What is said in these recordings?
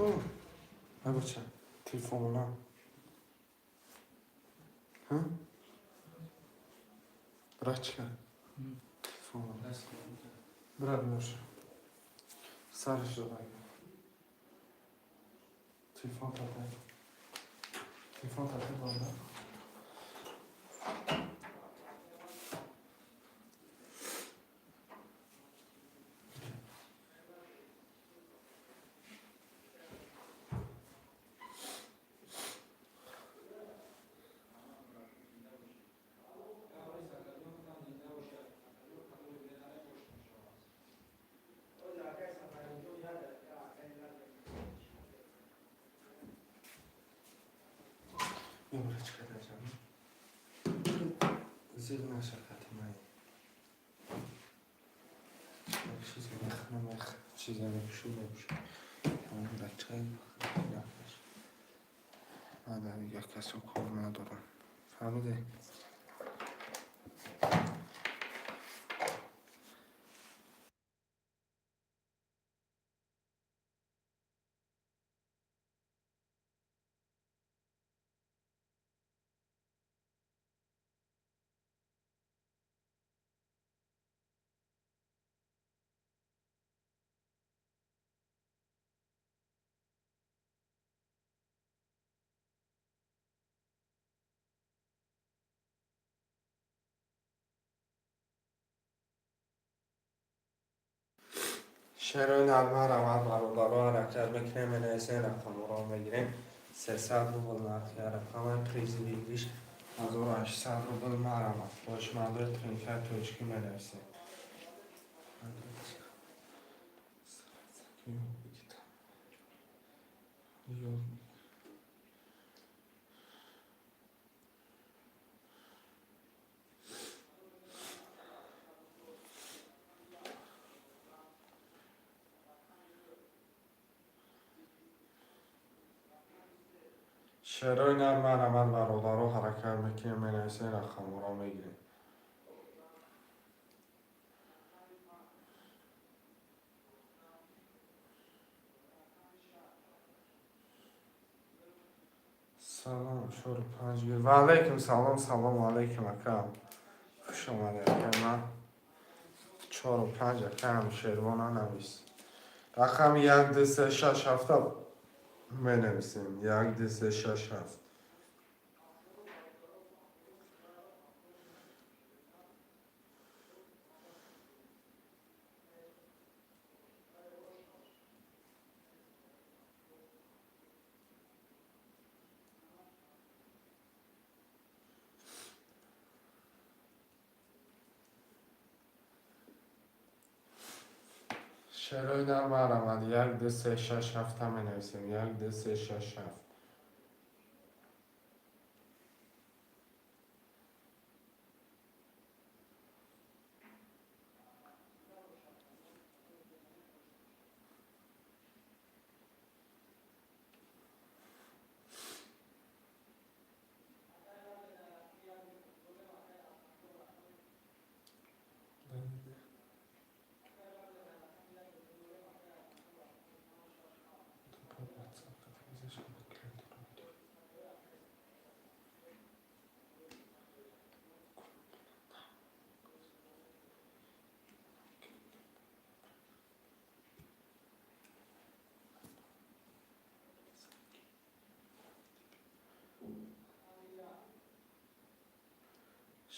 Ку бача, телефонона. Брачка, телефон брат боша, сараш дод. Телефон тата, телефон тата бора. Брачка, даҷам зиқ наша, хатимай чизе мехнамех, чизе мепӯши, мепӯши. Бачаи ман дар дигар касо кор надорам, фаҳмиде? Шерои нарма равад, бародаро, ҳаракат мекунем, менависем, рақамҳоро мегирем. 300 рубл нархи рақамаи, призи выигрыш 1800 рубл. Марамад, хоҳишмандои тринкаи тоҷикӣ менависем. Шерои нарма равад, бародаро, ҳаракат мекунем, менависем, рақамҳоро мегирем. Салом, чору панҷ. Ва алайкум салом, салому алайкум, акам, хуш омадед, ака. Ман чору панҷ, акам Шервона навис. Рақами як, ду, се, шаш, ҳафта менависем. Як, ду, се, шаш, ҳафт. Шерои нарма равад. Як, ду, се, шаш, ҳафта менависем. Як, ду, се, шаш, ҳафт.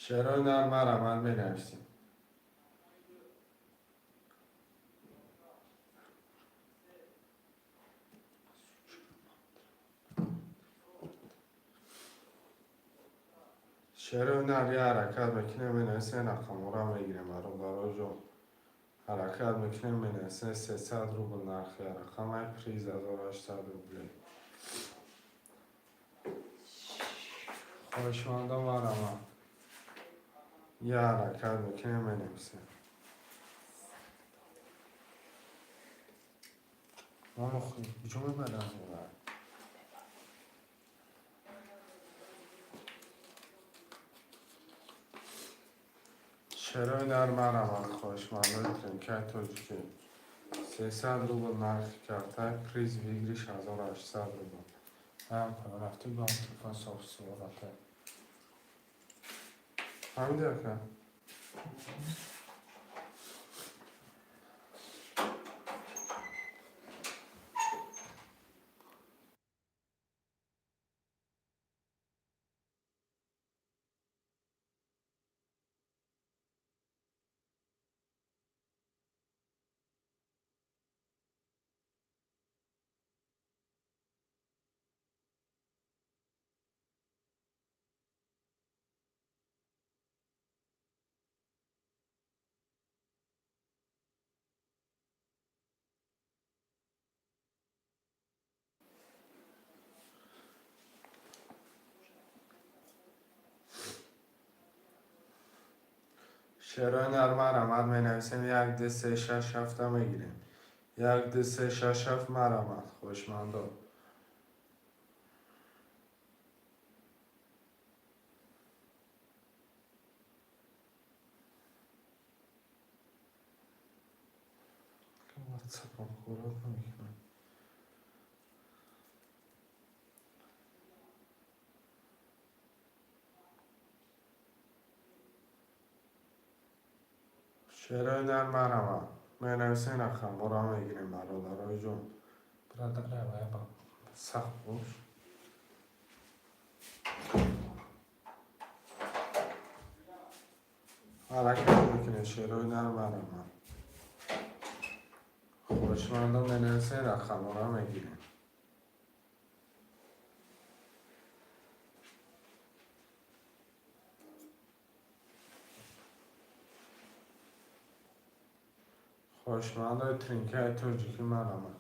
Шерои нарма равад, менависем. Шерои нар, я ҳаракат мекунем, менависем, рақамҳоро мегирем, бародароҷон. Ҳаракат мекунем, менависем. 300 рубл нархи рақамаи, приз 1800 рубле. Хоҳишмандон, марамад, я ҳаракат мекунем, менависем. Куҷо мебарам? Шерои нар, марамад, хоҳишмандои тринкаи тоҷикӣ. 300 рубл нархи карта, приз выигрыш 1800 рубл. Ҳам рафти ба телефон соф сурата. Фаҳмиди, ака? Шерои нар, марамат, менависем: як, ду, се, шаш, ҳафта мегирем. Як, ду, се, шаш, ҳафт, марамат, хоҳишмандо. Ватсапам корот намекунам. Шерои нар, марамат, менависем, рақамҳоро мегирем, бародарои ҷон. Сахт бош. Ҳаракат мекунем. Шерои нар, марамат, хоҳишмандон, менависем, рақамҳоро мегирем. Хоҳишмандои тринкаи тоҷикӣ, марамат.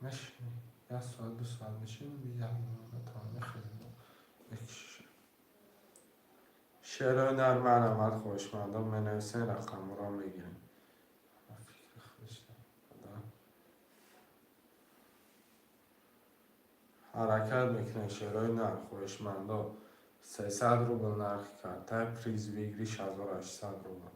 Мешинӣ як соат, 2 соат мешинем, як мехезем. Шерои нар, марамат, хоҳишмандон, менависем, рақамҳоро мегирем. Фикри худашда. Ҳаракат мекунем. Шерои нар, хоҳишмандо, 300 рубл нархи карта, приз выигрыш 1800 рубл.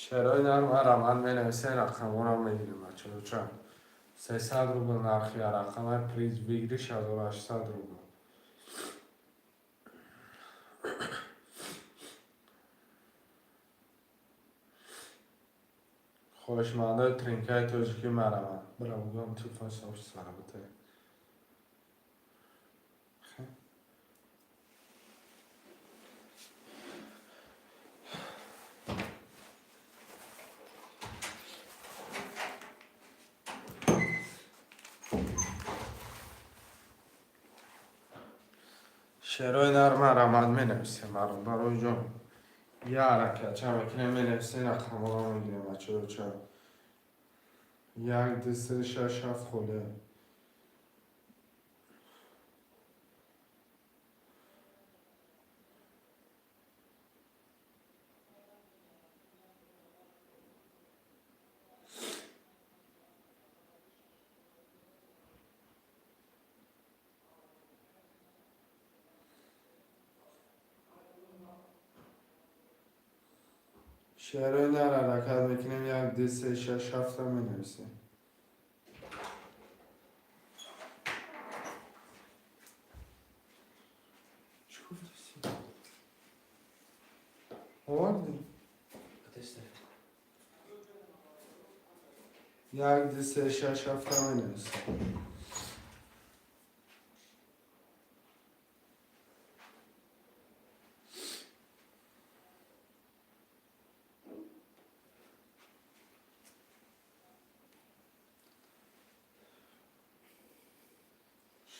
Шерои нар, марамат, менависем, рақамҳоро мегирем, бачаҳо. 300 рубл нархи рақама, приз выигрыш 1800 рубл. Хоҳишмандои тринкаи тоҷикӣ, марамат. Бира бугам, телефон соф саработай. Шерои нар, марамат, менависем, бародарои ҷон. Я ҳаракатча мекунем, менависем, рақамҳоро мегирем, бачаҳо. Як, ду, се, шаш, ҳафт холия. Шерои нар, ҳаракат мекунем: як, ду, се, шаш, ҳафта менависем. Чӣ гуфтаси? Овардӣ? Як, ду, се, шаш, ҳафта менависем.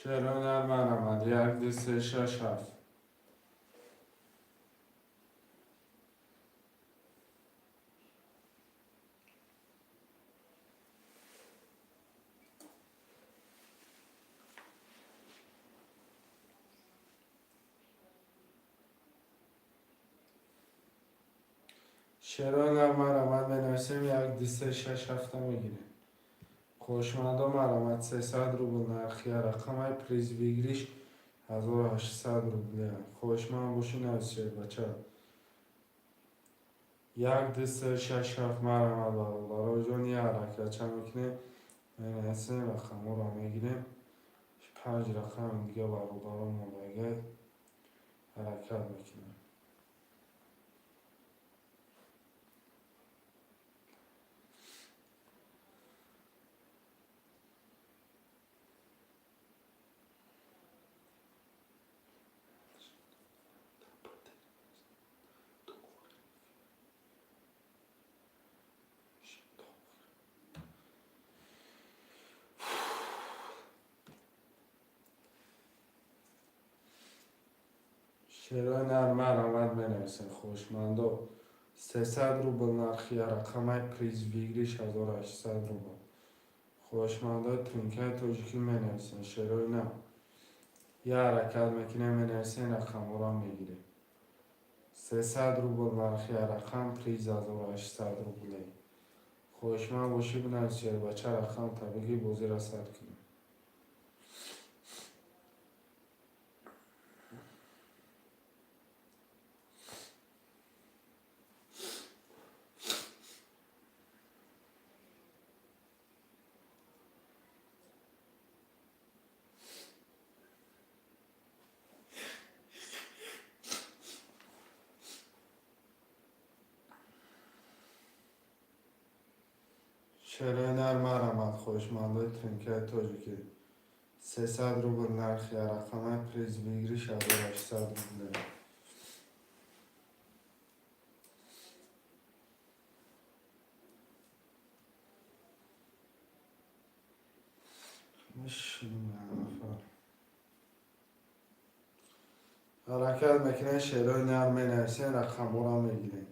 Шерои нар марҳамат, 1, 2, 3, 6, 7. Шерои нар марҳамат менависем, 1, 2, 3, 6, 7 мегирем. Хоҳишмандо марҳамат, 300 рубл нархи рақамай, приз выигрыш 1800 рубля. Хоҳишманд бошӣ, нависед, бача. 1, 2, 3, 6, 7 марҳамат, бародаро ҷон, як ҳаракатча мекунем, менависем, рақамҳоро мегирем. Панҷ рақами дига бародаро мондагай, ҳаракат мекунем. Шерои нар марҳамат менависем, хоҳишмандо. 300 рубл нархи рақамай, приз выигрыш 1800 рубл. Хоҳишмандои тринкаи тоҷикӣ менависем, шерои нар. Як ҳаракат мекунем, менависем, рақамҳоро мегирем. 300 рубл нархи рақам, приз 1800 рубле. Хоҳишманд бошӣ, бинависед, бача, рақам табиғӣ, бозиро сар кунем. Шерои нар марҳамат, хоҳишмандои тринкаи тоҷикӣ. 300 рубл нархи рақамай, приз выигрыш 1800 рубле. Ҳаракат мекунем, шерои нар менависем, рақамҳоро мегирем.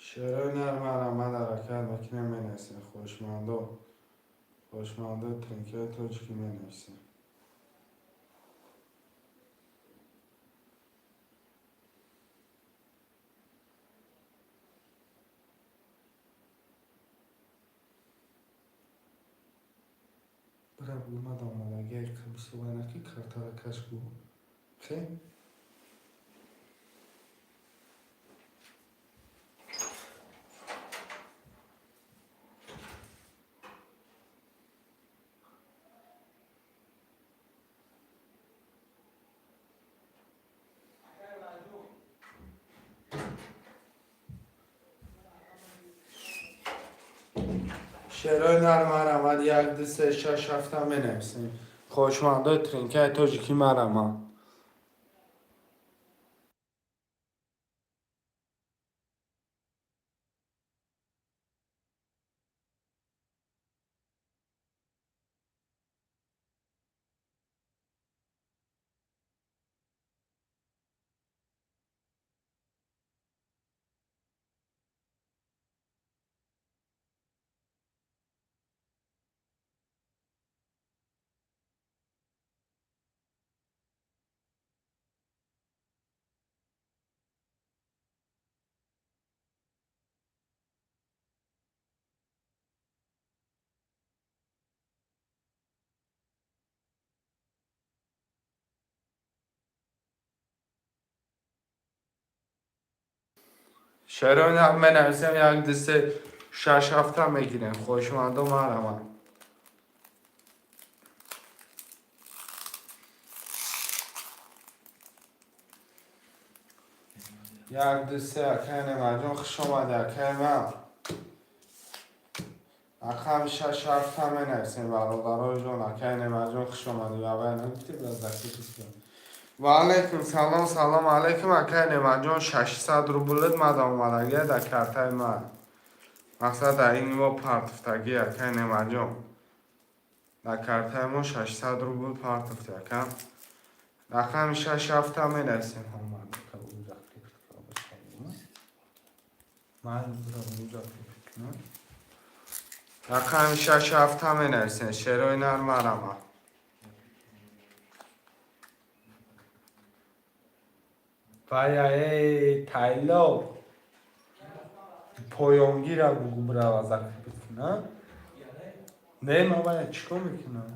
Шерои нар марҳамат, ҳаракат мекунем, менависем, хоҳишмандо. Хоҳишмандои тринкаи тоҷикӣ менависем. Бира омад омадагиай қабисовайна ки картара каш гу. Хе? Шерои нар марҳамат, 1, 2, 3, 6, 7 менависем. Хоҳишмандои тринкаи тоҷикӣ марҳамат. Шерои менависем, як, ду, се, шаш, ҳафта мегирем. Хоҳишмандо, марҳамат. Як, ду, се. Акай Немаҷон, хуш омади, акай ман. Рақами шаш, ҳафта менависем, бародарои ҷон. Акай Немаҷон, хуш омади. Авай нагуфти, ва алайкум салом, салом алайкум, акай Немаҷон. 600 рублит мада омадагия дар картаи ман. Мақсад, дар ин мо партуфтагӣ, акай Немаҷон. Дар картаи мо 600 рубл партуфти, ака. Рақами шаш, ҳафта менависем. Ман рақами шаш, ҳафта менависем. Шерои нар, марама. Вая, эй, тайло поёнгира бугу, бирава, закрепить кунам. Не, ман вая чӣ кор мекунам?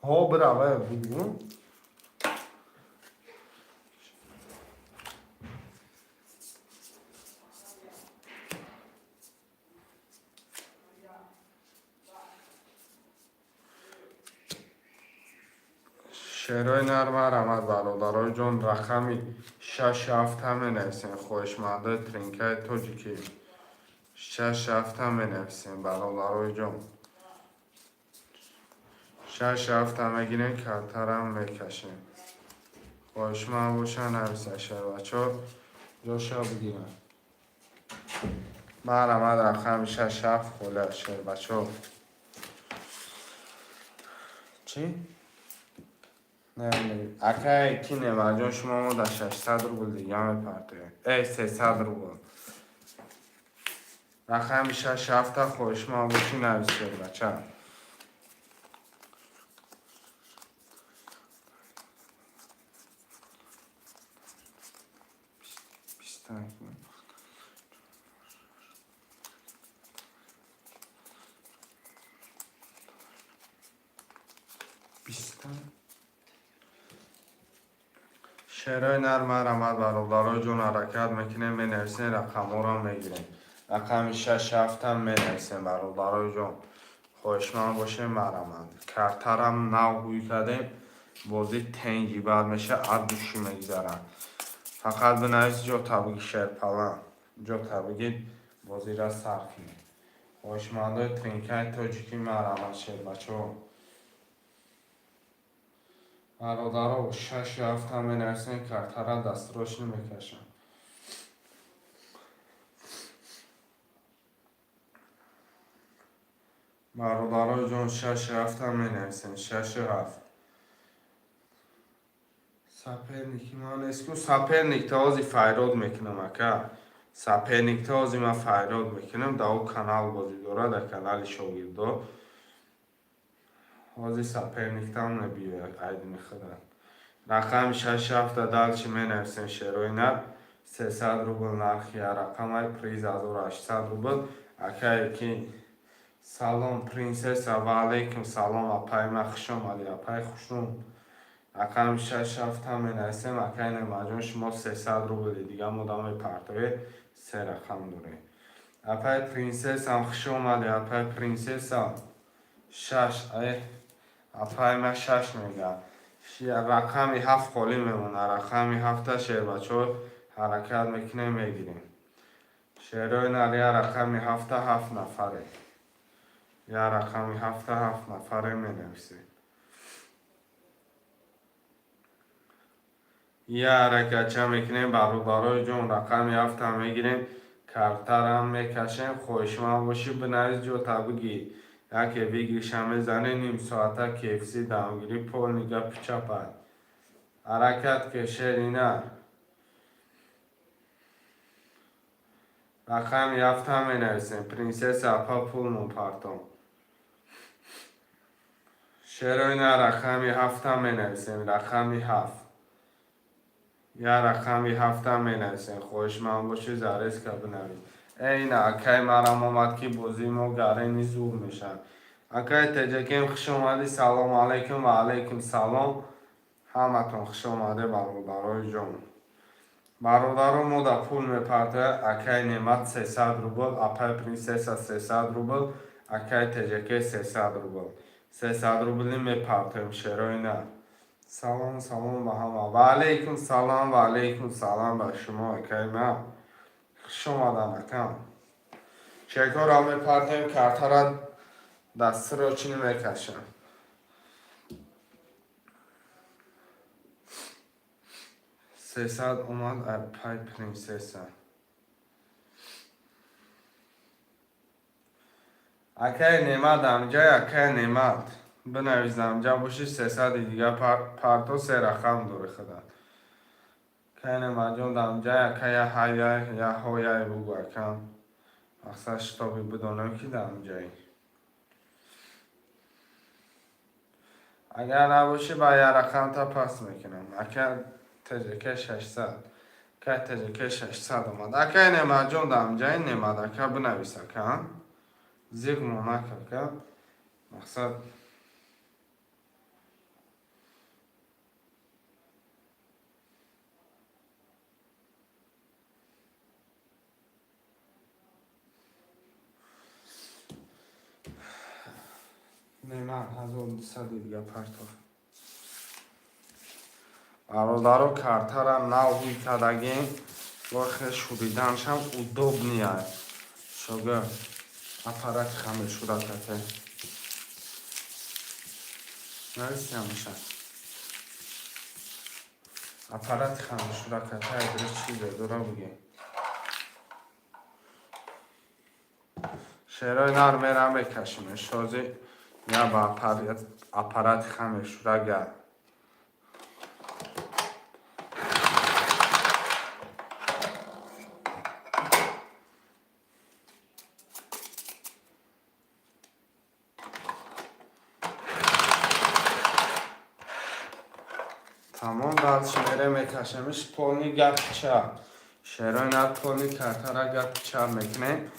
Ҳо, бирава, бугу. Шерои нар, марҳамат, бародарои ҷон. Рақами шаш, ҳафта менависем. Хоҳишмандои тринкаи тоҷикӣ, шаш, ҳафта менависем, бародарои ҷон. Шаш, ҳафта мегирем, картарам мекашем. Хоҳишманд боша, нависа, шербачо ҷоша бигирам. Марҳамат, рақами шаш, ҳафт холя, шербачо. Чӣ? Акай ки Немаҷон, шумо мо дар 600 рубл дига мепартоем. Эй, 300 рубл. Рақами шаш, ҳафта хоҳишманд бошӣ, навис, шербача. Биста. Биста. Шерои нар, марҳамат, бародарои ҷон. Ҳаракат мекунем, менависем, рақамҳоро мегирем. Рақами шаш, ҳафтам менависем, бародарои ҷон. Хоҳишманд бошем, марҳамат. Картарам нав ҳуй кардем, бозӣ тенги бад меша, от души мегузарад. Фақат бинавис, ҷо табиги, шерпалан. Ҷо табиги, бозира сар кунем. Хоҳишмандои тринкаи тоҷикӣ, марҳамат, шербачаҳо. Бародаро, шаш, ҳафта менависем, картара дастрочно мекашам. Бародарои ҷон, шаш, ҳафта менависем, шашу ҳафт. Соперники ман нест ку. Соперник таози файрод мекунам, ака. Соперник таози ман файрод мекунам, дар ӯ канал бозӣ дорад, дар канали шогирдо. Ҳозир соперник там набиёяд, айдини худа. Рақами шаш, ҳафта дальше менависем, шерои нар. 300 рубл нархи рақамай, приз 1800 рубл. Акае ки салом, принсесса, ва алайкум салом, апай ман, хуш омадӣ, апай хушрӯ. Рақами шаш, ҳафта менависем, акай Немаҷон, шумо 300 рубли дига мода мепартоед, се рақам доред. Апай принсессам, хуш омадӣ, апай принсесса. Шаш, апай ман шаш мегӯям. Рақами ҳафт холӣ мемонад. Рақами ҳафта, шербачаҳо, ҳаракат мекунем, мегирем. Шерои нар, я рақами ҳафта, ҳафт нафаре. Я рақами ҳафта, ҳафт нафаре менависем. Я ҳаракатча мекунем, бародарои ҷон, рақами ҳафта мегирем, картарам мекашем. Хоҳишманд бошӣ, бинавис, ҷота бигир. Яке выигрыша мезанӣ, ним соата KFC дамгирӣ, полный гапи чапай. Ҳаракат ке, шерина. Рақами ҳафта менависем. Принсесса апа, пулмон партом. Шероина, рақами ҳафта менависем, рақами ҳафт. Я рақами ҳафта менависем. Хоҳишманд бошӣ, зарезка бинавис. Эйна, акай марам омад, ки бозии мо гарени зур мешавад. Акай Теҷакем, хуш омадӣ. Салому алайкум. Ва алайкум салом. Ҳаматон хуш омаде, бародарои ҷон. Бародаро, мо да пул мепартояд акай Немат 300 рубл, апай Принсесса 300 рубл, акай Теҷаке 300 рубл. 300 рубли мепартоем, шерои на. Салом, салом ба ҳама. Ва алайкум салом, ва алайкум салом ба шумо, акай ман. Хуш омадан, акам. Чекҳоро мепартоем, картара дастиро чӣ мекашам. 300 омад апай Принсесса. Акай Немат амҷай, акай Немат. Бинавис, амҷа боши, 300-и дига парто, се рақам дори худат. Акай Нематҷон дамҷай, ака, я ҳая, я ҳояй бугу, акам. Мақсад, чтобы бидонам, ки дамҷаи. Агар набошӣ, ба я рақамта пас мекунам. Ака ТЖК 600. Акай ТЖК 600 омад. Акай Нематҷон дамҷаи, Немат ака, бинавис, ака. Зиқ монак, ака. Мақсад, Немат 1200 дига партов. Бародаро, картара нав ҳуй кардагем, лохе шуриданшам удобный ай. Шога аппарати хамиршуда кате. Нависи ҳамаша. Аппарати хамиршуда кате айдри чизе дора буге. Шерои нар мерам мекашим. Шози я ба аппарати хамиршуда гар. Тамом, дальше мерем мекашемиш полный гапча. Шерои нар полный картара гапча мекунем.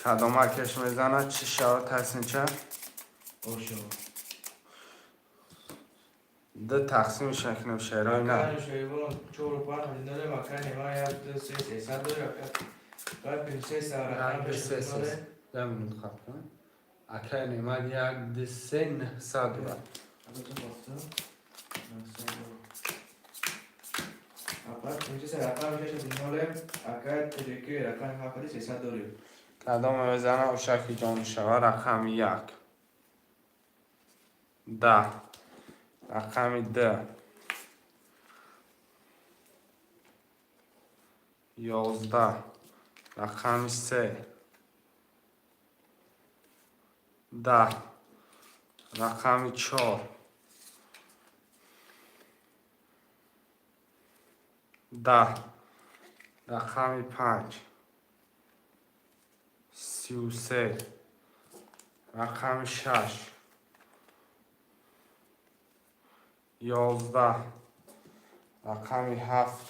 Кадома кеш мезана, чӣ шава, тасинча? Ошо. Ду тақсимш мекунем, шерои нар. Акай Шервон чору панҷ ноле, акай Нема як ду се 300 дори, акай Принсесса рақам Як, ду, се, се. ноле. Ду минут хаб кун. Акай Немат як, ду, се, 900 дорад. Апай Принсесса рақам шаш ноле, акай Теҷаке рақами ҳафт 300 дори. Кадоме мезана, ушаки ҷон мешава. Рақами як. 10. Рақами ду. 11. Рақами се. 10. Рақами чор. 10. Рақами панҷ. 33. Рақами шаш. 11. Рақами ҳафт.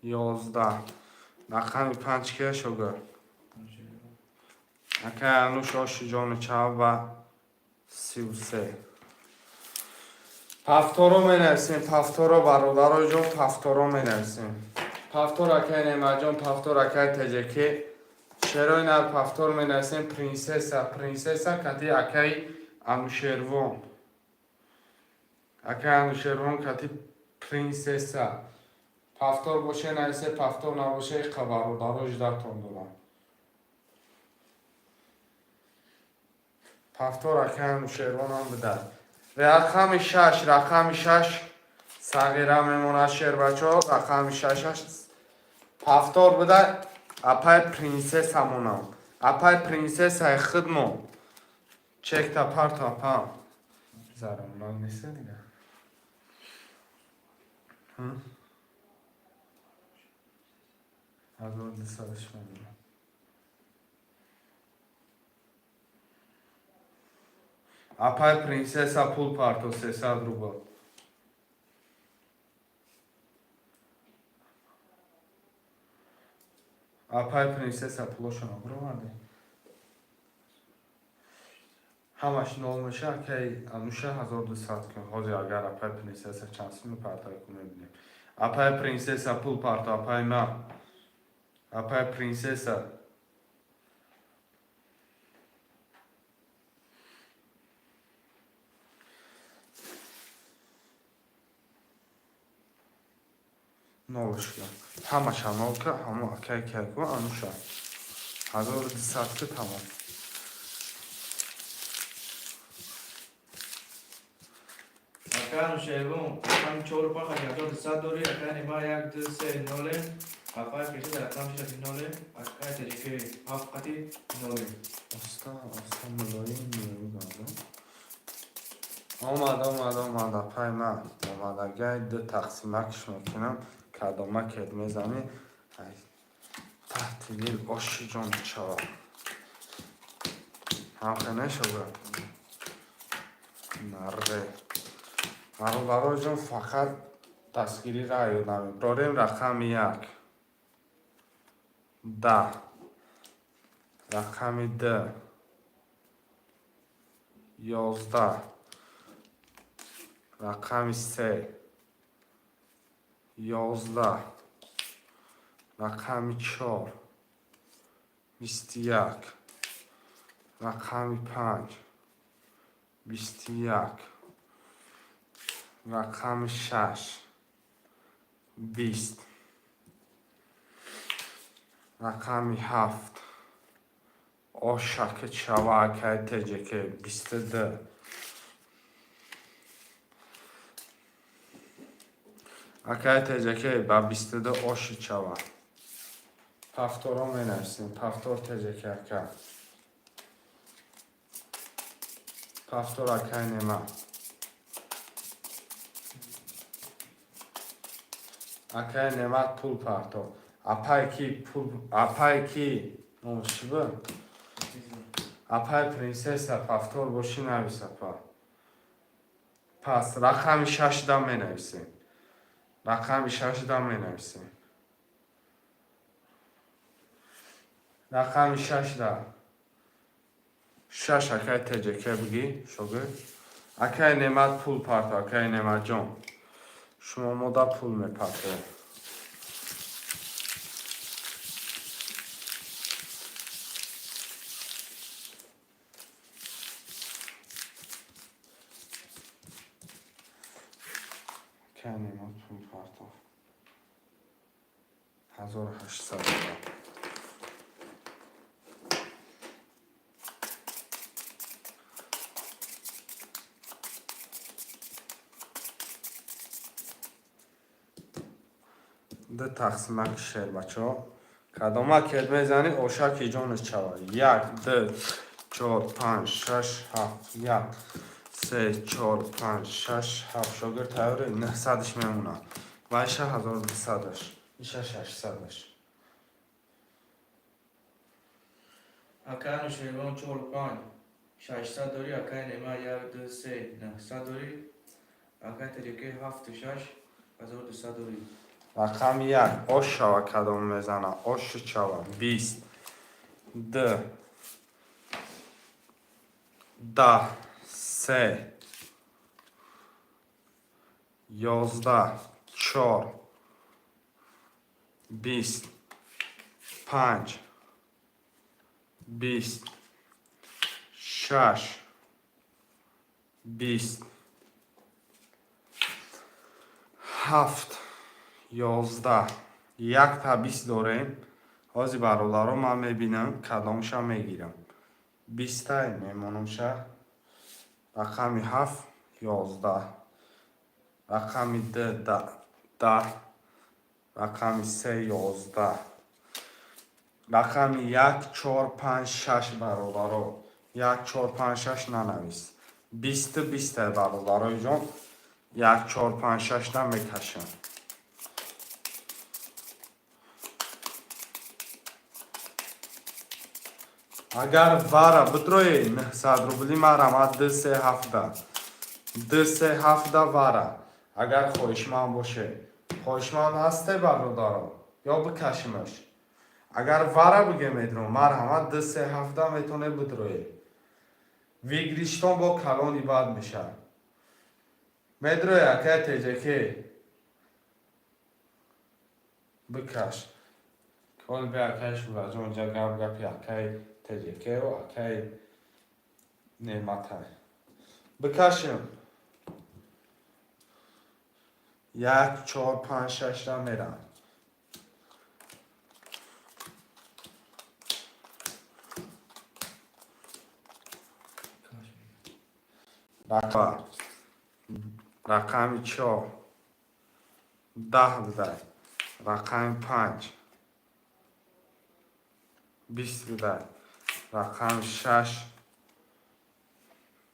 11. Рақами панҷ кия, шогир? Акай Ануш, оши ҷони чав ба 33. Повторо менависем, повторо, бародарои ҷон, повторо менависем. Повтор, акай Немаҷон, повтор, акай Теҷеке. Шерои нар повтор менависем. Принсесса, Принсесса кати акай Анушервон. Акай Анушервон кати Принсесса. Повтор боше нависе, повтор набоше, иқа бародаро ждатон дорам. Повтор акай Анушервонам бидад. Рақами шаш, рақами шаш сағира мемонад, шербачо, рақами шашаш повтор буда, апай Принсесса монам. Апай Принсессаи худмон. Чекта парто, апам. Зарамнок нест дига. 1200 мемонад. Апай Принсесса пул парто 300 рубл. Апай Принсесса пулошона бироварде. Ҳамаш нол меша, акай Ануша, 1200 кун. Ҳозир агар апай Принсесса чанд сум мепартояд, ку мебинем. Апай Принсесса, пул парто, апай ма. Апай Принсесса. Нолш кун. Ҳамаша нол ка, ҳамо акай кай ку Ануша. 1200 ку, тамом. Ака Анушервон, рақами чору панҷ 1200 дорӣ, ака Нема, як, ду, се, ноле, апай Принсесса рақами шаш ноле, акай Таҷики ҳафт қати ноле. Оста, оста, мулоим меюгардам. Омад, омад, омад, апай ман. Омадагай ду тақсимакш мекунам. Кадомакет мезанӣ? Ай, таҳти дил оши ҷон чава. Ҳамхе нешава? Нарре. Бародаро ҷон, фақат дастгирӣ раъё намебарорем. Рақами як. 10. Рақами ду. 11. Рақами се. 11. Рақами чор. 21. Рақами панҷ. 21. Рақами шаш. 20. Рақами ҳафт. Ошаки чава, акай Теҷеке, 22. Акай Теҷеке, ба 22 оши чава. Повторо менависем. Повтор, Теҷеке ака. Повтор, акай Нема. Акай Немат, пул парто. Апай ки пул, апай ки номаш чӣ буд? Апай Принсесса, повтор бошӣ, навис, апа. Пас рақами шашда менависем. Рақами шашда менависем. Рақами шашда. Шаш, акай Теҷеке, бигӣ, шогирд. Акай Немат, пул парто, акай Нематҷон. Шумо мода пул мепартоед. Акай Немат пул партов. 1800 рубл. Ду тақсимаки шер, бачаҳо. Кадома кед мезанӣ, ошаки ҷонаш чава. Як, ду, чор, панҷ, шаш, ҳафт, як, се, чор, панҷ, шаш, ҳафт. Шогирд, тайёре, 900-ш мемонад. Вайша 1200-аш. Иша 600-аш. Ака Анушервон, чору панҷ 600 дорӣ, акай Нема, як, ду, се, 900 дорӣ, акай Таҷики ҳафту шаш 1200 дорӣ. Рақами як, ош шава, кадом мезана, оши чава, 20, д, 10, се, 11, чор, 20, панҷ, 20, шаш, 20, ҳафт, 11. Якта 20 дорем. Ҳозир, бародаро, ман мебинам, кадомша мегирам. Бистай мемонамша. Рақами ҳафт, 11. Рақами д, 10. Рақами се, 11. Рақами як, чор, панҷ, шаш, бародаро. Як, чор, панҷ, шаш нанавис. 20-у 20-ай, бародарои ҷон. Як, чор, панҷ, шаш намекашам. Агар вара бидрои, 900 рубли марама, д, се, ҳафта. Д, се, ҳафта вара. Агар хоҳишманд боше. Хоҳишманд ҳасте, бародаро? Ё бикашимаш? Агар вара биге, медром, марҳамат, д, се, ҳафта метавонед бидроед. Выигрыш тон бо калони бад мешавад. Медрои, акай Теҷаке, бикаш. Ҳол бе, акай Шураҷон, ҷа гап гапи акай Теҷекеу акай Неъматай. Бикашем. Як, чор, панҷ, шашта мерам. Рақами чор 10 будай, рақами панҷ 20 будай, рақами шаш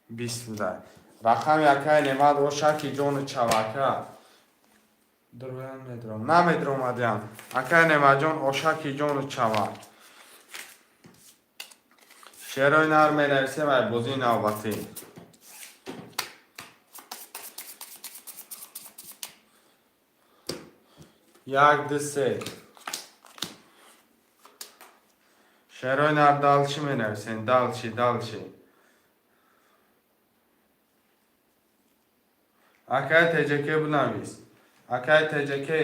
20 будай. Рақами акай Немат ошаки ҷону чавака. Дуруям медурам, намедуромадиам. Акай Нематҷон, ошаки ҷону чавак. Шерои нар менависем ай бозии навбатӣ. Як, ду, се. Шерои нар дальше менависем, дальше, дальше. Акай Теҷаке, бинавис. Акай Теҷаке,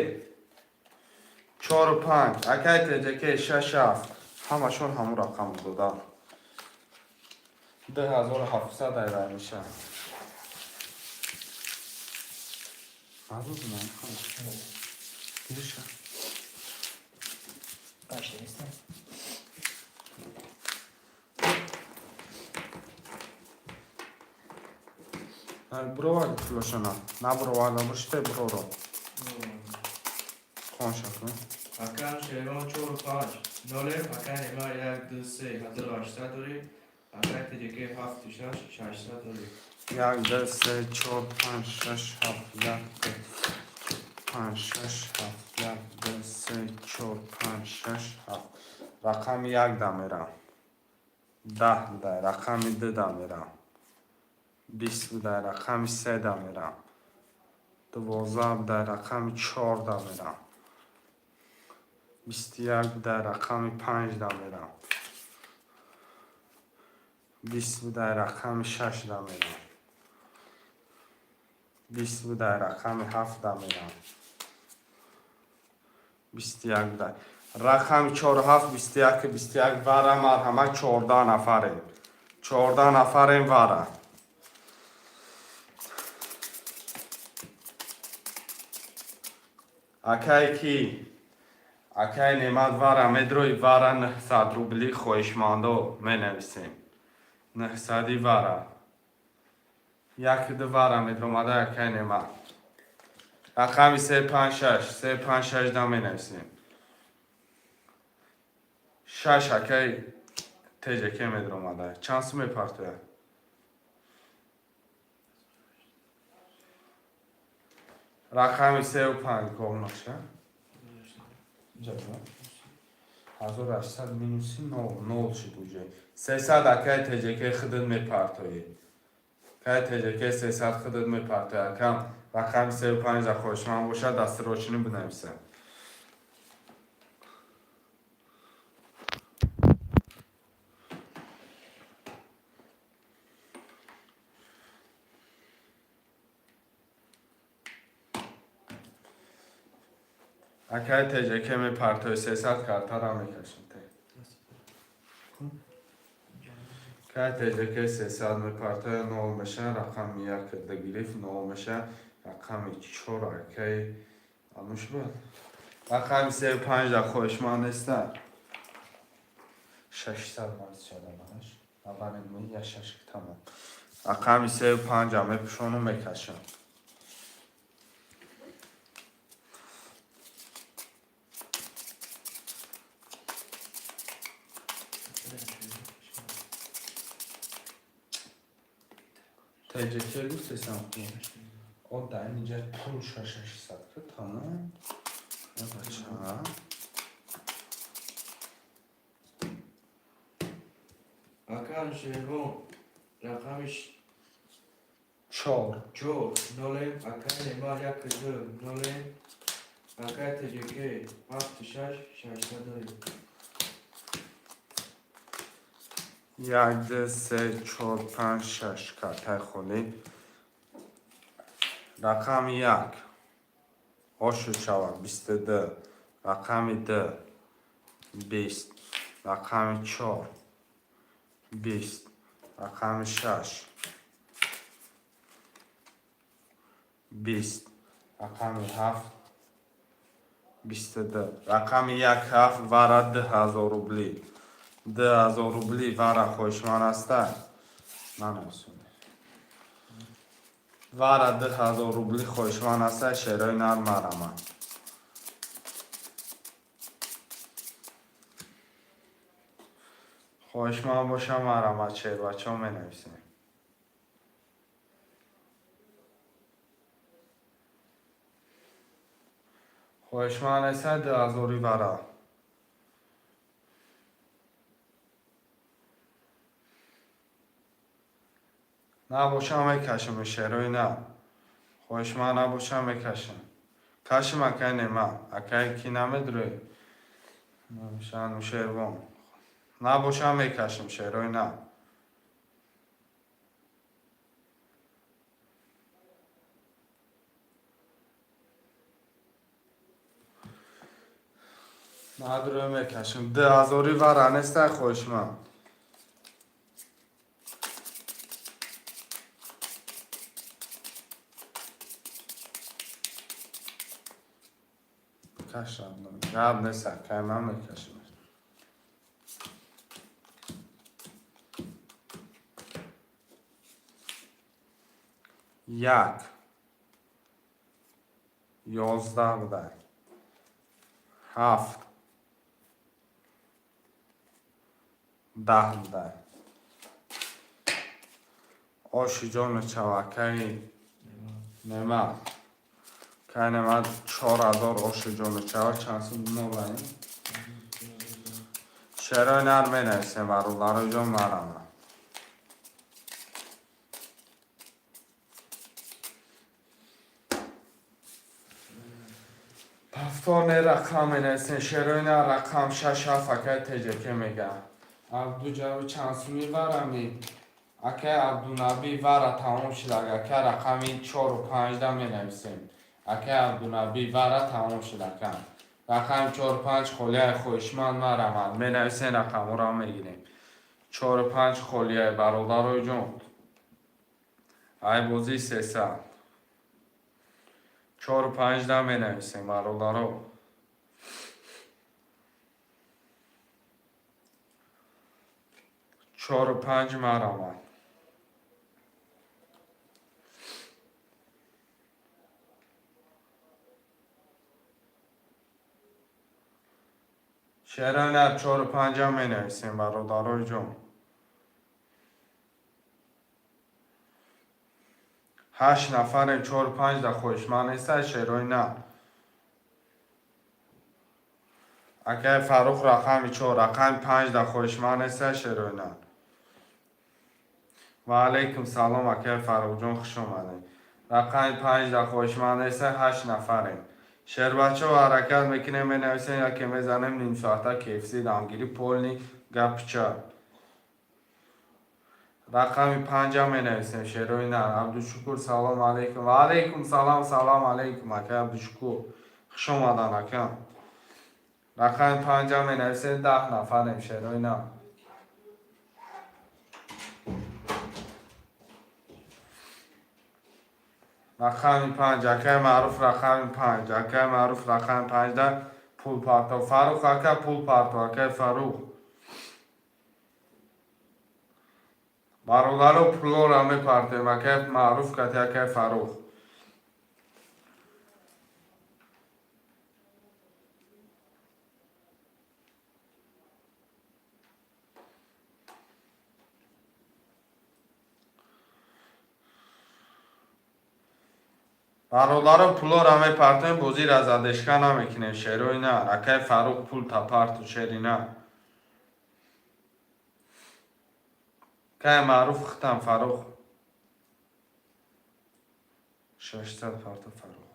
чору панҷ. Акай Теҷаке, шаш, ҳафт. Ҳамашон ҳамун рақам додам. 2700 айвай мешавад. Мазуз. Гириша. Панҷта нестам. Бироварди пулошона. Набироварда бошите, бироро. Қонша кун. Акам Шерон, чору панҷ ноле, акай Нема, як, ду, се, 1800 дорӣ, акай Теҷаке, ҳафту шаш, 600 дорӣ. Як, ду, се, чор, панҷ, шаш, ҳафт, як, ду, панҷ, шаш, ҳафт, як, ду, се, чор, панҷ, шаш, ҳафт. Рақами як да мерам. 10 будай, рақами ду да мерам. 20 будай, рақами се да мерам. 12 будай, рақами чор да мерам. 21 будай, рақами панҷ да мерам. 20 будай, рақами шаш да мерам. 20 будай, рақами ҳафт да мерам. 21 будай. Рақами чору ҳафт, 21, 21. Вара, марҳамат, 14 нафарем. 14 нафарем, вара. Акай ки? Акай Немат, вара медрои, вара 900 рубли хоҳишмандо менависем. 900-и вара. Як, ду вара медромада акай Немат. Рақами се, панҷ, шаш, се, панҷ, шаш да менависем. Шаш акай Теҷаке медромада. Чанд сум мепартояд? Рақами сеу панҷ говноша. 1800 минуси нол, нол шуд уже. 300, акай Теҷаке, худат мепартоӣ. Акай Теҷаке, 300 худат мепартоӣ. Акам, рақами сеу панҷ хоҳишманд бошад, дастирочинӣ бинависад. Акай Теҷаке мепартои 300, картара мекашем. Акай Теҷаке 300 мепартоя, нол меша, рақами як да гирифт, нол меша, рақами чор акай ануш буд. Рақами сеу панҷ да хоҳишманд неста. 600 марз шада манаш. Аввалин я шаш, тамом. Рақами сеу панҷа мепӯшону мекашам. Теҷаке гуфтесам, о да инҷа пул 600 ки, тамом. Бача. Акам Шервон, рақами Чор. чор нолем, акай Нема, як, ду нолем, акай Теҷаке, ҳафту шаш, 600 дорӣ. 1, 2, 3, 4, 5, 6 картаи холӣ. Рақами 1 ошуд шавад 22, рақами 2 20, рақами 4 20, рақами 6 20, рақами 7 22. Рақами 1 7 вара 2000 рубли. 2000 рубли вара хоҳишманд аста? Нанависонед. Вара 2000 рубли хоҳишманд аста, шерои нар марамад. Хоҳишманд боша марамад, шербачаҳо менависем. Хоҳишманд неста 2000 вара. Набошам мекашам шерои на. Хоҳишманд набошам мекашам. Кашим акай нема. Акай ки намедурӣ? Шервон. Набошам мекашам шерои на. Надурӯ мекашам. 2000 вара неста хоҳишманд. Кашам. Гап нест, акай ман мекашам. Як 11 будай. 7 10 будай. Оши ҷону чавакаи Немат. Кай Немат 4000 оши ҷону чава чанд сум нолаем? Шерои нар менависем бародаро ҷон марама. Повторне рақам менависем. Шерои нар рақам 6 7 акай ТЖК мегӯям. Абдуҷави чанд суми варами? Акай Абдунабӣ вара тамом шуд. Акай рақами 4 5 да менависем. Акай Абдунабӣ вара тамом шуд ака. Рақами 4 5 холияи хоҳишманд марамад. Менависем рақамҳоро мегирем. 4 5 холияи бародарои ҷон. Ай бозии 300. 4 5 да менависем бародаро. 4 5 марамад. Шерои нар 4 5 менависем бародарои ҷон. 8 нафарем 4 5 да хоҳишманд неста шерои нар. Акай Фаррух рақами 4, рақами 5 да хоҳишманд неста шерои нар. Ва алайкум салом акай Фаррухҷон, хуш омадед. Рақами 5 да хоҳишманд неста, 8 нафарем. Шербачаҳо ҳаракат мекунем, менависем, яке мезанем ним соата KFC дамгирӣ полни гапча. Рақами 5 менависем шерои нар. Абдушукур салом алейкум. Ва алейкум салом, салом алейкум акай Абдушукур. Хуш омадан ака. Рақами 5 менависем, 10 нафарем шерои нар. Рақами 5 акай Маъруф рақами 5 акай Маъруф рақами 5 да пул партов. Фаррух ака пул партов акай Фаррух. Бародаро пулоро мепартем акай Маъруф кати акай Фаррух. Бародаро пулоро мепартем, бозиро задешка намекунем шерои нар. Акай Фаррух пул та парту шери нар. Кай Маъруф хитам Фаррух. 600 парту Фаррух.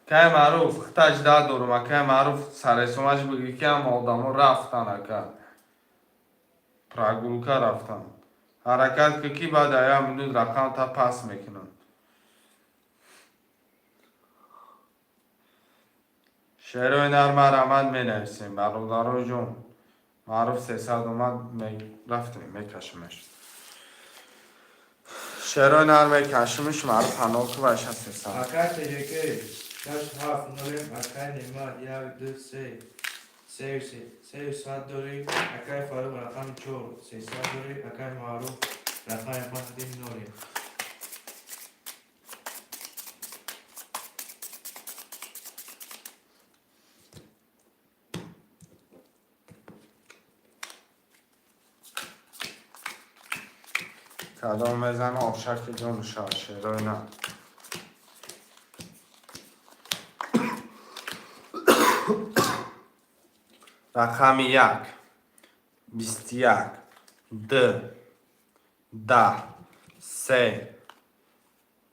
Кай Маъруф хиташ дадорум акай Маъруф саресомаш бигӣ ки ҳама одамо рафтан ака. Прогулка рафтам. Ҳаракат кӣ, ки баъд як минут рақамта пас мекунам. Шерои нар марҳамат, менависем, бародаро ҷон. Маъруф 300 омад, рафтем, мекашимаш. Шерои нар мекашимиш, маъруф ҳанол вайша 300. Акай ТЖК шаш ҳафт нолем, акай Немат як ду се сею се сею сад дорӣ, акай Фаруқ рақами чор 300 дорӣ, акай Маъруф рақами панҷ дим нолем. Кадом мезана, ошаки ҷону шар, шерои нар. Рақами як, 21, д, 10, се,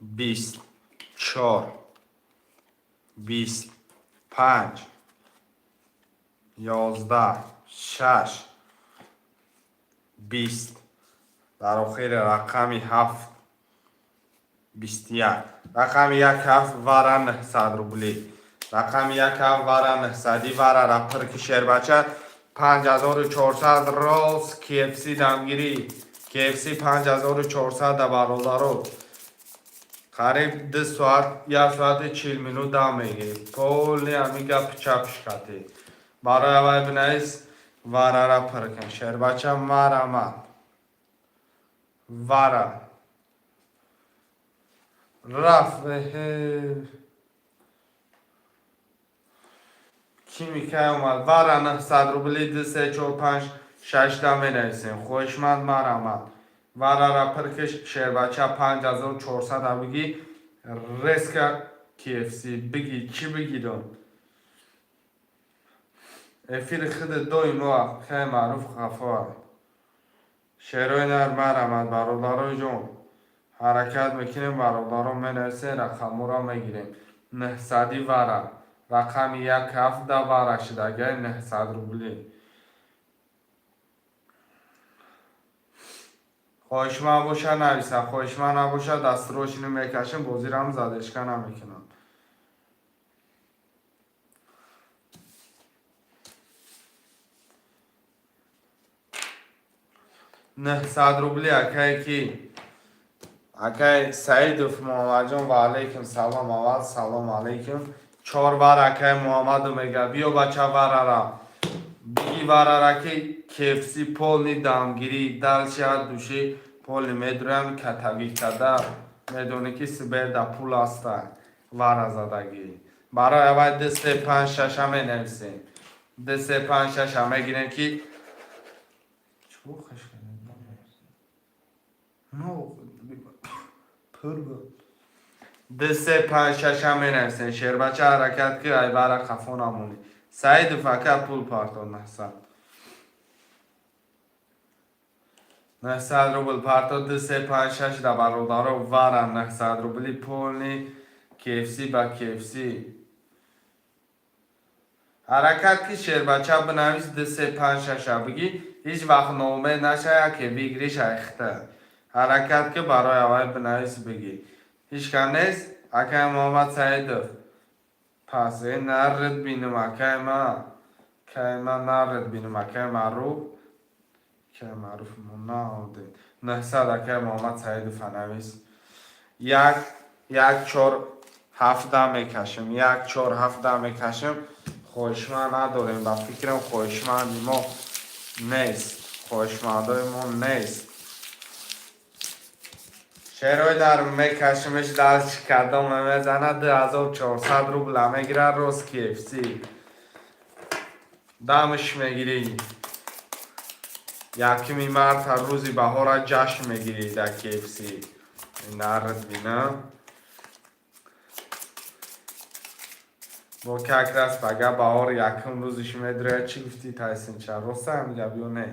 20, чор, 20, панҷ, 11, шаш, 20, дар охири рақами ҳафт, 21. Рақами як ҳафт вара 900 рублӣ. Рақами як ҳафт вара 900-и варара пир ки, шербача, 5400 рост KFC дамгирӣ. KFC 5400 да, бародаро. Қариб 2 соат, 1 соати 40 минут дам мегирӣ. Поли ҳами гапи чапиш катӣ. Барои аввал бинавис, варара пир кун. Шербача, марамат. Вара. Рафт. Ки микай омад? Вара 900 рубли, ду, се, чор, панҷ, шашта менависем. Хоҳишманд, марамат. Варара пир киш, шербача, 5400 бигӣ, резко KFC бигӣ, чӣ бигидон? Эфири худи доимо хеле маъруф хафо. Шерои нар, марамат, бародарои ҷон. Ҳаракат мекунем, бародарон, менависем, рақамҳоро мегирем. 900-и вара. Рақами як ҳафт да вара шидагай 900 рублӣ. Хоҳишманд боша, нависа, хоҳишманд набоша, дастрошини мекашем, бозирам задержка намекунам. 900 рубли, акае ки акай Саидов Муҳаммадҷон, ва алайкум салом, аввал салом алайкум. Чор вар акай Муҳаммаду мега, биё, бача, варара биги, варара ки KFC полный дамгирӣ, дальше от души полный медурам, катавӣ када медонӣ ки сиберда пул аста, вара задагӣ. Барои аввал ду, се, панҷ, шаша менависем. Ду, се, панҷ, шаша мегирем ки чӣ хеш. Ну, пур буд. Ду, се, панҷ, шаша менависем. Шербача, ҳаракат ки ай вара қафо намонӣ. Саидов ака пул партод 900. 900 рубл партод, ду, се, панҷ, шаш да, бародаро, вара 900 рубли полный KFC ба KFC. Ҳаракат ки, шербача, бинавис, ду, се, панҷ, шаша бигӣ, ҳеҷ вақт ноумед наша, яке бигириш айхта. Ҳаракат ки, барои аввал бинавис, бигӣ. Ҳеҷ кам нест? Акай Муҳаммад Саидов. Пас э нарид бинум, акай ма. Кай ма нарид бинум, акай Маъруф. Акай Маъруф мо наодем. 900, акай Муҳаммад Саидов, навис. Як, як, чор, ҳафта мекашем. Як, чор, ҳафта мекашем. Хоҳишманд надорем, ба фикрам хоҳишманди мо нест. Хоҳишмандои мо нест. Шерои дар мекашимеш, дальше кадом мезана, 2400 рубла мегирад, рост KFC. Дамш мегирӣ. 1 марта, рӯзи баҳора ҷашн мегирӣ дар KFC. Нард бинам. Бо как раз пага баҳор якум рӯзиш медрояд. Чӣ гуфтӣ, Тайсинча? Рост ҳам гап ё не?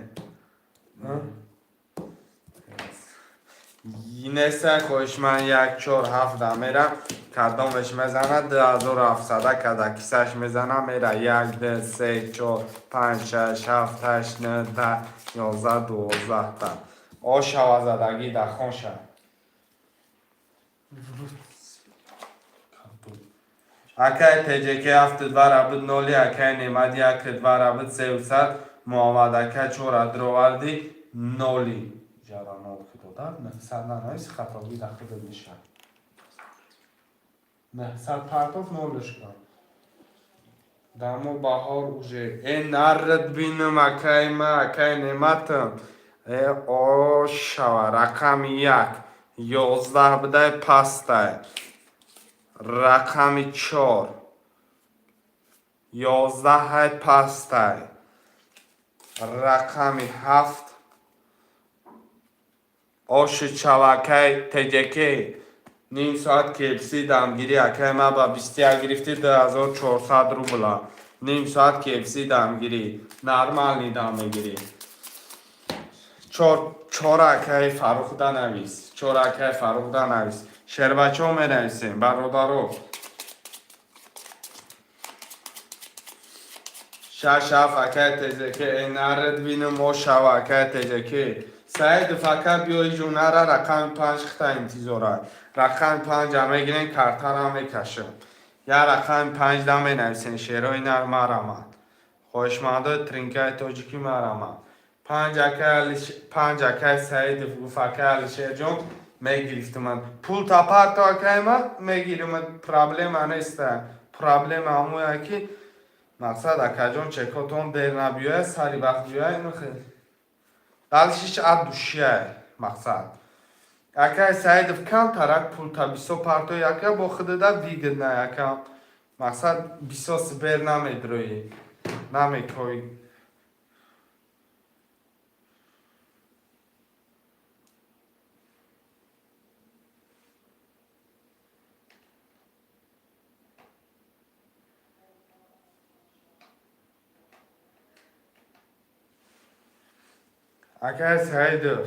Неста, хоҳишман, як, чор, ҳафт да мера. Кадомеш мезана, 2700 када кисаш мезана, мера. Як, ду, се, чор, панҷ, шаш, ҳафт, ҳашт, нӯ, 10, 11, 12-та. Ошава задагӣ да хонша. Акай ТҶК ҳафту два рабуд ноли, акай Немат як два рабуд сеюсад, Муҳаммад ака чора дроварди ноли. Ҷара нол ки додад, 900 нанавис, хатогӣ да худат мешавад. 900 партов, нолш кун. Дамо баҳор уже. Э, нарад бинам, акай ма, акай Нематам. Э, ошава, рақами як. 11 будай, пастай. Рақами чор. 11-ҳай, пастай. Рақами ҳафт. Оши чавакай ТҶК. Ним соат KFC дамгирӣ, акай ма, ба 21 гирифти, 2400 рубла. Ним соат KFC дамгирӣ. Нормальный дам мегирӣ. Чор акай Фаррух да навис. Чор акай Фаррух да навис. Шербачо менависем, бародаро. Шаш, ҳафт, акай ТҶК. Э, нарад бинам, ошава, акай ТҶК. Саидов ака, биёи ҷунара, рақами панҷ хита интизора. Рақами панҷа мегирем, картара мекашем. Я рақами панҷ да менависем, шерои нар марамад. Хоҳишмандои тринкаи тоҷикӣ, марамад. Панҷ, панҷ, акай Саидов гуфт, акай Алишерҷон, мегирифтуман. Пул тапарто, акай ма, мегирим, проблема неста. Проблема ҳамоя ки мақсад, акаҷон, чекотон дер набиёяд, сари вақт биёяд, ино хеле. Дальше от души мақсад. Акай Саидов, камтарак пулта бисо парто, яка бо худада выгодно, яка. Мақсад, бисо сбер намедроӣ. Намекоӣ. Акай Саидов.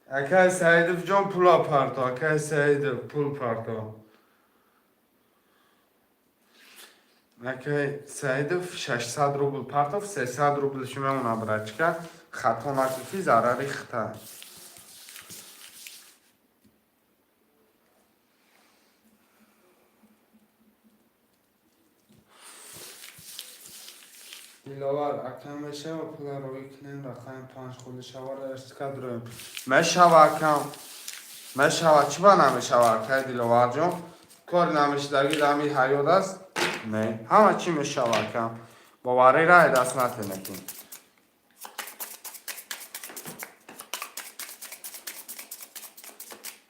Акай Саидовҷон, пула парто, акай Саидов, пул парто. Акай Саидов 600 рубл партов, 300 рубл шумемона, брачка. Хато накунӣ, зарари хита. Диловар акам, мешава пула роӣ кунем, рақами панҷ хули шавара РСК дроем. Мешава, акам. Мешава, чӣ ба намешава, акай Диловарҷон? Кори намешидагӣ дами ҳаёт аст? Не, ҳама чӣ мешава, акам. Боварӣ рай даст натенекин.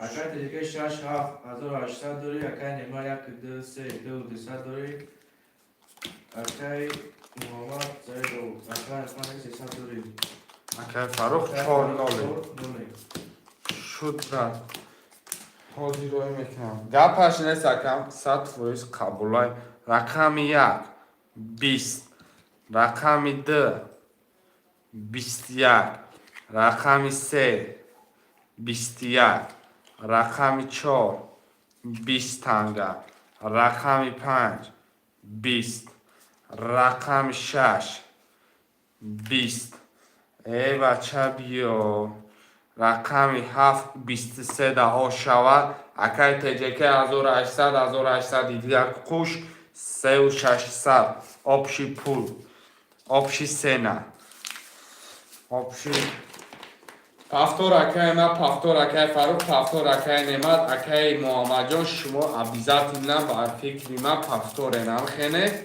Акай ТҶК шаш, ҳафт 1800 дорӣ, акай Нема як, ду, се, ду 200 дорӣ. Акай Муҳаммад Саидов, акай Осман 300 дорӣ. Акай Фаррух, чор ноли. Ноли. Шуд, брат. Ҳозир роӣ мекунам. Гапаш нест, акам, 100% қабулай. Рақами як, 20. Рақами ду, 21. Рақами се, 21. Рақами чор, 20 танга. Рақами панҷ, 20. Рақами шаш, 20. Э, бача, биё. Рақами ҳафт, 23 даҳо шавад. Акай ТҶК, 1800, 1800 дигар қуш, сеу шашсад. Общий пул. Общий цена. Общий. Повтор, акай ма, повтор, акай Фарух, повтор, акай Немат, акай Муҳаммадҷон, шумо обязательно ба фикри ма повторенам хене.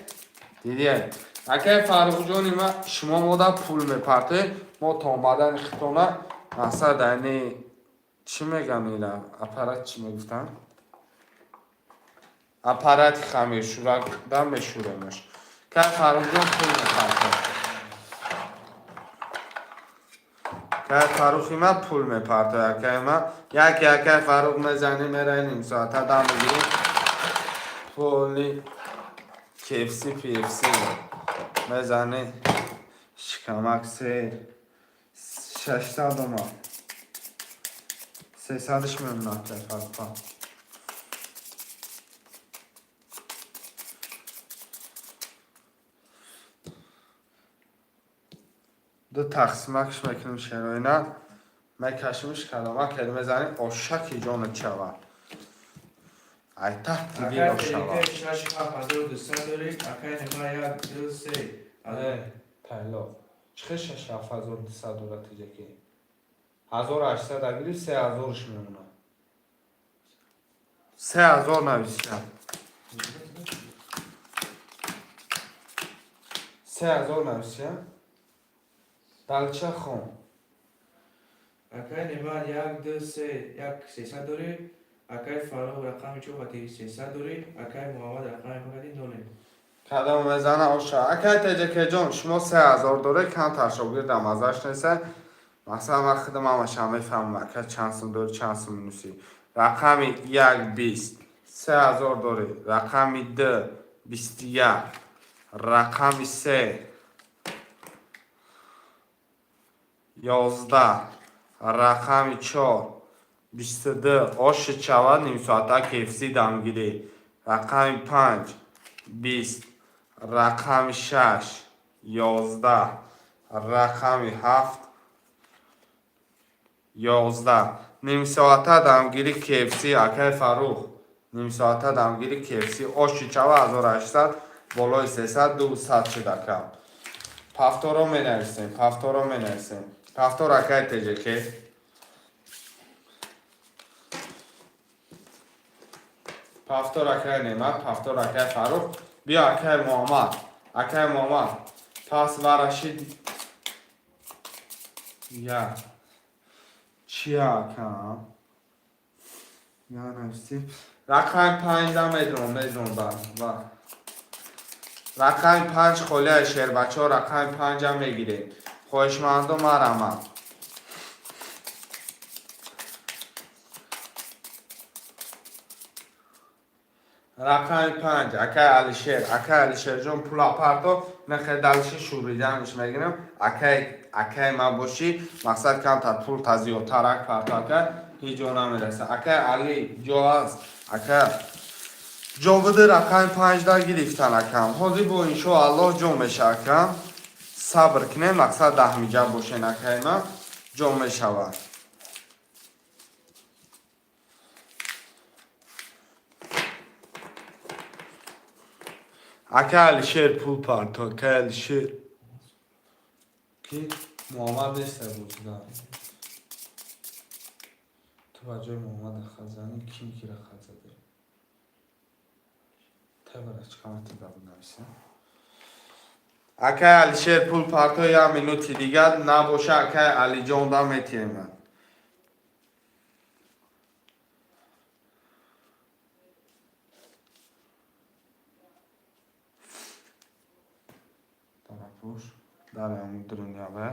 Дидия. Акай Фарухҷони ма, шумо мода пул мепартед, мо то омадани хитона мақсад, яъне чӣ меган ила аппарат, чӣ мегуфтанд? Аппарати хамиршӯрада мешӯремаш. Кай Фарухҷон пул мепартад. Кай Фарухи ма пул мепартад, акай ма. Яке акай Фарух мезанӣ, мерай, ним соата дам мегирем. Поли KFC, PFC мезанӣ, шикамак сер. 600 омад. 300-ш мемонад, фарқа. Ду тақсимакш мекунем, шероина мекашимш, калома кед мезанӣ, ошаки ҷонат шавад. Ай таҳти дил Акай шавад. ТЖК шаш ҳафт 1200 дорӣ. Акай Неъмат як, ду, се. Тайло. Чихе шаш 7200 дора тиҷаки? 1800 агири, 3000-ш мемонад. 3000 нависям. 3000 нависям. Далча хон. Акай Неъмат як, ду, се, як 300 дорӣ. Акай Фаррух рақами чор хати 300 дорӣ. Акай Муҳаммад рақами хати ноле. Кадом мезана оша. Акай теҷакеҷон, шумо 3000 доре, камтар шогирдам азаш неса. Масалан, ман худам ҳамаша мефаҳмам, ака чанд сум дори, чанд сум минуси. Рақами як бист, 3000 дорӣ. Рақами ду 21. Рақами се 11. Рақами чор 22. Оши чавад, нимсоата KFC дамгирӣ. Рақами панҷ 20. Рақами шаш 11. Рақами ҳафт 11. Нимсоата дамгирӣ KFC, акай Фаррух. Нимсоата дамгирӣ KFC. Оши чава, 1800 болои 300 200 шуд, ака. Повторо менависем, повторо менависем. Повтор, акай ТЖК. Повтор, акай Неъмат, повтор, акай Фаррух. Биё, акай Муҳаммад. Акай Муҳаммад. Пас варашид. Я. Чия, ака? Я нависӣ. Рақами панҷда медром, медром ба. Ба. Рақами панҷ холияи шербачаҳо, рақами панҷам мегирем. Хоҳишмандо, марамад. Рақами панҷ, акай Алишер, акай Алишерҷон, пула парто, нахе далши шӯриданш мегирам. Акай, акай ман бошӣ, мақсад камтар пул та зиёдтарак парто, ака, ҳеҷ ҷо намераса. Акай Али, ҷо ҳаст. Ака, ҷо биде, рақами панҷда гирифтан, акам. Ҳозир бо иншоаллоҳ ҷо меша, акам. Сабр кунем, мақсад даҳмиҷа бошен, акай ман, ҷо мешавад. Акай Алишер, пул парто, акай Алишер. Ки Муҳаммад неста бозида. Ту ба ҷои Муҳаммад хат зани, ким кира хат заде? Тебара чикамати гап нависа. Акай Алишер, пул парто, як минути дигар набоша, акай Алиҷон да метиҳем. Дарапуш, дар ҳамун дурунявая.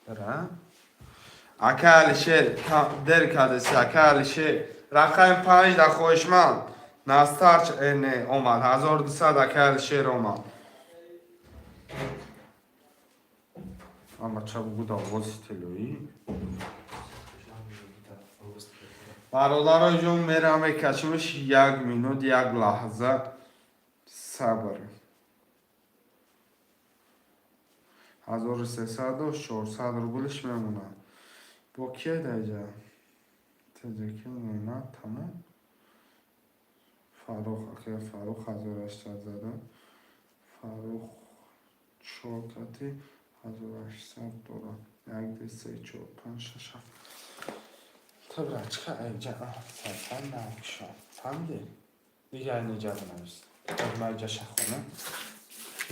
Дара? Акай Алишер, дер кардеси, акай Алишер. Рақами панҷ да хоҳишманд. Настарч не омад. 1200, акай Алишер омад. Ама ча бугу да овози тилоӣ. Бародаро ҷон, мерам мекашимш, як минут, як лаҳза сабр. 1300 400 рублиш мемонад. Бо кие даҷа? Теҷаки, Неъмат, тамом. Фаррух, акай Фаррух 1800 зада. Фаррух чор кати 1800 дорад. Як, ду, се, чор, панҷ, шаш, ҳафт. Табра, чика айҷа сайфан накшо. Фаҳмидӣ? Дига айниҷа бинавис. Майҷа шахона.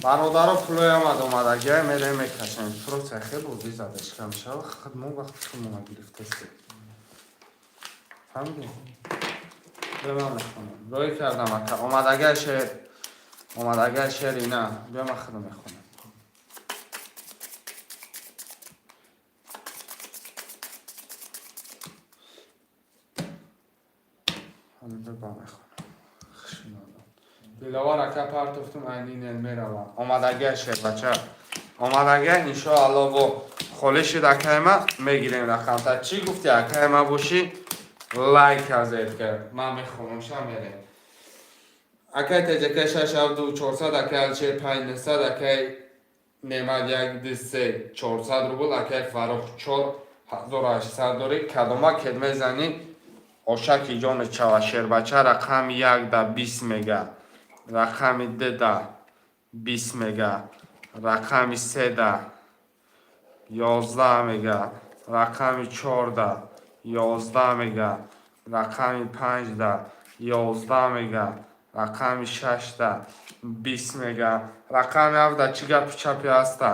Бародаро, пулои омад омадагиай мерем мекашем. Просто хел бозӣ задашка мешава. Худмо вақти худмона гирифтаси. Фаҳмидӣ? Биё, ман мехонам. Рӯй кардам, ака. Омадагиай шеър. Омадагиай шеър ина. Биё, ман худам мехонам. Мехонам. Диловар ака, партофтум, айнинел меравам. Омадагия, шербача, омадагия. Иншоалло, бо холӣ шуд, акайма, мегирем рақамта. Чӣ гуфти, акайма бошӣ, лайк азед кард. Ман мехонам, ша мерем. Акай Теҷака, шаш, ҳафт, ду, 400. Акай Алшер, панҷ, 900. Акай Немат, як, ду, се, 400 рубл. Акай Фаррух, 4800 дорӣ. Кадома кед мезанӣ, ошаки ҷони чава, шербача? Рақами як да 20 мега, рақами д да 20 мега, рақами се да 11 мега, рақами чор да 11 мега, рақами панҷ да 11 мега, рақами шаш да 20 мега, рақами ҳафт да чӣ гапи чапи ҳаста?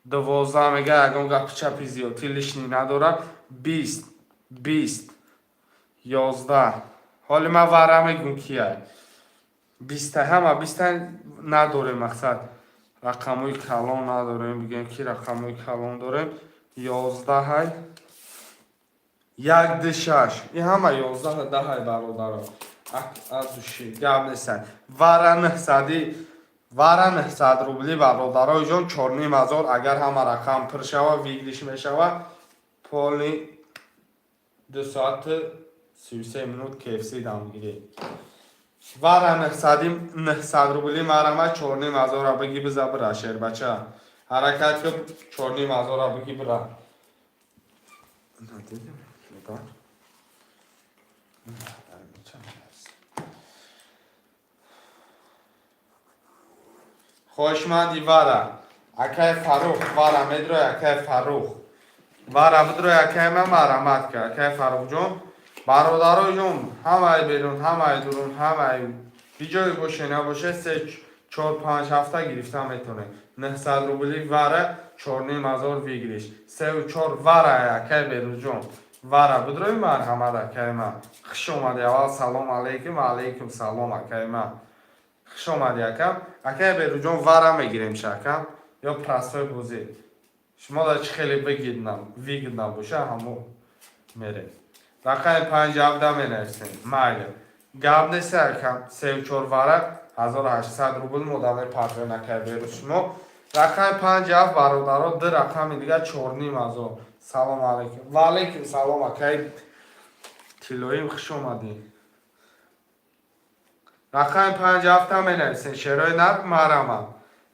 12 мега. Ягон гапи чапи зиёдтӣ лишний надорад. 20, 20, 11. Ҳоли ман вара мегӯм, кияй. Биста, ҳама биста надорем. Мақсад, рақамҳои калон надорем, бигем, ки рақамҳои калон дорем. 11-ҳай, як, ду, шаш. И ҳама 11 даҳай, бародаро, души гап нестан. Вара 900-и, вара 900 рубли, бародарои ҷон, 4500. Агар ҳама рақам пур шава, выигрыш мешава. Поли 2 соату 33 минут КФС дамгирӣ. Вара 900-и, 900 рубли. Марама, 4500-ра биги, биза, бира, шербача. Ҳаракат ки, 4500-ра биги, бира. Надидем, нигоҳ. Хоҳишманди вара, акай Фаррух, вара медрой. Акай Фаррух, вара бидрой. Акай ма, марамат ка, акай Фаррухҷон. Бародарои ҷон, ҳамаи берун, ҳамаи дурун, ҳамаи биҷое боше набоше, се, чор, панҷ ҳафта гирифта метавонед. 900 рубли вара, 4500 выигрыш. Сеу чор вара. Акай Берӯзҷон, вара бидрой, марҳамат. Акай ма, хуш омадӣ. Аввал салом алейкум. Ва алейкум салом, акай ма, хуш омадӣ, акам. Акай Берӯзҷон, вара мегирем ша, акам, ё простой бозӣ? Шумо дар чӣ хеле выгодно боша, ҳамо мерем. Рақами панҷ, ҳабда менависем. Майли, гап нест, акам. Сеу чор вара, 1800 рубл модаме партоен, акай Берӯз. Шумо рақами панҷ, ҳафт, бародаро, ду рақами дига, 4500. Салом алейкум. Ва алейкум салом, акай Тиллоим, хуш омадӣ. Рақами панҷ, ҳафта менависем, шерои нарх. Марама,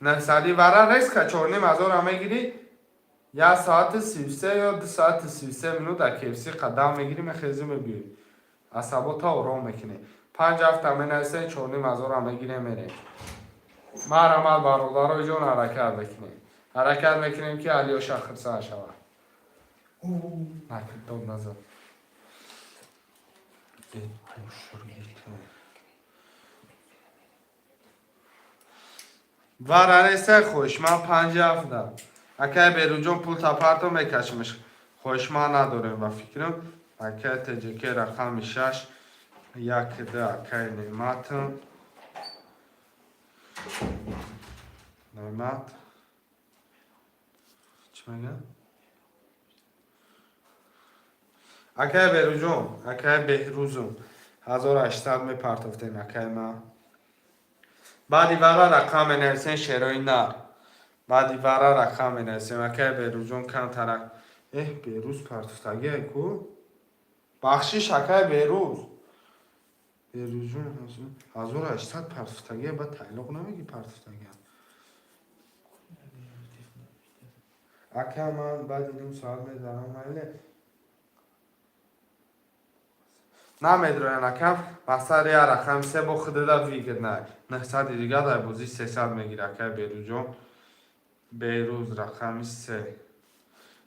900-и вара резко 4500-ра мегирӣ. 1 соати 33 ё 2 соати 33 минут дар КФС қадам мегирӣ, мехезӣ, мебиёӣ, асабота ором мекунӣ. Панҷ, ҳафта менависем, 4500-ра мегирем, мерем. Марҳамат, бародарои ҷон, ҳаракат мекунем, ҳаракат мекунем, ки Алёша хурсанд шавад. Накун, дод назад. Э, бушургиту. Вара неста, хоҳишман панҷ, ҳафта. Акай Берунҷон, пул тапарто, мекашимш. Хоҳишман надорем, ба фикрам. Акай ТЖК, рақами шаш, як, ду. Акай Неъматм, Неъмат чӣ мегӯяд? Акай Беруҷон, акай Беҳрӯзум, 1800 мепартофтем, акай ма. Баъди вара рақам менависем, шерои нар. Баъди вара рақам менависем, акай Берӯзҷон, камтарак. Эҳ, Берӯз партофтагиай ку. Бахшиш, акай Берӯз. Берӯзҷон, 1800 партофтагиай, баъд тайлоқ намегӣ партофтагиам. Ака, ман баъди ним соат медарам, майле? Намедроян, акам. Мақсад, я рақами се бо худада выгодно. 900-и дига дар бозӣ 300 мегира, акай Берӯзҷон. Берӯз, рақами се.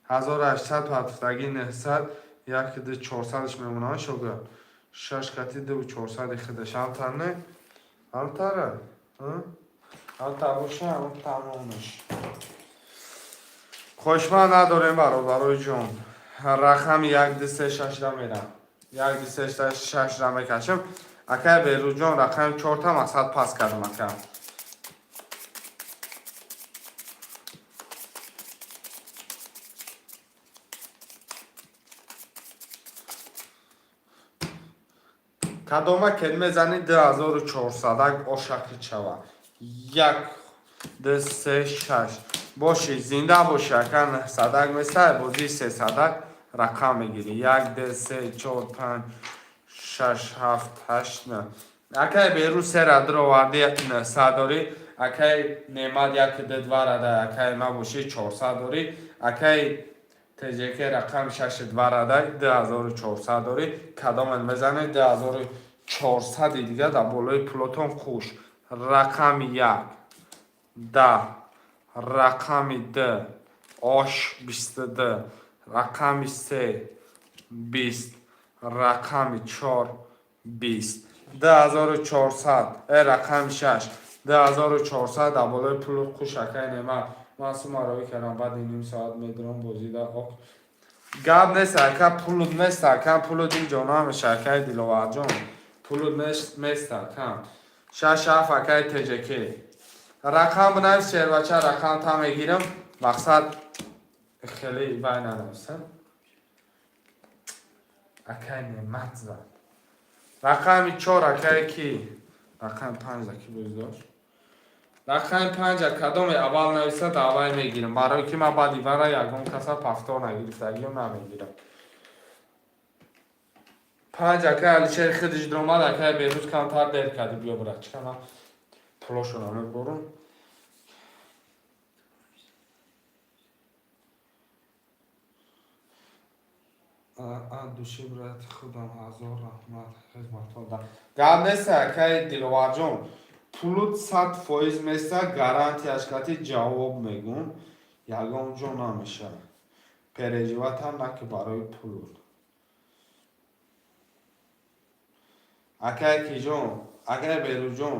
1800 партофтагӣ, 900, як, ду, 400-ш мемонад, шогирд. Шаш кати ду 400-и худаш. Ҳамтар не? Ҳамтара? Ҳамтар боша, ҳам тамомаш. Хоҳишманд надорем, бародарои ҷон. Рақами як, ду, се, шашра мерам. Як, ду, се, шашра мекашам. Акай Берӯзҷон, рақами чорта мақсад пас кардам, ака. Кадома кен мезани, 2400 ошақи чава. Як, ду, се, шаш. Боши, зинда боши, ака. Нӯҳсадак месай, бозии сесадак рақам мегирӣ. Як, ду, се, чор, панҷ, шаш, ҳафт, ҳашт, нӯ. Акай Берӯз сера дуроварди, 900 дорӣ. Акай Неъмат як, ду, два рада, акай ма боши, 400 дорӣ. Акай ТЖК рақами шаши два рада, 2400 дорӣ. Кадомат мезанед, 2400-и дига дар болои пулотон хуш. Рақами як, 10, рақами д, ош 22, рақами се, 20, рақами чор, 20, 2400. Рақами шаш, 2400 дар болои пулот хуш. Акай Неъмат, ман сумароӣ кардам, баъди ним соат медурам бозида. Ок, гап нест, ака, пулут нест, ака, пулут инҷо намеша. Акай Диловарҷон, пулут мест, ака. Шаш, ҳафт, акай ТЖК, рақам бинавис, шербача, рақам та мегирам. Мақсад хеле вай нанависам. Акай Неъмат зад рақами чор. Акай ки рақами панҷ ки боз дошт, рақами панҷа кадоме аввал нависад, аввал мегирам, барои ки ман баъди вара ягон каса повтор нагирифтагиё намегирам. Панҷ, акай Алишер хидиш дуромад. Акай Берӯз, камтар дер кардӣ. Биё, братчика, ман пулошона мебурам. Души, брат, худам ҳазор раҳмат, хизматҳо. Гап нест, акай Диловарҷон, пулут 100% места, гарантияш кати ҷавоб мегум, ягон ҷо намеша. Переживать ам наки барои пулут. Акай киҷон, акай Берӯҷон,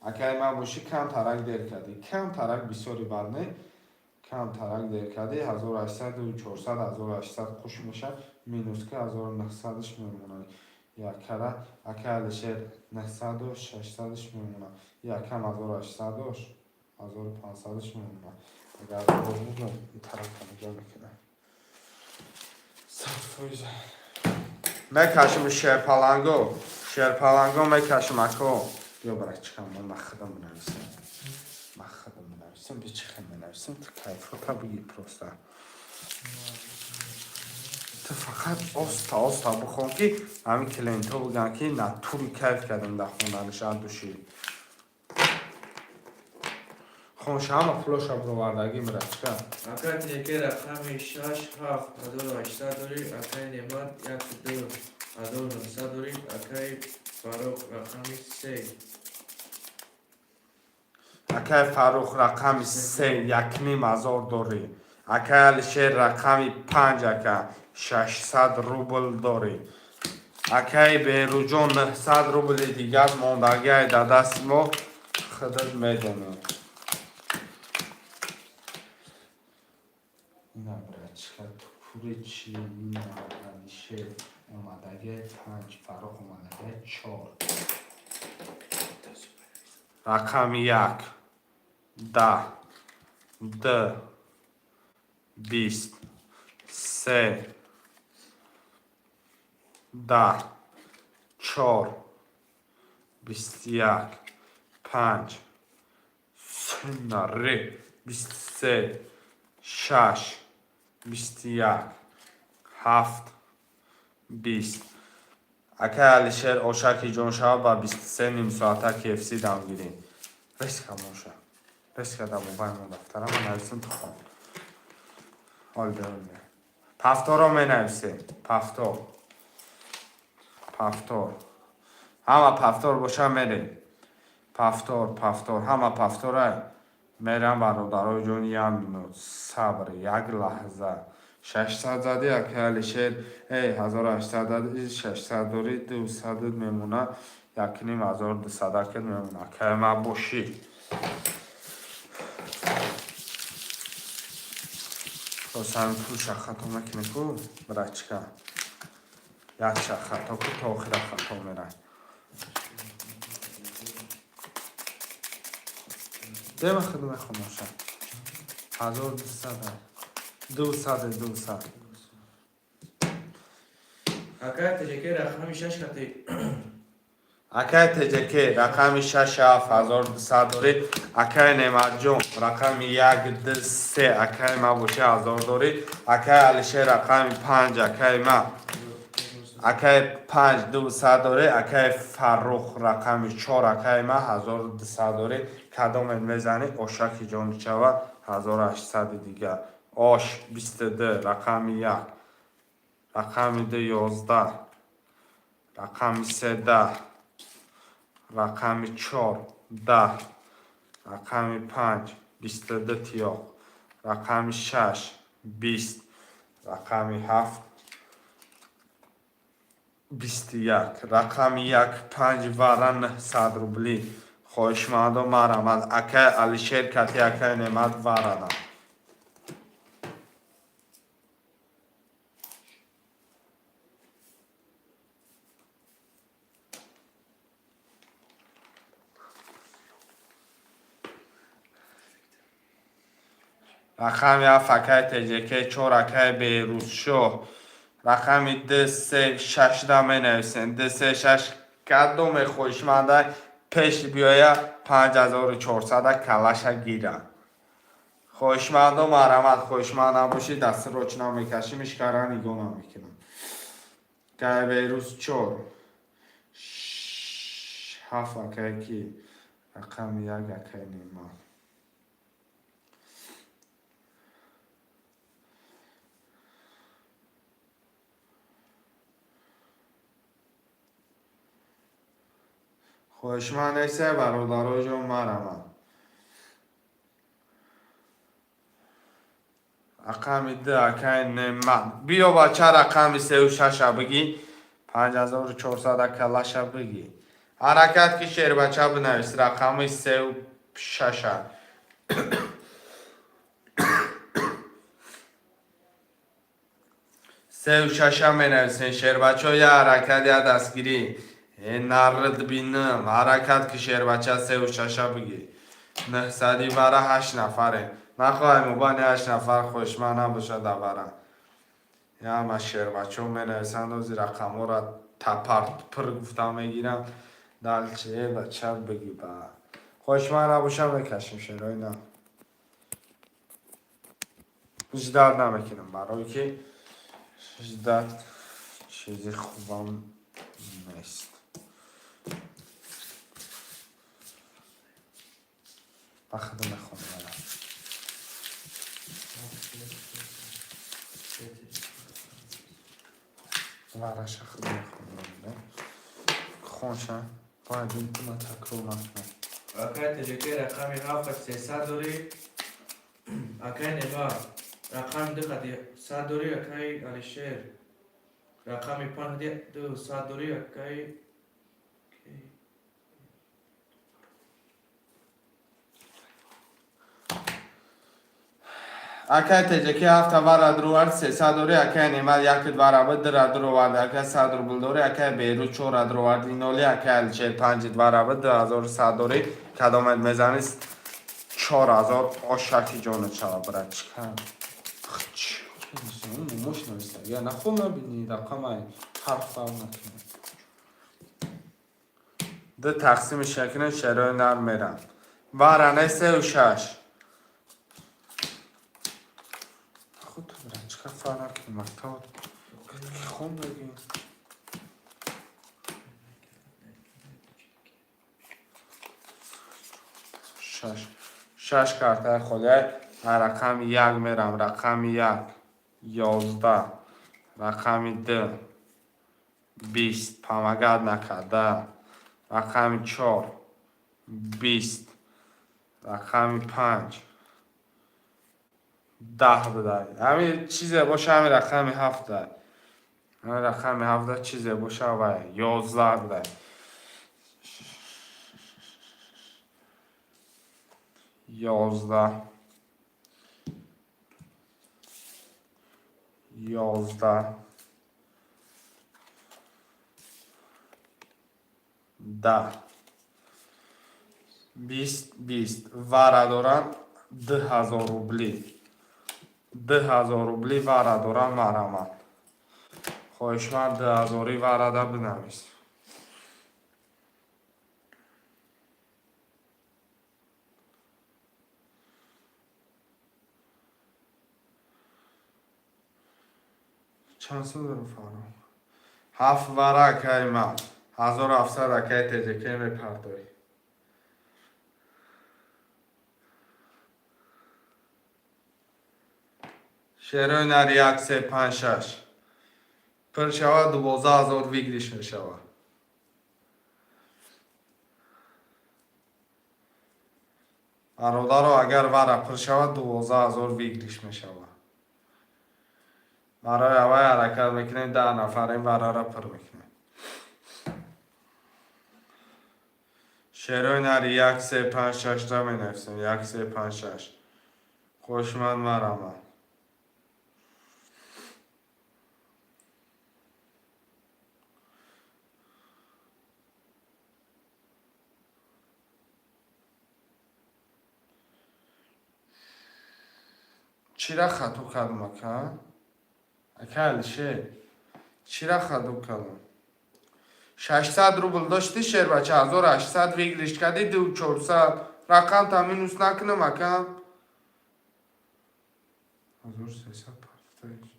акай ман бошӣ, камтарак дер кардӣ, камтарак, бисёри бад не, камтарак дер кардӣ. 1800-у 400, 1800 қуш мешавад, минус ки 1900-ш мемонад. Якара, акай Алишер, 900-у 600-ш мемонад, якам 1800-ош, 1500-ш мемонад. Агар дурӯғ бугӯям, ин тарафа нигоҳ мекунам. 100% мекашем. Шерпаланго, шерпаланго мекашем, ако. Биё, братчикам, ман худам менависам, ман худам менависам, би чӣ хел менависам, ту кайфота бигир. Просто ту фақат оста оста бихон, ки ҳамин клиентҳо бигӯянд, ки натури кайф кардем дар хонданиш. От души хонша, ҳама пулоша бировардагӣ, братчика. Акай Теке, рақами шаш, ҳафт, 1800 дорӣ. Акай Неъмат, як, ду, 1900 дорӣ. Акай Фаррух, рақами се. Акай Фаррух, рақами се, 1500 дорӣ. Акай Алишер, рақами панҷ, ака, 600 рубл дорӣ. Акай Берӯҷон, 900 рубли дигар мондагиай дар дасти мо, худат медонӣ. Ина, братчика, тукури чи? Ина, Алишер омадагиай панҷ, Фаррух омадагиай чор. Рақами як, 10, д, 20, се, 10, чор, 21, панҷ, сенаре, 23, шаш, 21, ҳафт, 20. Акай Алишер, ошаки ҷоншава, ба 23 нимсоата КФС дам гирем. Резко моша, резко да мобайл мо дафтара ман нависем, ту хон. Ҳол берун повторо менависем. Повтор, повтор, ҳама повтор боша, мерем. Повтор, повтор, ҳама повторай мерам. Бародарои ҷон, як минут сабр, як лаҳза. 600 зади, акай Алишер, эй, 1800 зади, 600 дорӣ, 200 мемона, 1500 акад мемона. Акай ма бошӣ. Ҳамин пулша хато накунӣ ку, братчика. Якша хато ку, то охира хато мерай. Дема, худ мехонамша. 1200, 200, 200. Акай Теҷеке, рақами шаш кати. Акай ТЖК рақами 6, 7, 1200 дорӣ. Акай Неъматҷон рақами 1, 2, 3, акай ма боша, 1000 дорӣ. Акай Алишер рақами 5, акай ма, акай 5, 200 дорӣ. Акай Фаррух рақами 4, акай ма, 1200 дорӣ. Кадомет мезанӣ, ошаки ҷоничава, 1800 дигар. Ош 22, рақами 1, рақами 2, 11, рақами 3, 10, рақами 4, 10, рақами 5, 22 тиёқ, рақами 6, 20, рақами 7, 21, рақами 1, 5, вара 900 рубли. Хоҳишмандо, марҳамат. Акай Алишер кати акай Неъмат варадам. Рақами 7, акай ТЖК, 4, акай Берӯзшоҳ, рақами 2, 3, 6 да менависем. 2, 3, 6. Кадоме хоҳишманда пеш биёя, 5400 калаша гира. Хоҳишмандо, марҳамат. Хоҳишманд набошӣ, дастроч намекашим, ишкара нигоҳ намекунам. Акай Берӯз, 4, 7, акай ки, рақами 1, акай Неъмат. Хоҳишманд неста, бародароҷон, марҳамат. Рақами 2, акай Неъмат, биё, бача, рақами сеу шаша бигӣ, 5400 калаша бигӣ. Ҳаракат ки, шербача, бинавис рақами сеу шаша. Сеу шаша менависен, шербачо. Я ҳаракат, я дастгирӣ. Э, нард бинам. Ҳаракат ки, шербача, сеу шаша бигӣ. 900-и вара, ҳашт нафаре. Нахоҳем мубани, ҳашт нафар хоҳишманд набошад авара. Яма шербачо менависанд, ози рақамҳоро тапар пир гуфта мегирам. Дальше, э, бача, бигӣ ба. Хоҳишманд набошам, мекашем, шерои на. Ждать намекунам, барое ки ждать чизи хубам нест. Ба худо мехонам. Вараша худо мехонам. Хонша, бояд ин такрор накунам. Акай ТЖК рақами 7 300 дорӣ. Акай Неъмат рақами 2 қади 100 дорӣ. Акай Алишер рақами 5 қади 200 дорӣ. Акай Акай ТЖК ҳафта вара дурувард, 300 дорӣ. Акай Неъмат як вара буд, дира дуровард, акай 100 рубл дорӣ. Акай Берӯз чора дуровард, ноли. Акай Алишер панҷ вара буд, 2100 дорӣ. Кадомет мезанӣ, 4000, ошаки ҷонат шава, брат. Муш нависта я нахо, набини, рақамай ҳарф фарқ накунад. Ду тақсими шакна, шарои нар мерам. Варане сеу шаш. Худ, брат, чика фарқ накунад, мактаб ки хондагӣ. Шаш, шаш картаи холиай. Рақами 1 мерам. Рақами 1, 11, рақами 2, 20, помогать накарда, рақами 4, 20, рақами 5, 10 будай. Ҳамин чизе боша, ҳамин рақами ҳафта, ҳамин рақами ҳафта чизе боша, вай 11 будай. 11, 11, 10, 20, 20. Вара доранд 2000 рубли, 2000 рубли вара доранд. Марҳамат, хоҳишманд, дуҳазорӣ варада бинавис. Чанд сол дорам, Фаррух? Ҳафт вара, акаи ман. 1700, акаи ТЖК, мепардоӣ. Шерои нар, як, се, панҷ, шаш. Пур шавад, 12 000 выигрыш мешавад. Бародаро, агар вара пур шавад, 12 000 выигрыш мешавад. Барои аввай ҳаракат мекунем, 10 нафарем, варара пур мекунем. Шерои нари, як, се, панҷ, шашта менависем. Як, се, панҷ, шаш. Хушманд, марамад. Чира хато кардам, ака? Ака Алишер, чира хато кардам? 600 рубл дошти, шербача, 1800 выигрыш кардӣ, 2400. Рақамта минус накунам, ака? 1300 партоиш.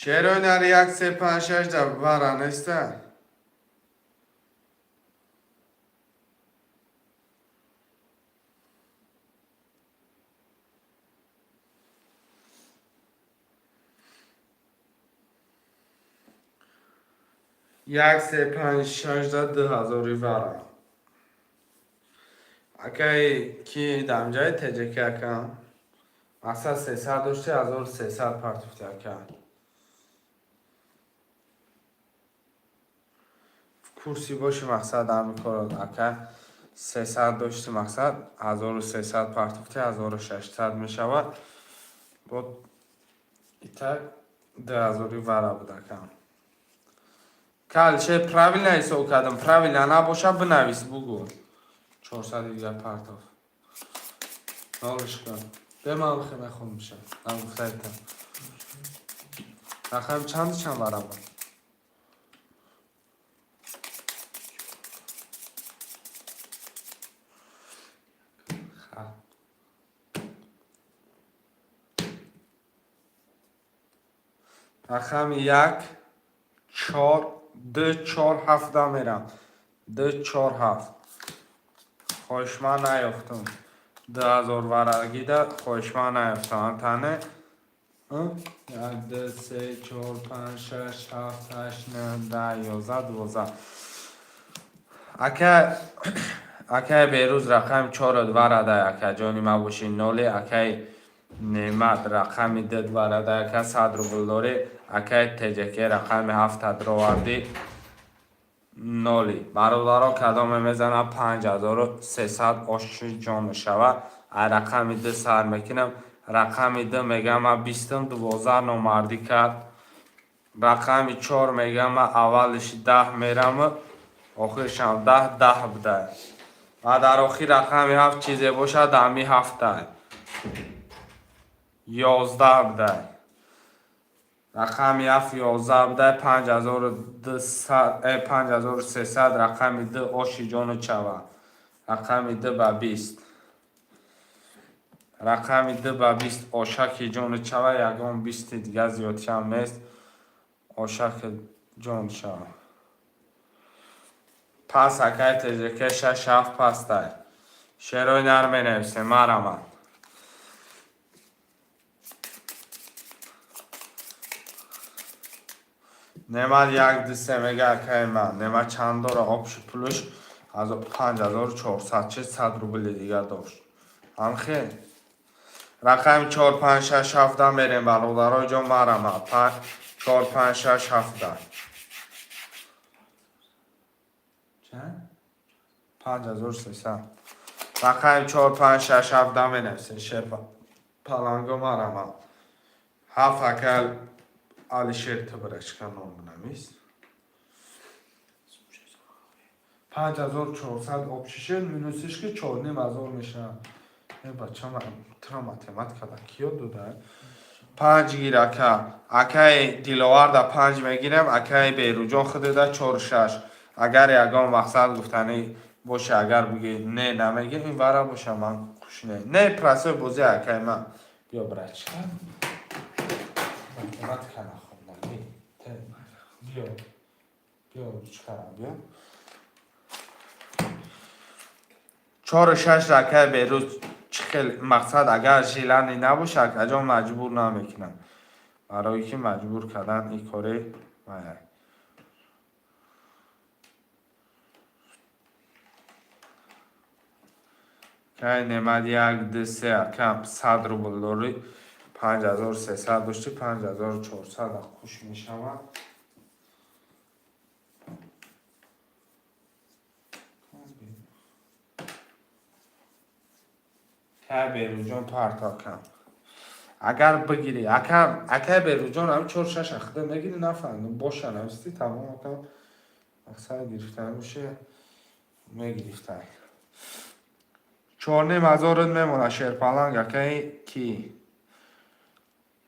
Шерои нари, як, се, панҷ, шаш да вара неста. Як, се, панҷ, шаш да 2000-и вара. Акаи ки дамҷаи ТЖК, ака? Мақсад, 300 дошти, 1300 партуфти, ака. Курси боши, мақсад, ҳами кор, ака. 300 дошти, мақсад, 1300 партуфти, 1600 мешавад. Бо итак 2000-и вара буд, ака. Калше, правильно ҳисоб кардам? Правильно набоша, бинавис, бугӯ. 400 дига партоф. Нолишка. Беман хе мехонмша. Нагуфтайтам. Рақам чанд, чанд вара буд? Ха. Рақами як, чор, ду, чор, ҳафта мерам. Ду, чор, ҳафт. Хоҳишман наёфтам. 2000 варагида хоҳишман наёфтам. Тане? Як, ду, се, чор, панҷ, шаш, ҳафт, ҳашт, нӯҳ, 10, 11, 12. Ака, акаи Берӯз, рақами чору варада, ака ҷони ма боши, ноли. Акаи Неъмат, рақами ду варада, ака, 100 рубл дорӣ. Акаи ТЖК, рақами ҳафта дровардӣ, ноли. Бародаро, кадоме мезанам, 5300 оши ҷон мешавад. Ай рақами ду сар мекунам. Рақами ду мегам, ман бистум, 12 номардӣ кард. Рақами чор мегам, ман аввалиш 10 мераму охиршам 10, 10 буда. Ва дар охир рақами ҳафт чизе бошад, ҳами ҳафта. 11 буда. Рақами ҳафт 11 буда, 5200, 5300, рақами ду оши ҷону чава. Рақами ду ба 20. Рақами ду ба 20 ошаки ҷону чава, ягон бисти дига зиёдшам нест. Ошаки ҷон шава. Пас, акай ТЖК, шаш, ҳафт пастай. Шерои нар менависем, марамад. Немат, як, ду, се мега, акаи ман. Немат чанд дора общий пулш? 5400 чи 100 рубли дигар дошт. Ҳамхел. Рақами чор, панҷ, шаш, ҳафта мерем, бародарои ҷон, марама. Чор, панҷ, шаш, ҳафта. Чанд? 5300. Рақами чор, панҷ, шаш, ҳафта менависем. Шерпа. Паланго, марама. Ҳафт, ака Алишер, тибрачка, ном бинавис. 5400 общий шед, минусиш ки 4500 мешавад. Э, бача, тура математика да ки ёд дода? Панҷ гир, ака. Акаи Диловарда панҷ мегирем, акаи Беруҷон худеда чору шаш. Агар ягон мақсад гуфтанӣ боша, агар буги не, намегир, ин вара боша, ман хуш не. Не, простой бозӣ, акаи ман. Биё, братчика. Математика нахондагӣ. Биё. Биё, ручкара биё. Чору шаш акаи Беруз чӣ хел мақсад, агар желание набоша, акаҷон, маҷбур намекунам. Барое ки маҷбур кардан ин кори мая. Кай Немат, як, ду, се, акам, 100 рубл дорӣ, 5300 доштӣ, 5400 хуш мешавад. Кай Беруҷон, парто, акам. Агар бигирӣ, акам, акай Беруҷон, ҳам чор шаш ахда мегирӣ, нафаҳмидам, боша нависти, тамом, акам, мақсад гирифтан боше, мегирифтай. 4500-ат мемонад, шерпаланг, акаи ки?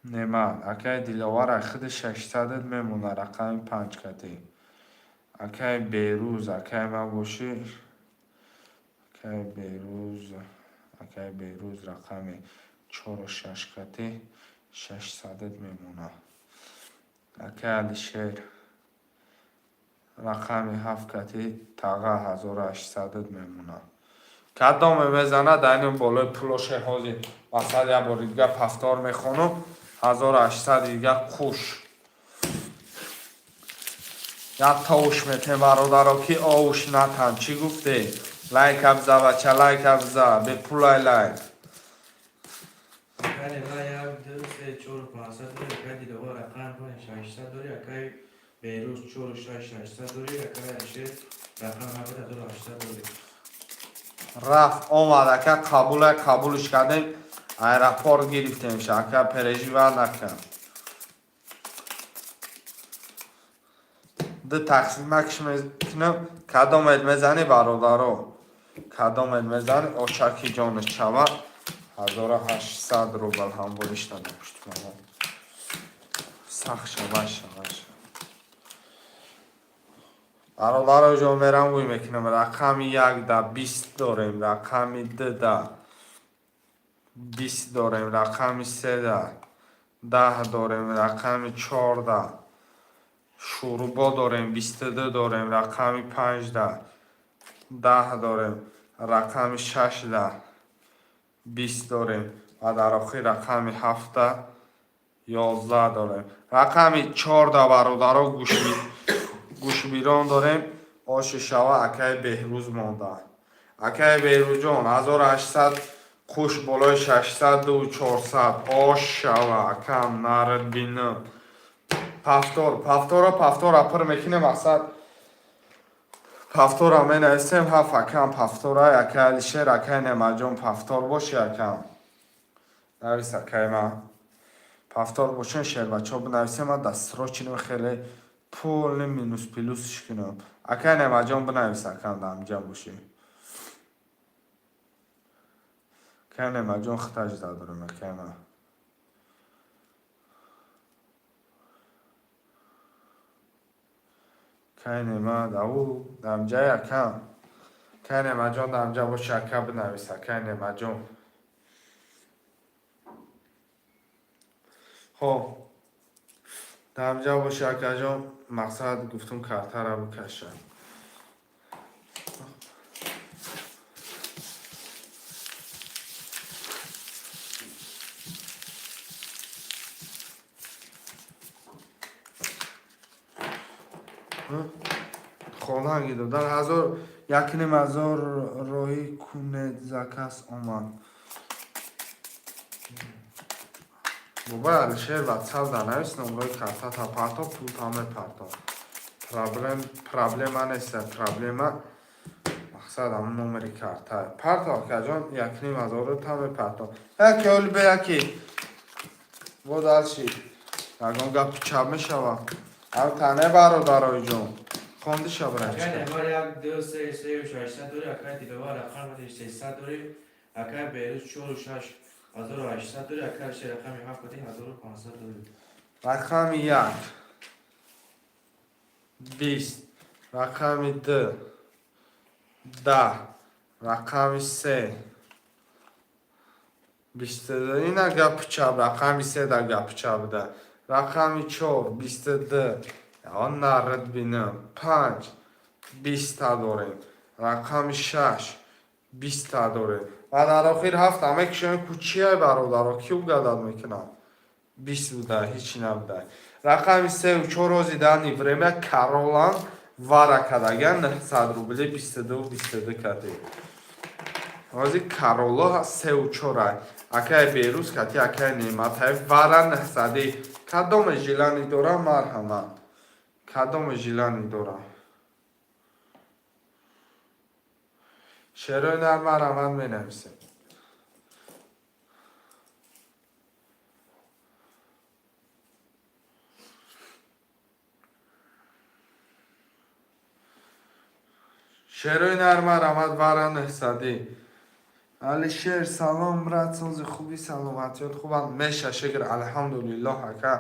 Немат, акаи Диловар, худи 600-ат мемонад, рақами панҷ катӣ. Акаи Беруз, акаи ман бошӣ, акаи Беруз, акаи Беруз рақами чору шаш катӣ 600-ат мемонад. Акаи Алишер рақами ҳафт катӣ таға 1800-ат мемонад. Кадоме мезанад, айни болои пулоше ҳозир мақсад як бори дига повтор мехонам, 1800 дига қуш. Як товуш метем, бародаро, ки овуш натан. Чӣ гуфте? Лайка биза, бача, лайка биза, бепулай лайк. Акай Немат, як, ду, се, чору 500 дорӣ, акай Диловар рақами панҷ 600 дорӣ, акай Беруз чору шаш 600 дорӣ, акай Алишер рақами ҳафт 1800 дорӣ. Рафт омад, ака, қабула, қабулш кардем, аэропорт гирифтемша, ака, переживать накун. Ду тақсимакш мекунам, кадомет мезанӣ, бародаро? Кадомет мезанӣ, ошаки ҷонаш шава, 1800 рубл ҳам болишта напуштумава. Сахт шава, шава, шава. Бародаро ҷон, мерам гӯй мекунам, рақами як да 20 дорем, рақами ду да 20 дорем, рақами се да 10 дорем, рақами чор да шӯрбо дорем, 22 дорем, рақами панҷ да 10 дорем, рақами шаш да 20 дорем ва дар охир рақами ҳафт да 11 дорем. Рақами чор да, бародаро, гӯшбирон дорем, оши шава, акаи Беҳрӯз монда. Акаи Беҳрӯзҷон, 1800 қуш болои 600 400 ош шава, акам, нард бинам. Повтор, повтора, повтора пур мекунем, мақсад повтора менависем, ҳафт, акам, повтора, акаи Алишер, акаи Немаҷон, повтор боши, акам. Навис, акаи ман. Повтор бошен, шербачаҳо бинависем, ман дастрочинем хеле полный минус плюсш кунам. Акаи Немаҷон, бинавис, акам, дар ҳамҷа бошӣ. Акаи Немаҷон, хиташ задорем, акаи ман. Акаи Немат, ау, дар ҳамҷаи акам. Акаи Немаҷон, дар ҳамҷа боши, ака, бинавис, акаи Немаҷон. Хоб, дар ҳамҷа боши, акаҷон, мақсад гуфтум картара бикашам. Хонанги додан ҳазор якним ҳазор роҳӣ кунед, заказ омад. Бобай Алишер, ватсап да навис, номрои картата парто, пулта мепарто. Проблема нест, проблема мақсад ҳамн номери карта. Парто, акаҷон, якним ҳазорро та мепарто. Яке оли бе яке. Бо дальше. Ягон гапи чап мешава. Ав тане, бародарои ҷон. Хондиша, Акай братчика. Немат, як, ду, се, сею 600 дорӣ, акай Диловар рақами 300 дорӣ, Акай Беҳрӯз чору шаш 1800 дорӣ. Акай Алишер рақами ҳафт кати 1500 дорӣ. Рақами як 20, рақами ду 10, рақами се 22. Ина гапи чап, рақами се да гапи чап буда. Рақами чор 22. Он нарид бинам. Панҷ 20-та дорем. Рақами шаш 20-та дорем. Ва дар охир ҳафта мекушем ку чия, бародаро, ки угадать мекунад? 20 буда, ҳичи набуда. Рақами севу чор ҳози данный время каролан вара кадаган 900 рубли 22 22 кати. Ҳози кароло севу чора. Акай Берӯз кати акай Неъматай вара 900-и. Кадоме желание дора, марҳамат. Кадоме желание дора. Шерои нар, марҳамат, менависем. Шерои нар, марҳамат, вара 900-и. Алишер, салом, брат, сози, хуби, саломатиёт хубам? Меша, шукр, алҳамдулиллоҳ, ака,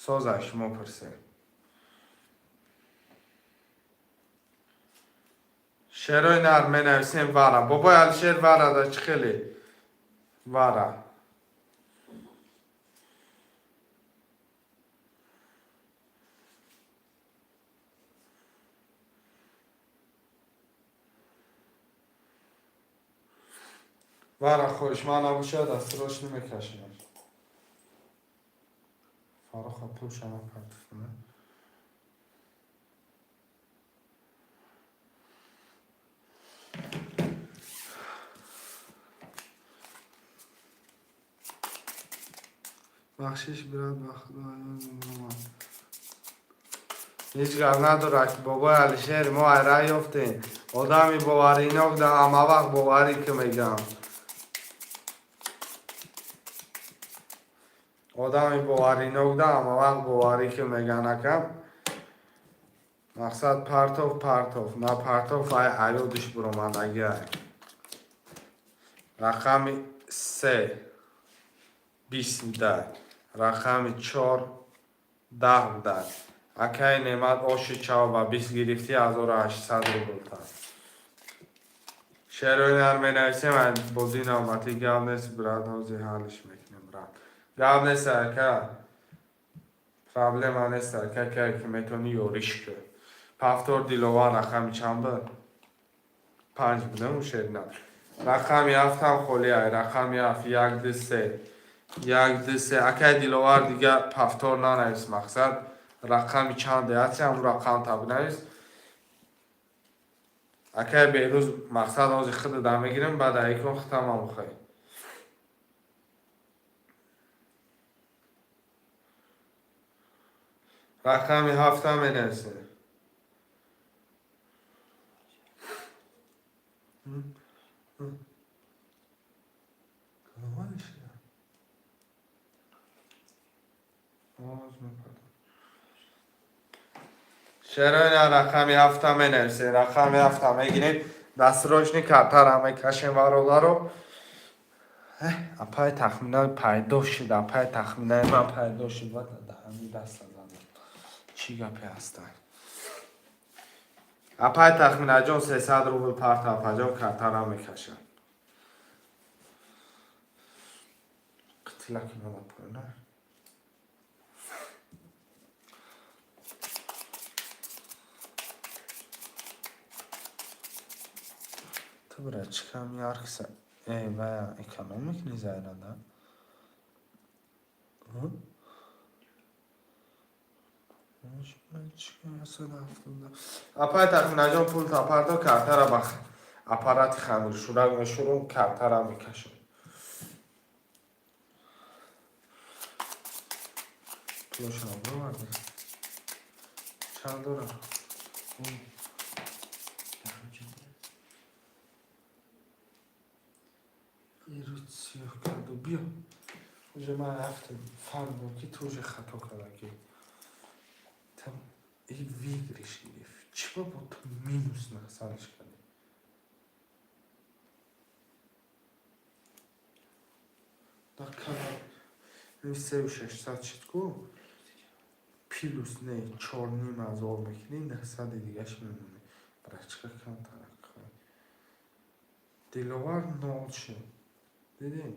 соза, шумо пурсед. Шерои нар менависем вара. Бобои Алишер, вара да чӣ хеле? Вара. Вара хоҳишманд набошад, дастрош намекашем. Фаруха пулша напартофтана. Бахшиш, брат, ба худо. Ҳеҷ гап надорад, бобои Алишер, мо айра ёфтем. Одами боваринок да ҳама вақт боварӣ ки мегам. Одами боваринок да ҳама вақт боварӣ ки меган, ака. Мақсад партов, партов, на партов, ай аёдиш буромадагиай. Рақами се 20 буда. Рақами чор 10 буда. Акаи Неъмат оши чав ба 20 гирифтӣ, 1800 рублта. Шерои нар менависем, бозии навбатӣ гап нест, брат, ҳозир ҳаллиш мекунем, брат. Гап нест, ака. Проблема нест, ака, ки метавонӣ ёриш кӯ. Повтор, Диловар, рақами чанд буд? Панҷ буда шерина. Рақами ҳафтам холӣ ай. Рақами ҳафт як ду се. Як ду се. Акай Диловар, дига повтор нанавис, мақсад. Рақами чанде ҳасти, ҳамун рақам та бинавис. Акай Беҳрӯз, мақсад ҳозир худа да мегирем, баъд айкон хитамам хӯй. Рақами ҳафта менависем. Кадомаш? Оз мепардам. Шероина, рақами ҳафта менависем. Рақами ҳафта мегирем. Дастрочный картара мекашем, бародаро. Апай тахминай пайдо шуд, апай тахминаи ман пайдо шуд ва ҳамин даста задам. Чӣ гапе ҳастай? Апай Тахминаҷон, 300 рубл парта, апаҷон, картара мекашам. Қитилаки мана поёна. Ту бира чӣ кам яркса? Э, вая эконом мекунӣ зайнада? Апай Тахминаҷон, пул тапардо, картара ба аппарати хамиршӯрак мешӯрум, картара мекашам. Пулошам бироварди. Чанд дорам? Рақами чанд? Ирӯз сиёҳ карду биё. Уже ман ҳафта фаҳмидам, ки ту уже хато кардагӣ. Там и выигрыш гирифт. Чӣ ба бо ту минус насалиш кардӣ? Сею шашсад шид ку, плюс не 4,5 ҳазор мекунӣ, 900-и дигаш мемонӣ. Брачка, камтарак. Диловар нол шид, дидем.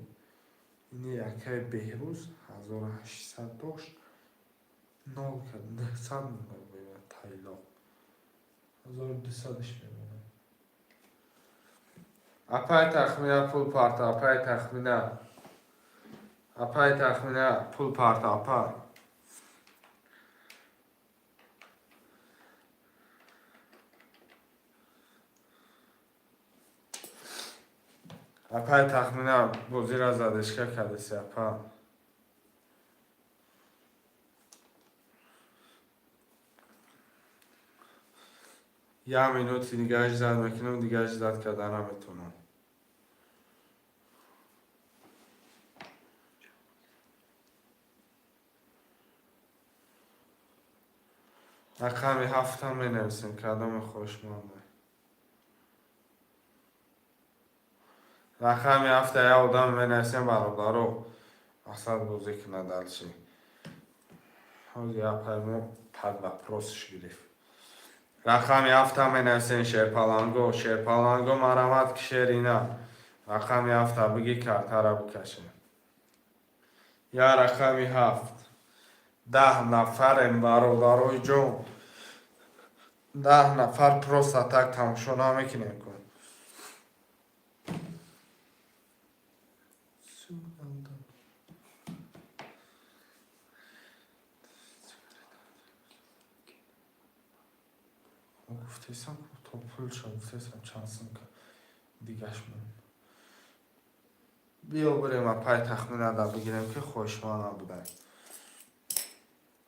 Ини акаи Беҳрӯз 1800 дошт, нол кард, 900 монда, тайлоқ 1200-ш мемонад. Апай Тахмина, пул парта, апай Тахмина, апай Тахмина, пул парта, апай. Апай Тахмина, бозира задышка кардеси, апа. Як минути дигараш зад мекунам, дигараш зад карда наметавонам. Рақами ҳафтам менависем, кадоме хоҳишманда. Рақами ҳафта як одам менависем, бародаро, мақсад бозӣ кунад дальше. Ҳозир апай мо под вопрос ш гирифт. Рақами ҳафта менависем, шерпаланго, шерпаланго, марамат ки шерина. Рақами ҳафта биги, картара бикашем. Я рақами ҳафт. 10 нафарем, бародарои ҷон. 10 нафар просто так тамошо намекунем ку. Гуфтесам, то пулша гуфтесам, чанд сум дигаш мон. Биё бирем, апай Тахминада бигирем, ки хоҳишманд набудай.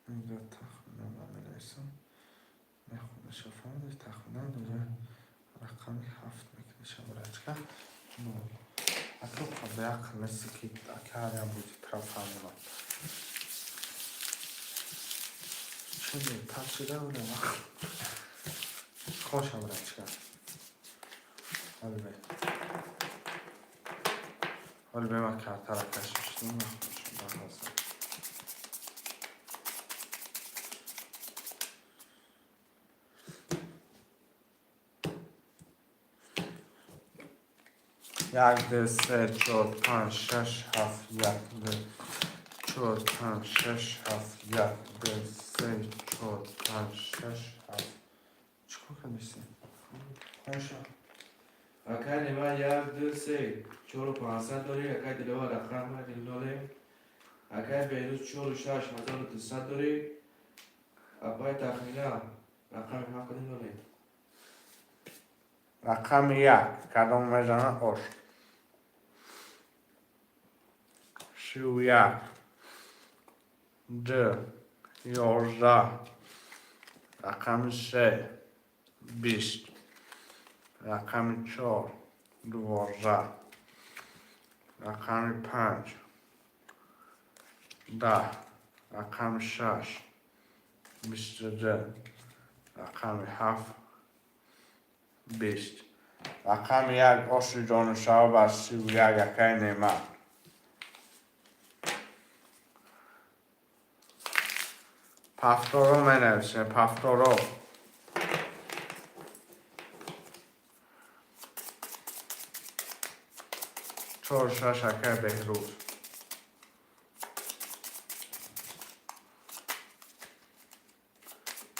Инҷа Тахмина менависам. Мехонаша, фаҳмидед, Тахмина инҷа рақами ҳафт мекунеша, брачка. Нол. Ака беақл нести, ки ака ҳарям буди тра фаҳмонам. Чуне пак шуда будам. Хоша, брачка. Ҳоли бе. Ҳоли бе, ман картара кашиштам, нахошам. Як, ду, се, чор, панҷ, шаш, ҳафт, як, ду, чор, панҷ, шаш, ҳафт, як, ду, се, чор, панҷ, шаш, ҳафт. Чӣ кор кардиси? Хоша. Акай Неъмат, як, ду, се, чору панҷсад дорӣ. Акай Диловар, рақами ноле. Акай Беҳрӯз, чору шаш, 1200 дорӣ. Апай Тахмина, рақами ҳафт ноле. Рақами як кадом мезана ош? 31, ду, 11, рақами се, 20, рақами чор, 12, рақами панҷ, 10, рақами шаш, 22, рақами ҳафт, 20. Рақами як оши ҷонушава бар 31, акай Неъмат. Повторо менависем, повторо. Чор, шаш, акай Беҳрӯз.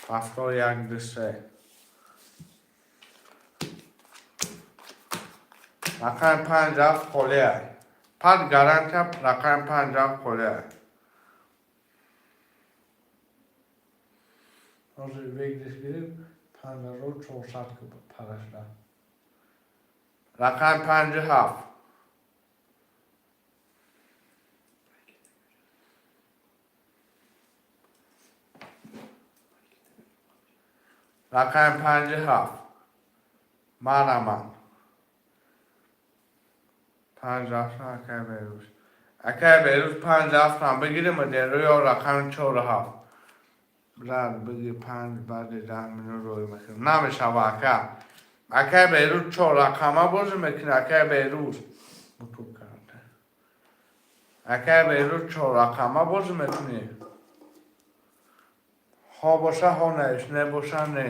Повтор, як, ду, се. Рақами панҷ рафт холиай. Пад гарантия, рақами панҷ рафт холиай. Ҳозир выигрыш гирифт, 5400 парашда. Рақами панҷу ҳафт. Рақами панҷу ҳафт. Мараман. Панҷ рафтан, акай Беҳрӯз. Акай Беҳрӯз, панҷ рафтан бигирем ё рақами чору ҳафт. Брат, биги панҷ, баъди 10 минут рӯй мекунем. Намешава, ака. Акай Беҳрӯз чор рақама бозӣ мекунӣ, акай Беҳрӯз. Бутуб карда. Акай Беҳрӯз, чоррақама бозӣ мекунӣ? Ҳо боша, ҳо навис, не боша, не.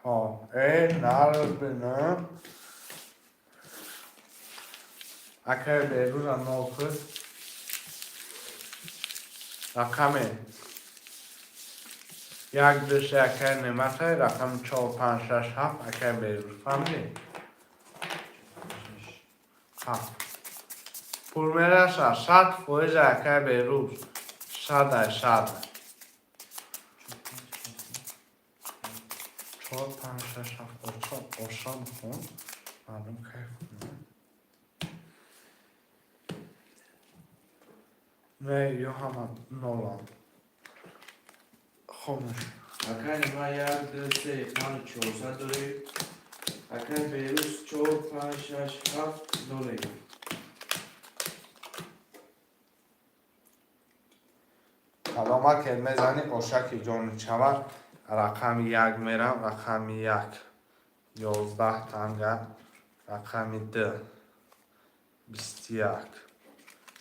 Ҳо э нарз бинам. Акай Беҳрӯза нол кун. Рақаме як, ду, се акай Нематай, рақами чор, панҷ, шаш, ҳафт акай Беҳрӯз. Фаҳмидӣ? Ҳафт пул мераса, 100% акай Беҳрӯз, садай сад. Чор, панҷ, шаш, ҳафт. Осон, осон хон, мардум кайф кунанд. Не, ё ҳама нолам. Хомӯш. Акай Немат, як, ду, се, панҷ, 400 дорӣ. Акай Беҳрӯз, чор, панҷ, шаш, ҳафт дорӣ. Каломаке мезанӣ, ошаки ҷони чавар. Рақами як мерам. Рақами як 11 танга, рақами ду 21,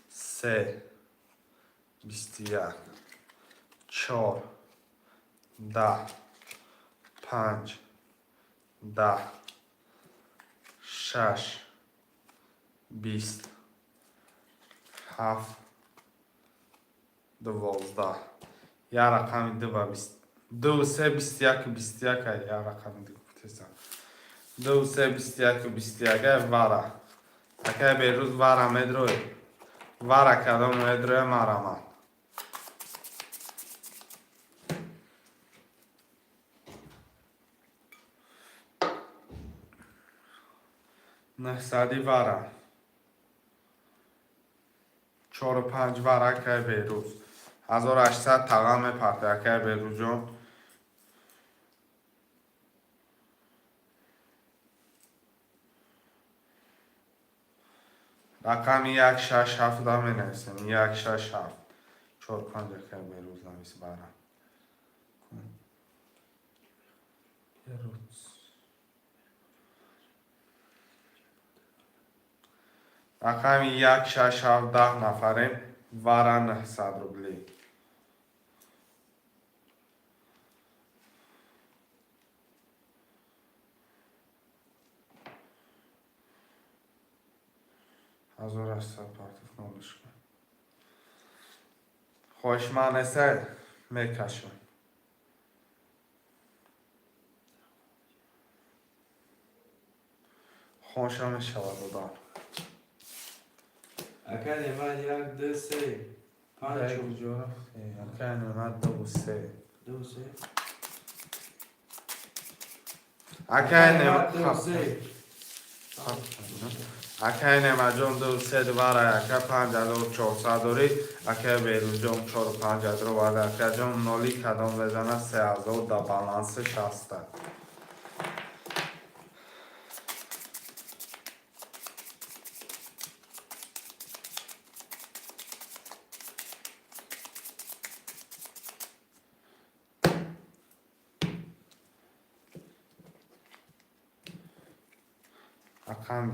се 21, чор 10, панҷ 10, шаш 20, ҳафт 12. Як рақами ду ба бист, ду, се, 21, 21. Як рақами ду гуфтесам. Ду, се, 21, 21. Ай вара, акай Беҳрӯз, вара медрой? Вара кадом медроя? Мараман. Нӯҳсади вара, чору панҷ вара. Акай Беҳрӯз, 1800 тағал мепарта, акай Беҳрӯзҷон. Рақами як, шаш, ҳафта менависем. Як, шаш, ҳафт, чор, панҷ. Акай Беҳрӯз, навис бара. Беҳрӯз. Рақами як, шаш, ҳафт, 10 нафарем. Вара 900 рубли. 1800 партов нолишка. Хоҳишманд нестай, мекашам. Хонша мешавад додан. Акай Немат, як, ду, се, панҷ, чор. Акай Немат, ду, се. Ду, се. Акай Немат, ду, се. Акай Нематҷон, ду, се вара. Ака, 5400 дорӣ. Акай Беҳрӯзҷон, чору панҷ ҳазор варда. Акаҷон, ноли кадом мезана? 3000 да баланси шаста. Рақам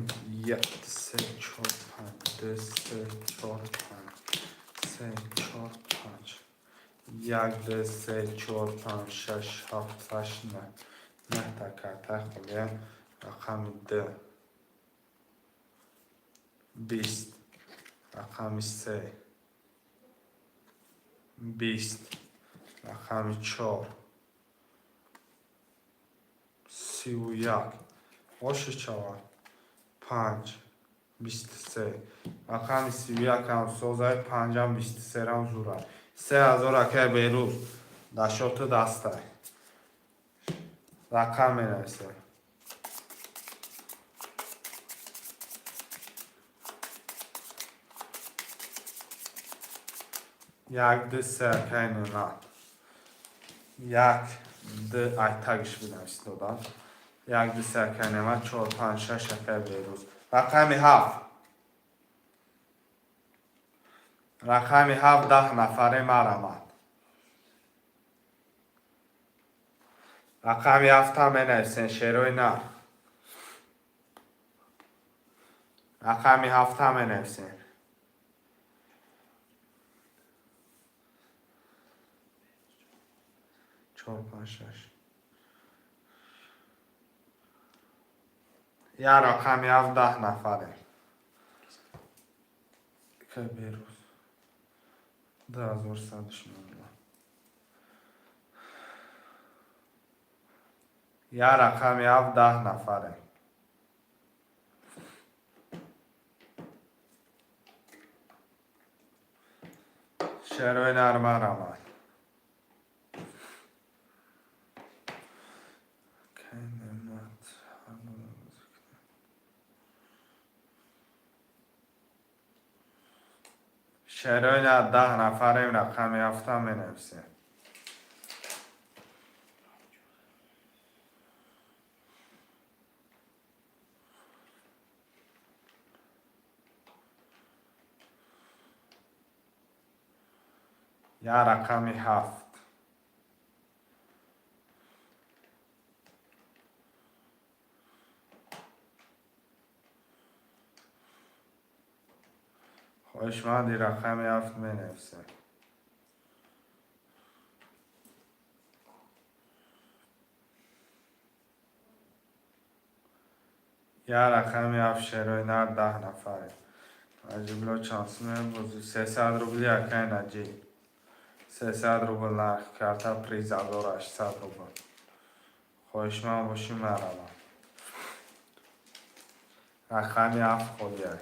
як, се, чор, панҷ, ду, се, чор, панҷ, се, чор, панҷ, як, ду, се, чор, панҷ, шаш, ҳафт, ҳашт, нӯҳ. Нӯҳта картаи холия. Рақами ду 20, рақами се 20, рақами чор 31. Оши чавад. Панҷ 23, рақами 31ам созай, панҷам 23-рам зурай. 3000, акай Беҳрӯз, дашоту дастай. Рақам менависем. Як, ду, се. Акай Немат, як, ду, айтагиш бинавис додам. Як, ду, се, акай Немат. Чор, панҷ, шаш, акай Беҳрӯз. Рақами ҳафт, рақами ҳафт, 10 нафаре марамад. Рақами ҳафта менависен, шерои нар. Рақами ҳафта менависем. Чор, панҷ, шаш. Як рақами ҳафт, 10 нафаре. Кай Берӯз. 2116. Як рақами ҳафт, 10 нафаре. Шерои нарма равад. Кай Неъмат. Шерои нар, 10 нафарем, рақами ҳафта менависем. Як рақами ҳафт. Хоҳишманди рақами ҳафт менависем. Як рақами ҳафт, шерои нар, 10 нафаре. Наҷибло чанд сум бозӣ? 300 рубли, акай Наҷиб. 300 рубл нарх карта, приз 1800 рубл. Хоҳишманд бошӣ, маравам. Рақами ҳафт холиай.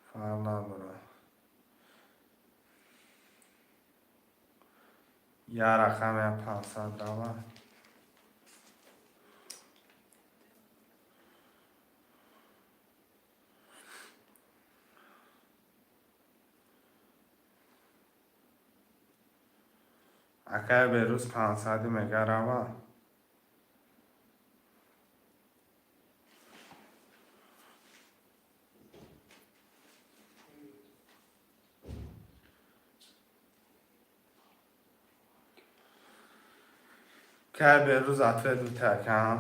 Фарқ надорад. Як рақами 500 равад. Акай Берӯз 500-и мега равад. Кай Берӯз, ответ бите, акам.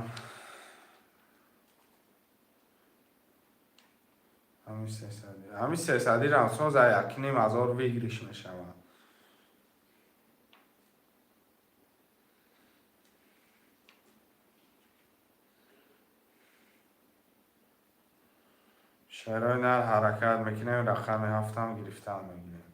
Ҳамин 300-и. Ҳамин 300-и рамсоз 1500 выигрыш мешавад. Шерои нар ҳаракат мекунем, рақами ҳафтам гирифтан мегирем.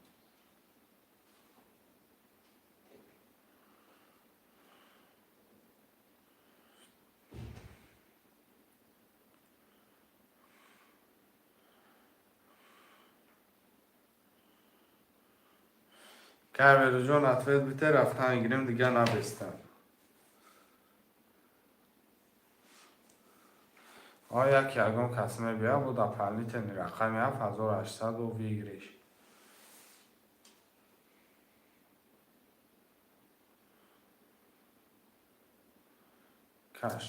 Кай Берӯзҷон, ответ бите, рафтан гирем, дигар набестам. О, як ягон кас мебиёд, бо дополнительный рақами ҳафт 1800 выигрыш. Каш.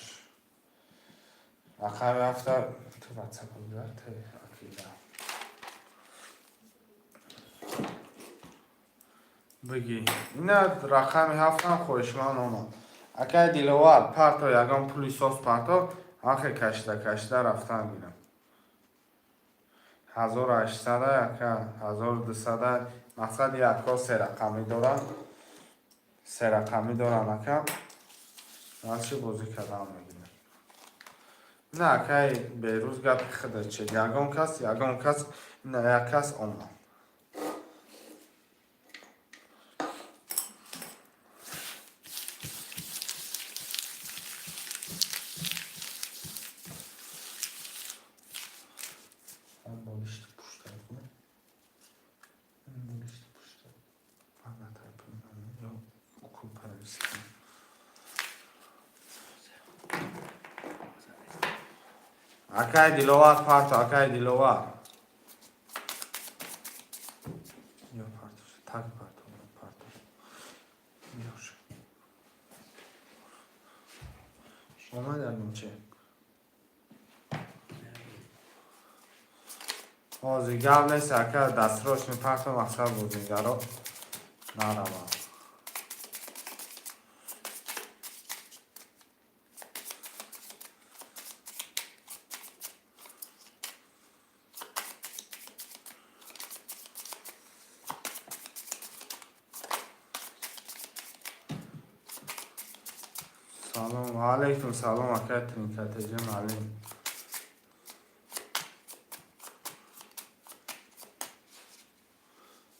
Рақами ҳафта ту ватсап гузар, ту акида. Бигӣ. Ина рақами ҳафтам хоҳишманд омад. Акай Диловар, парто, ягон пули сос парто, ҳақе кашида кашида рафтан гирам. 1800, ака, 1200, мақсад якҳо се рақамӣ доранд. Се рақамӣ доранд, ака. Чӣ бозӣ кардан мегирем. На, акай Берӯз, гапи худат чед. Ягон кас, ягон кас, ина як кас омад. Болишти пушта. Болишти пушта. Фақат ё укол провести. Акай Диловар, парто, акай Диловар. Ё парто, так парто, парто. Ёш. Омад ягон че? Ҳозир гап нест, ака, дастрочный парто, мақсад бозигаро нараванд. Салом, ва алайкум салом, акай Тринкатеҷа маълим.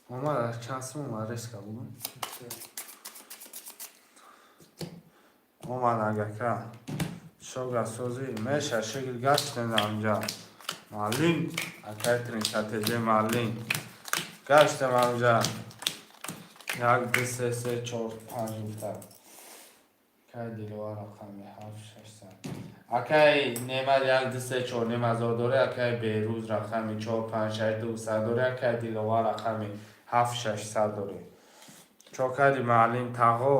Омад, аз чанд сум омад, резко бугум. Омад, агака. Шога созӣ меша шикл гаштем дар онҷа. Маълим, акай Тринкатеҷа маълим. Гаштем онҷа. Як, ду, се, се, чор, панҷ гуфта. Акай Диловар рақами ҳафт, шашсад. Акай Неъмат як, ду, се, чор ним ҳазор дорӣ, акай Берӯз рақами чор, панҷ, шаш, дусад дорӣ, акай Диловар рақами ҳафт, шашсад дорӣ. Чо кардӣ, маълим тағо?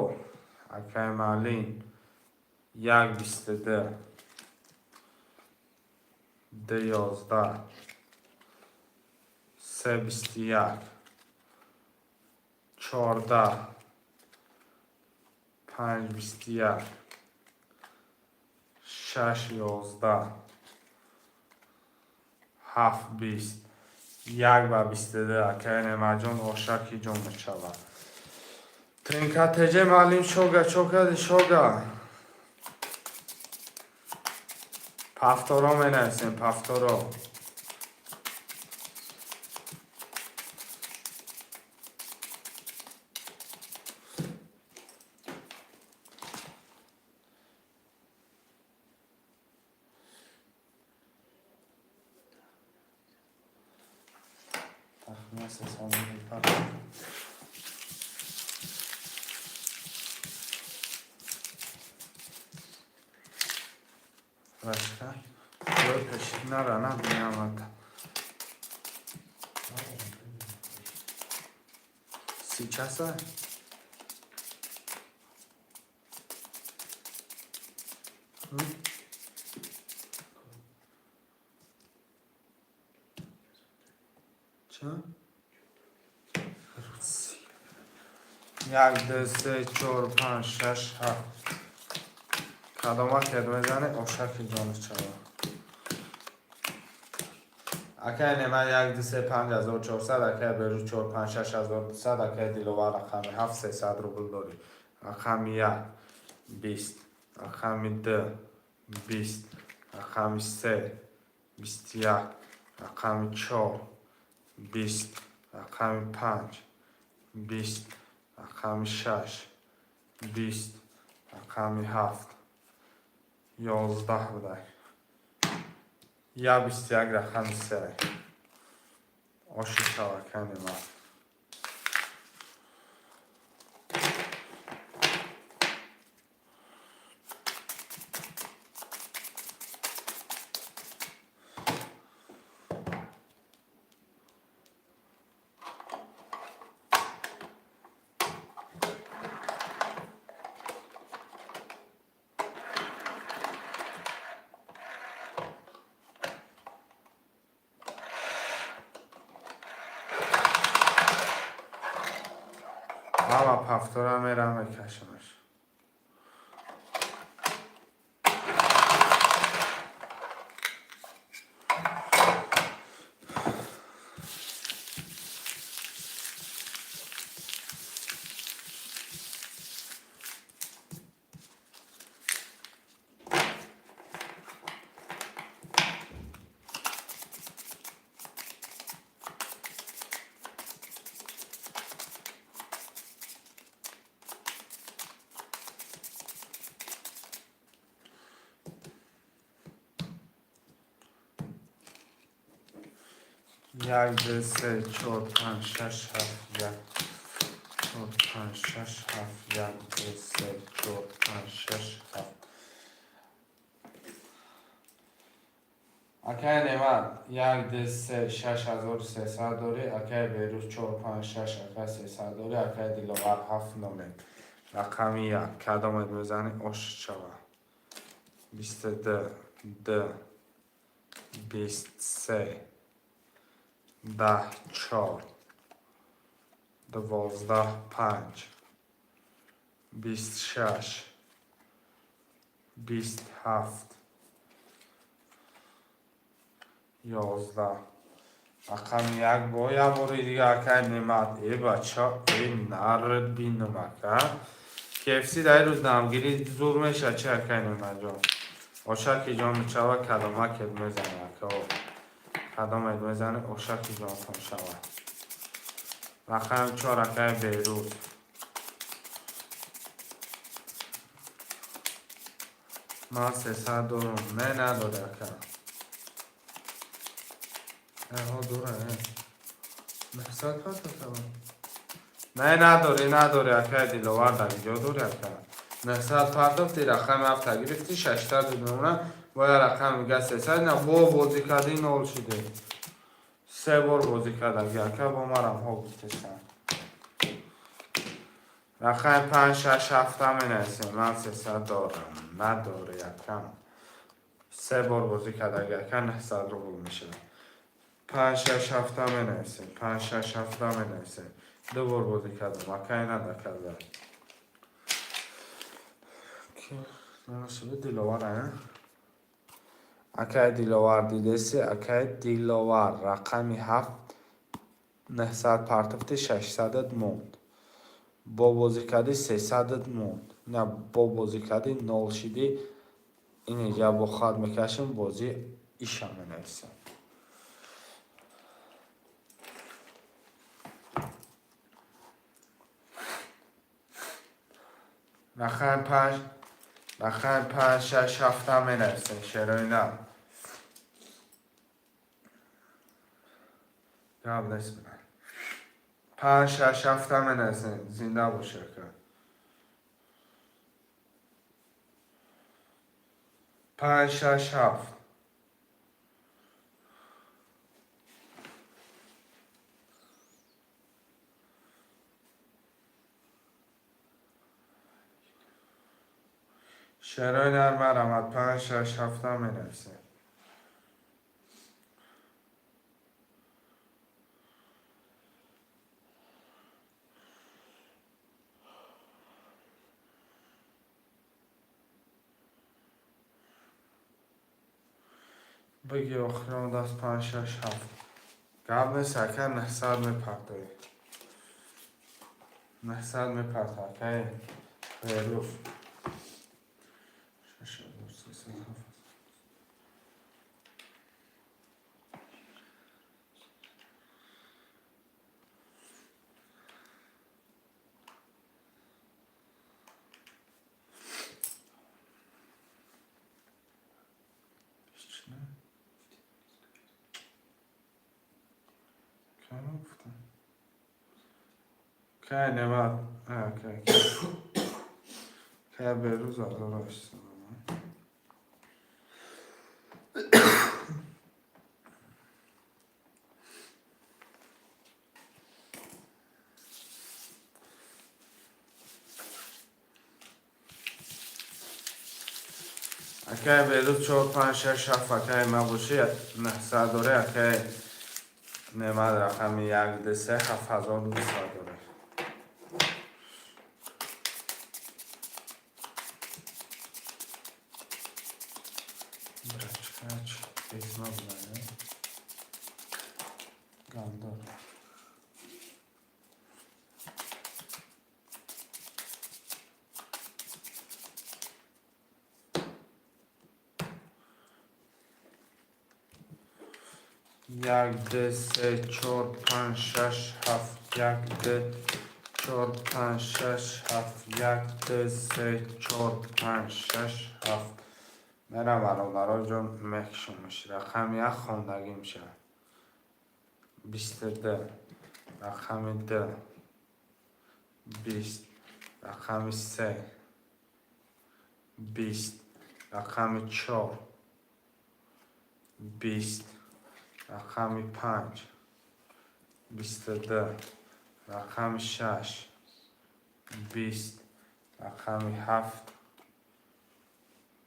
Акай маълим як 22, ду 11, се 21, 14, панҷ 21, шаш 11, ҳафт 20, як ба 22. Акай Неъматҷон, ошаки ҷон мешавад. Тринкатеҷе маълим, шога чо кардӣ, шога? Повторо менависем, повторо. Тахминан 300 рубл фарқ. Рашка. Ҷой пешид нара, набинамад. Сейчас а? М? Чанд? Як, ду, се, чор, панҷ, шаш, ҳафт. Кадома кед мезанӣ, ошаки ҷониш чава. Акай Неъмат як, ду, се, 5400, акай Берӯз чор, панҷ, 6200, акай Диловар рақами ҳафт, 300 рубл дорӣ. Рақами як, 20, рақами ду, 20, рақами се, 21, рақами чор, 20, рақами панҷ, 20, рақами шаш, 20, рақами ҳафт, 11 будай. Я 21 рақами се. Оши шава, акай Неъмат. Ҳама повтора мерам, мекашамаш. Як, ду, се, чор, панҷ, шаш, ҳафт, як, чор, панҷ, шаш, ҳафт, як, ду, се, чор, панҷ, шаш, ҳафт. Акай Неъмат як, ду, се, 6300 дорӣ, акай Берӯз чор, панҷ, шаш, акай 300 дорӣ, акай Диловар ҳафт номер. Рақами як, кадомет мезанӣ, ош шава. 22, д, 23, 10, чор, 12, панҷ, 26, 27, 11. Рақами як бо як бори дига, акай Неъмат. Э, бача, э, нард бинам, ака. KFC дар рӯз дамгирӣ зур мешавад, чи, акай Неъматҷон? Ошаки ҷон мешава, кадомакет мезане, акао? Кадомет мезане, ошаки ҷонтон шавад. Рақами 4, акай Берӯз. Ман 300 дорум. Не, надоре, ака. Эҳо, дора, э. 900 партофтава. Не, надорӣ, надорӣ, акай Диловар, дар ҷо дорӣ, ака. 900 партофти, рақами ҳафта гирифти, шашта мемонад. Бояд рақам мига 300, на бо бозӣ кардӣ, нол шуде. Се бор бозӣ кардаги, ака, бо марам ҳо гуфтесам. Рақами панҷ, шаш, ҳафта менависем. Ман 300 дорам. Надорӣ, акам. Се бор бозӣ кардаги, ака, 900 рубл мешавад. Панҷ, шаш, ҳафта менависем. Панҷ, шаш, ҳафта менависем. Ду бор бозӣ кардам, ака, ина доказа. Диловар, а? Акай Диловар, дидеси, акай Диловар, рақами ҳафт, 900 партофти, 600-ат монд. Бо бозӣ кардӣ, 300-ат монд. На, бо бозӣ кардӣ, нол шидӣ. Инеҷа бо хат мекашем, бозӣ иша менависем. Рақами панҷ, рақами панҷ, шаш, ҳафта менависем, шерои нав. Гап нест. Панҷ, шаш, ҳафта менависем. Зинда бошӣ, ака. Панҷ, шаш, ҳафт. Шерои нар, марамад, панҷ, шаш, ҳафта менависем. Бигӣ, охирон даст, панҷ, шаш, ҳафт. Гап нест, ака, 900 мепартоӣ. 900 мепарта, акаи Ферӯз. Шаш, 300, ҳафт. Ҳеч не? Кай гуфтам? Кай Немат? Кай, кай. Кай Берӯз, 1800. Акай Берӯз, чор, панҷ, шаш, ҳафт, акай ма бошӣ, 900 дорӣ, акай Немат, рақами як, ду, се, 7200 дорӣ. Брачкач, безма буда, гандор. Як, ду, се, чор, панҷ, шаш, ҳафт, як, ду, чор, панҷ, шаш, ҳафт, як, ду, се, чор, панҷ, шаш, ҳафт. Мерам, бародаро ҷон, мекшумш. Рақами як хондагӣ мешавад. 22, рақами ду, 20, рақами се, 20, рақами чор, 20, рақами панҷ, 22, рақами шаш, 20, рақами ҳафт,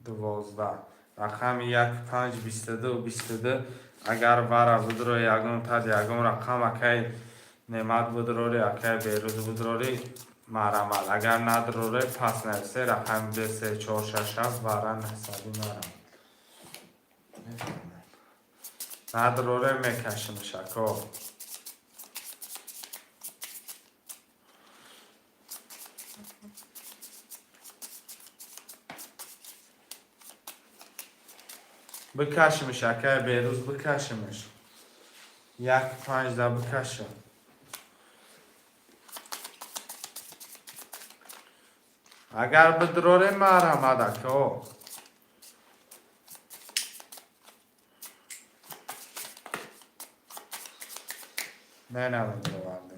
12, рақами як, панҷ, 22, 22. Агар вара будро, ягон тад, ягон рақам, акай Немат будрорӣ, акай Берӯз будрорӣ, марамад. Агар надрорӣ, пас нависе рақами ду, се, чор, шаш, ҳафт, вара 900-и марам. Надроре, мекашимш, ако. Бикашимиш, акай Берӯз, бикашимиш. Як панҷда бикашим. Агар бидурорем, марҳамат, ако. Не, намедуровардем.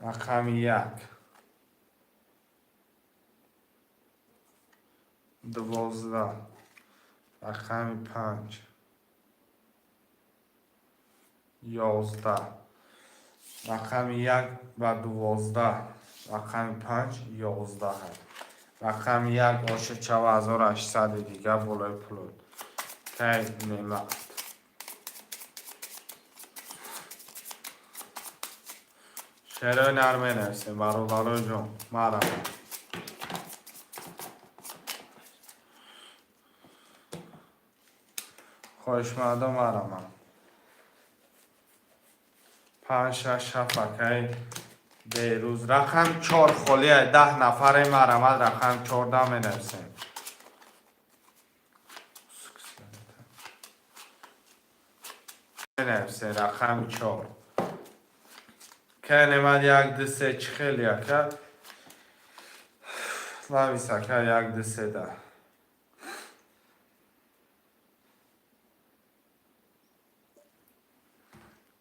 Рақами як, 12, рақами панҷ, 11, рақами як ва 12, рақами панҷ, 11. Рақами як ошачава 1800 дига болои пулот кай Немат. Шерои нар менависем, бародарои ҷон, марҳамат. Хоҳишмандо, марҳамат. Панҷ, шаш, ҳафт, акаи Берӯз. Рақами чор холия, 10 нафаре, марҳамат, рақами 14 менависем. Менависем рақами чор. Кай Немат, як, ду, се, чӣ хеле, ака? Навис, ака, як, ду, се да.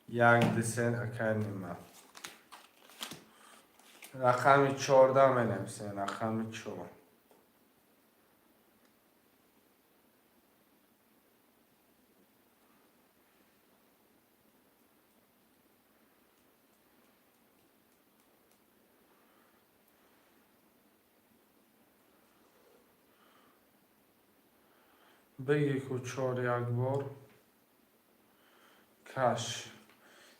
Як, ду, се, акай Немат. Рақами 14 менависем, рақами чор. Бигӣ ку чор як бор. Каш.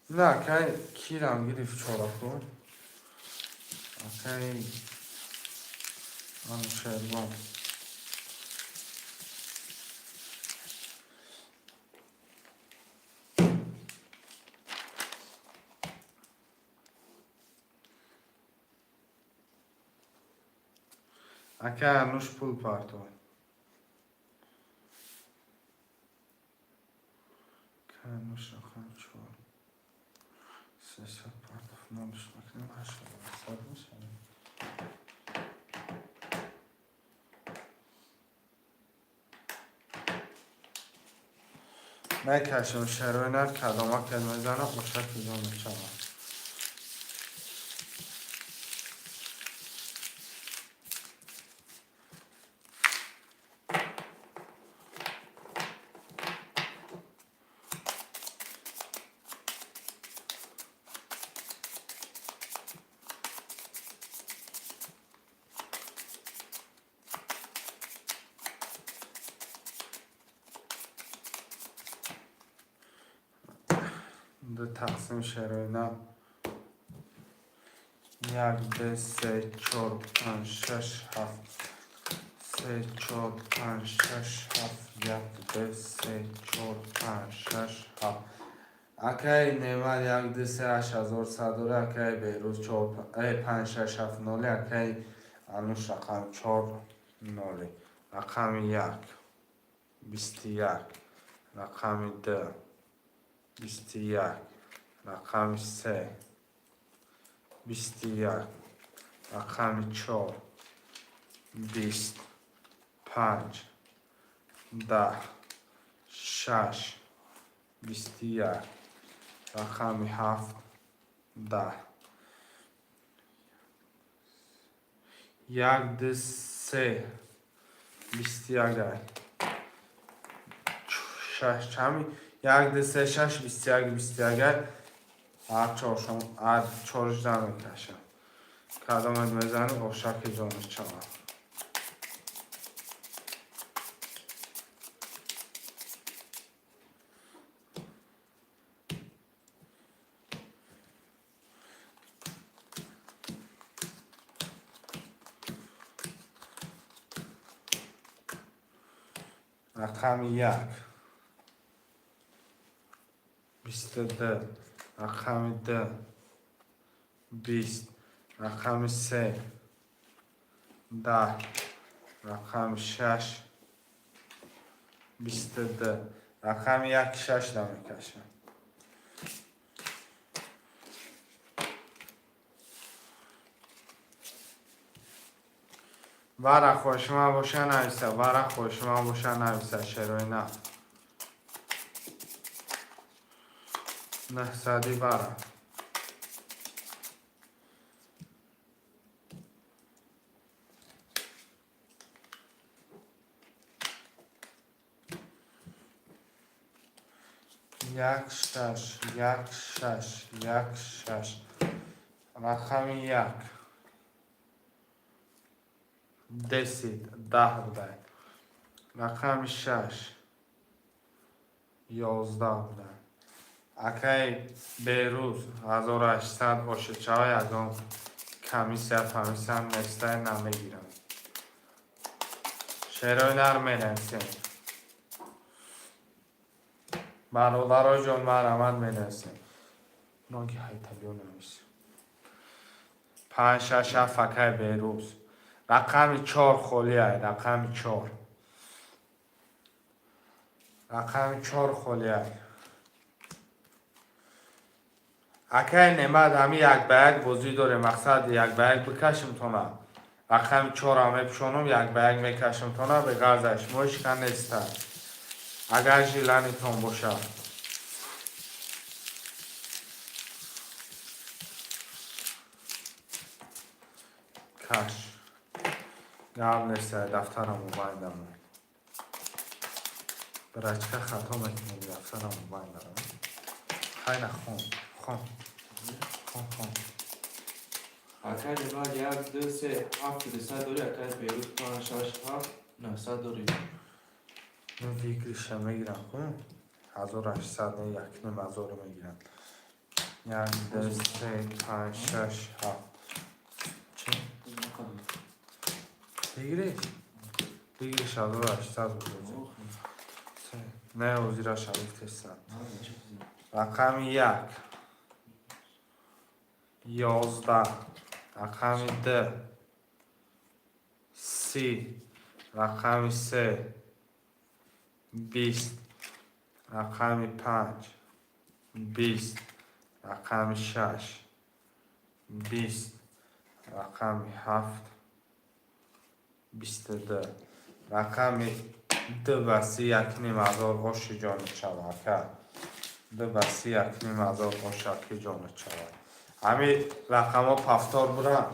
На, кай кирам гирифт чораку? Акай Анушервон. Акай Ануш, пул парто. Ануш рақами чор. 300 партов, нолиш мекунем, 800 мешавад. Мекашем шерои нар, кадома кед мезана, ошак иҷо мешавад. Ду тақсим шерои нар. Як, ду, се, чор, панҷ, шаш, ҳафт. Се, чор, панҷ, шаш, ҳафт. Як, ду, се, чор, панҷ, шаш, ҳафт. Акай Немат, як, ду, се, 8100 дора, акай Беҳрӯз чор, панҷ, шаш, ҳафт, ноли, акай Ануш рақам чор, ноли. Рақами як, 21, рақами ду, 21, рақами се, 21, рақами чор, 20, панҷ, 10, шаш, 21, рақами ҳафт, 10. Як, ду, се, 21 ай. Шаш, чами? Як, ду, се, шаш, 21, 21 ай. Ҳар чоршон, ҳар чоржда мекашам. Кадомет мезанӣ, ошаки ҷониш чавад. Рақами як, 22. Рақами ду 20, рақами се 10, рақами шаш 22, рақами як шаш да мекашам. Вара хоҳишманд боша, нависа. Вара хоҳишманд боша, нависа. Шерои нав 900-и вара. Як, шаш, як, шаш, як, шаш. Рақами як 10, 10 будай. Рақами шаш 11 будай. Акай Берӯз, 1800 ошичава, ягон комиссия фамиссия нестай, намегирам. Шерои нар менависем. Бародаро ҷон, марҳамат, менависем. Ноги ҳайтабиё навис. Панҷ, шаш, ҳафт. Акай Берӯз, рақами чор холиай, рақами чор, рақами чор холиай. Акай Немат, ҳами як ба як бозӣ дорем. Мақсад, як ба як бикашим тона. Рақами чорам мепӯшонам, як ба як мекашим тона. Беғарза, шумо ҳеч неста, агар желание тон бошад. Каш, гап неста. Дафтарам мобайндам, брачка хато мекунем. Дафтарам мобайндам. Хайна, хон, хон, хон, хон. Акай Немат, як, ду, се, ҳафт, 200 дорӣ. Акай Берӯз, панҷ, шаш, ҳафт, 900 дорӣ. Ну, выигрыш а мегирам ку, 1800, не, 1500 мегирам. Як, ду, се, панҷ, шаш, ҳафт. Чи выигрыш? Выигрыш 1800 буд. Не, озираша гуфтесан. Рақами як 11, рақами ду 30, рақами се 20, рақами панҷ 20, рақами шаш 20, рақами ҳафт 22. Рақами ду ба си 1500 оши ҷонит шава, ака. Ду ба си 1500 ошаки ҷонит шава. Ҳами рақамҳо повтор буранд,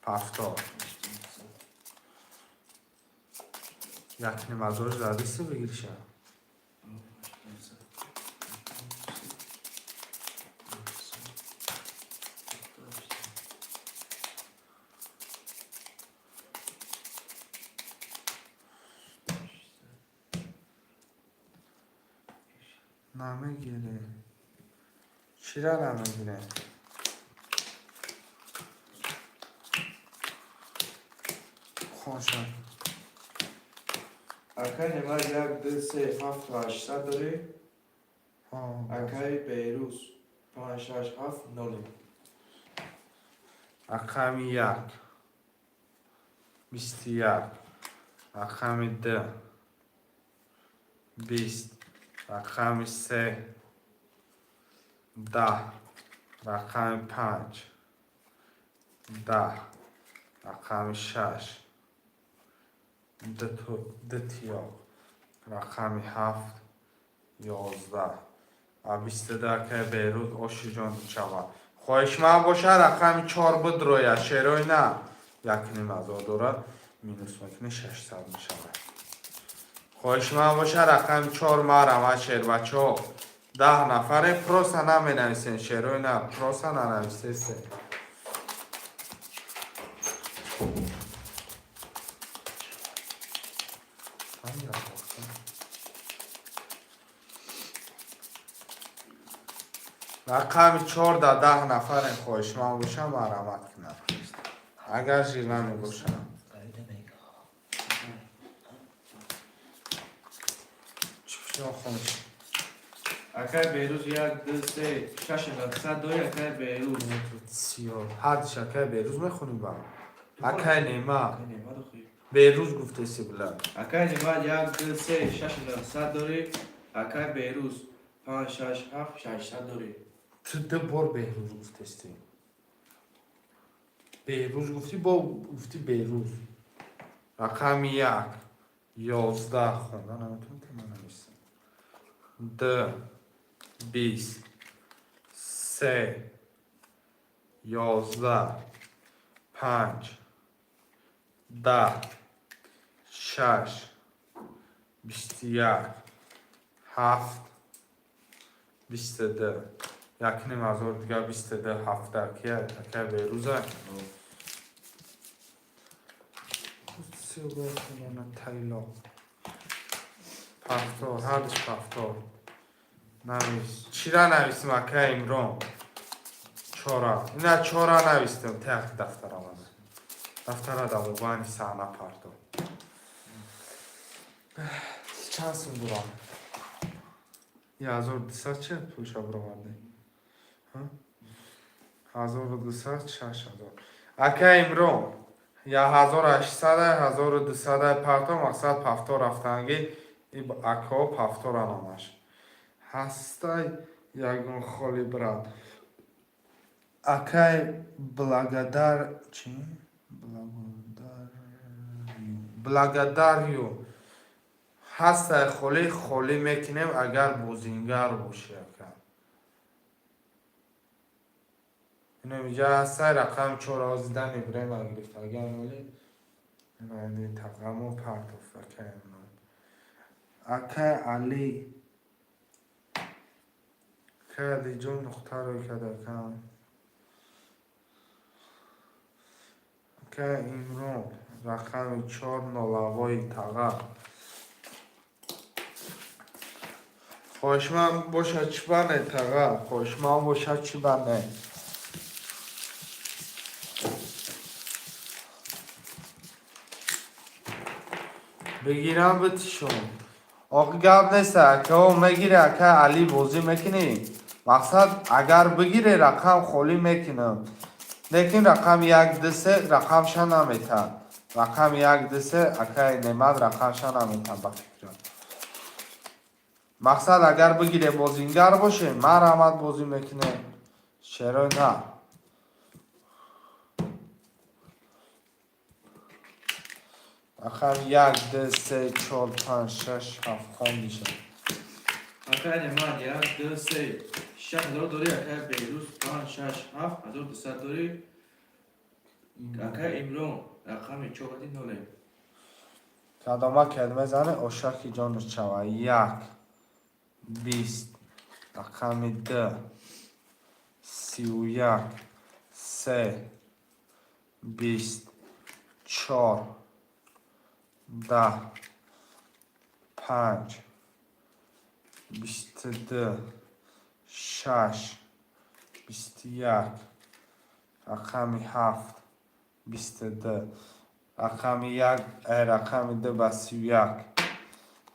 повтор. 1500 задиси бигириша. Намегире. Чира намегире? Хоншам. Акай Немат, як, ду, се, ҳафт, 800 дорӣ. Акай Берӯз, панҷ, шаш, ҳафт, ноле. Рақами як 21, рақами ду 20, рақами се 10, рақами панҷ 10, рақами шаш ду тиёқ, рақами ҳафт 11 ва 22. Акай Берӯз, ошиҷон шавад. Хоҳишманд бошад, рақами чор бидроя. Шерои на 1500 дорад, минус мекунӣ, 600 мешавад. Хоҳишманд бошад, рақами чор марамад. Шербачаҳо, 10 нафаре, просто наменависен. Шерои на, просто нанависесе. Рақами чор да 10 нафарем. Хоҳишманд бошам, марҳамат кунам, агар желание бошам. Чӣ хонш? Акай Беҳрӯз, як, ду, се, шашу нӯҳсад дорӣ, акай Беҳрӯз. Сиёр ҳардиш, акай Беҳрӯз, мехонӣ ба акай Немат. Акай Немат охи. Беҳрӯз гуфтеси, била. Акай Немат, як, ду, се, шашу нӯҳсад дорӣ. Акай Беҳрӯз, панҷ, шаш, ҳафт, 600 дорӣ. Ту ду бор Беҳрӯз гуфтести. Беҳрӯз гуфтӣ, бо гуфтӣ Беҳрӯз. Рақами як, 11, хонда наметавонӣ, ман нависам. Д, 20, се, 11, панҷ, 10, шаш, 21, ҳафт, 22, 1,5 ҳазор дигар, 22, ҳафта кия, акай Беҳрӯза. Тайло пафтор, ҳардуш пафтор. Навис, чира нависим, акай Имрон? Чора, ина чора навистем. Тех дафтара мана, дафтара дамобани саҳна парто. Чанд сум дорам? 1200. Че пулша бироварде? 1200, 6000. Акай Имрон, я 1800, 1200 парто. Мақсад пафтор рафтанги акао пафтора номаш ҳастай. Ягон холи, брат. Акай благодар чи, благодарю. Ҳастай холи, холӣ мекунем, агар бозингар бошӣ, ака. Инамиҷа ҳастай рақами чор, озида мебирем. Гирифтагиам оли тақамо партоф, акай. Акай Али, акай Алиҷон, нуқтаро кард, акам. Акай Имрон, рақами чор, нолавои таға. Хоҳишманд бошад, чӣ бане, таға? Хоҳишманд бошад, чӣ бане? Бигирам битишон. Оқи, гап нест, акао мегире. Ака Али, бозӣ мекунӣ? Мақсад, агар бигире, рақам холӣ мекунам, лекин рақами як, ду, се рақамша наметад. Рақами як, ду, се, акаи Немат, рақамша наметад, ба фикрам. Мақсад, агар бигире, бозингар бошем, марҳамат, бозӣ мекунем, чаро на? Рақами як, ду, се, чор, панҷ, шаш, ҳафт, хондиша. Акай Немат, як, ду, се, 6000 дорӣ. Акай Беҳрӯз, панҷ, шаш, ҳафт, 1200 дорӣ. Акай Имрон, рақами чоради ноле. Кадома кед мезане, ошаки ҷонаш чава. Як, 20, рақами д, 31, се, 20, чор, 10, панҷ, 22, шаш, 21, рақами ҳафт, 22, рақами як, рақами ду ба 31.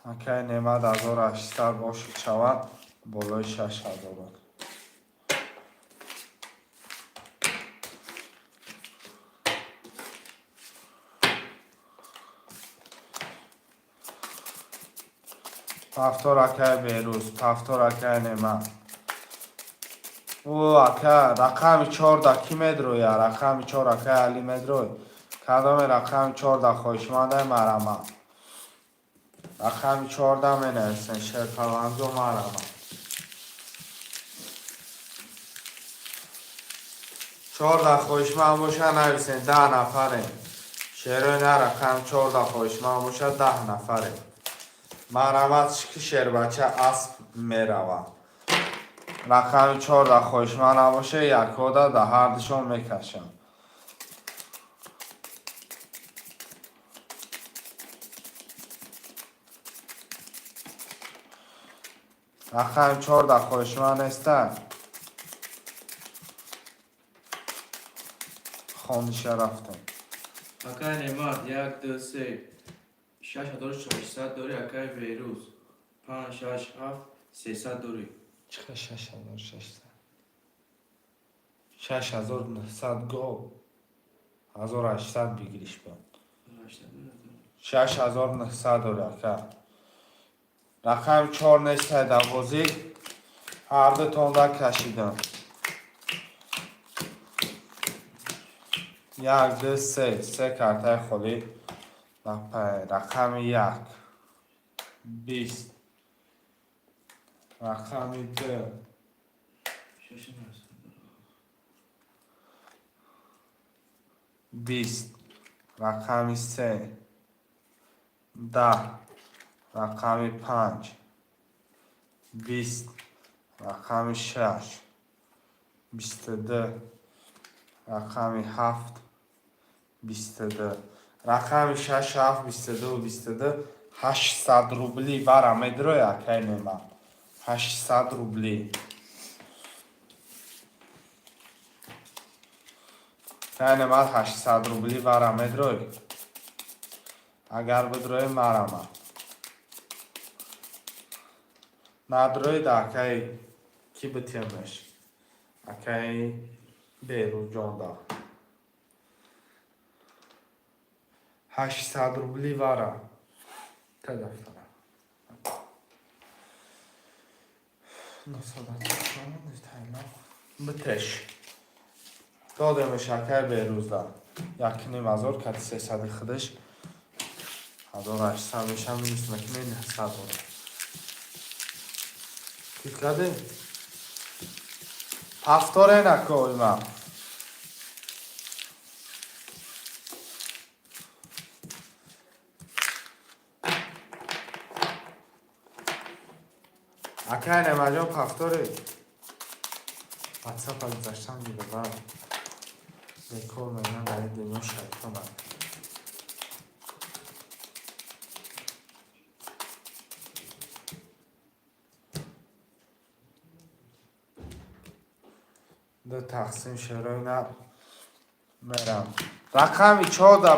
Акай Немат, 1800 оши шавад, болои 6000. Пафтор, акай Берӯз, пафтор, акай Немат. Ӯ, ака, рақами чорда кӣ медроя? Рақами чор, акай Али медрой. Кадоме рақами чорда хоҳишмандай, марама, рақами 14 менависен. Шерпаланзо, марама. 14 хоҳишманд боша, нависен. 10 нафарем, шерои на. Рақами 14 хоҳишманд боша, 10 нафарем, марҳамат. Ки шербача асп меравад. Рақами 14 хоҳишманд набоша, якода да ҳардушон мекашам. Рақами 14 хоҳишманд неста. Хониша рафтем. Акай Немат, як, ду, се, 6600 дорӣ. Акай Беҳрӯз, панҷ, шаш, ҳафт, 300 дорӣ. Чиха 6600? 6900 гов, 1800 бигириш ба. 6900 дори, ака. Рақами чор нестай дар бозӣ. Ҳардутонда кашидам. Як, ду, се. Се картаи холӣ. Рақами як, 20. Рақами ду, 20. Рақами се, 10. Рақами панҷ, 20. Рақами шаш, 22. Рақами ҳафт, 22. Рақами шаш, ҳафт, 22, 22. 800 рубли вара медрои, акай Немат? 800 рубли. Акай Немат, 800 рубли вара медрои? Агар бидрои, марама. Надроид, акай ки битемеш? Акай Берӯзҷонда. 800 рубли вара. Та дафтара. Битеш. Додемеш акай Берӯзда. 1500 кати 300-и худаш 1800 меша, минус мекунем, 900 дорад. Кит кардем? Повторе нако има. Акай Немаҷон, повторе. Ватсапа гузаштам, дига баъд бекор мегӯям, дар ин дунё шайтонад. Ду тақсим шерои на мерам. Рақами чорда,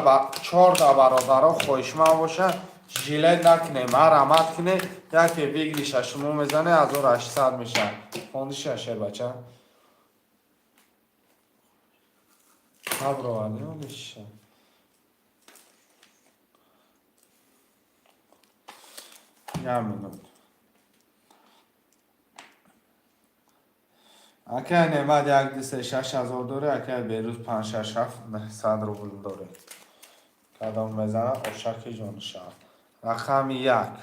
бародаро, хоҳишманд бошад, жалеть накунем, марамат кунем, яке выигрыша шумо мезане, 1800 мешавад. Хондиша, шербача? Набровардем олиша. Як минут. Акай Немат, як, ду, се, 6000 дорӣ, акай Берӯз, панҷ, шаш, ҳафт, 900 рубл дорӣ. Кадом мезана, ошаки ҷониша. Рақами як,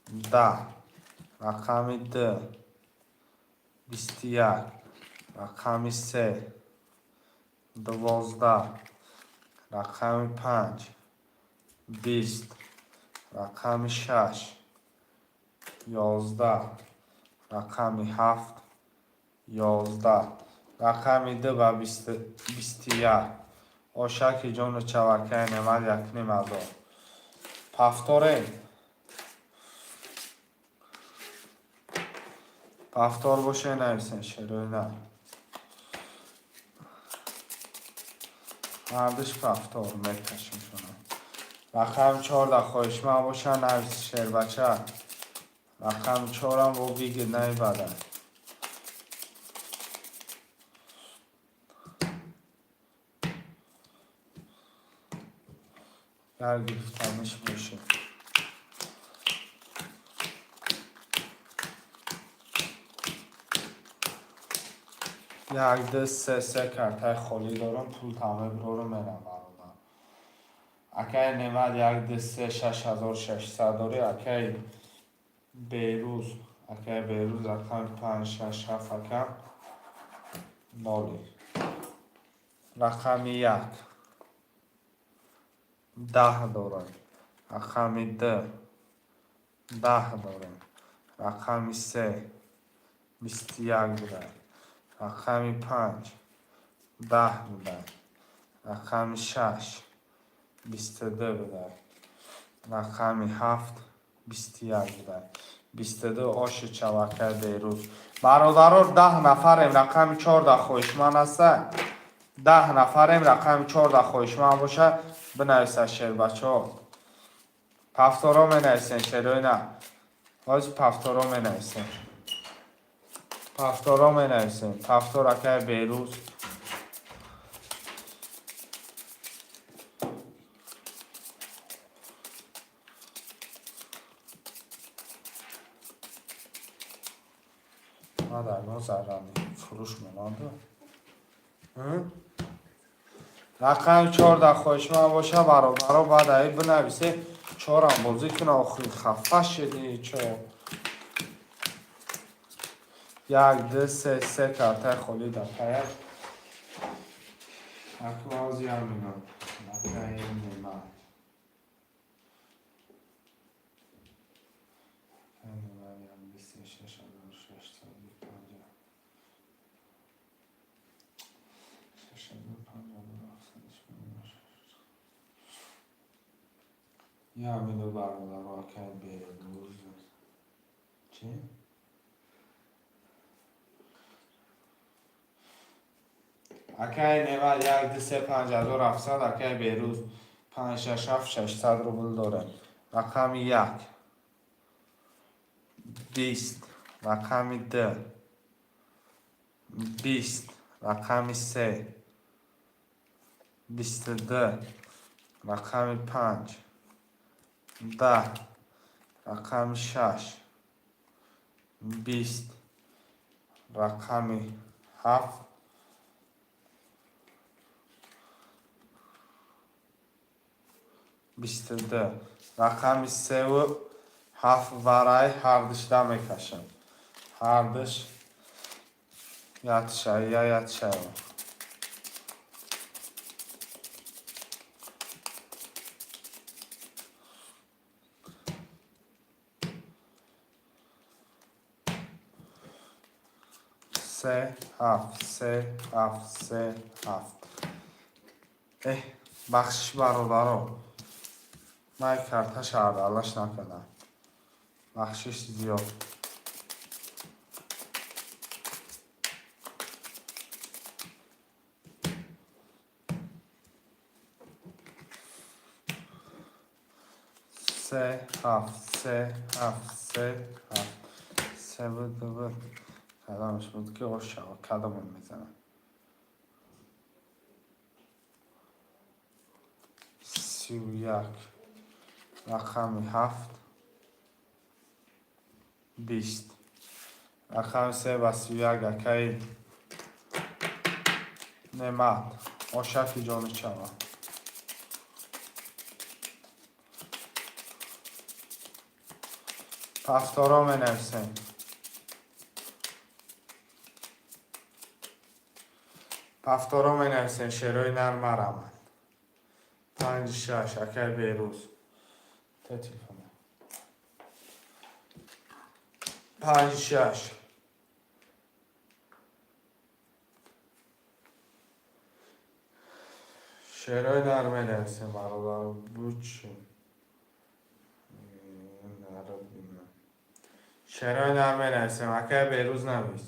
10. Рақами ду, 21. Рақами се, 12. Рақами панҷ, 20. Рақами шаш, 11. Рақами ҳафт, 11. Рақами ду ба 21. Ошаки ҷону чавакаи Немат, 1500. Повторем. Повтор боше, нависен, шерои на. Ҳардуш повтор мекашем шуно. Рақами чорда хоҳишманд боша, навис, шербача. Рақами чорам бо бигир наибада. Гар гирифтаниш боше. Як, ду, се, се картаи холӣ дорам, пул тамоми бирору мерам, бародар. Акай Немат, як, ду, се, 6600 дорӣ, акай Берӯз, акай Берӯз, рақами панҷ, шаш, ҳафт, ака ноли. Рақами як, 10 дорем. Рақами ду, 10 дорем. Рақами се, 21 буда. Рақами панҷ, 10 буда. Рақами шаш, 22 буда. Рақами ҳафт, 21 буда. 22 оши чавакаи Берӯз. Бародаро, 10 нафарем, рақами чорда хоҳишманд аста. 10 нафарем, рақами чорда хоҳишманд боша, бинависа, шербачаҳо. Повторо менависем, шерои на. Ҳозир повторо менависем. Повторо менависем. Повтор, акай Берӯз. Ма заррани фурӯш монанду. Рақами чор дар хоҳишманд боша, бародаро, баъд аи бинависе, чорам бозӣ куна. Охи, хафа шиди чор. Як, ду, се, се картаи холӣ дар паяш. Аквази амина. Акаи Немат. 26 650. 650. Я минут, бародаро, акаи Берӯз. Чӣ? Акаи Немат, як, ду, се, 5700, акаи Берӯз, панҷ, шаш, ҳафт, 600 рубл дорем. Рақами як 20, рақами ду 20, рақами се 22, рақами панҷ 10, рақами шаш 20, рақами ҳафт 22. Рақами севу ҳафт варай ҳардушда мекашам. Ҳардуш ятша я ятшава. Се, ҳафт, се, ҳафт, се, ҳафт. Эҳ, бахшиш, бародаро, ман карташа аралаш накардам, бахшиш зиёд. Се, ҳафт, се, ҳафт, се, ҳафт, се буд, ду буд, кадомаш буд ки ош шава, кадомон мезанам? 31, рақами ҳафт 20, рақами се ба 31. Акаи Немат, ошафи ҷони чава. Повторо менависем. Повторо менависем. Шерои нар мараманд. Панҷ, шаш, акаи Берӯз, те телефона. Панҷ, шаш. Шерои нар менависем, бародар. Бучи шерои нар менависем. Акаи Берӯз, навис.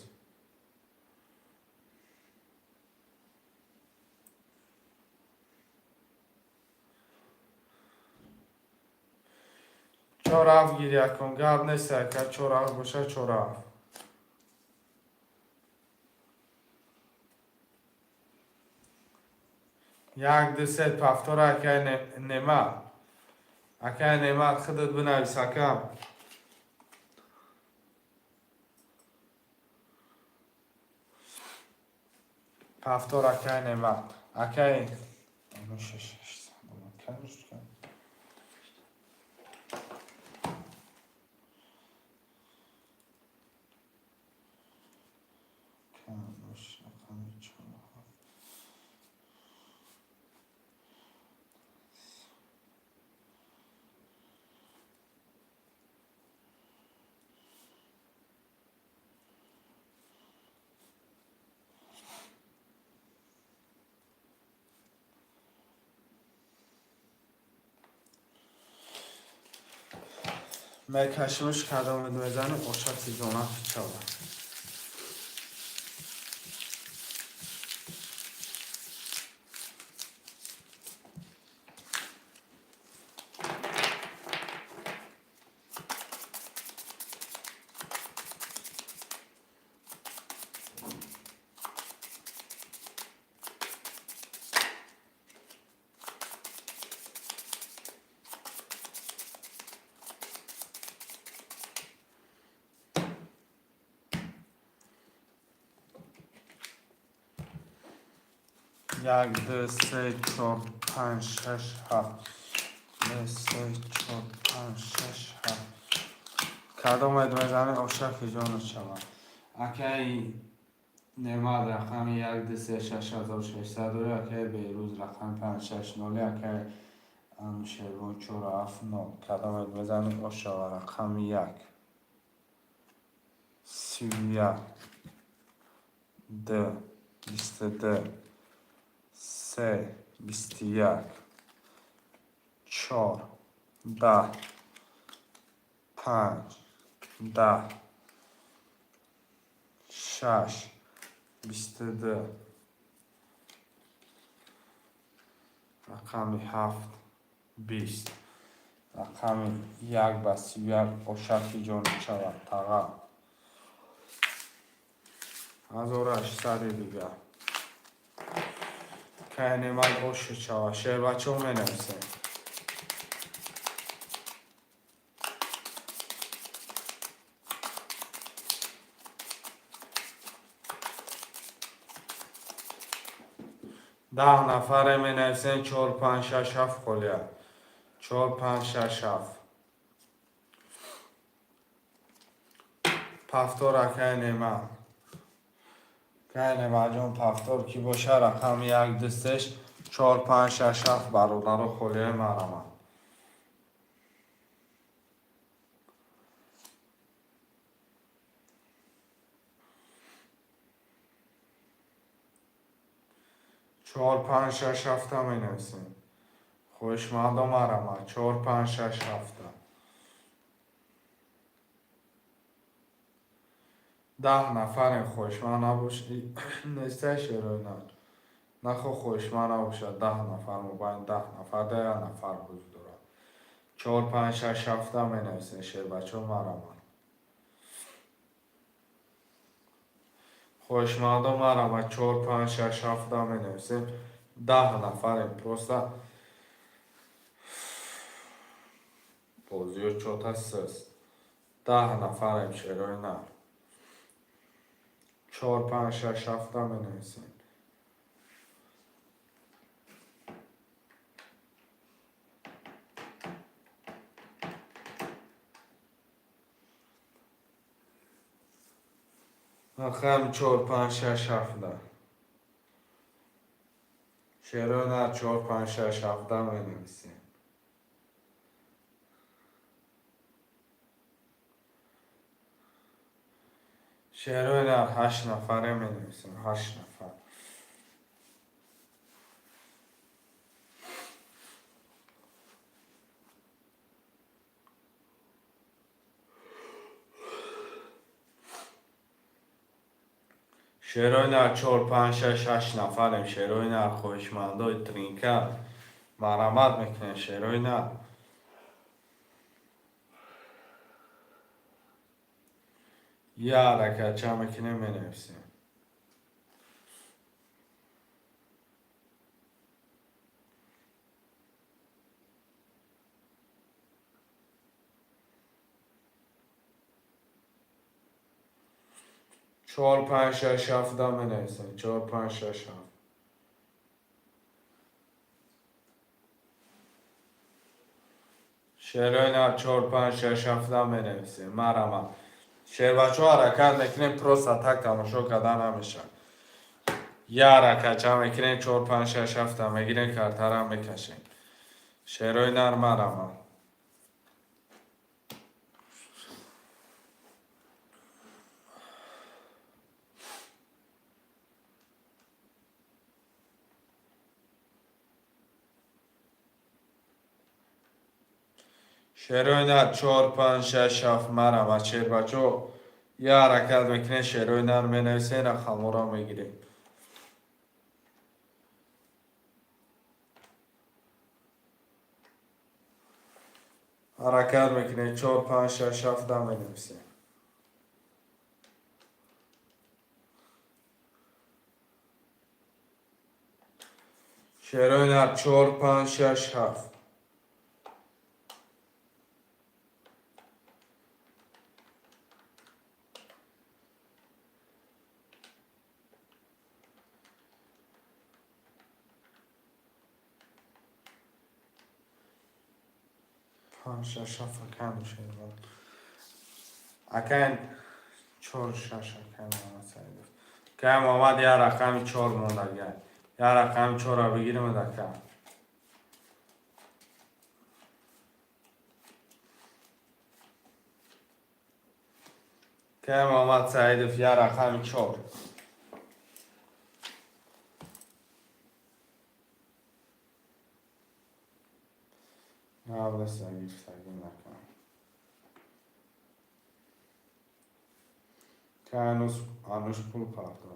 Чор, ҳафт гиря кун, гап нест, ака, чор, ҳафт боша, чор, ҳафт. Як, ду, се, повтора. Акаи Немат, акаи Немат, худат бинавис, акам. Повтор, акаи Немат, акаи шаш. Мекашимш, кадомед мезанем, ошати зона чава. Як, ду, се, чор, панҷ, шаш, ҳафт. Ду, се, чор, панҷ, шаш, ҳафт. Кадомед мезанӣ, ошаки ҷонат шавад. Акаи Неъмат рақами як, ду, се, 6600 дорӣ, акаи Беҳрӯз рақами панҷ, шаш, нол, акаи Анушервон чор, ҳафт, нол. Кадомед мезанӣ, ош шава. Рақами як. 31, ду, 22, се, 21, чор, 10, панҷ, 10, шаш, 22, рақами ҳафт, 20, рақами як ба 31. Ошаки ҷонат шавад, таға. 1800-и дигар. Кай Неъмат ошуд шавад. Шербачаҳо, менависем. 10 нафаре менависем. Чор, панҷ, шаш, ҳафт холия. Чор, панҷ, шаш, ҳафт. Повтор, акай Неъмат. Кай Неъматҷон, повтор ки боша, рақами як, ду, сеш, чор, панҷ, шаш, ҳафт. Бародаро, холияи марамад. Чор, панҷ, шаш, ҳафта менависем. Хоҳишмандо, марамад. Чор, панҷ, шаш, ҳафта. 10 нафарем. Хоҳишманд набош нестай, шерои нахо, хоҳишманд набошад. 10 нафар, мобайн 10 нафар да як нафар бозӣ дорад. Чор, панҷ, шаш, ҳафта менависем, шербачаҳо, марамад. Хоҳишмандо, марамад. Чор, панҷ, шаш, ҳафта менависем. 10 нафарем. Просто бозиё чота сист. 10 нафарем, шерои на. Чор, панҷ, шаш, ҳафта менависем. Рақами чор, панҷ, шаш, ҳафта. Шерои на, чор, панҷ, шаш, ҳафта менависем. Шерои нар, ҳашт нафаре менависем, ҳашт нафар. Шерои нар, чор, панҷ, шаш, ҳашт нафарем. Шерои нар, хоҳишмандои тринка, марамат мекунем, шерои нар. Я ҳаракатча мекунем, менависем. Чор, панҷ, шаш, ҳафта менависем. Чор, панҷ, шаш, ҳафт. Шерои нар, чор, панҷ, шаш, ҳафта менависем. Марамат. Шербачаҳо, ҳаракат мекунем, просто так тамошо карда намешавад. Я ҳаракатча мекунем, чор, панҷ, шаш, ҳафта мегирем, картара мекашем. Шерои нар, марамат. Шерои нар, чор, панҷ, шаш, ҳафт, марамат. Шербачаҳо, я ҳаракат мекунем, шерои нар менависем, рақамҳоро мегирем. Ҳаракат мекунем, чор, панҷ, шаш, ҳафта менависем. Шерои нар, чор, панҷ, шаш, ҳафт. Панҷ, шаш, ҳафт, акай Анушервон. Акай чор, шаш, акай Муҳаммад Саидов. Акай Муҳаммад, як рақами чор мондага. Як рақами чорро бигирем, ака. Акай Муҳаммад Саидов, як рақами чор. Навласа гирифтагӣ накун. Акай Ануш, пул пардо.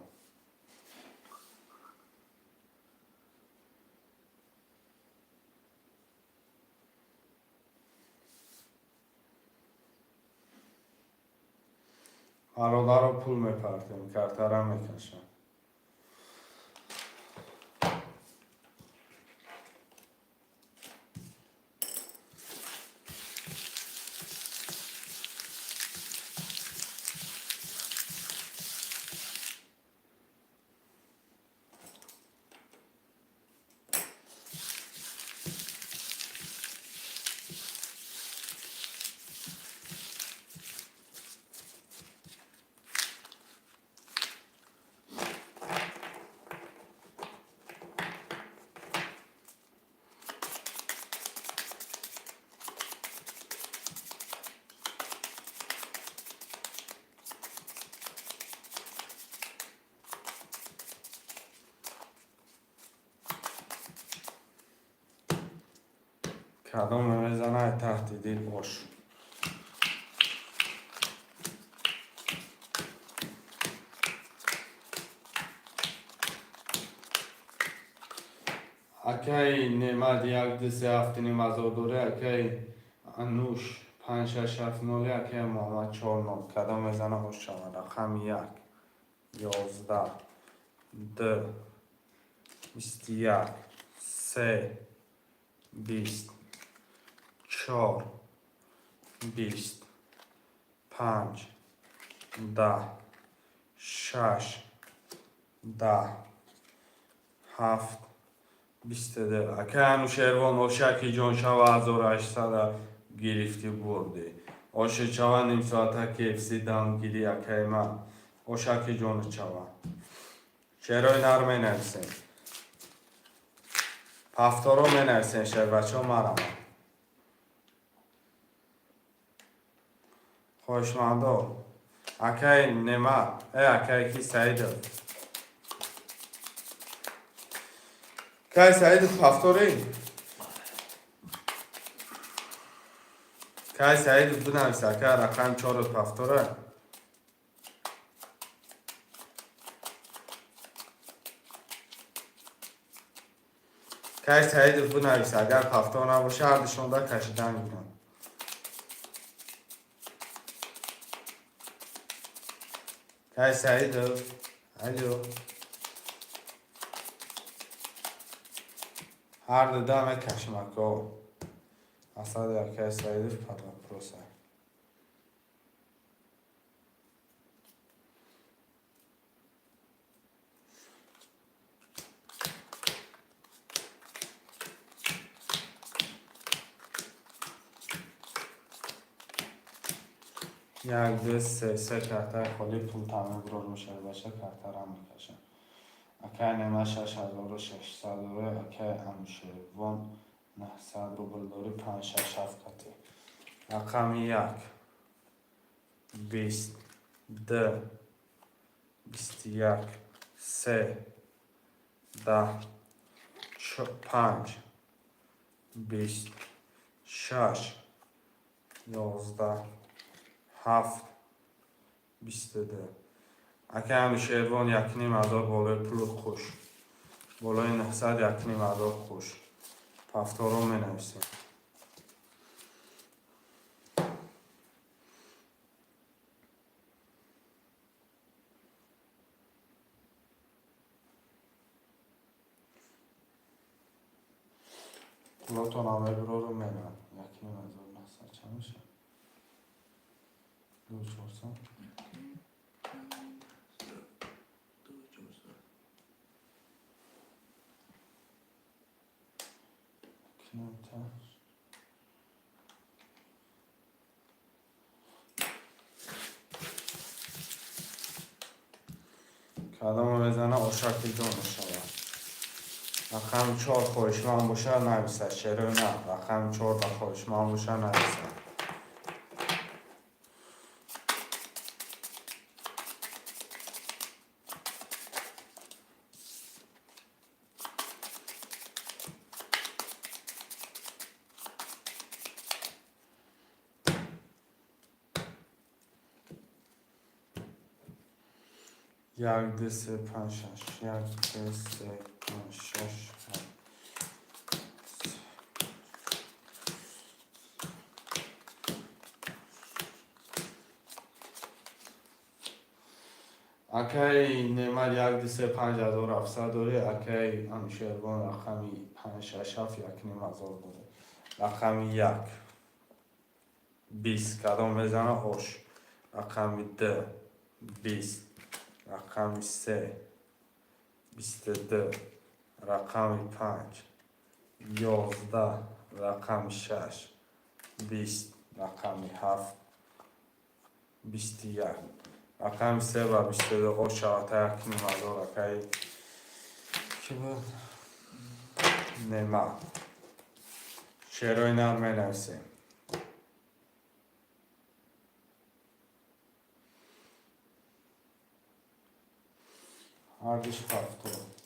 Бародаро, пул мепартем, картара мекашам. Кадом мезанад, таҳти дил ош. Акай Неъмат, як, ду, се, ҳафту ним ҳазор дорӣ. Акай Ануш, панҷ, шаш, ҳафт, ноли. Акай Муҳаммад, чор, нол. Кадом мезана, ош шавад. Рақами як, 11, ду, 21, се, 20, чор, 20, панҷ, 10, шаш, 10, ҳафт, 22. Акай Анушервон, ошаки ҷоншава, 1800-а гирифтӣ, бурдӣ. Ошичава, нимсоата КФС дамгирӣ, акай ман. Ошаки ҷоничава. Шерои нар менависем. Ҳафторо менависем, шербачаҳо, марама. Хоҳишмандо. Акай Немат, э акай ки, Саидов. Кай Саидов, ҳафторӣ? Кай Саидов, бинавис, ака, рақами чору ҳафтора. Кай Саидов, бинавис, агар ҳафтор набоша, ҳардушонда кашидан мекунам. Кай Саидов, алё. Ҳар дуда мекашем, ако. Асади акай Саидов под вопросом. Як, ду, се, се картаи холӣ, пул тамом бирор мешавад, бача, картара мекашам. Акай Нема 6600 дорӣ, акай Анушервон 900 рубл дорӣ, панҷ, шаш, ҳафт кати. Рақами як, 20, ду, 21, се, 10, панҷ, 20, шаш, 11, ҳафт, 22. Акай Анушервон, 1500 болои пулу хуш. Болои 900 1500 хуш. Ҳафторо менависем. Пулотонам мебирору мерам. 1500 чанд мешавад? Ду чорсад. Ду чорсад. Кинамта. Мезана, ошаки ҷон мешавад. Рақами чор хоҳишманд боша, нависад. Шерои на, рақами чор ба хоҳишманд боша, нависад. Як, ду, се, панҷ, шаш. Як, ду, се, панҷ, шаш, ҳафт. Акаи Неъмат, як, ду, се, панҷ ҳазору ҳафтсад дорӣ. Акаи Анушервон, рақами панҷ, шаш, ҳафт, якним ҳазор дорӣ. Рақами як, 20, кадом мезана, ош. Рақами ду, 20, рақами се, 22, рақами панҷ, 11, рақами шаш, 20, рақами ҳафт, 21. Рақами се ва 22 ош шавата, якним ҳазор. Акаи ки буд? Неъмат. Шерои нар менависем. Ҳардуш 70.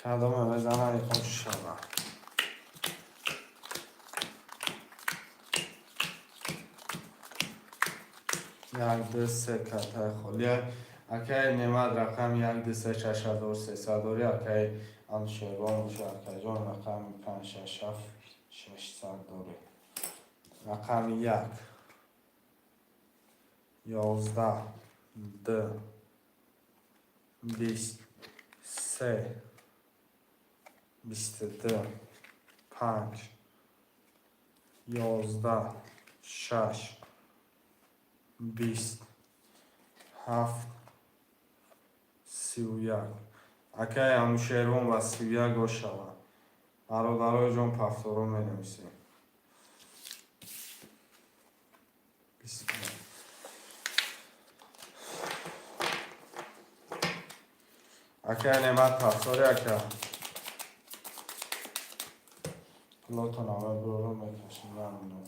Кадоме мезана, ош шава. Як, ду, се картаи холия. Акаи Неъмат, рақами як, ду, се, 6300 дорӣ. Акаи Анушервон боша, акаҷон, рақами панҷ, шаш, ҳафт, 600 дорӣ. Рақами як, 11, ду, 20, се, 22, панҷ, 11, шаш, 20, ҳафт, 31. Акаи Анушервон ва 31 ош шавад. Бародарои ҷон, повторо менависем. Бисмилла. Акаи Неъмат, повтори, ака. Пулотон ама бурору мекашем, мамнун.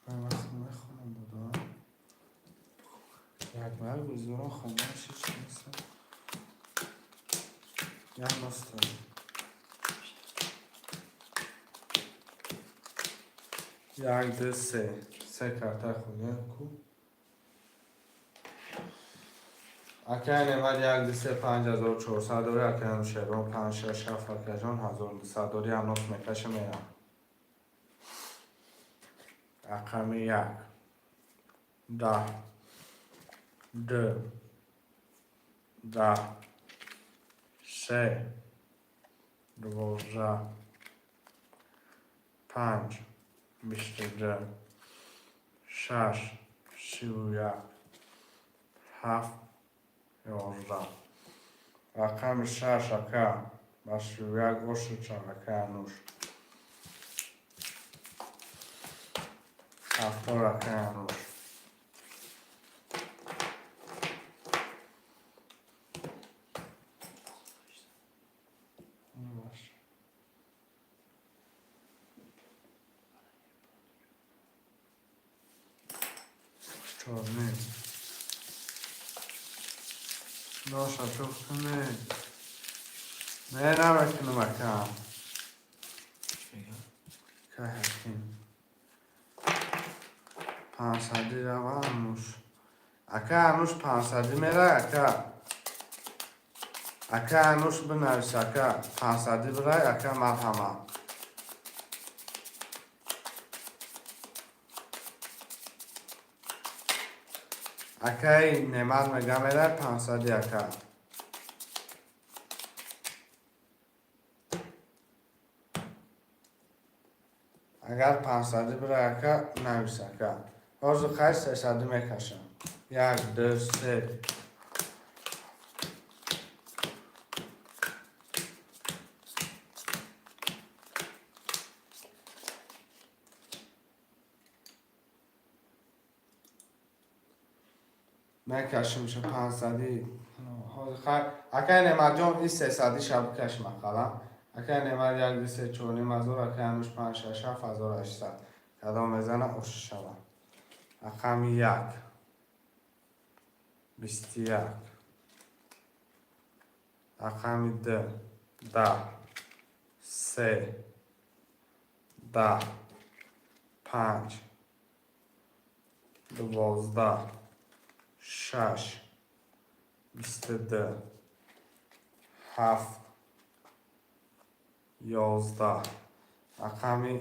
Ман вақте мехонам буду, як марг гузорон хонданаш ҳеч нест. Як носта. Як, ду, се. Се картаи холия ку. Акаи Неъмат, як, ду, се, 5400 дорӣ. Акаи Анушервон, панҷ, шаш, ҳафт, акаҷон, 1200 дорӣ. Анос мекаша, мерам. Рақами як, 10, ду, 10, се, 12, панҷ, 22, шаш, 31, ҳафт, 11. Рақами шаш, ака, ба 31 ошуча, акаи Ануш. 70, акаи Ануш. Чорним. Ноша шӯх кунӣ. Не, намекунам, акам. Чӣ мегӯям? Кай ҳаким. 500-ӣ рава, Ануш. Ака Ануш, 500-ӣ мера, ака. Ака Ануш, бинавис, ака. 500-ӣ бирай, ака, марҳамат. Акаи Немат мега, мерай 500-ӣ, ака. Агар 500-ӣ бирай, ака, навис, ака. Ҳозир хай 300-ӣ мекашам. Як, ду, се. Мекашимша 500-ӣ. Ҳозир хай акаи Нематҷон, и 300-иша бикашим ақаллан. Акаи Немат, як, ду, се, 4,5 ҳазор, акаи Ануш, панҷ, шаш, 7800. Кадом мезана, ош шава. Рақами як. 21. Рақами ду. 10. Се. 10. Панҷ. 12. Шаш. 22. Ҳафт. 11. Рақами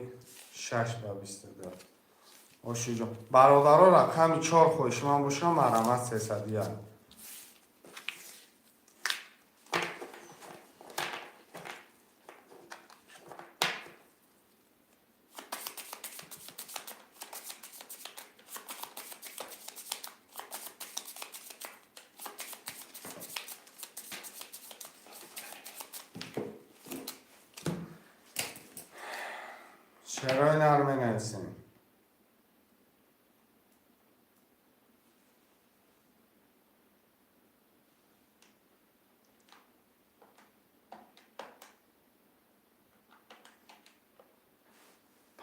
шаш ба 22. Ошиҷон. Бародаро, рақами чор хоҳишманд бошам, марҳамат, 301. Шерои нар менависем.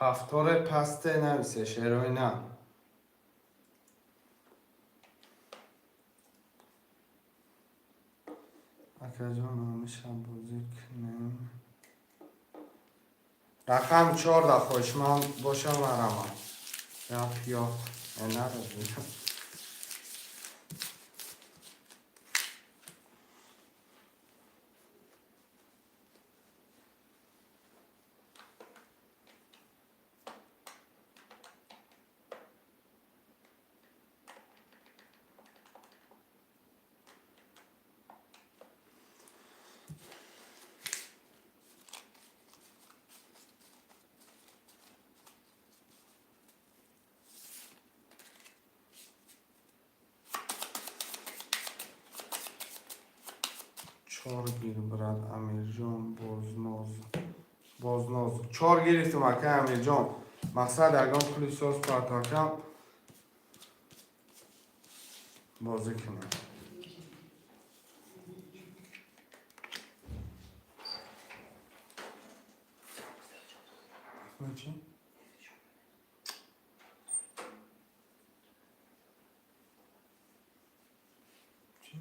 Повторе пасте нависе, шерои нар. Акаҷон, ҳамеша бозӣ кунем. Рақам чорда хоҳишманд боша, марҳамат. Як ёқ. Наразидам. Чор гир, брат Амирҷон, бозноз. Бозноз. Чор гирифтум, ака Амирҷон. Мақсад, ягон пули соз партакам бозӣ кунем. Чӣ? Чӣ?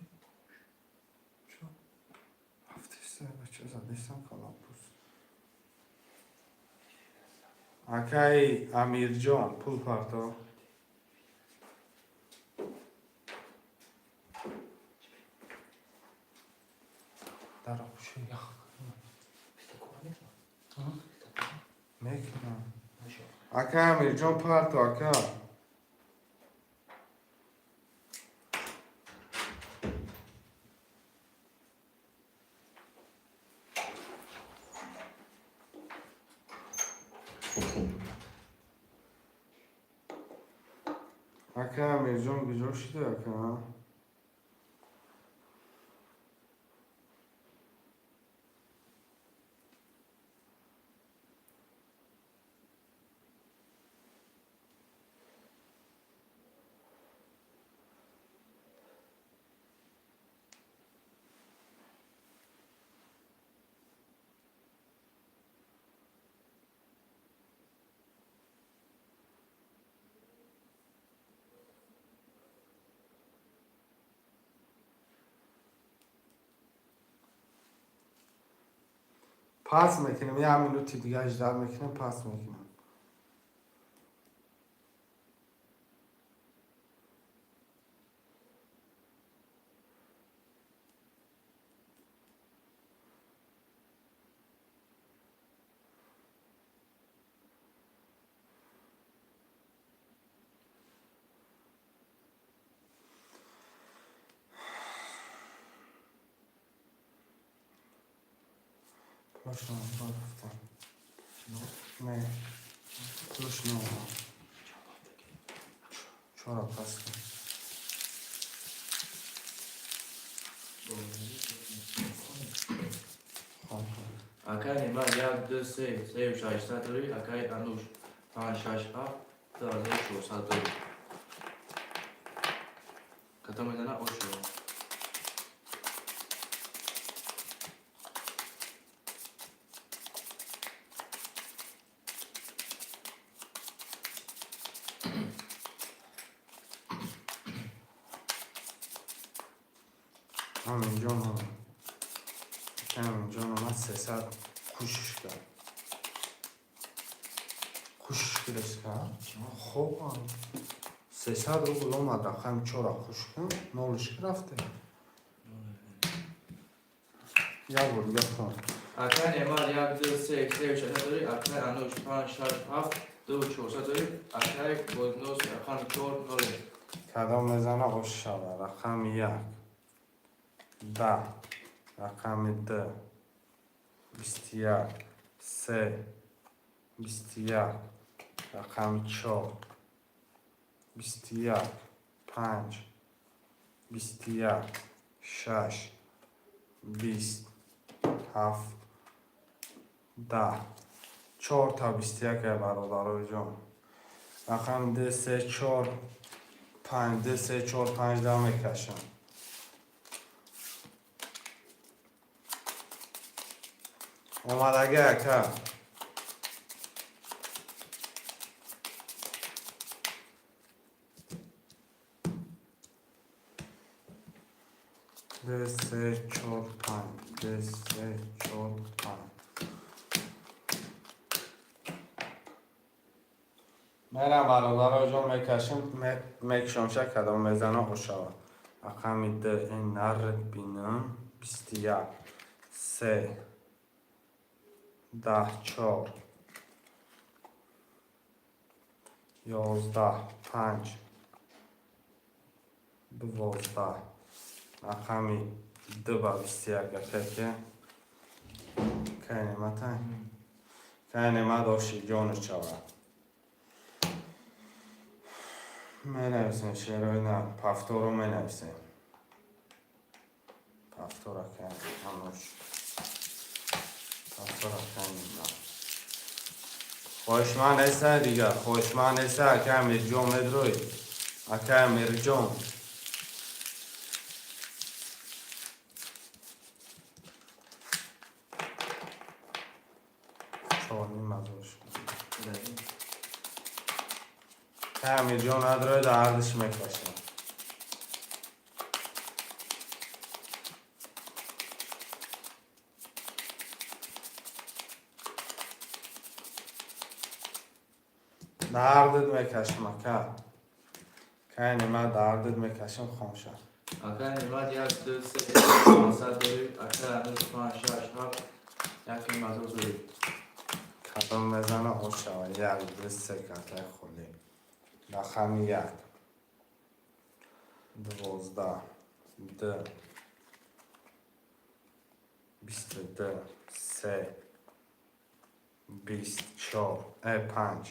Чӣ? Ҳафтиста бача задистам калапус. Акаи Амирҷон, пул парто. Дар оғӯши ях. Мекунам. Ака Амирҷон, парто, ака. Ака Амирҷон, куҷо шуда, ака? Пас мекунем, як минути дига ждать мекунем, пас мекунем. Пулашро рафтам. Не, пулаш наомад. Чора пас кун. Хон кун. Акай Неъмат, як, ду, се, сею шашсад дорӣ. Акай Ануш, панҷ, шаш, ҳафт, 2400 дорӣ. Кадом мезана, ошо. Аминҷон омад. Аминҷон омад, 300 кӯшиш кард. Кӯшиш кирес кард. Хоб, 300 рубл омад, рақами чора хуш кун, нолиш рафте. Як бор дига хон. Акай Неъмат, як, ду, се, сею шашсад дорӣ. Акай Ануш, панҷ, шаш, ҳафт, 2400 дорӣ. Акай Бознос, рақами чор, ноле. Кадом мезана, ош шава. Рақами як, 10, рақами ду, 21, се, 21, рақами чор, 21, панҷ, 21, шаш, 20, ҳафт, 10. Чорта 21 ай, бародарои ҷон. Рақами ду, се, чор, панҷ, ду, се, чор, панҷ, 10 мекашам. Омадагӣ, ака. Ду, се, чор, панҷ, ду, се, чор, панҷ. Мерам, бародаро ҷон, мекашем, мекшомша, кадом мезана, ошава. Рақами д ин нард бинам, 21, се, 10, чор, 11, панҷ, 12. Рақами д ба 21 гапеке кай нематай, кай немат, оши ҷону шавад. Менависем шерои на повторо, менависем повтора. Кай ҳамош повтора, кай немат. Хоҳишманд неста дигар, хоҳишманд неста. Ака Амирҷон, медрӯй, ака Амирҷон? 4,5 ҳазор шуд. Ака Амирҷон, надрӯй, дар ҳардиш мекашам. Дардид мекашам, ака. Кай нема, дардид мекашам, хомша. Акай Неъмат, як, ду, се, 500 дорӣ. Акай Ануш, панҷ, шаш, ҳафт, 1,5 ҳазор дорӣ. Кадом мезана, ошава. Як, ду, се, картаи холӣ. Рақами як, 12, д, 22, се, 20, чор, панҷ,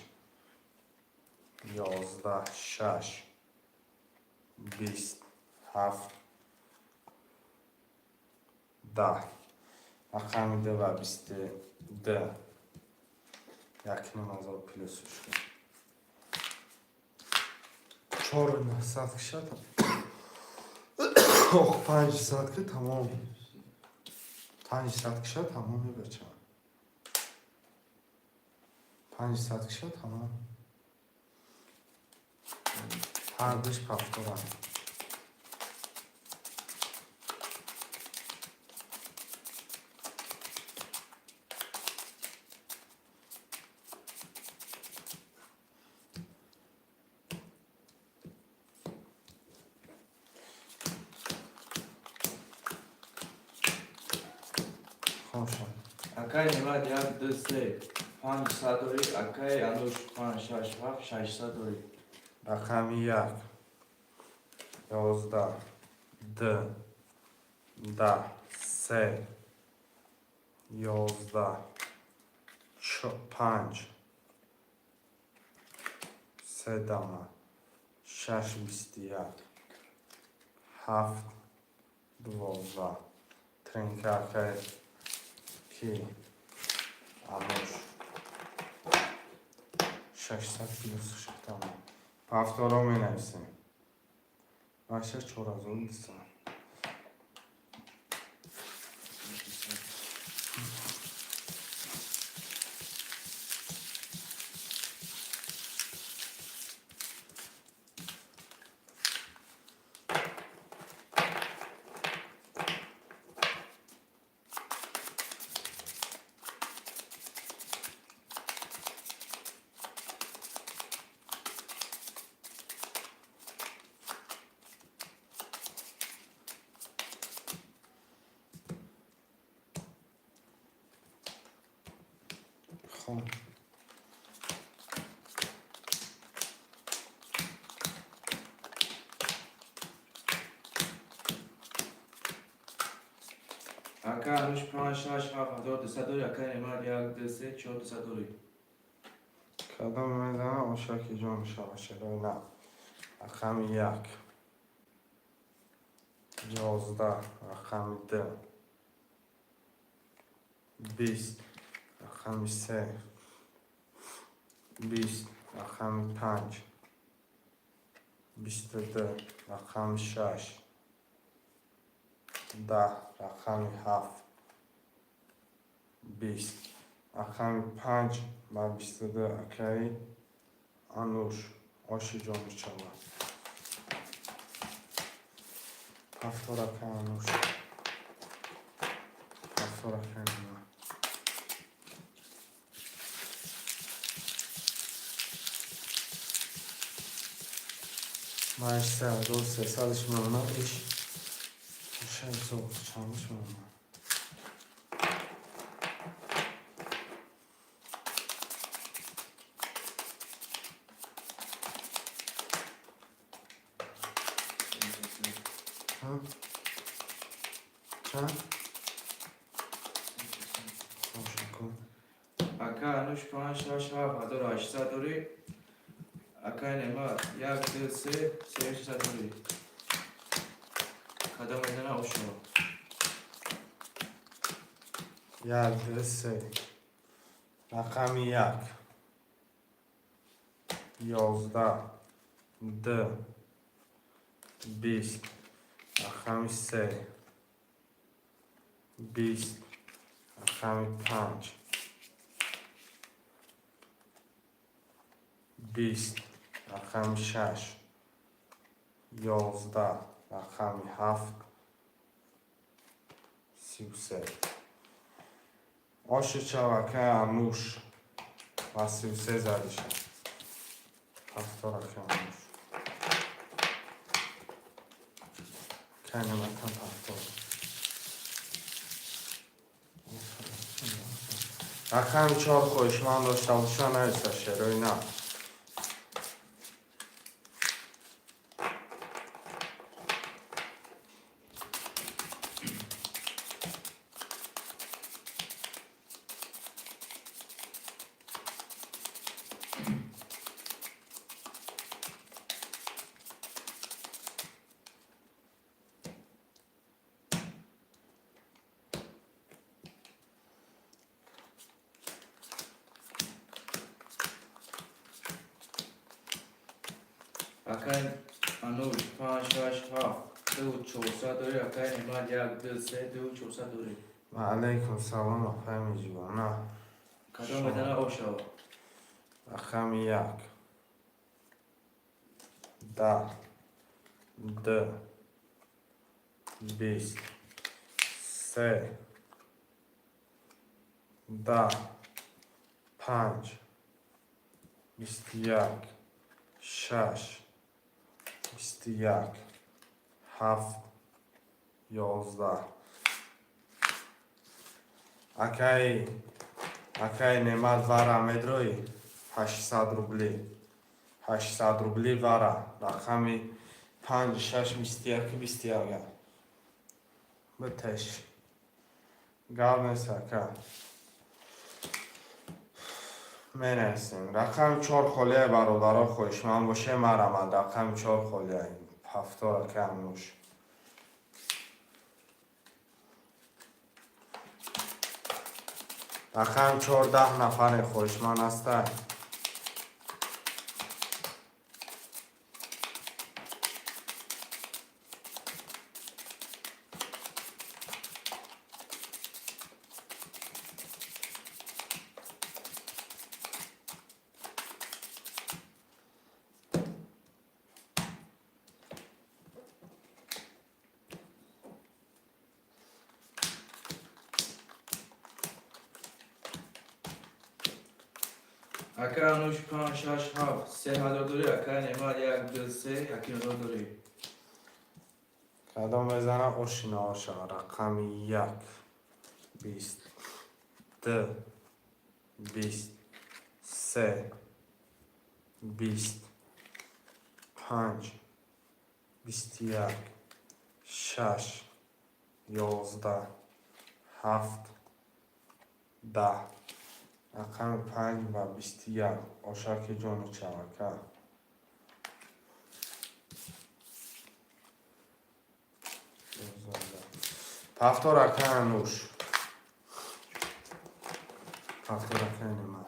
11, шаш, 20, ҳафт, 10. Рақами д ва 22, 1,5 ҳазор плюс шуд. 4,900 кишад. Ох, 500 ки тамом. 500 кишад, тамом, мебачам. 500 кишад, тамом. Ҳардуш повторам. Хошам. Акай Немат, як, ду, се, 500 дорӣ. Акай Ануш, панҷ, шаш, ҳафт, 600 дорӣ. Рақами як, 11, д, 10, се, 11, панҷ, се дама, шаш, 21, ҳафт, 12. Тринка акай ки Ануш, 600 плюс шуд. Повторо менависем. Маша 4200. Хоб. Ака Ануш, панҷ, шаш, ҳафт, 1200 дорӣ. Акай Немат, як, ду, се, чор, 200 дорӣ. Кадом мезанам, ошаки ҷон мешава, шерои на. Рақами як, 11, рақами ду, 20, рақами се, 20, рақами панҷ, 22, рақами шаш, 10, рақами ҳафт, 20, рақами панҷ ба 22, акаи Ануш, оши ҷон мешава. Повтор, акаи Ануш. Повтор, акаи Нума. Маш 3300-ш мемонам, иш 600 чандаш мемонам. Чанд? Чанд? Хошаку. Ака Ануш, панҷ, шаш, ҳафт, 1800 дорӣ. Акай Немат, як, ду, се, се, 600 дорӣ. Кадом мезана, ошо? Як, ду, се. Рақами як, 11, д, 20, рақами се, 20, рақами панҷ, 20, рақами шаш, 11, рақами ҳафт, 33. Оши чавакаи Ануш ва 33 задиша. Повтор, акаи Ануш. Кай Нематан, повтор. Рақами чор хоҳишманд дошта боша, нависа, шерои на. Акай Ануш, панҷ, шаш, ҳафт, ду, 400 дорӣ. Акай Немат, як, ду, се, ду, 400 дорӣ. Ва алайкум салом, апаи Миҷибона. Кадом мезана, ошо? Рақами як, 10, д, 20, се, 10, панҷ, 21, шаш, 21, ҳафт, 11. Акаи Немат, вара медрои, 800 рубли, 800 рубли вара, рақами 5, 6, 21, 21 битеш. Гап нест, ака, менависем. Рақами 4 холия, бародаро, хоҳишманд боше, марамад. Рақами 4 холия. Ҳафтор, ака Ануш. Рақами 4, 10 нафаре хоҳишманд ҳастад. Ака Ануш, панҷ, шаш, ҳафт, 3000 дорӣ. Акай Немат, як, ду, се, 1000 дорӣ. Кадом мезана, ошино шава. Рақами 1, 20, ду, 20, се, 20, панҷ, 21, шаш, 11, ҳафт, 10. Рақами 5 ва 21, ошаки ҷону чавака. Повтор, ака Ануш. Повтор, ака Немат.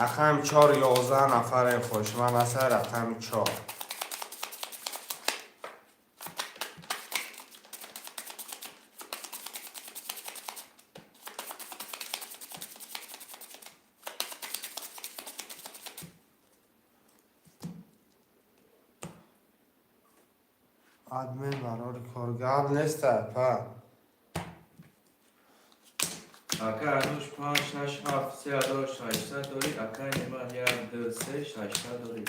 Рақами 4, 11 нафаре хушманд аста. Рақами 4. Админ барори кор, гап неста, па. Ака Ануш, панҷ, шаш, ҳафт, 3600 дорӣ. Акай Немат, як, ду, се, 600 дорӣ.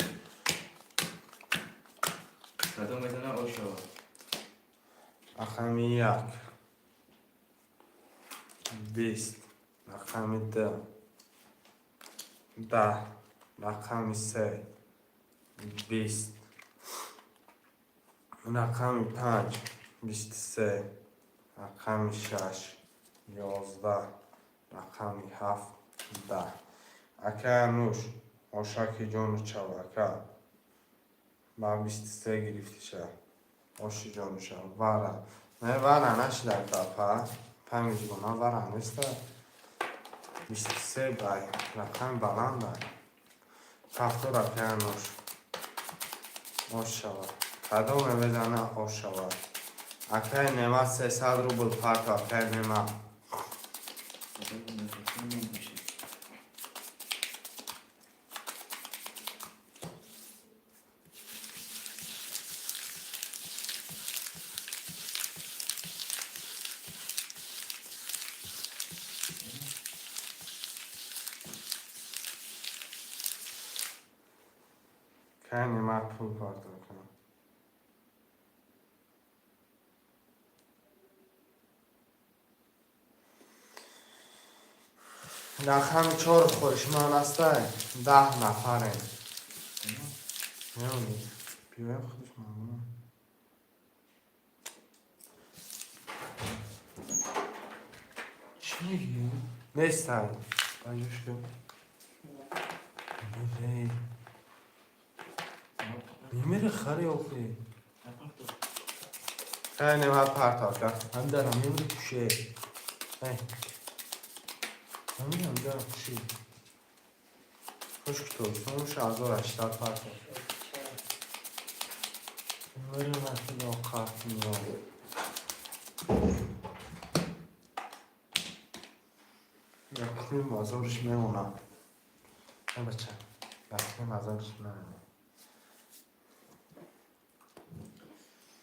Кадом мезана, ош шавад. Рақами 1, 20, рақами 2, 10, рақами 3, 20, рақами 5, 23, рақами 6, 11, рақами 7, 10. Акай Ануш, ошаки ҷону чавака, ба 23 гирифтиша. Оши ҷону шава. Вара не, вара нашида, па панҷгуна вара неста. 23 бай рақами баланда. Повтор, акай Ануш, ош шава. Кадоме мезана, ош шава. Акай Немат, 300 рубл парто, акай Немат. Акай Немат, пул парто кунам. Рақами 4 хоҳишманд ҳастай, 10 нафарем. Меони биёем, худаш маълум. Чӣ мегӯӣ? Нестай, баҷош ки мере, немере, хари охи. Кай Немат, парто, ака. Ҳам дарам мемри куше. Ҳаминам дарам куши. Хушк то сумуш 1800 парто. Мери накида қартино. Якним азориш мемонам. Бача, якним азориш мемонам.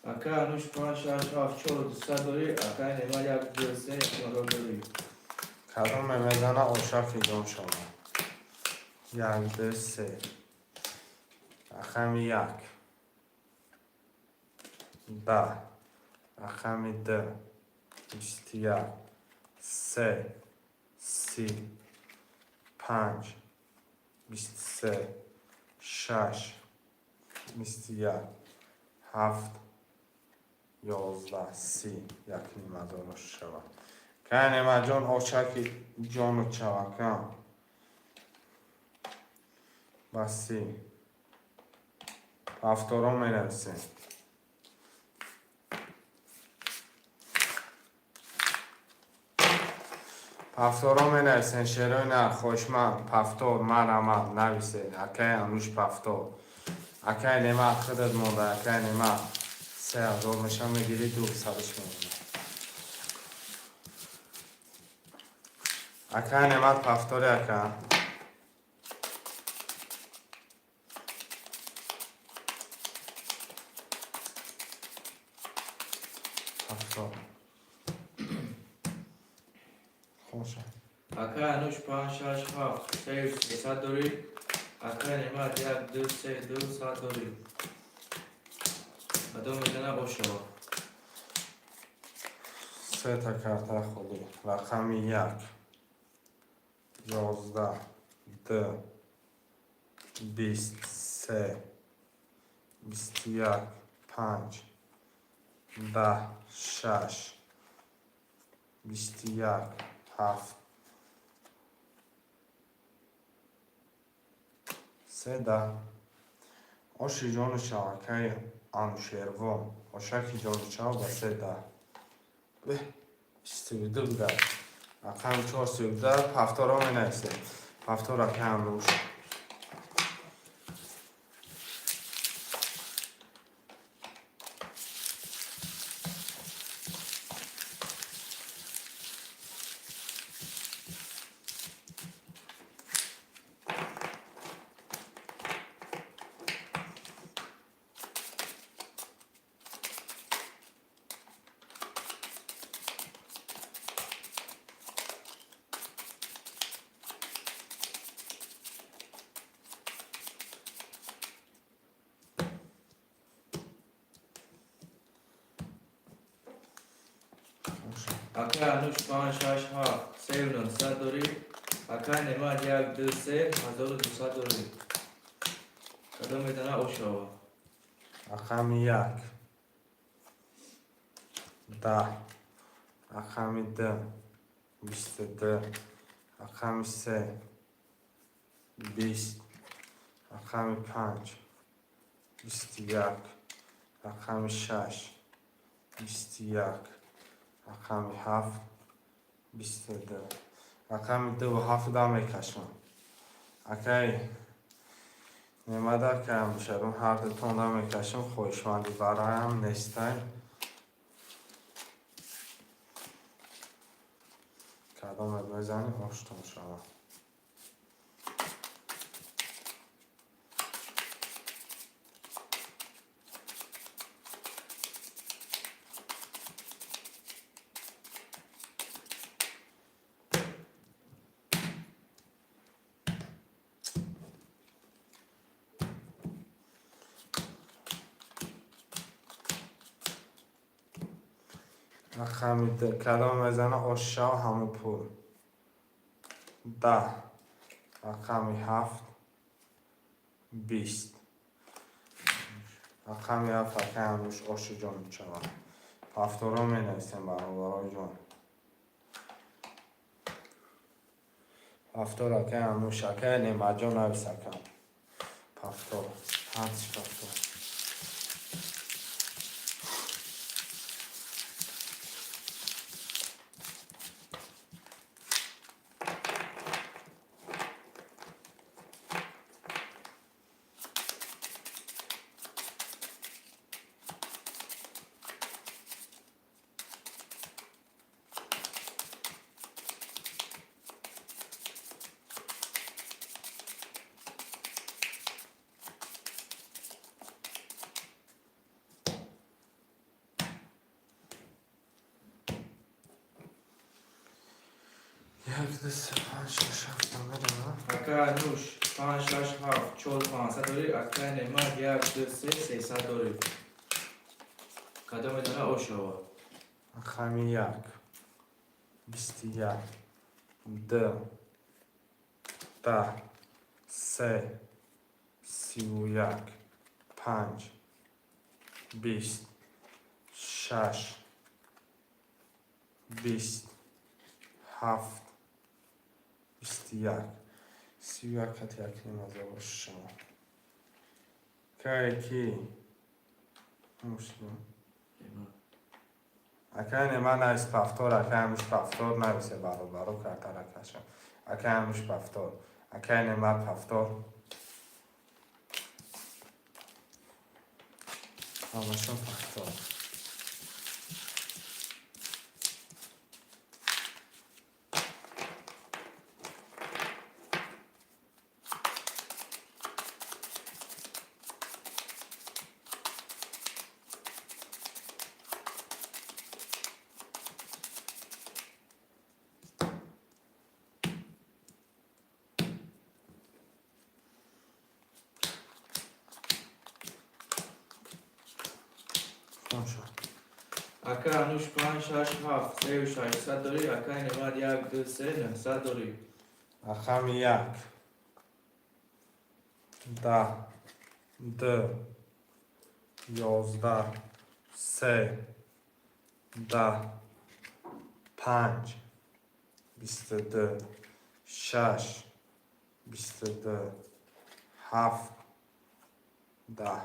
Ака Ануш, панҷ, шаш, ҳафт, чору 200 дорӣ. Акай Немат, як, ду, се, 1000 дорӣ. Кадоме мезана, ошаки ҷон шава? Як, ду, се. Рақами як, 10, рақами ду, 21, се, 30, панҷ, 23, шаш, 21, ҳафт, 11, 30, 1,5 ҳазор шава. Кай, Немаҷон, очаки ҷону чавака ба 30. Ҳафторон менависем. Пафторон менависен, шерои нар, хоҳишманд. Пафтор марамад нависед. Акай Ануш, пафтор. Акай Немат, худат монда. Акай Немат, 3000 меша, мегирӣ, ду садаш мемонад. Акай Немат, пафтори, ака. Пафтор хоша. Акай Ануш, панҷ, шаш, ҳафт, сею сесад дорӣ. Акай Немат, як, ду, се, ду сад дорӣ. Кадом мезана, ошава? Сета карта холӣ. Рақами як, 11, д, 23, 21, панҷ, 10, шаш, 21, ҳафт, се, 10. Оши ҷону шавакаи Анушервон, ошаки ҷону шав ба се, 10. Беҳ, 32 буда. Рақами чор, 32. Пафторо менависед. Пафтор, акай Ануш. Акай Ануш, панҷ, шаш, ҳафт, сею нӯҳсад дорӣ. Акай Немат, як, ду, се, 1200 дорӣ. Кадом мезана, ошава? Рақами як, 10, рақами ду, 22, рақами се, 20, рақами панҷ, 21, рақами шаш, 21, рақами ҳафт, 22. Рақами дуву ҳафт да мекашам. Акай Немада, акай Анушервон, ҳар дутон да мекашам. Хоҳишманди бараям нестай. Кадомет мезанӣ, оштон шавад. Рақами кадом мезана, ошшав, ҳамун пул. 10, рақами ҳафт, 20. Рақами ҳафт, акай Ануш, оши ҷон шавад. Ҳафторо менависем, бародарои ҷон. Ҳафтор, акай Ануш. Акай Немаҷон, навис, ака. Пафтор, ҳарчи пафтор. Як, ду, се, панҷ, шаш, ҳафт мерава. Акай Ануш, панҷ, шаш, ҳафт, чор, 500 дорӣ. Акай Неъмат, як, ду, се, 300 дорӣ. Кадоме дона ошава? Рақами як, 21, ду, 10, се, 31, панҷ, 20, шаш, 20, ҳафт, 21, 31 кати якним ҳазор боши шумо. Кае ки муслим. Акай Неъмат навис повтор, акай Ануш повтор нависе, баробаро картара кашам. Акай Ануш повтор, акай Неъмат повтор. Ҳамашон повтор. Хон шуд. Акай Ануш, панҷ, шаш, ҳафт, сею 600 дорӣ. Акай Неъмат, як, ду, се, 900 дорӣ. Рақами як, 10, ду, 11, се, 10, панҷ, 22, шаш, 22, ҳафт, 10.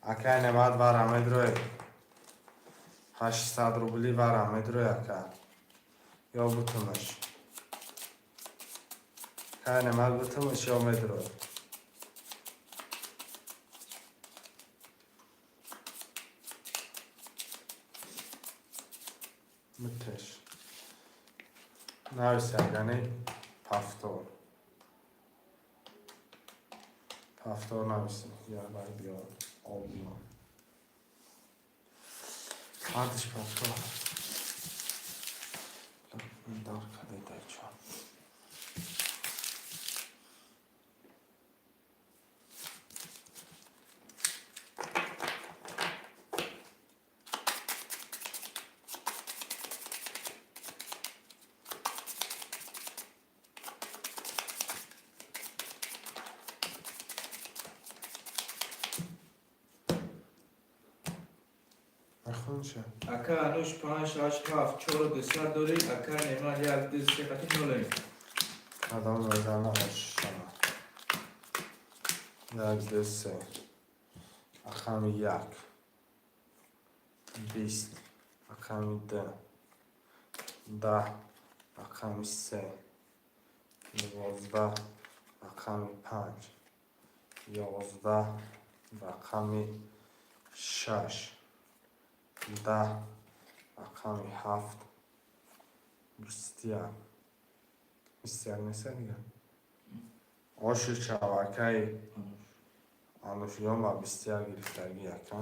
Акай Неъмат вара медрои. 800 рубли вара медрои, ака. Ё бутумаш. Акай Неъмат, бутумаш ё медрои. Мутеш. Нависи агани повтор. Повтор нависи. Я бай биё обно. Ҳардиш повтор. Дар каде дайчо. Нахонша. Акай Ануш, панҷ, шаш, ҳафт, чору 200 дорӣ. Акай Неъмат, як, ду, се, қати нолем. Кадом мезана ошшама. Як, ду, се. Рақами як. 20. Рақами ду. 10. Рақами се. 12. Рақами панҷ. 11. Рақами шаш. 10. Рақами ҳафт. 21. 21 неста дига. Оши шавакаи Анушён ба 21 гирифтагӣ, ака.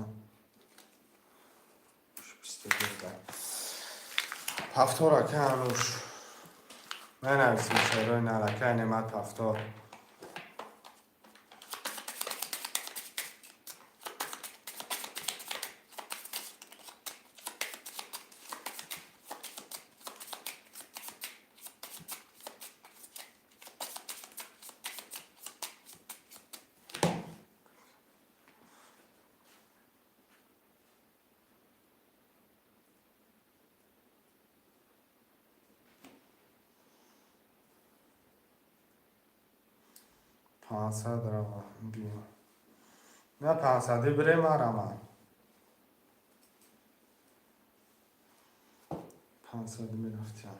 21. Повтор, ака Ануш. Менависим шерои нар, акай Неъмат повтор. 500 рава биё. На 500-и бирем арама. 500-и мерафтиям.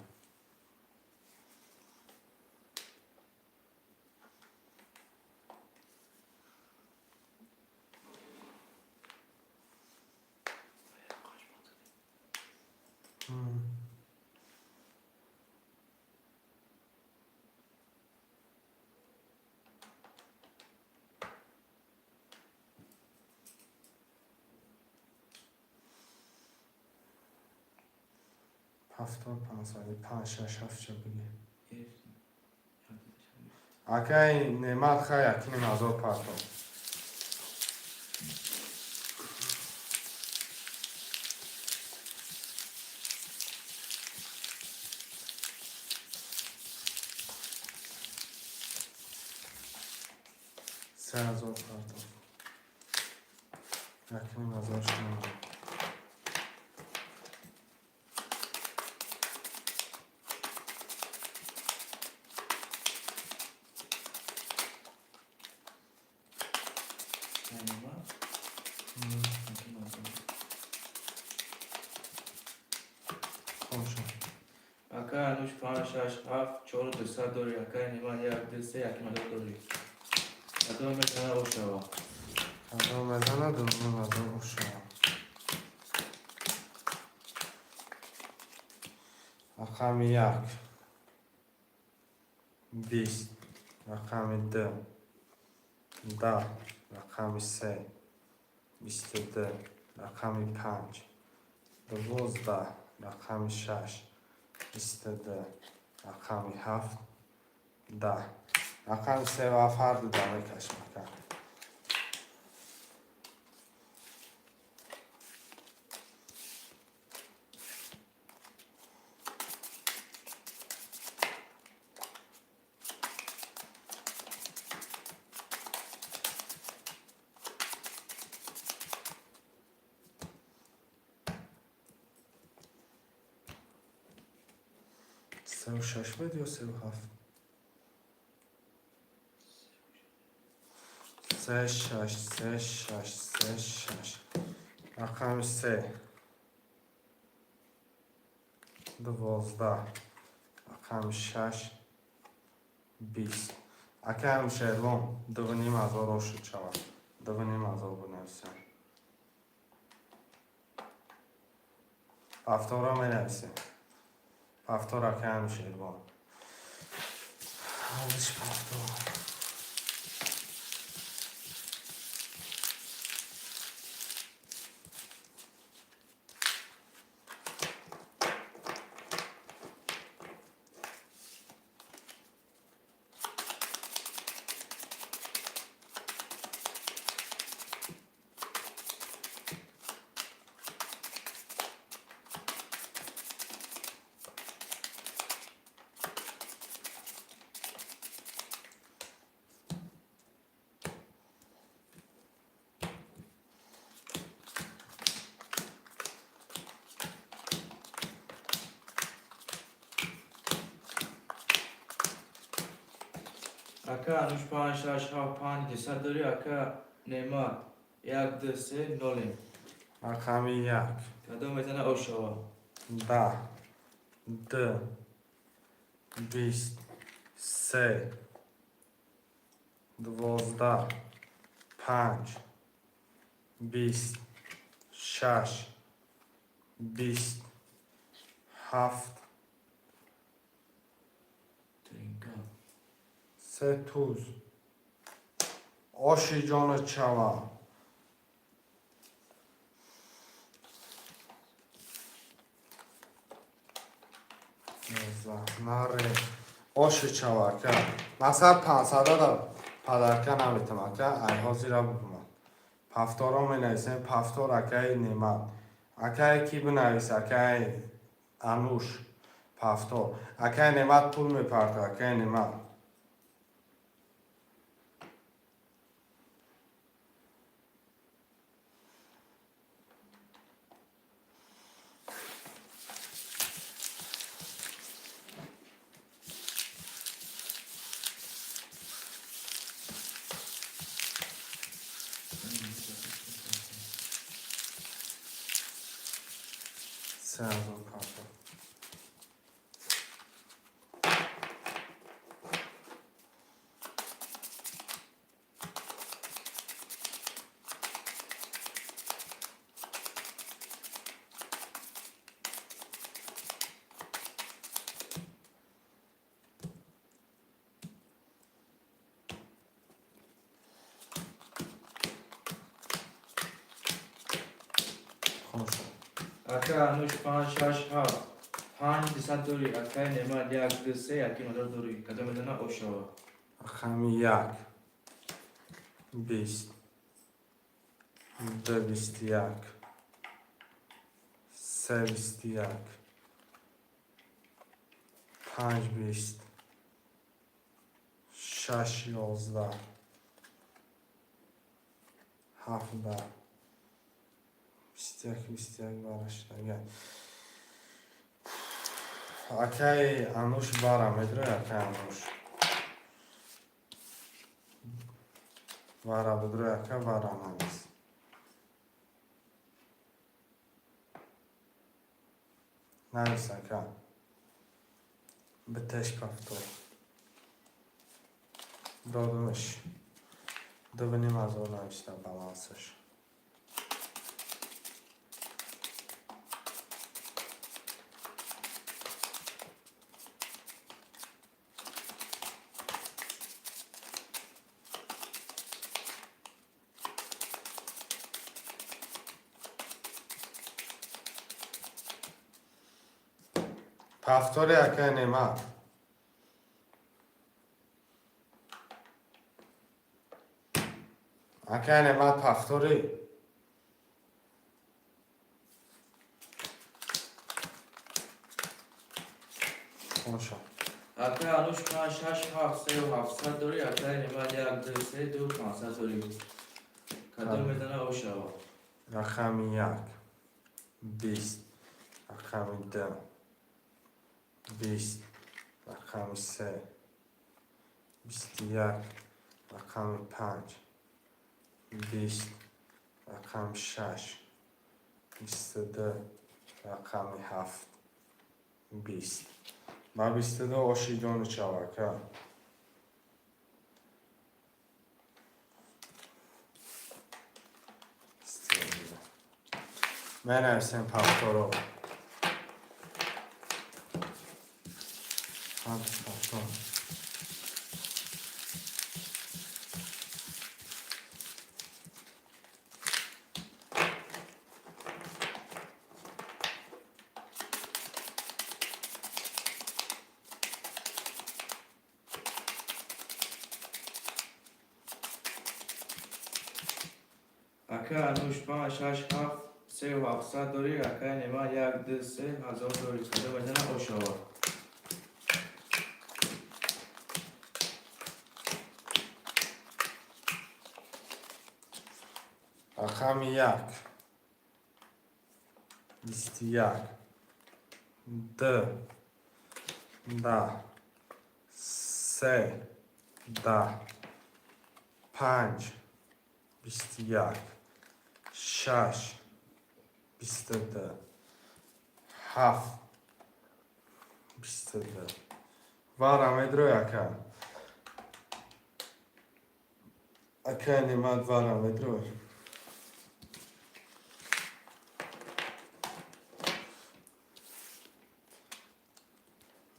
Повтор пансади панҷ, шаш, ҳафт ча биги. Акай Неъмат, хай, 1500 партов. 3000 партов. 1500 шумо. Неъмат. 1500. Хошо. Акай Ануш, панҷ, шаш, ҳафт, чору дусад дорӣ. Акай Неъмат, як, ду, се, 1500 дорӣ. Кадом мезана, о шава? Кадом мезана, 2500 ошава. Рақами як 20, рақами ду 10, рақами се 22, рақами панҷ 12, рақами шаш 22, рақами ҳафт 10. Рақами се ва ҳафт ҳар дуда мекашем, ака. Сеу шаш буд ё сеу ҳафт? Се, шаш, се, шаш, се, шаш. Рақами се 12, рақами шаш 20. Акаам Шерлон, 2500 ошуд шавад. 2500 бинависем. Повторро менависем. Повтор, акаам Шербон. Ҳалиш повтор. Ака Ануш, панҷ, шаш, ҳафт, панҷ, дусад дорӣ. Ака Неъмат, як, ду, се, нолем. Рақами як Кадом мезана, о шава? 10, ду, 20, се, 12, панҷ, 20, шаш, 20, ҳафт, Тринка. Се туз. Оши ҷону чава. Наре. Оши чава, ака. Масалан, пансадада подарка наметам, ака, ай ҳозира бубумад. Повторо менависем, повтор, акаи Неъмат. Акае ки бинавис, акаи Ануш, повтор. Акаи Неъмат пул мепарта, акаи Неъмат. 3000 повтор. Хош. Ака Ануш, панҷ, шаш, ҳафт. Панҷ дусад дорӣ, акай Неъмат, як, ду, се, яки мазор дорӣ. Кадом медона, ош шава. Рақами як, 20, ду, 21, се, 21, панҷ, 20, шаш, 11, ҳафт, 10, 21, 21 бараштага. Акай Ануш бара медрои, акай Ануш. Вара бидрои, ака, вара навис. Навис, ака. Битеш повтор. Додумаш. 2,5 ҳазор нависта балансаш. Повтори, акай Неъмат. Акай Неъмат, повтори. Хонша. Акай Ануш, панҷ, шаш, ҳафт, сею ҳафтсад дорӣ, акай Неъмат, як, ду, се, ду, 500 дорӣ. Кадом медона, ош шава. Рақами як, 20, рақами ду, 20, рақами се, 21, рақами панҷ, 20, рақами шаш, 22, рақами ҳафт, 20. Ба 22 оши ҷону чава, ака. Менависем повторо. Повтор. Акай Ануш, панҷ, шаш, ҳафт, сею ҳафтсад дорӣ, акай Неъмат, як, ду, се, ҳазор дорӣ. Кадом медона, ош шава. Рақами як, 21, ду, 10, се, 10, панҷ, 21, шаш, 22, ҳафт, 22. Вара медрои, ака. Акай Неъмат, вара медрои.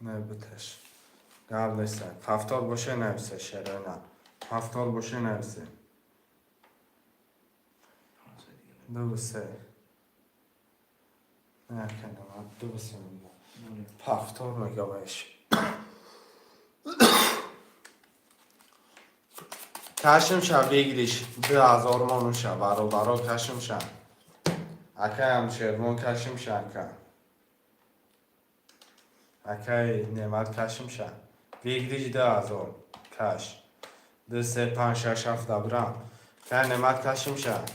Не, битеш. Гап неста. Повтор боше, нависе, шерона. Повтор боше, нависе. Ду, се. Не, акай Неъмат, ду, се мега. Повтор мега баеш. Кашим ша выигрыш 2000 монум ша, бародаро, кашим ша. Акаям Шервон, кашим ша, ака. Акай Неъмат, кашим ша. Выигрыш 2000 каш. Ду, се, панҷ, шаш, ҳафт дабрам. Акай Неъмат, кашим ша.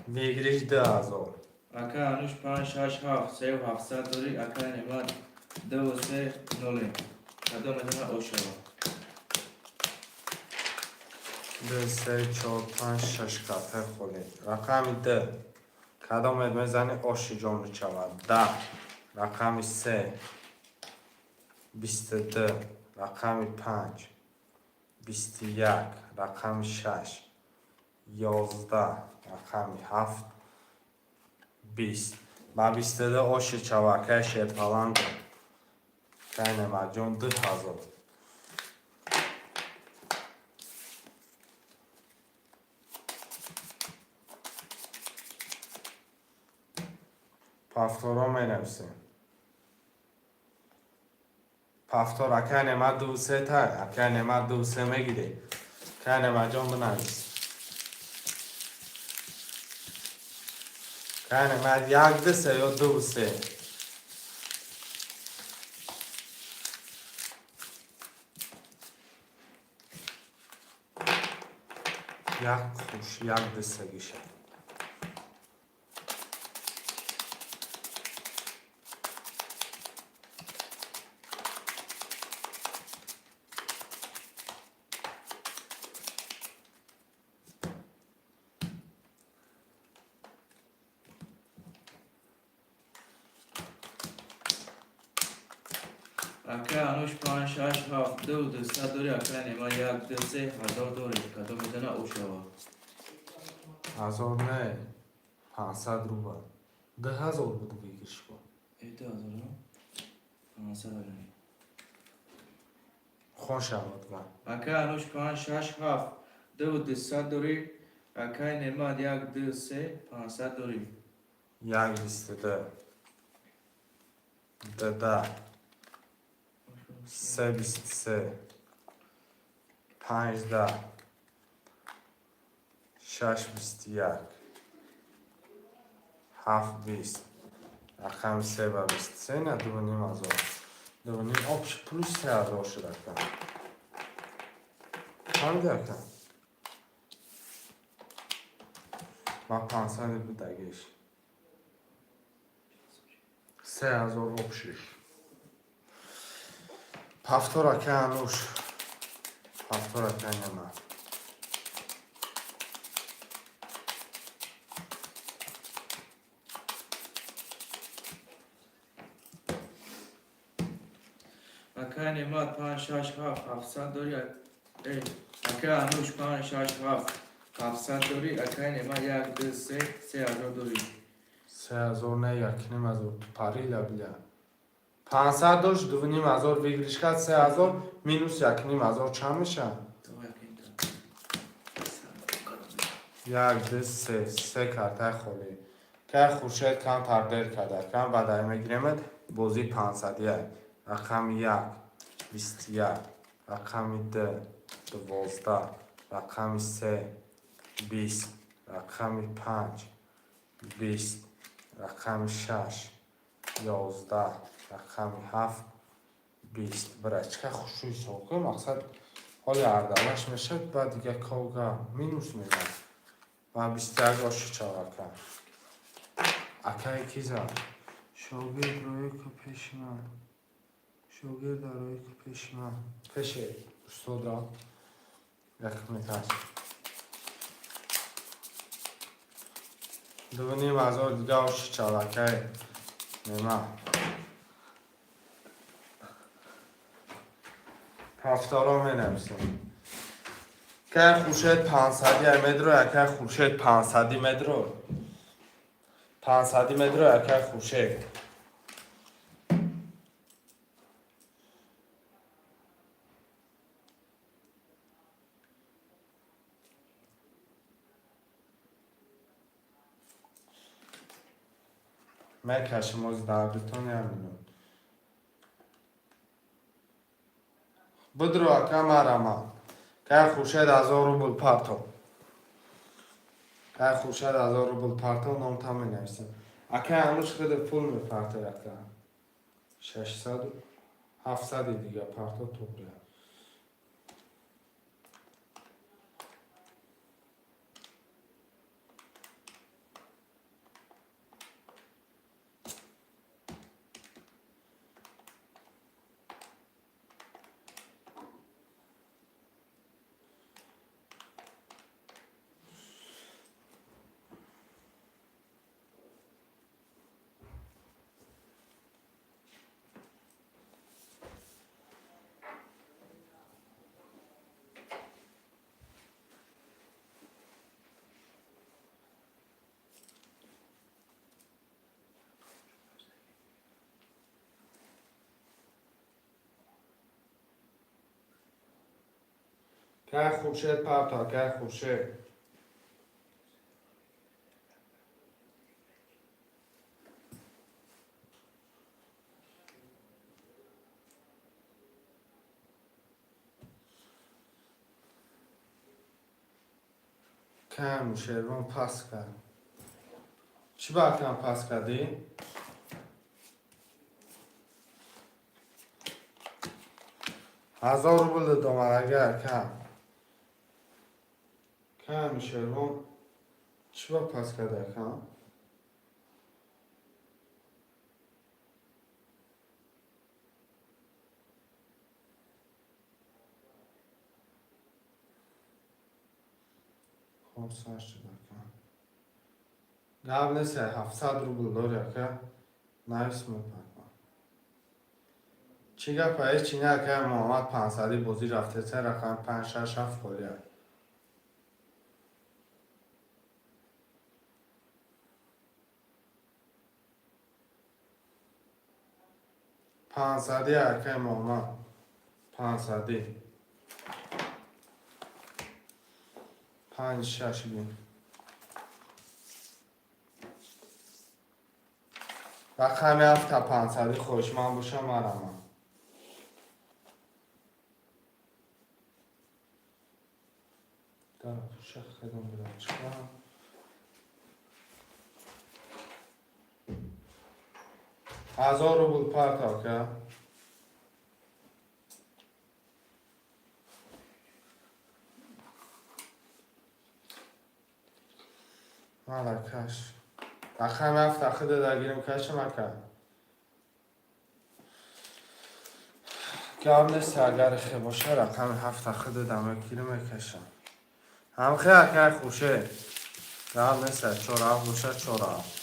Выигрыш 2000. Акай Ануш, панҷ, шаш, ҳафт, сею ҳафтсад дорӣ, акай Неъмат, ду, се, ноле. Кадом медона, ош шава. Ду, се, чор, панҷ, шаш картаи холӣ. Рақами ду. Кадомет мезани, оши ҷону чавад. 10. Рақами се. 22. Рақами панҷ. 21. Рақами шаш. 11. Рақами ҳафт. 20. Ба 22 оши чава, акай Шерпаланг. Акай Неъматҷон, 2000. Повторо менависем. Повтор, акай Немат, ду се та, акай Немат, ду се мегире. Акай Нематҷон, бинавис. Акай Немат, як, ду, се ё ду, се? Як хуш, як, ду, се гиша. Акай Ануш, панҷ, шаш, ҳафт, ду, дусад дорӣ. Акай Немат, як, ду, се, ҳазор дорӣ. Кадом медона, ӯ шава. Ҳазор не, 500 рубл. 2000 буд, выигрыш ко. Э, 2000, 500 дорӣ. Хон шавад ва. Акай Ануш, панҷ, шаш, ҳафт, ду, дусад дорӣ. Акай Немат, як, ду, се, 500 дорӣ. Як, 22, дда, се, 23, панҷ, 10, шаш, 21, ҳафт, 20. Рақами се ба 23, на 2500. Дувним общий плюс 3000 шуд, ака. Фаҳмиди, ака? Ма 500 будагиш. 3000 общий. Повтор, ака Ануш. Повтор, ака Нема. Акай Немат, панҷ, шаш, ҳафт, 700 дорӣ. Э, акай Ануш, панҷ, шаш, ҳафт, 700 дорӣ. Акай Немат, як, ду, се, 3000 дорӣ. 3000 не, 1500. Тупорылая, бля. 500 дошт, 2500 выигрыш кард, 3000 минус 1500 чанд мешавад? То якним та. Як, ду, се, се картаи холӣ. Кай Хуршед камтар дер карда, кам баъдай мегиремад бозии 501. Рақами як, 21, рақами ду, 12, рақами се, 20, рақами панҷ, 20, рақами шаш, 11, рақами ҳафт, 20. Бира, чӣ кай хушрӯ ҳисоб кун, мақсад ҳоли ардалаш мешавад, баъд дига кога минус мезанад. Ва 21 оши чавака. Акай ки зад? Шогирд рӯи ку пеши ман. Шогирд рӯи ку пеши ман. Пеши устодро. Як меташ. 2500 дига оши чавакай. Нема. Повторо менависем. Кай Хуршед 500 медро, акай Хуршед 500 медро. 500 медро, акай Хуршед. Мекашим оз дардутон як минут. Бидро, ака марама. Кай Хуршед, 1000 рубл парто. Кай Хуршед, 1000 рубл парто, номтам менависем. Акай Ануш хеле пул мепарто якта. 600, 700 дига парто туғрия. Кай Хуршед парто, кай Хуршед. Кам Шервон пас кард. Чӣ ба кам пас кардӣ? 1000 рубл домарага ака. Кам Шервон чӣ ба пас кард, ака? Хоб, сар шуд, ака. Гап нест, 700 рубл дори, ака. Навис, мепарпам. Чӣ гапа? Ҳеҷ чи не, ака Муҳаммад, 500-ӣ бозӣ рафтеса, рақами панҷ, шаш, ҳафт холия. 500-ӣ, акаи Муҳаммад. 500-ӣ. Панҷ, шаш бин. Рақами ҳафта 500-ӣ хоҳишманд бошам, марамам. Дар пуша хедам бидам чиқам. 1000 рубл парта, ака. Мара каш. Рақами ҳафта хида дагирим, кашам, ака. Гап нест, агар хе боша, рақами ҳафта хида дамакирим, мекашам. Ҳамхе, акай Хуршед. Гап нест, чор ҳафт боша, чор ҳафт.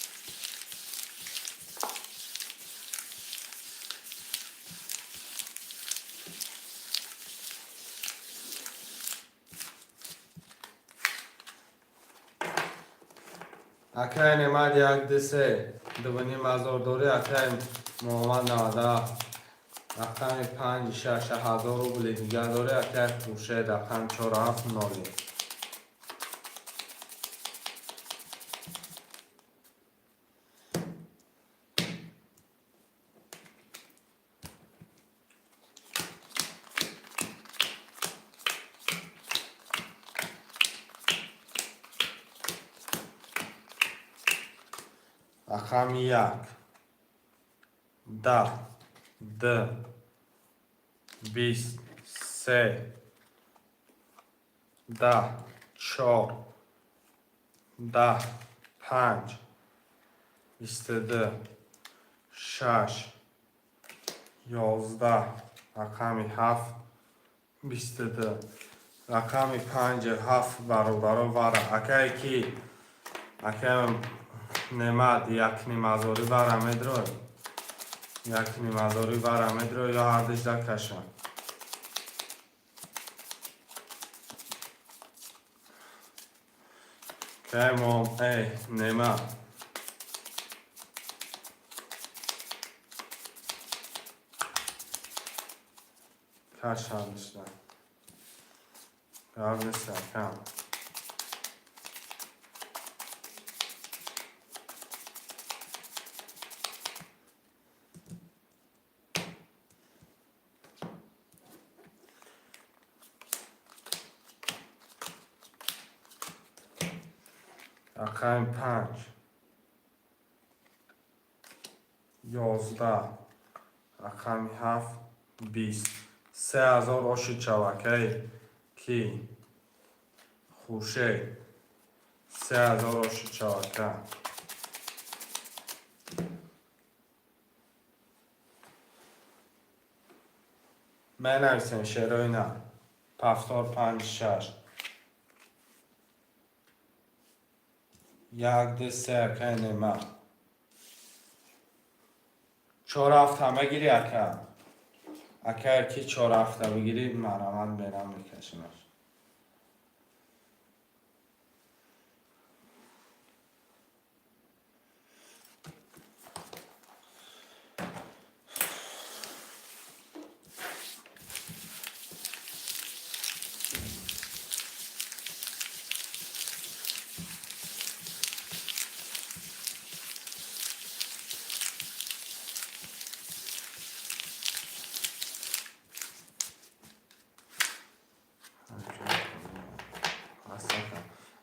Акай Немат, як, ду, се, 2500 дорӣ, акай Муҳаммад, 97. Рақами панҷ, шаш, 1000 рубли дигар дорӣ, акай Хуршед, рақами чор, ҳафт, ноли. Рақами як, 10, д, 20, се, 10, чор, 10, панҷ, 22, шаш, 11, рақами ҳафт, 22, рақами панҷ, ҳафт, бародаро, вара. Акае ки, акаи Немат, 1500-ӣ вара медрой? 1500-ӣ вара медрой ё ҳардиш дакашам? Кай эй, Немат. Каш ҳардишда. Гап нест, акам. Рақами панҷ, 11, рақами ҳафт, 20, 3000 оши чавакай ки Хуршед, 3000 оши чавака. Менависем шерои на. Повтор панҷ, шаш. Як, ду, се, акай Нема. Чор ҳафта мегирӣ, ака? Ака, ки чор ҳафта бигирӣ, марамат, мерам, мекашимаш.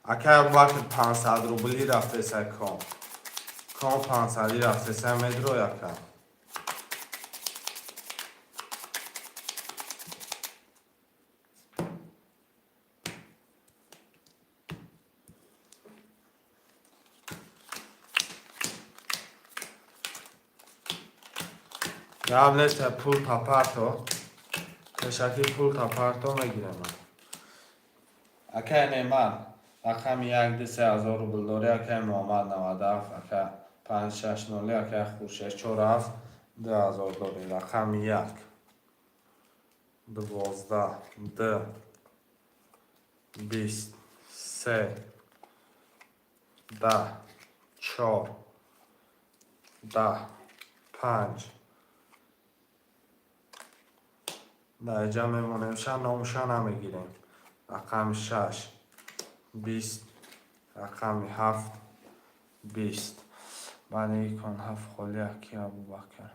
Акай Абубакр, 500 рубли рафтеса кон. Кон 500 рафтеса, медро яка. Гап нест, пул тапарто. Пешакӣ пул тапарто, мегирам. Акай Неъмат, рақами як, ду, се ҳазор рубл дорӣ, акай Муҳаммад 97, ака панҷ, шаш, ноли, акай Хуршед чор, ҳафт, 2000 дорӣ. Рақами як, 12, д, 20, се, 10, чор, 10, панҷ. Дар инҷа мемонем, ша номша намегирем. Рақами шаш, 20, рақами ҳафт, 20. Баъди кон ҳафт холи, аки Абубакр.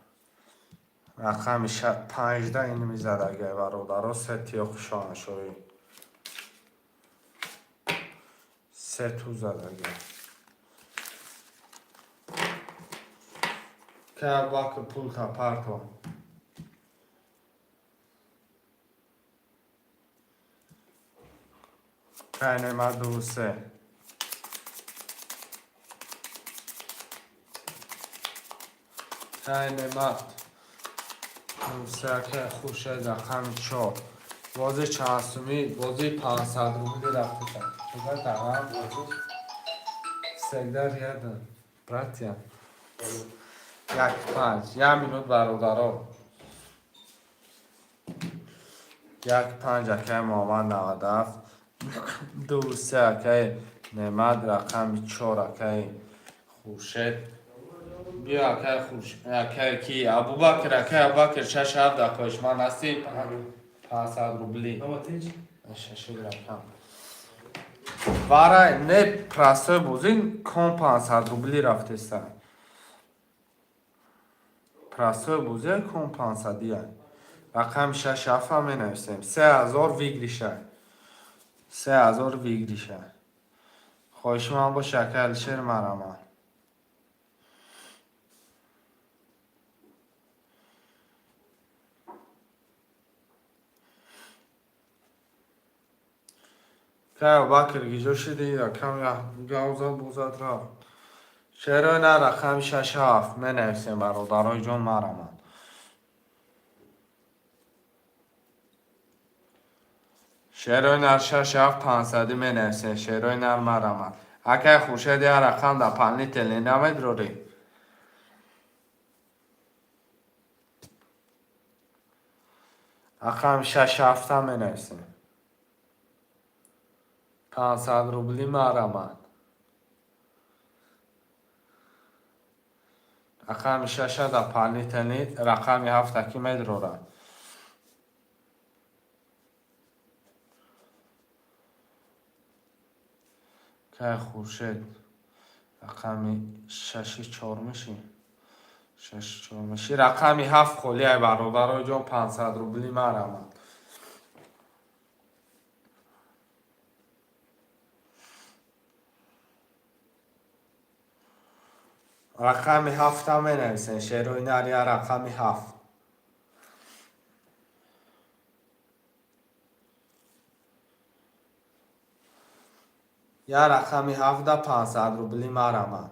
Рақами панҷда ин мизадагай, бародаро, се тиёқи шоҳаншоҳӣ. Се ту задагай. Ка Абубакр, пул тапарто. Кай Неъмат, ду, се. Кай Неъмат. Се, акай Хуршед, рақами чор. Бози чанд сумӣ? Бози 500 рубли рафтеса. Куда тагам? Всегда рядом. Братья. Як, панҷ. Як минут, бародаро. Як, панҷ, акай Муҳаммад 97. Ду, се, акай Неъмат, рақами чор, акай Хуршед. Биё, акай Хуршед, акай ки? Абубакр, акай Абубакр, шаш, ҳафт дақиқа ҳастӣ? 500 рубли. Ама тинч? Шаши рақам. Варай, не, простой бозӣ кон 500 рубли рафтеса. Простой бозӣ кон 500-ия. Рақами шаш, ҳафта менависем. 3000 выигрыш а. 3000 выигрыш а. Хоҳиши ман боша, акай Алишер, мараман. Кай Абубакр, гиҷо шидӣ? Якам гав зад, бозад, рафт. Чаро на, рақами шаш, ҳафт менависем, бародарои ҷон, мараман. Шерои нар, шаш, ҳафт, 500-ӣ менависем. Шерои нар, мараман. Акай Хуршед, як рақам дополнительный намедорӣ? Рақами шаш, ҳафта менависем. 500 рубли, мараман. Рақами шаша дополнительный, рақами ҳафта ки медорад? Кай Хуршед, рақами шаши чор мешӣ? Шаши чор мешӣ. Рақами ҳафт холи ай, бародарои ҷон, 500 рубли, мараман. Рақами ҳафта менависем. Шерои нар, я рақами ҳафт. Я рақами ҳафта 500 рубли, мараман.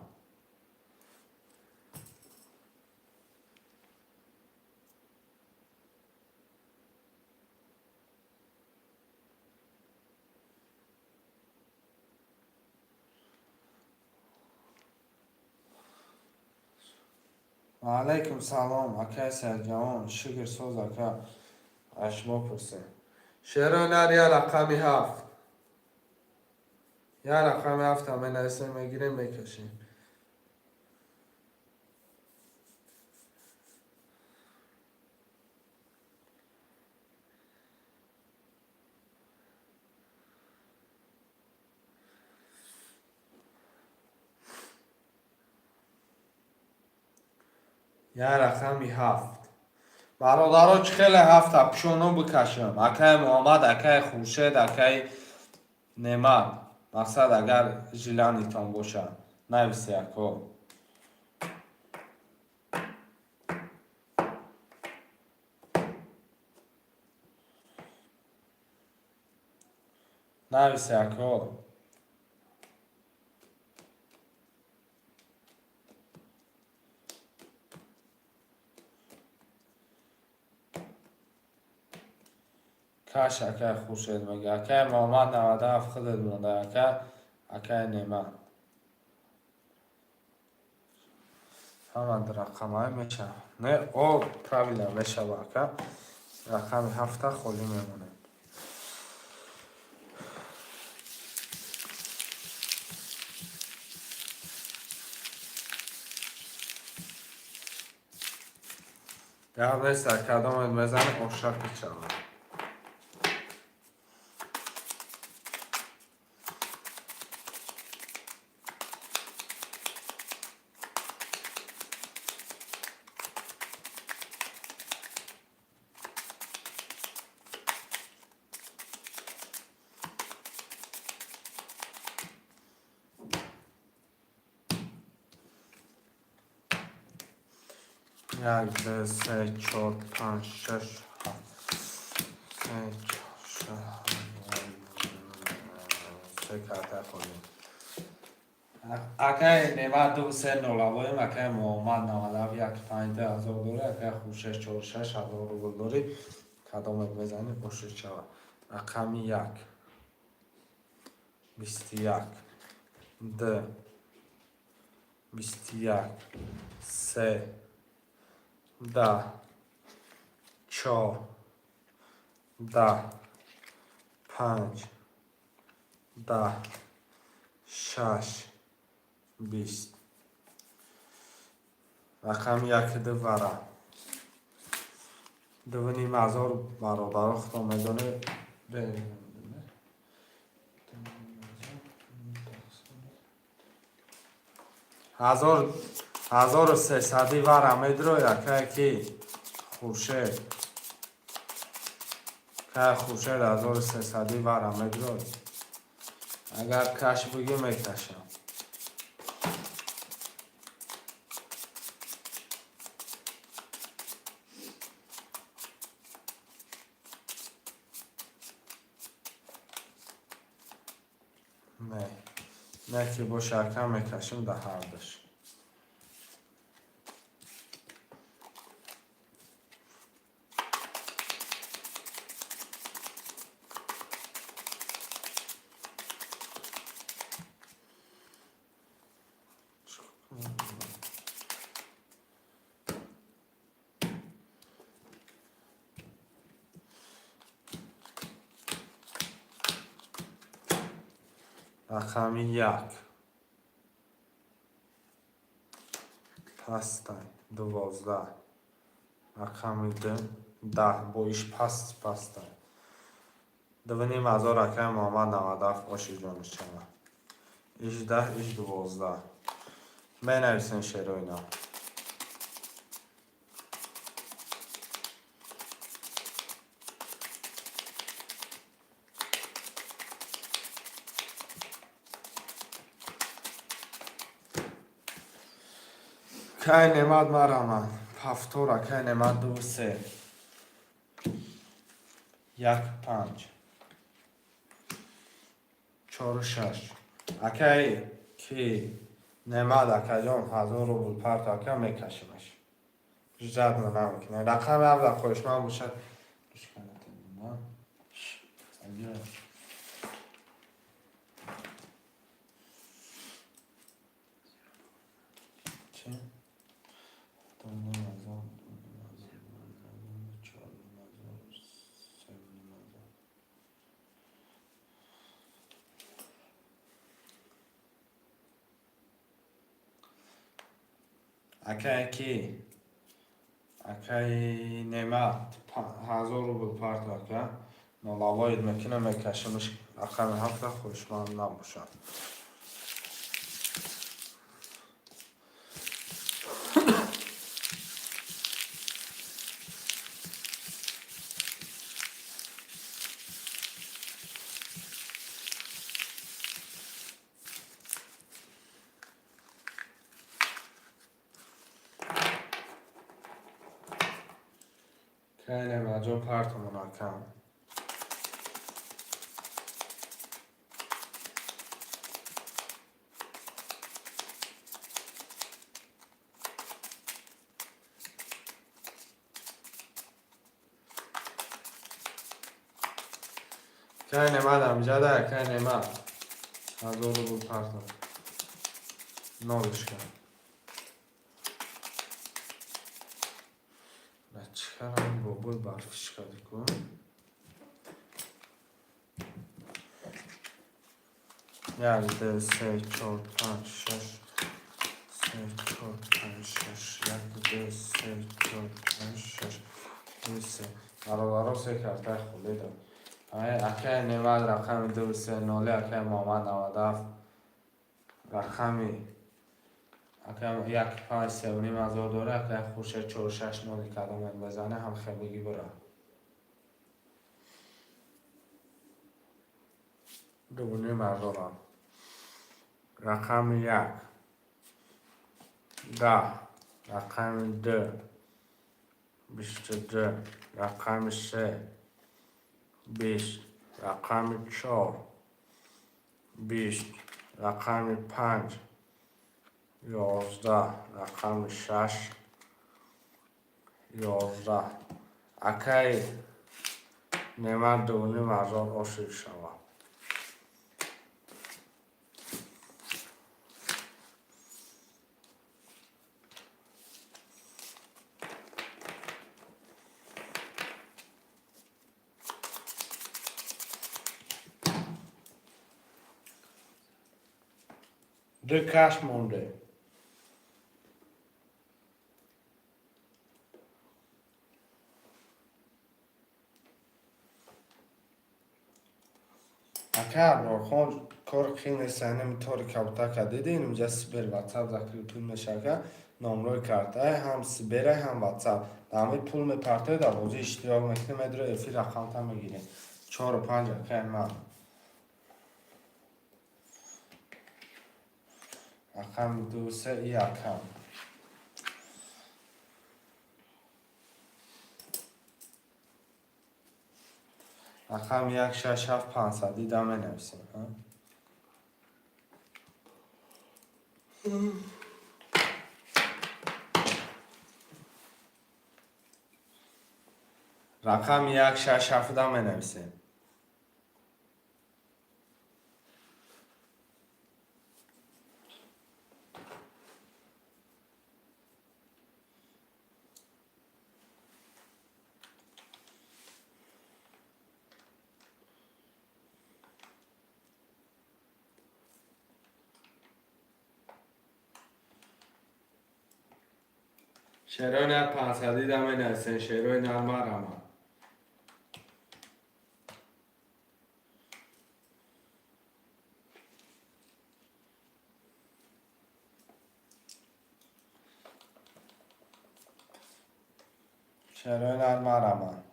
Ваалайкум салом, акай Саидҷавон, шукр, соз, ака, аз шумо пурсем. Шерои нар, я рақами ҳафт. Я рақами ҳафта менависем, мегирем, мекашем. Я рақами ҳафт. Бародаро, чӣ хеле ҳафта пишоно бикашам? Акай Муҳаммад, акай Хуршед, акай Неъмат. Мақсад, агар желание тон боша, нависе, ако. Нависе, ако. Каш, акай Хуршед мега. Акай Муҳаммад, 97 худат монда, ака. Акай Немат, ҳама рақамҳои мешава. Не, о, правильно мешава, ака. Рақами ҳафта холӣ мемонем. Гап нест, кадомет мезани, ошақ мешавад. Як, ду, се, чор, панҷ, шаш, ҳафт, се, чор, шаш, се карта холӣ. Акай Немат, ду, се, нолавоем. Акай Муҳаммад, 97, як, панҷ, ду ҳазор дорӣ. Акай Хуршед, чор, шаш ҳазор рубл дорӣ. Кадомет мезанӣ, ошир шавад. Рақами як, 21, д, 21, се, 10, чор, 10, панҷ, 10, шаш, 20. Рақами яки ду вара 2,5 ҳазор. Бародаро, худо медонед. 1300-и вара медрои, акае ки Хуршед, кай Хуршед, 1300-и вара медрои. Агар каш бигӣ, мекашам. Не, не ки боша, ака, мекашим да ҳардаш. Рақами як пастай, 12. Рақами ду, 10, бо иш паст пастай, 2,5 ҳазор. Акаи Муҳаммад, 97, оши ҷонишава. Иш 10, иш 12. Менависем шероина. Кай Немат, марамад повтор. Акай Немат, ду, се, як, панҷ, чору, шаш. Акай ки Немат, акаҷон, 1000 рубл парто, ака, мекашимаш. Жадно намекунем. Рақами ҳафта хоҳишманд бошад. Чи? 2,5 ҳазор, 2,5 ҳазор, 4,5 ҳазор, 3,5 ҳазор. Акае ки, акаи Немат, 1000 рубл парто, ака, нолавоид мекунам, мекашимаш. Рақами ҳафта хоҳишманд набошад. Кай Неъматҷон, партумон акам. Кай Неъмат амҷада, кай Неъмат. 1000 рубл партум. Нолишка. Чӣ кардам, бобои барфиш кардӣ ку? Як, ду, се, чор, панҷ, шаш, се, чор, панҷ, шаш, як, ду, се, чор, панҷ, шаш, ду, се. Бародаро, се картаи холӣ дод. Акай Неъмат рақами ду, се, ноли, акай Муҳаммад 97 рақами акай як, панҷ, 3,5 ҳазор дора, акай Хуршед чор, шаш, ноли, кадомет бизане, ҳам хелигӣ бира. 2,5 ҳазорам. Рақами як, 10, рақами ду, 22, рақами се, 20, рақами чор, 20, рақами панҷ, 11, рақами шаш, 11. Акай Неъмат 2,5 ҳазор ошиқ шавад. Ду каш монде. Ака Аброрхон, кор қин нест, инами тори кабутака дидӣ, инҷа Сбер, Ватсап закрепил мешава, номрои картаи ҳам Сбера, ҳам Ватсап. Дар пул мепартои, дар бозӣ иштирок мекунӣ, медро эфир рақамта мегирӣ. Чору панҷ, акай ман. Рақами ду, се, якам. Рақами як, шаш, ҳафт, 500 да менависем. Рақами як, шаш, ҳафт да менависем. Шерои нар 500 да менависем, шерои нар марама. Шерои нар марама.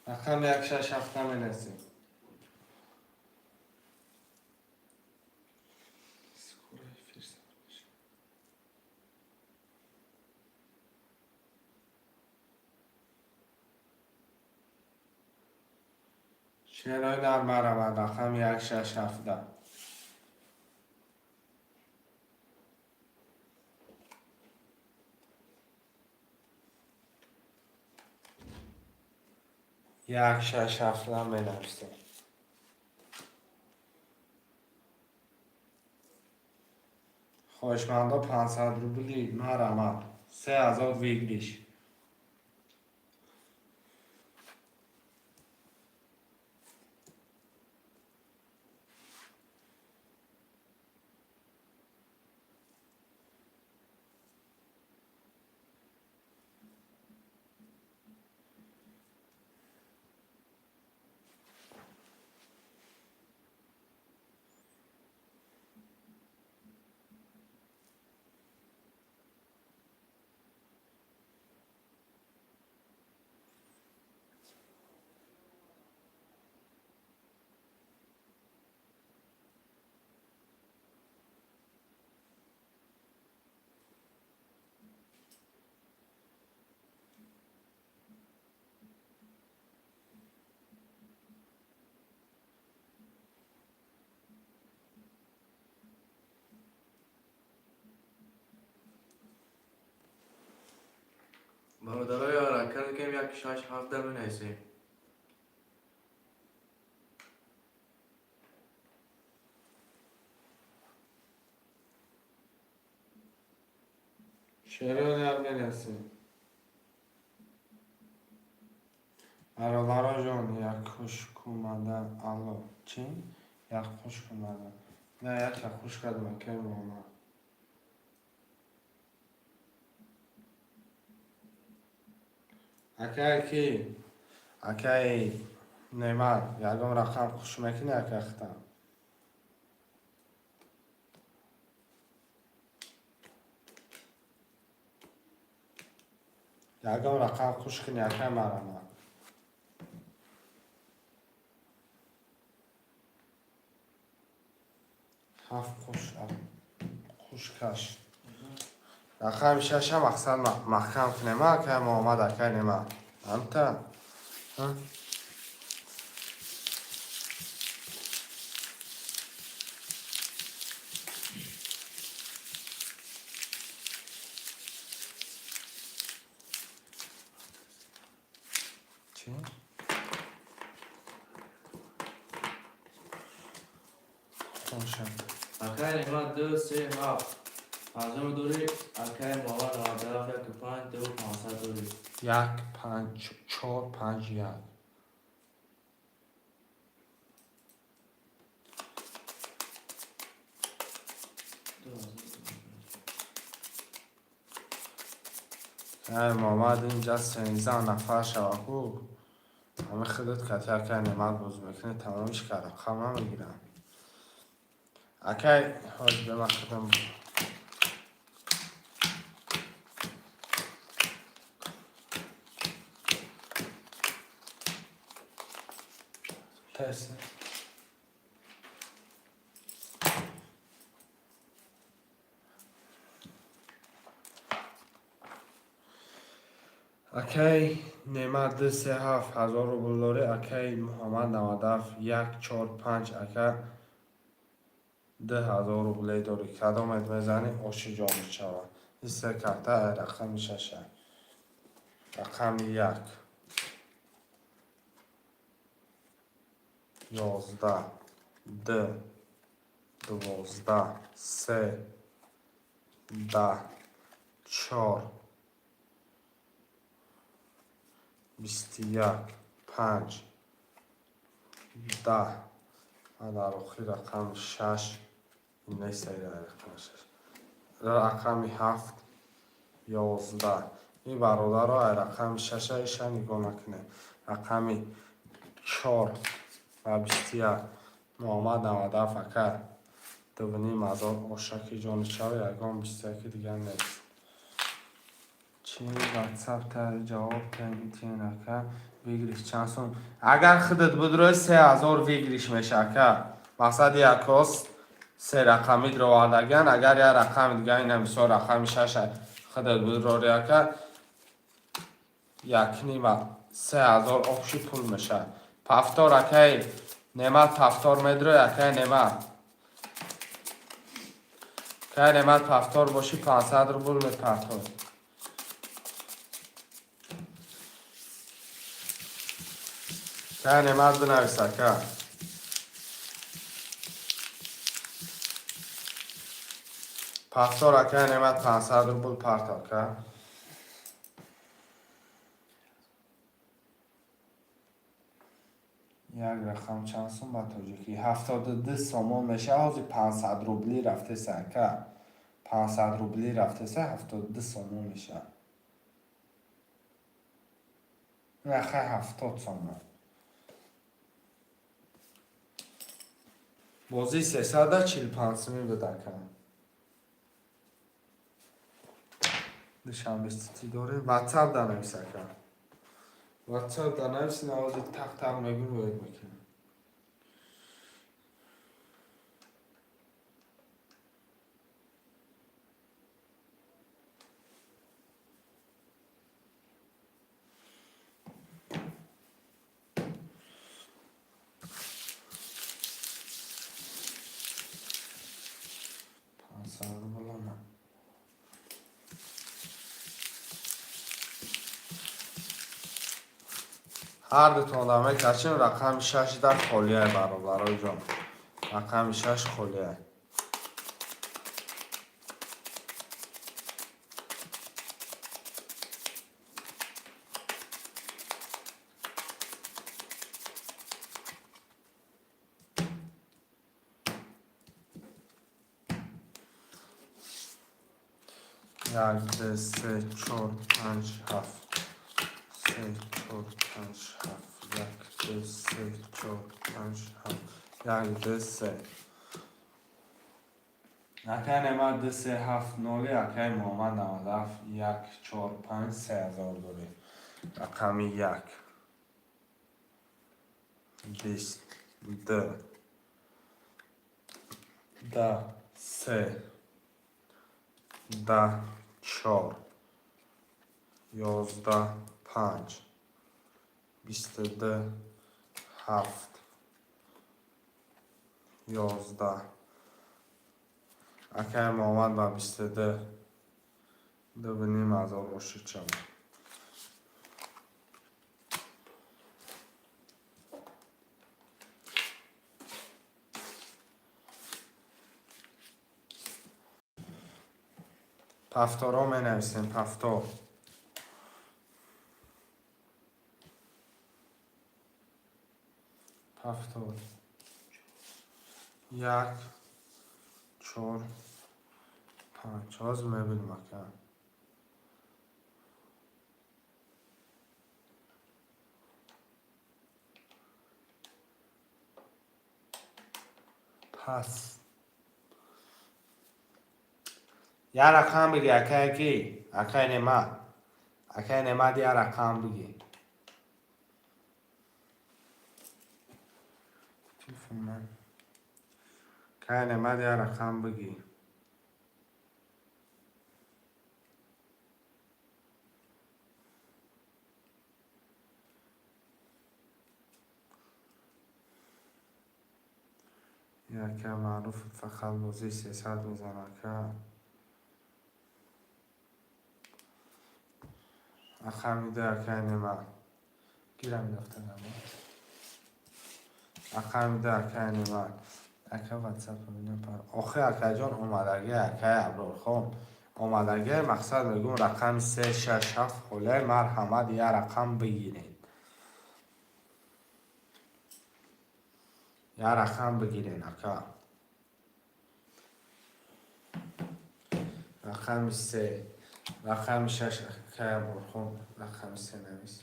Рақами як, шаш, ҳафт наменависем. Скоро эфир сар мешавад. Шерои нар маравад, рақами як, шаш, ҳафта. Як, шаш, ҳафта менависем. Хоҳишмандо, 500 рубли марамад. 3000 выигрыш. Бародарои, ҳаракат мекунем, як, шаш, ҳафт да менависем. Шерони менависем. Бародаро ҷон, як хуш омада. Алло, чӣ? Як хуш омада. На, як хуш кардам, акай Муҳаммад. Акай ки? Акай Неъмат, ягон рақам хуш мекунӣ, акай хитам? Ягон рақам хуш кунӣ, акай марама. Ҳафт хушкаш. Рақами шаша мақсад маҳкам кунем, акай Муҳаммад, акай Неъмат. Амта? Чӣ? Хошам. Акай Неъмат, ду, се, ҳафт ҳазор дорӣ. Акай Муҳаммад, 97, яку панҷ, ду, 500 дорӣ. Як, панҷ, чор, панҷ, як. Ай Муҳаммад, инҷа 13 нафар шава хуб. Ҳами худат кати акай Неъмат боз мекунӣ, тамомиш кар, рақам намегирам. Акай, ҳоҷ бема худам. Терси. Акай Неъмат, ду, се, ҳафт ҳазор рубл дорӣ. Акай Муҳаммад, 97, як, чор, панҷ, ака 2000 рубле дорӣ. Кадомет мезанӣ, оши ҷон мешавад. Ин се карта ай рақами шаша. Рақами як. 11, д, 12, се, 10, чор, 21, панҷ, 10 ва дар охир рақами шаш. Нест рақами шаш. Рақами ҳафт, 11. Ин бародаро, ай рақами шаша иша нигоҳ накунед. Рақами чор ва 21. Муҳаммад, 97, ака 2500 ошаки ҷони шава, ягон 21 дигар нест. Чи ватсап та ҷавоб тен, ака? Выигрыш чанд сум? Агар худат будрои, 3000 выигрыш меша, ака. Мақсади якос се рақами дровардаган, агар як рақами дигар, ина мисол рақами шаша худат будрори, ака, якнима 3000 общий пул меша. Повтор, акай Неъмат, повтор медрои, акай Неъмат. Акай Неъмат, повтор бошӣ, 500 рубл мепартоӣ. Акай Неъмат, бинавис, ака. Повтор, акай Неъмат, 500 рубл парто, ака. Як рақам чанд сум ба тоҷикӣ? 72 сомон меша. Ҳозир 500 рубли рафтеса, ака. 500 рубли рафтеса, 72 сомон меша. Нахай, 70 сомон. Бозии 345 сумӣ буд, ака. Душанбе сити дорем. Ватсап данавис, ака. Ватсап данавис, навози тақ тақ мегӯм, воед мекунем. 500 рубл омад. Ҳар дутонда мекашем, рақами шаш дар холияй, бародарои ҷон. Рақами шаш холияй. Як, ду, се, чор, панҷ, ҳафт. Се, чор, панҷ, ҳафт. Як, ду, се, чор, панҷ, ҳафт. Як, ду, се. Акай Неъмат ду, се, ҳафт, ноли, акай Муҳаммад 97, як, чор, панҷ, 3000 дорӣ. Рақами як. Бист, ду, да, се, да, чор, 11, панҷ, 22, ҳафт, 11. Акай Муҳаммад ба 22 2,5 ҳазор ошид шавад. Повторо менависем, повтор. Повтор. Як, чор, панҷ. Ҳозир мебинем, ака. Пас. Як рақам биги, акай ки? Акай Неъмат. Акай Неъмат, як рақам биги. Телефон ман. Акай Неъмат, як рақам биги. Яка маъруф фақат бозии 300 мезанад, ака. Рақами ду, акай Неъмат. Гирам дафтарамо. Рақами ду, акай Неъмат. Ака, ватсап бинам пар. Охи, акайҷон, омадагӣ, акай Аброрхон. Омадагӣ, мақсад мегӯм, рақами се, шаш, ҳафт холияй, марҳамат, як рақам бигиред. Як рақам бигирен, ака. Рақами се, рақами шаш, акай Аброрхон, рақами се навис.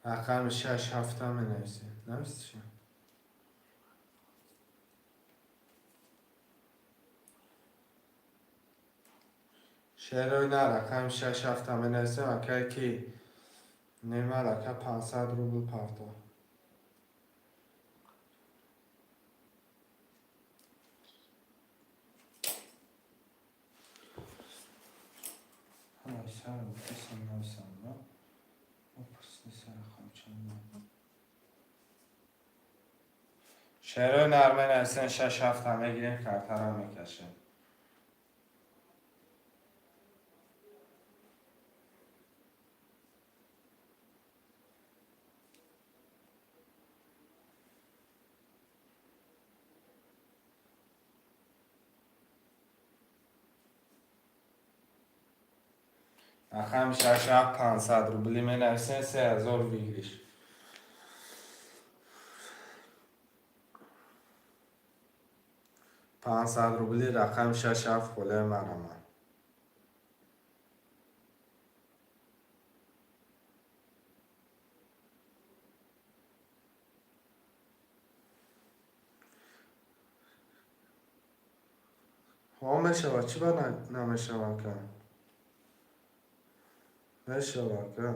Рақами шаш, ҳафта менависем. Нависиша? Шерои на, рақами шаш, ҳафта менависем, акай ки? Неъмат ака, 500 рубл парто. Ҳамаи сар гуфтасам, нависам, на? Опурсиса рақам чанд. Шерои нар менависем, шаш, ҳафта мегирем, картаро мекашем. Рақами шаш, ҳафт, 500 рубли менависем, 3000 выигрыш. 500 рубли, рақами шаш, ҳафт холияи марҳамат. Ҳо, мешавад, чӣ ба намешавад, ака? Мешавад, ака.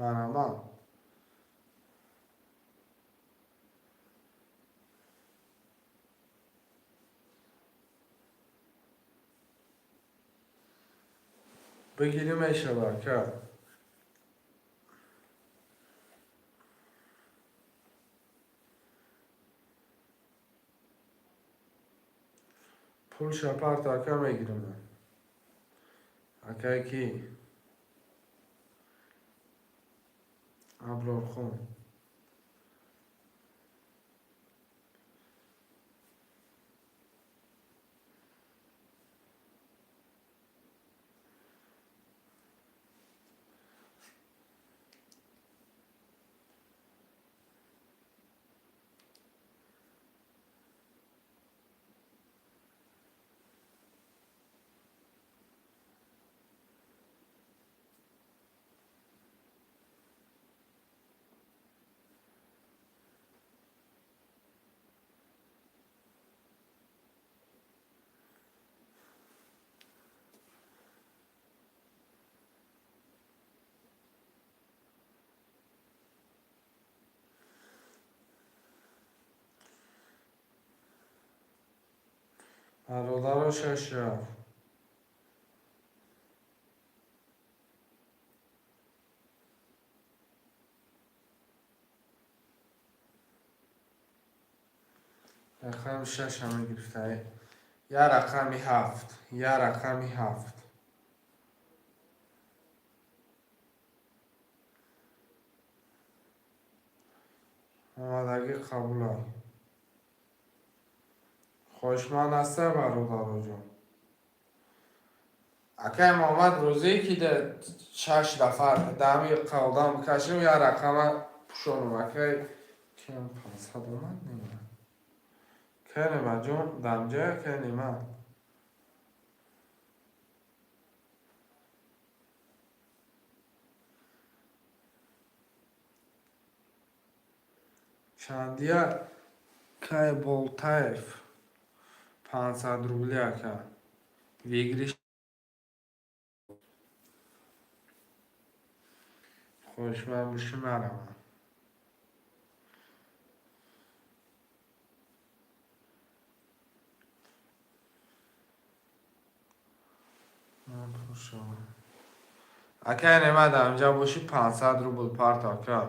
Марҳамат. Бигирӣ, мешавад, ака. Пулша парто, ака, мегирам. Акай ки? Аброрхон. Бародаро, шаш рафт. Рақами шаш ҳама гирифта. Я рақами ҳафт, я рақами ҳафт. Омадагӣ қабула. Хоҳишманд ҳаста, бародароҷон? Акай Муҳаммад, рӯзие ки шаш нафар дами одам бикашем, я рақама пӯшонам. Акай киам 500 омад, нема? Кай Немаҷон дамҷа, кай Нема? Чандия, кай Болтаев? 500 рубли, ака. Выигрыш. Хоҳишманд бошӣ, маравам. Акай Нема, дамҷа бошӣ, 500 рубл парто, ака.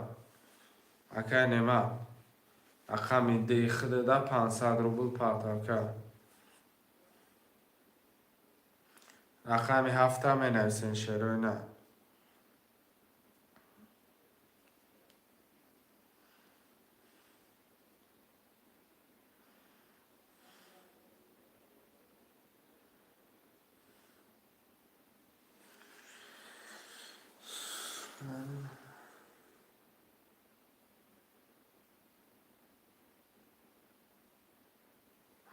Акай Нема. Рақами дехидада 500 рубл парто, ака. Рақами ҳафта менависен, шерои на.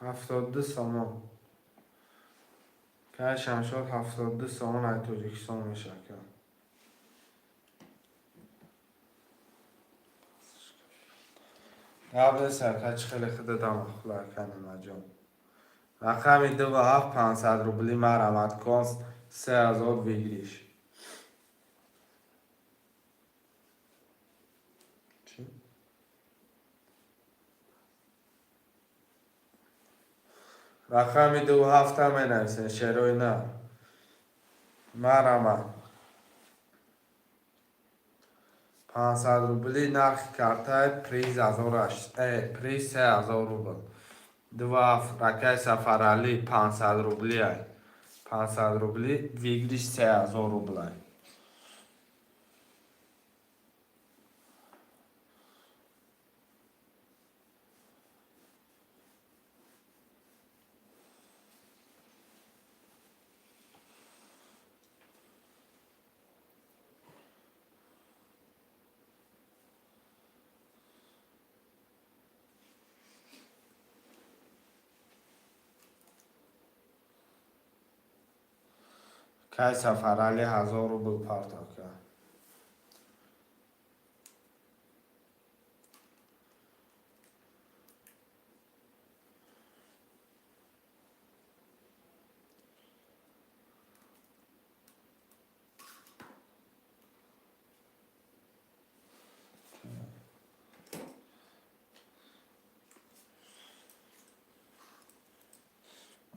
72 сомон. Кай Шамшод, 72 сомон ай Тоҷикистон меша, ака. Гап нест, ака, чӣ хеле худата махул, ака Немаҷон. Рақами дуву ҳафт 500 рубли марамад кон, 3000 выигрыш. Чӣ? Рақами дуву ҳафта менависен, шерои на. Марамад. 500 рубли нархи картаи приз приз 3000 рубл. Дуву ҳафт ракаи Сафаралӣ 500 рубли ай. 500 рубли выигрыш 3000 рубл ай. Кай Сафаралӣ, 1000 рубл парто, ака.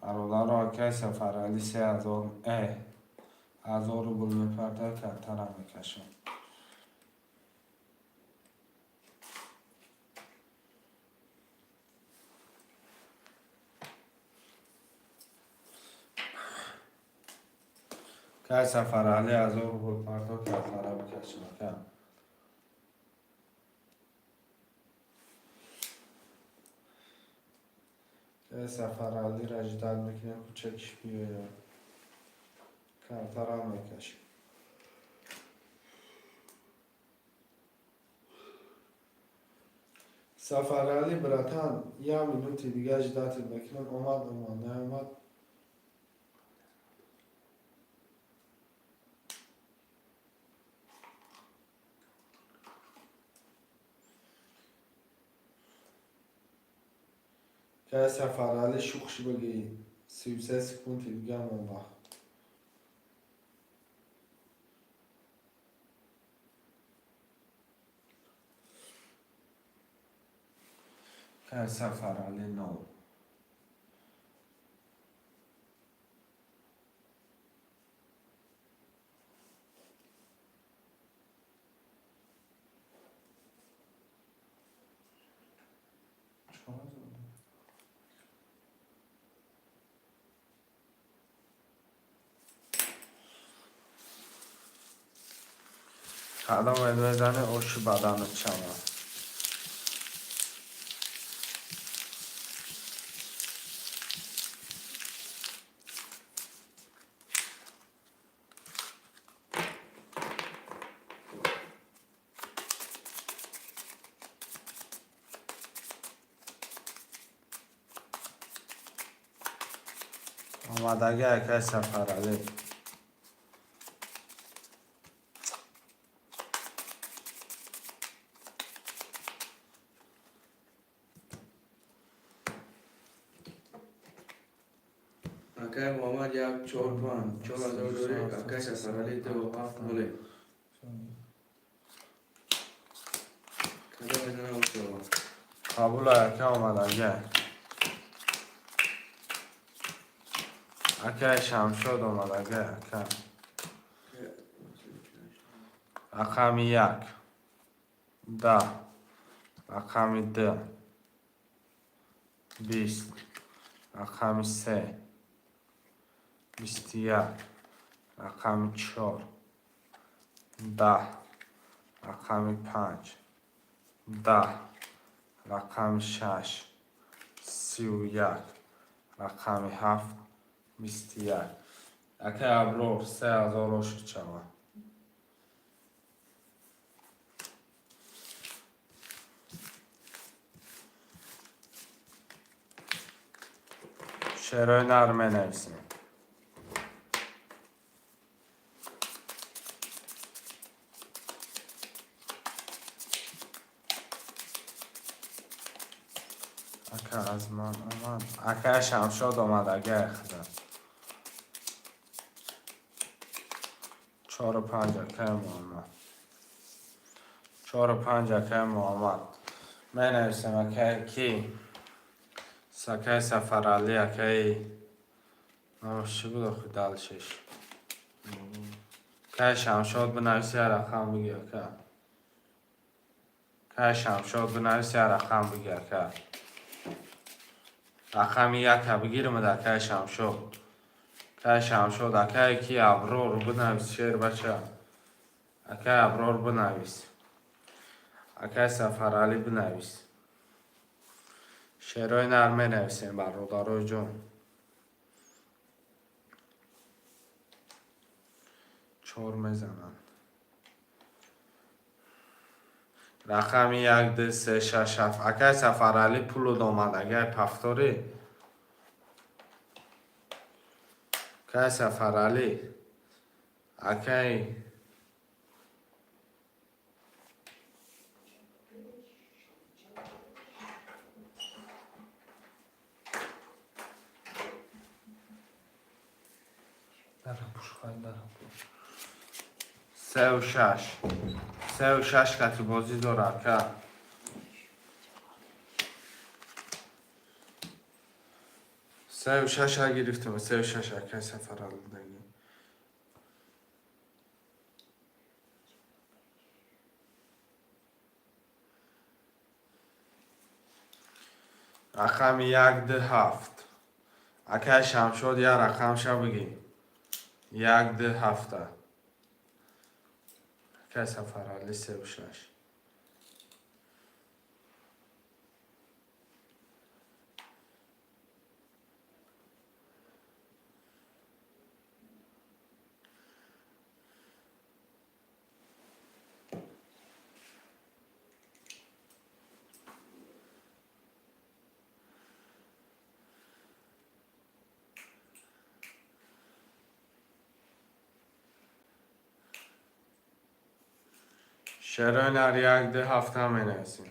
Бародаро, акай Сафаралӣ 3000 1000 рубл мепарда, картара мекашам. Кай Сафаралӣ 1000 рубл парто картара бикашем, ака. Кай Сафаралиро ждать мекунем, чекиш биёяд. Картара мекашем. Сафаралӣ, братан, як минути дига ждать мекунем. Омад, омад, наомад. Кай Сафаралӣ, шухш бигӣ, 33 секунди дига мон вақт. Кай Сафаралӣ, нол. Кадом мезане, оши баданат шава. Омадагӣ, акай Сафаралӣ. Акай Муҳаммад, як, чор, панҷ, 4000 дорӣ. Акай Сафаралӣ, ду, ҳафт, ноле. Кадом мезана, ошава. Қабул, ака, омадагӣ. Акай Шамшод, омадагӣ, ака. Рақами як, 10, рақами ду, 20, рақами се, 21, рақами чор, 10, рақами панҷ, 10, рақами шаш, 31, рақами ҳафт, 21. Акай Аброр, 3000 ошуд шава. Шерои нар менависем. Ака, аз ман омад. Акай Шамшод, омад, акай худо. Чору панҷ, акай Муҳаммад. Чору панҷ, акай Муҳаммад. Менависем, акай ки? Акай Сафаралӣ, акай номаш чӣ буд охи дальшеш? Акай Шамшод, бинавис, як рақам биги, ака. Акай Шамшод, бинавис, як рақам биги, ака. Рақами яка бигирмад, акай Шамшод. Акай Шамшод, акай ки, Аброр, бинавис, шер бача. Акай Аброр, бинавис. Акай Сафаралӣ, бинавис. Шерои нар менависем, бародарои ҷон. Чор мезананд. Рақами як, ду, се, шаш, ҳафт. Акай Сафаралӣ, пулуд омад, акай пафторӣ. Акай Сафаралӣ. Акай сеу шаш. Сеу шаш кати бозӣ дора, ака. Сеу шаша гирифтем, сеу шаш, акай Сафаралӣ даги. Рақами як, ду, ҳафт. Акай Шамшод, як рақамша бигӣ. 1 2 7. Акай Сафарали 3 6. Шерои нар 1 2 7 менависем.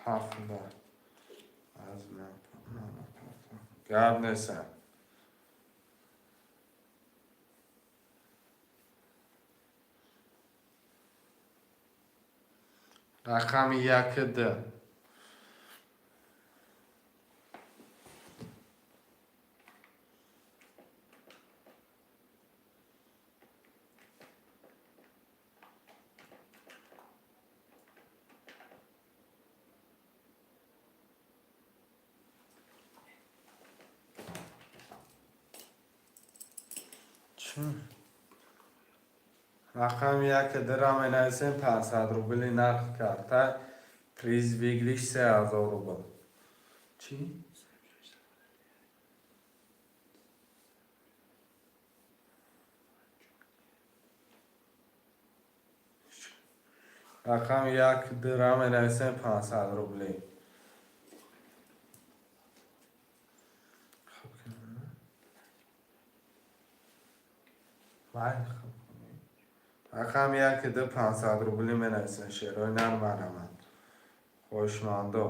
Ҳафт аз гап нестам. Рақами 1 2. Рақами 1 2 менависем 500 рубли нарх карта приз выигрыш 3000 рубл. Чӣ? Рақами 1 2 менависем 500 рубли. Рақами 1 2 500 рубли менависем шерои нар марамад. Хоҳишмандо.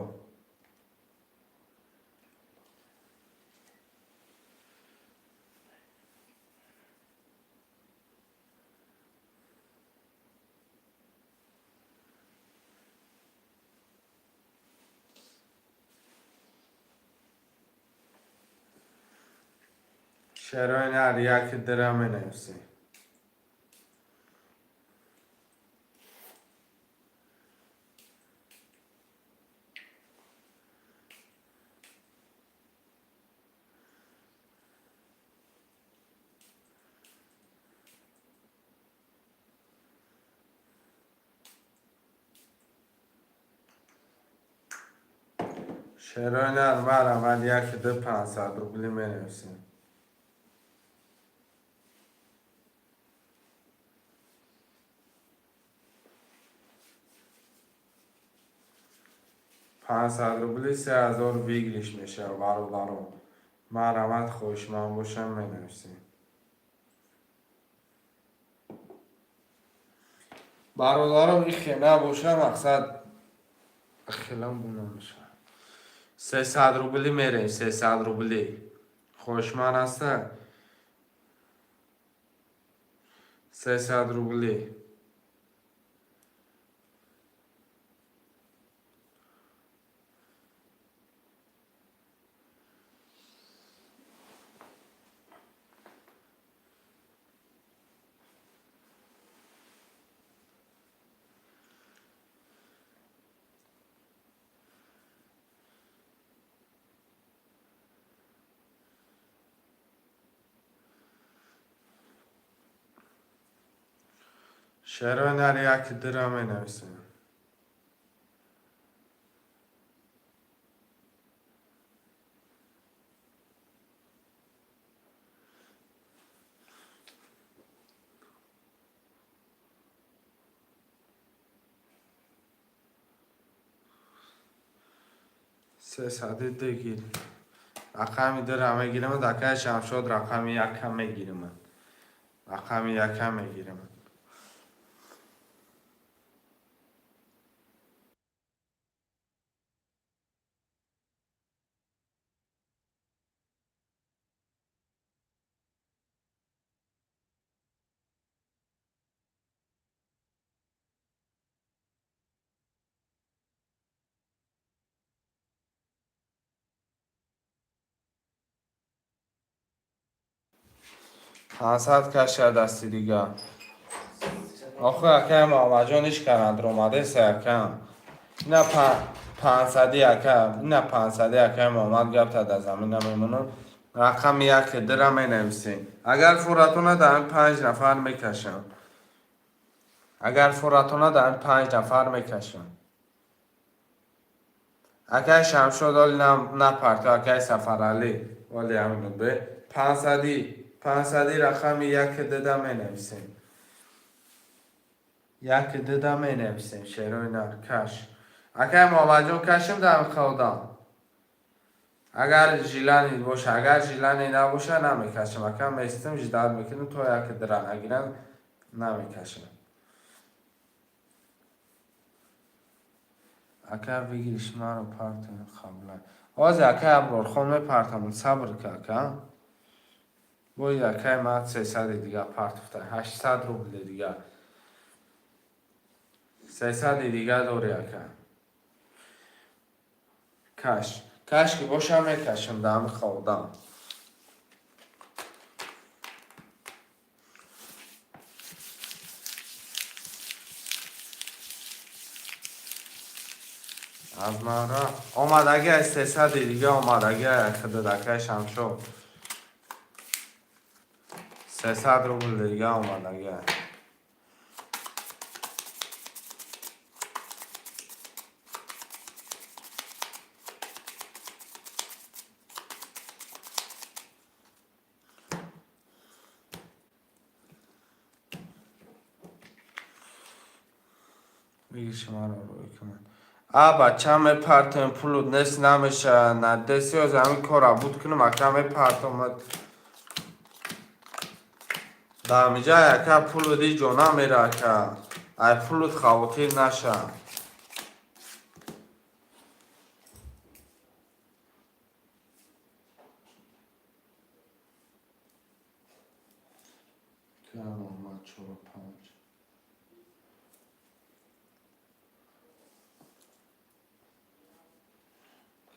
Шерои нар 1 2 менависем. Шерои нар марамад 1 2 500 рубли менависем. Пансад рубли 3000 выигрыш мешавад бародарон. Марамад хоҳишманд бошам менависем. Бародарон ихе набоша мақсад хелам буна мешавад. 300 рубли мерем, 300 рубли. Хоҳишманд ҳаста? 300 рубли. Шерои нар 1 2 менависем. Сесади ду гир. Рақами 2 мегирам, дакаи Шамшод рақами 1 мегирам. Рақами 1 мегирам. 500 каша дасти дига. Охи, акай Муҳаммадҷон, иш каранд ромадеса, ака. Ина 500-и, ака, ина 500-и, акай Муҳаммад, гапта дар замин намемонам. Рақами яке дира менависем. Агар фуратона, дар ин панҷ нафар мекашам. Агар фуратона, дар ин панҷ нафар мекашам. Акай Шамшод, оли напарто, акай Сафаралӣ, оли ҳамину бе. 500-и, 500-и, рақами яке дуда менависем. Яке дуда менависем, шерои нар, каш. Акай Муҳаммадҷон, кашим дар қавдам. Агар желание боша, агар желание набоша, намекашам. Ака, местим, ждать мекунем, то яке дира нагирам, намекашам. Ака, выигрыш маро партоем қабла. Ҳозир, акай Аброрхон, мепартам, сабр ка, ака. Бои акай ма 300-и дига партофта, 800 рубли дига. 300-и дига дори, ака. Каш. Каш ки боша, мекашам дар ҳами хавдам. Аз мара омадаги аз 300-и дига омадаги худад, акай Шамшод. 300 рубл дига омадаги. Бигир, маро рӯй кунад. А бача, мепартем, пулут нест, намеша, надеси, оз ҳамин кора буд кунам, ака, мепартомад. Дар ҳамиҷа, ака, пулут ҳеҷ ҷо намера, ака. Ай пулут хавотир наша. Кам омад, чору панҷ.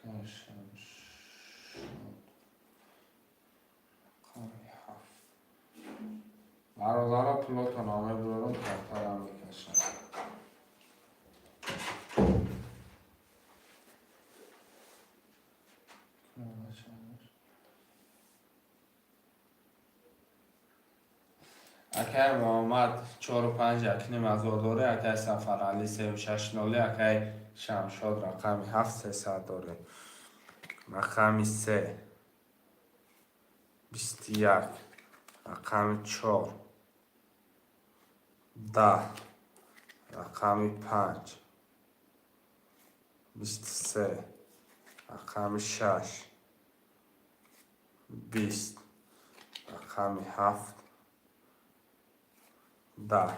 Кашам шуд. Рақами ҳафт. Бародаро, пулотонро мебурорам, картара мекашам. Акай Муҳаммад, чору панҷ, якним ҳазор дорӣ, акай Сафаралӣ, сею шаш ноли, акай Шамшод, рақами ҳафт, 300 дорӣ. Рақами се, 21, рақами чор, 10, рақами панҷ, 23, рақами шаш, 20, рақами ҳафт, 10.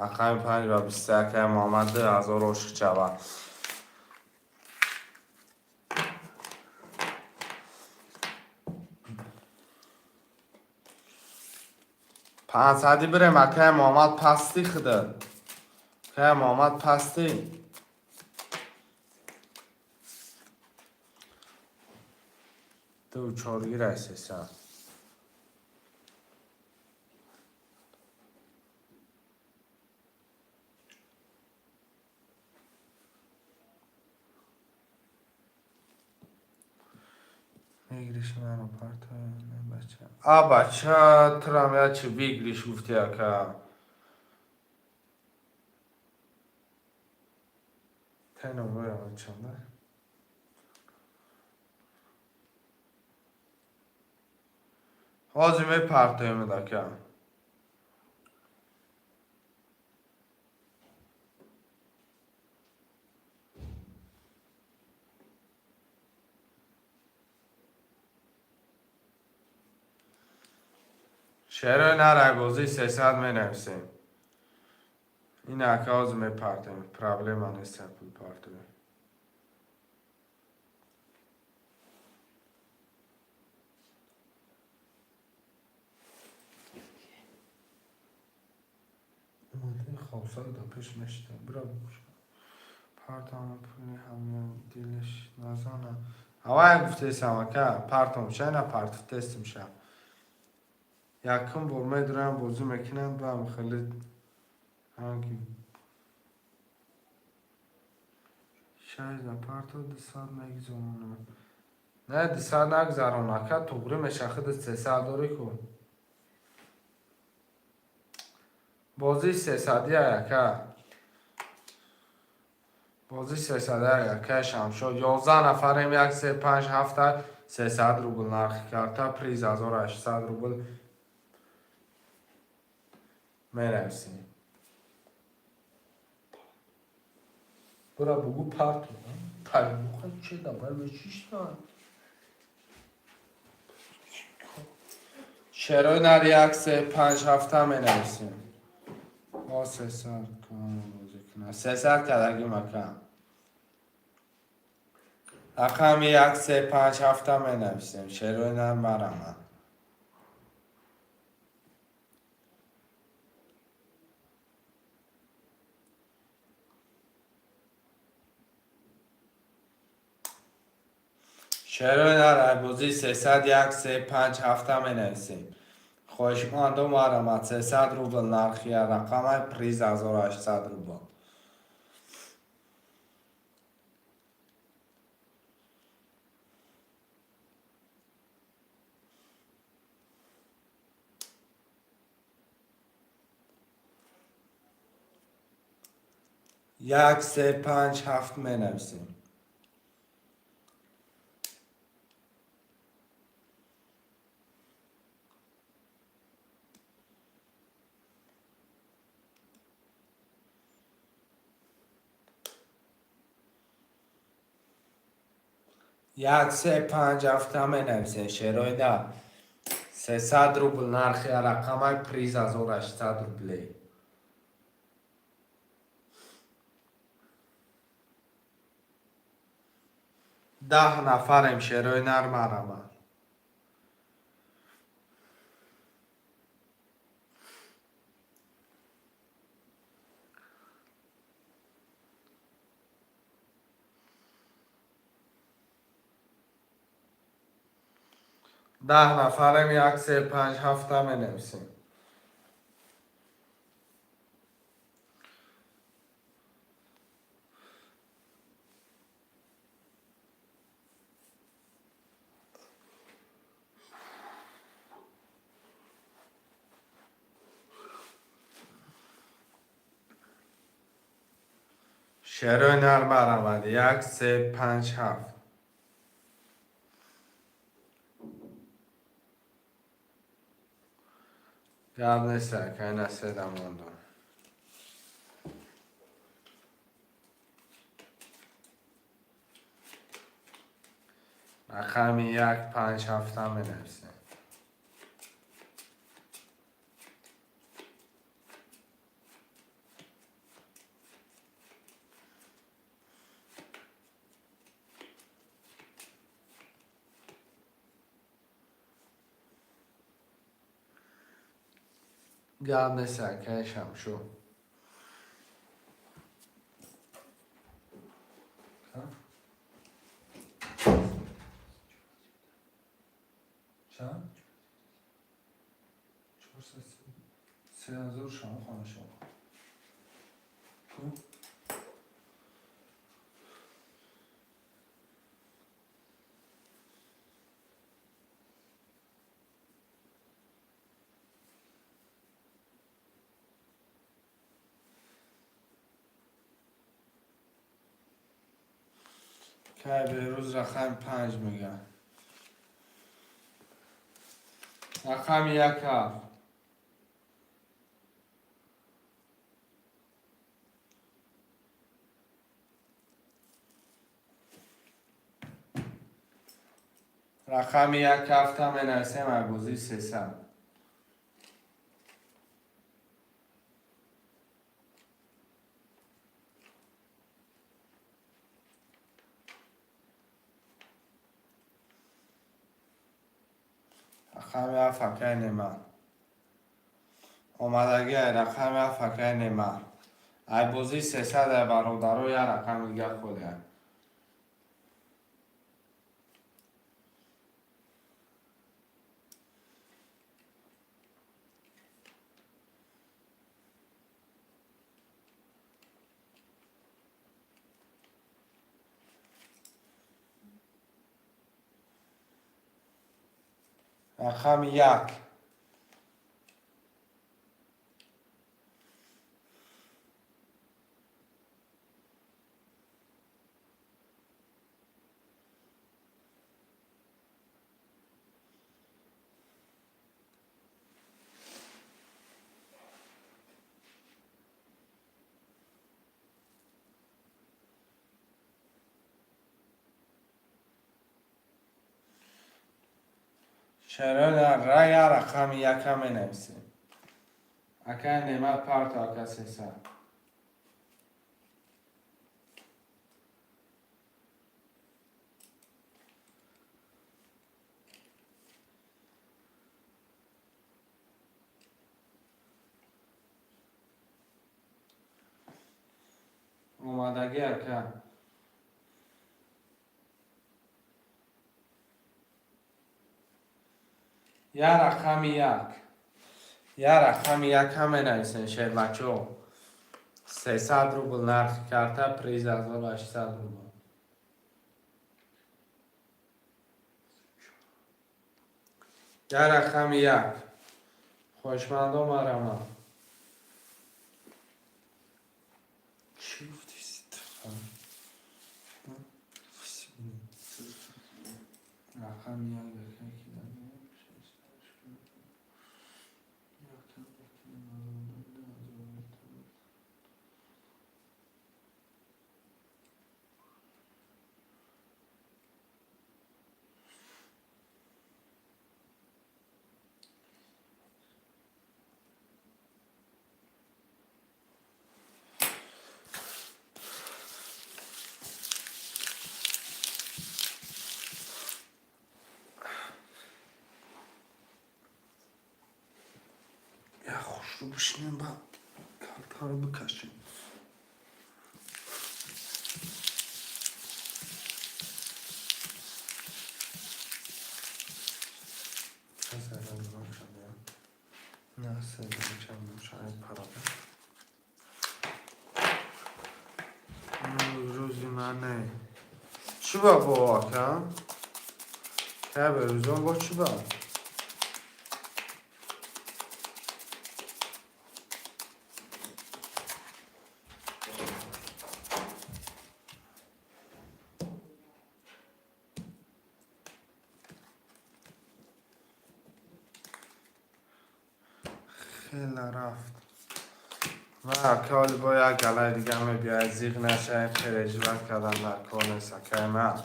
Рақами панҷ ва 23, акай Муҳаммад, 2000 ошиқ шавад. 500-и бирем, акай Муҳаммад, пасти худат. Акай Муҳаммад, пасти. Ду чоргирай 300. Выигрыш маро партоя, бача. А бача, турам я чи выигрыш гуфти, ака. Тайно боя бачам, да? Ҳозир мепартоем, ака. Шерои нарайбозӣ, 300 менависем. Ин, ака, ҳозир мепартоем. Проблема нест, пул партоем. Хавсак да пеш мешита. Бира бикуш. Партам пули ҳамён дилаш назана. Ҳавая гуфтесам, ака, партом ша, на партфтестим ша. Якум бор медурам, бозӣ мекунам, баам хеле ҳанги шаш запарто 200 мегузаронам. Не, 200 нагузарон, ака, туғрӣ меша, худат 300 дорӣ ку. Бозии сесадия, ака. Бозии сесадия, ака Шамшод. 11 нафарем, як, се, панҷ, ҳафта, 300 рубл нархи карта, приз 1800 рубл менависем. Бура бугу парту. Паймуха че давай вечишна. Шерои нар як, се, панҷ, ҳафта менависем. Мо 300 бозӣ кунам. 300 кардагим, ака. Рақами як, се, панҷ, ҳафта менависем. Шерои нар марама. Шерои нар айбозии 300, як, се, панҷ, ҳафта менависем. Хоҳишмандо марамад, 300 рубл нархи рақамай, приз 1800 рубл. Як, се, панҷ, ҳафт менависем. Як, се, панҷ, ҳафта менависем. Шерои нар. 300 рубл нархи рақамай, приз 1800 рублей. 10 нафарем, шерои нар марама. 10 нафарем, як, се, панҷ, ҳафта менависем. Шерои нар марамад. Як, се, панҷ, ҳафт. Гап нест, акай, наседа мондам. Рақами як, панҷ, ҳафта менависем. Гап нест, акай Шамшу. Чанд? 3000 шамо хонашо. Ку? Кай Берӯз рақами панҷ мегӯяд. Рақами як, ҳафт. Рақами як, ҳафта менависем айбозии 300. Рақами ҳафт, акай Немат. Омадагиай рақами ҳафт, акай Немат. Айбозии 300 ай бародаро, як рақами дига холия. Рақами 1. Чаро ра рақами 1 менависем? Акай Неъмат, парто, ака 300. Омадагӣ, ака. Я рақами 1. Я рақами 1 менависем, шербачо. 300 рубл нархи карта, приз 1800 рубл. Я рақами 1. Хоҳишмандо, марама. Чӣ гуфти? Рақами 1. Хушрӯ бишинем, ба картаро бикашем. Рӯзи ман не. Чӣ ба бо, ака? Ка Берӯзон бо чӣ ба? Хеле рафт. Ва ака, ҳоли бо як галаи дига мебиёяд, зиқ нашавед, переживать кардан дар кор нест, акай ман.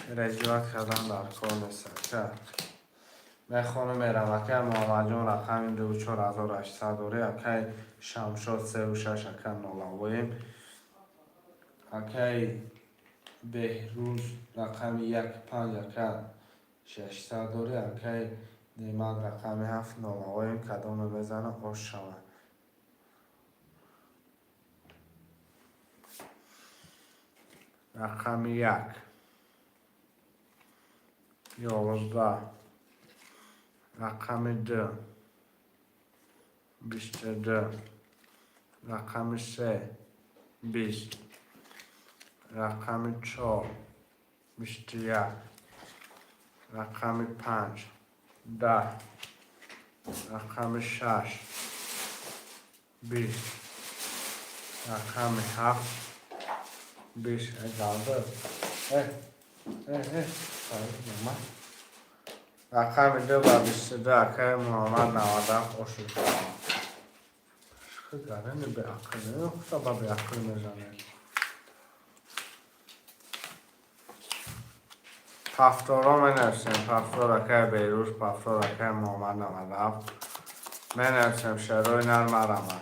Переживать кардан дар кор нест, ака. Мехонам, мерам, акай Муҳаммадҷон, рақами 2 4800 дорӣ, акай Шамшод, 3 6, ака, нолавоем. Акай Беҳрӯз, рақами 1 5, ака, 600 дорӣ, акай Неъмат, рақами 7, нолавоем, кадоме мезана, ош шавад. Рақами 1, 11, рақами 2, 22, рақами 3, 20, рақами 4, 21, рақами 5, 10, рақами 6, 20, рақами 7, 20. Қалды. Э, э, э, рақами 2 ба 22, акаи Муҳаммад, 97, ошуд. Гарани беақл, худа ба беақл мезанед. Пафторо менависем, пафтор, акаи Бейрӯз, пафтор, акаи Муҳаммад, 97 менависем, шерои нар, марама.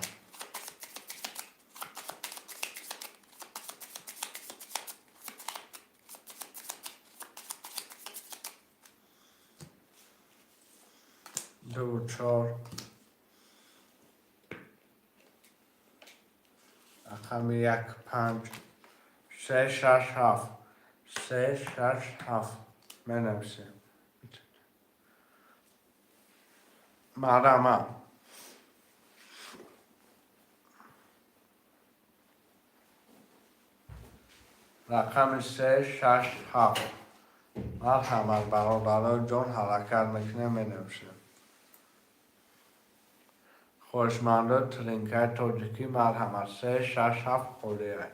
2, 4, рақами 1, 5, 3, 6, 7, 3, 6, 7 менависем. Марама. Рақами 3, 6, 7. Марҳамат, бародарои ҷон, ҳаракат мекунем, менависем. Хоҳишмандои тринкаи тоҷикӣ, марҳамат, се, шаш, ҳафт холия.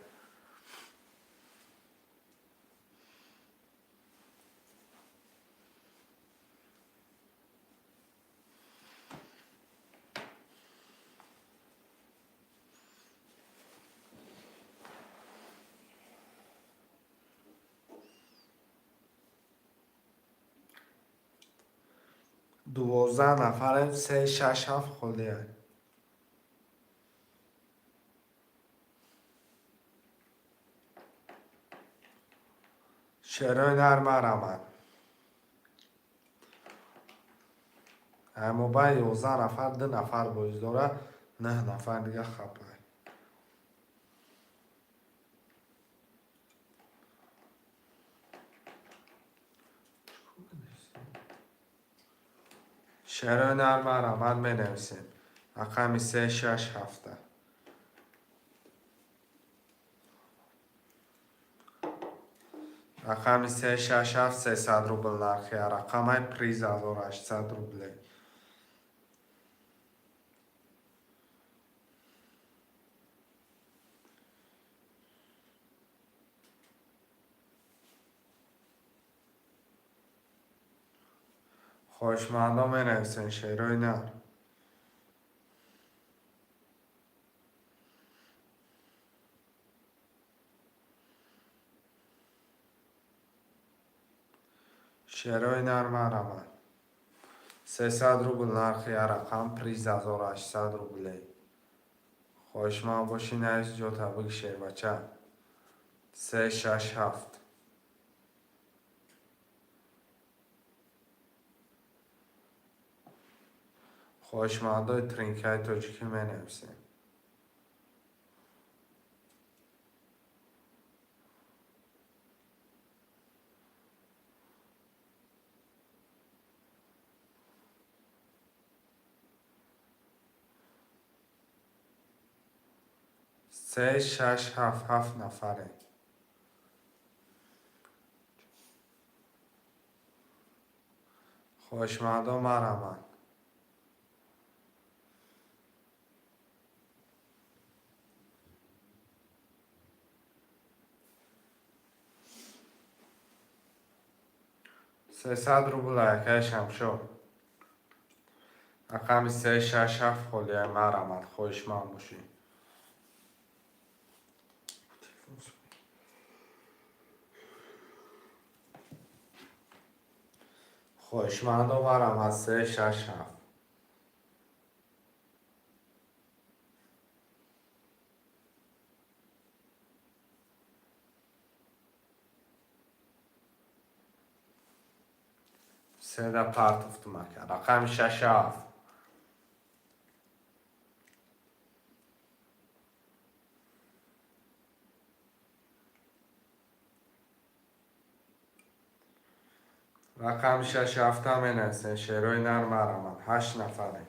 12 нафарем, се, шаш, ҳафт холия. Шерои нар, марҳамат. Мобайн 11 нафар, ду нафар боиз дора, нӯҳ нафар дига хапай. Шерои нар, марҳамат, менависем. Рақами се, шаш, ҳафта. Рақами се, шаш, ҳафт, 300 рубл нархи рақамай, приз 1800 рублей. Хоҳишмандо менависен, шерои нар. Шерои нар, марҳамат. 300 рубл нархи рақам, приз 1800 рублей. Хоҳишманд бошӣ, навис, ҷота биги, шербача. Се, шаш, ҳафт. Хоҳишмандои тринкаи тоҷикӣ менависем. Се, шаш, ҳафт, ҳафт нафаре. Хоҳишмандо, марҳамат. 300 рубл, акаи Шамшо. Рақами се, шаш, ҳафт холия, марҳамат, хоҳишманд бошӣ. Хоҳишмандо, марҳамат, се, шаш, ҳафт. Седа партуфтум, ака. Рақами шаш, ҳафт. Рақами шаш, ҳафта менависен, шерои нар, марҳамат. Ҳашт нафаре.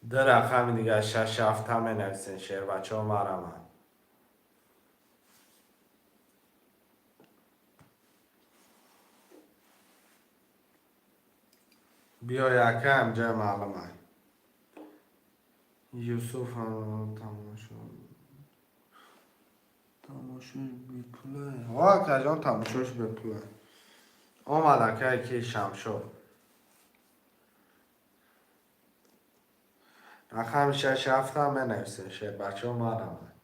Ду рақами дигар, шаш, ҳафта менависен, шербачаҳо, марҳамат. Биё, якам ҷои маълумай. Юсуф тамошо тамошои бепулай. Ҳо, акаҷон, тамошош бепулай. Омад акай ки Шамшо. Рақами шаш, ҳафта менависем, шербачаҳо, марҳамат.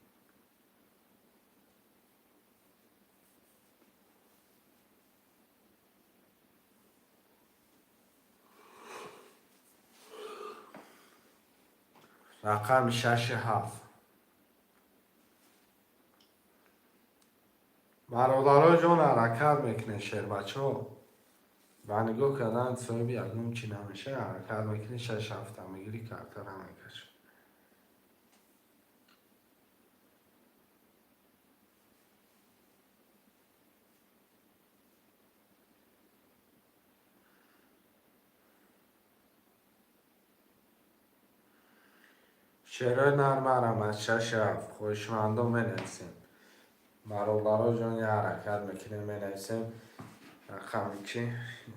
Рақами шаши ҳафт. Бародаро ҷон, ҳаракат мекунед, шербачаҳо. Ба нигоҳ кардан соҳиби ягон чӣ намеша, ҳаракат мекунӣ, шаш, ҳафта мегирӣ, картара мекашӣ. Шерои нар марам шаш ҳафт. Хоҳишмандо, менависем. Бародаро ҷон, я ҳаракат мекунем, менависем. Рақами чи?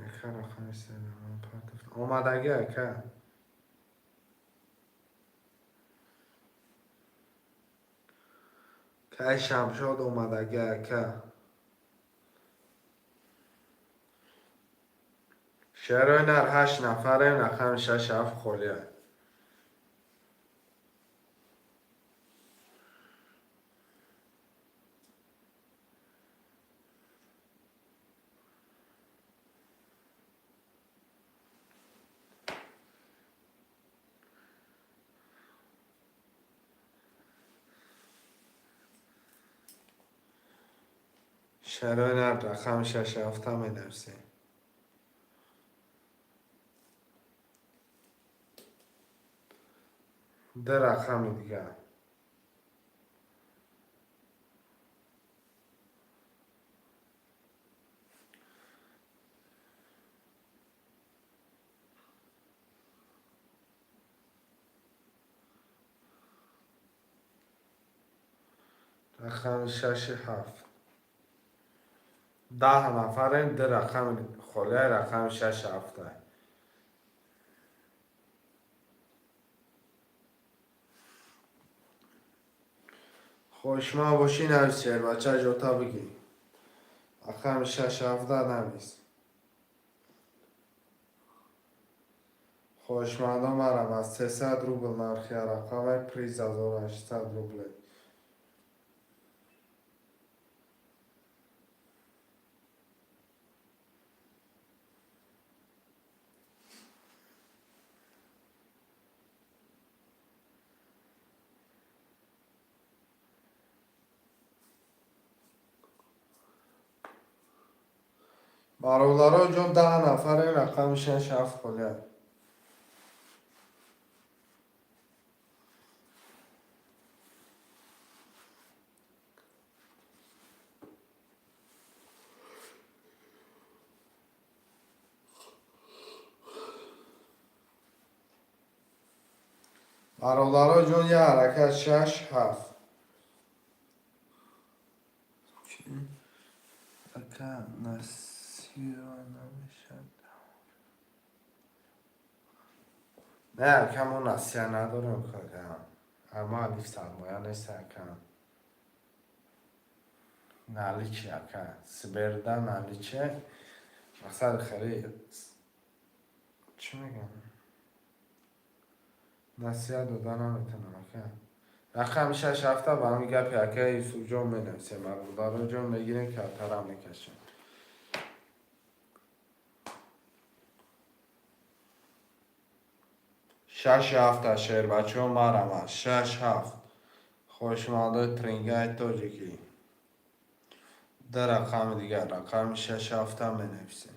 Яка рақами омадагӣ, ака. Кай Шамшод омадагӣ, ака. Шерои нар, ҳашт нафарем, рақами шаш ҳафт холия. Шерои нар, рақами шаш ҳафта менависем. Ду рақами дигар. Рақами шаши ҳафт. 10 нафарем, ду рақами холия, рақами шаш ҳафта. Хоҳишманд бошӣ, навис, шербача, ҷота бигӣ. Рақами шаш ҳафта навис. Хоҳишмандо, марам аз 300 рубл нархи рақаме, приз 1800 рубле. Бародаро ҷон, 10 нафаре, рақами шаш ҳафт холия. Бародаро ҷон, я ҳаракат, шаш ҳафт. Ака, насиё намешад? Не, ака, мо насия надорем, ака. Ама алиф сармоя нест, ака. Наличие, ака. Сберда наличие. Мақсад хеле чӣ мегӯям? Насиҳат дода наметавонам, ака. Рақами шаш ҳафта ба ҳамин гапи ака Юсуфҷон менависем. Бародароҷон, мегирем, калтара мекашем. Шаш ҳафта, шербачаҳо, марамад. Шаш ҳафт. Хоҳишмандои трингаи тоҷикӣ. Ду рақами дигар, рақами шаш ҳафта менависем.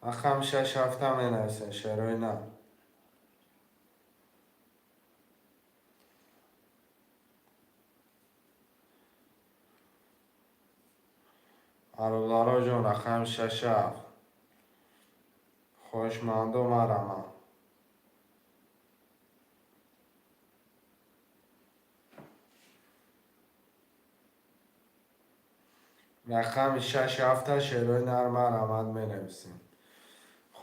Рақами шаш ҳафта менависем, шерои нар. Бародаро ҷон, рақами шаш ҳафт. Хоҳишмандо, марамад. Рақами шаш ҳафта, шерои нар, марамад, менависем.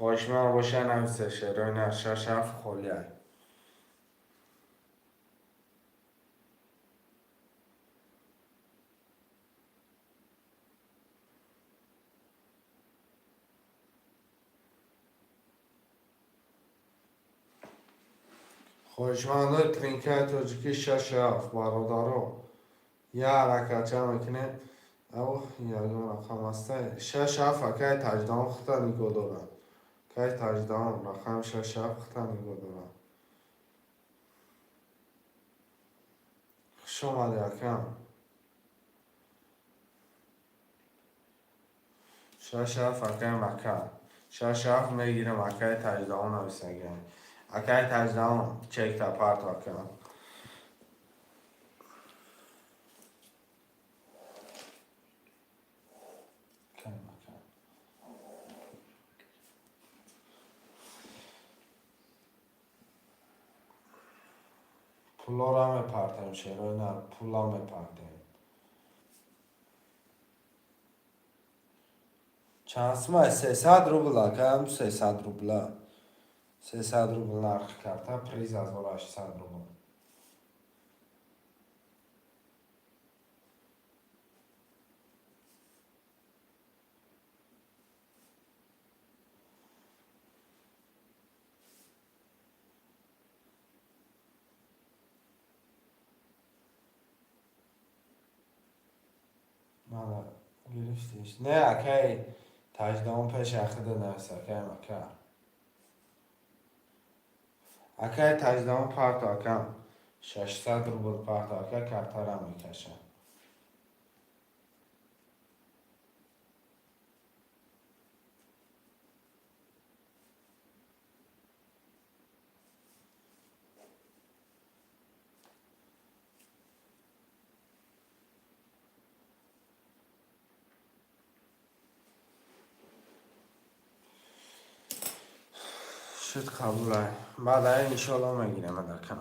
Хоҳишманд боша, нависе, шерои нар, шаш ҳафт холия. Хоҳишмандои тринкаи тоҷикӣ, шаш ҳафт, бародаро. Я ҳаракатча мекунем. Ав, ягон рақам аста. Шаш ҳафт, акай таҷдаҳум хита нигоҳ дорад. Акай таҷдаҳум, рақами шаш ҳафт хита нигоҳ дорад. Хуш омадӣ, акам. Шаш ҳафт, акай Мака. Шаш ҳафт мегирам, акай таҷдаҳум нависагиам. Акай Таҷдаҳон, чекта парто, ака. Пулора мепартем, шерои нар, пула мепартем. Чанд сумай? 300 рубл, ака, 300 рубла. 300 рубл нархи карта, приз 1800 рубл. Мана гирифтиш. Не, акай Таҷдаҳон, пеши ахида навис, акаем, ака. Акай Таҷдаҳон, парто, акам. 600 рубл парто, ака, картара мекашам. Шуд, қабулай. Баъд иншоалло мегирем, адакам.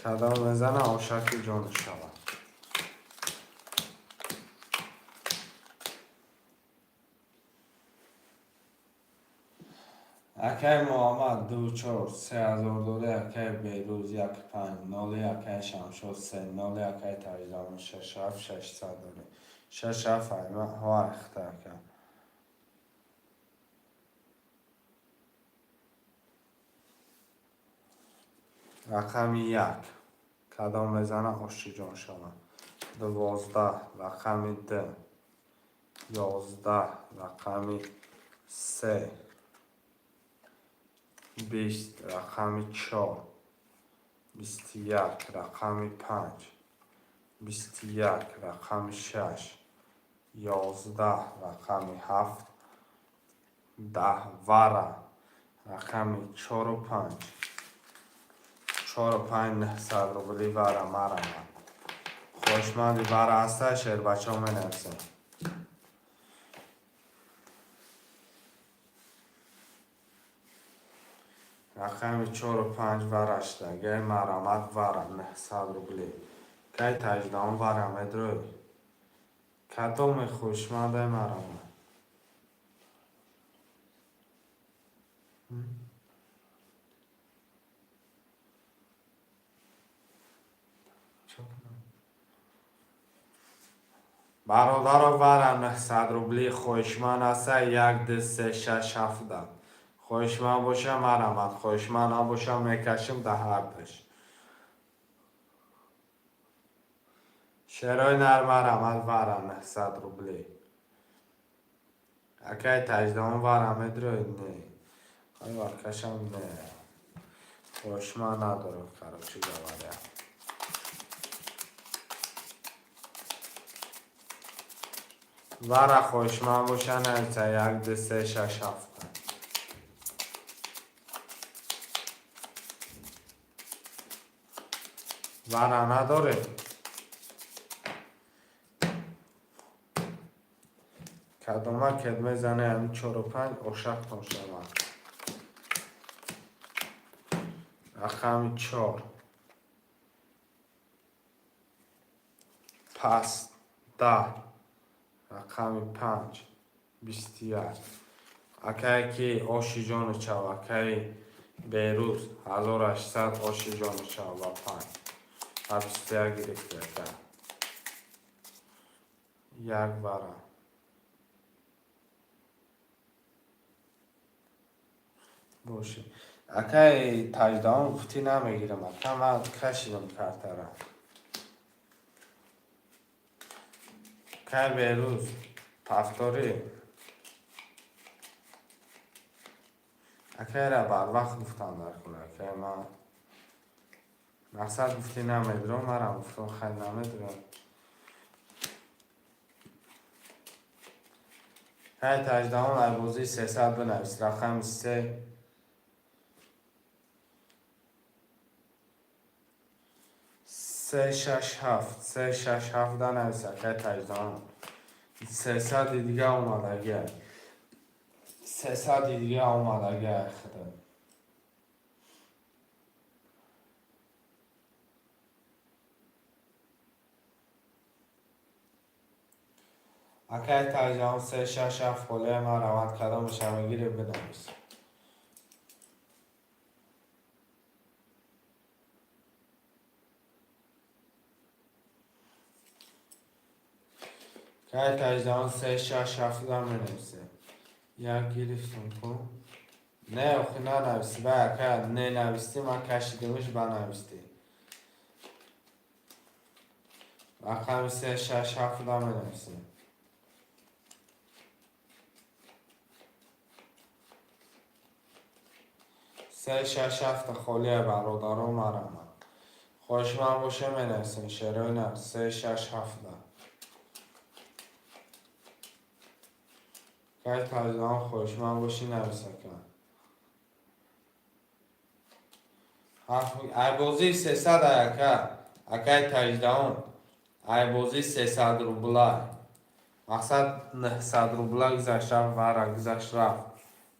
Кадом мезана, ошаки ҷону шавад. Акай Муҳаммад, ду, чор, 3000 дорӣ, акай Берӯз, як, панҷ, ноли, акай Шамшод, се, ноли, акай Таҷдаҳон, шаш, ҳафт, 600 дорӣ. Шаш, ҳафт, ҳо, айхта, ака. Рақами як. Кадом мезана, ошиҷон шавад. 12, рақами д. 11, рақами се. 20, рақами чор. 21, рақами панҷ. 21, рақами шаш. 11, рақами ҳафт. 10, вара. Рақами чору панҷ. Чору панҷ, 900 рубли вара марамад. Хоҳишманди вара ҳаста, шербачаҳо менависем. Рақами чору панҷ вара шуда. Марамад, вара, 900 рубли. Кай Таҷдаҳон, вара медрои? Кадоме хоҳишмандай марамад? Бародаро, вара 900 рубли хоҳишманд ҳаста, як, ду, се, шаш, ҳафта. Хоҳишманд боша, марамад, хоҳишманд набоша, мекашим да ҳардаш. Шерои нар, марамад, вара 900 рубли. Акай Таҷдаҳон, вара медрои? Не. Ай варкашам не. Хоҳишманд надорам, короче говоря. Вара хоҳишманд боша, нависа, як, ду, се, шаш, ҳафта. Вара надоред? Кадома кед мезане ҳами чору панҷ, ошақтон шавад. Рақами чор. Паст, 10. Рақами панҷ. 21. Акае ки оши ҷону чав, акаи Берӯз, 1800, оши ҷону чав ба панҷ. Ба 21 гирифти, ака. Як вара. Боши. Акай таҷдаҳум, гуфтӣ намегирам, ака, ман кашидам картара. Кай Берӯз, повтори. Акайра барвақт гуфтам дар кор, акай, ман мақсад гуфтӣ намедурам, марам гуфтам, хай, намедурам. Кай таҷдаҳум, айбозии 300 бинавис, рақами се. Се, шаш, ҳафт, се, шаш, ҳафт данавис, акай таҷдаҳум. 300-и дига омадагиай. 300-и дига омадагиай худо. Акай таҷдаҳум, се, шаш, ҳафт холияи ман раванд, кадомаша мегирӣ, бинавис. Кай таҷдаҳум, се, шаш, ҳафтда менависе. Як гирифтум ку. Не, охи, нанависӣ, бай, ака, не навистӣ, ман кашидимиш, ба навистӣ. Рақами се, шаш, ҳафтда менависем. Се, шаш, ҳафта холия, бародаро, марама. Хоҳишманд боше, менависем, шерои на, се, шаш, ҳафтда. Кай таҷдаҳум, хоҳишманд бошӣ, навис, ака. Айбозии 300 ай, ака. Акай таҷдаҳум. Айбозии 300 рубла. Мақсад 900 рубла гузашт рафт, вара гузашт рафт.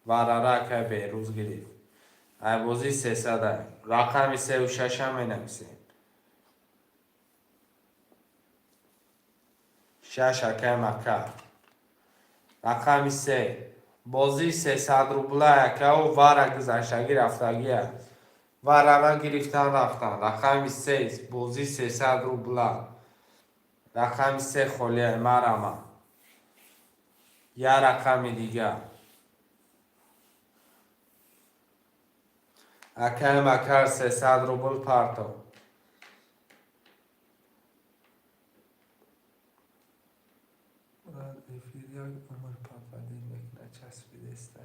Варара акай Берӯз гирифт. Айбозии 300 ай. Рақами сеу шаша менависем. Шаш, акай Мака. Рақами се. Бозии 300 рубла, акау, вара гузаштагӣ рафтагия. Варара гирифтан рафтан. Рақами се, бозии 300 рубла. Рақами се холия, марама. Я рақами дига. Акай Макар, 300 рубл парто. Брат, эфир як умр пропадет мекунад, часпидеста.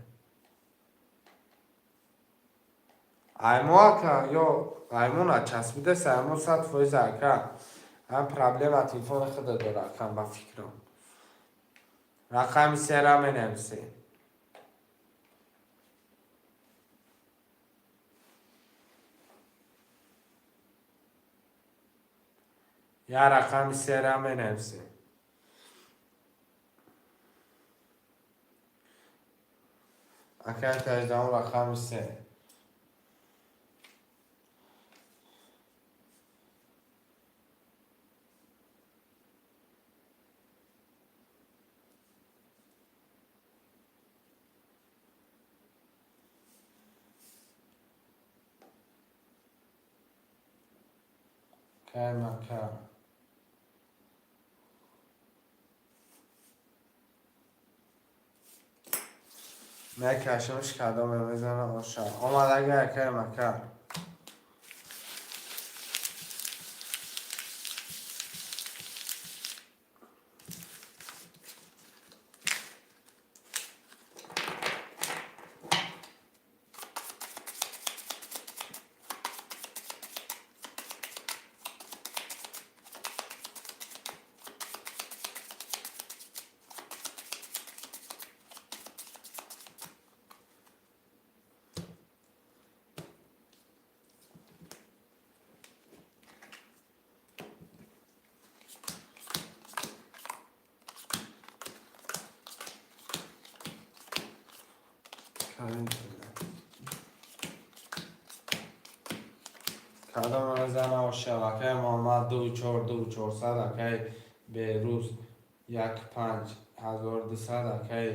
Аймо, ака, ё аймон часпидест, аймо 100%, ака. Ҳам проблема телефони худа дора, акам, ба фикрам. Рақами сера менависем. Я рақами сера менависем. Акай таҷдаҳум, рақами се. Кай Мака. Мекашимш, кадоме мезана оша. Омадаги, акай Мака. Кадоме мезана оша, акай Муҳаммад, ду чор ду чорсад, акай Берӯз, як панҷ 1200, акай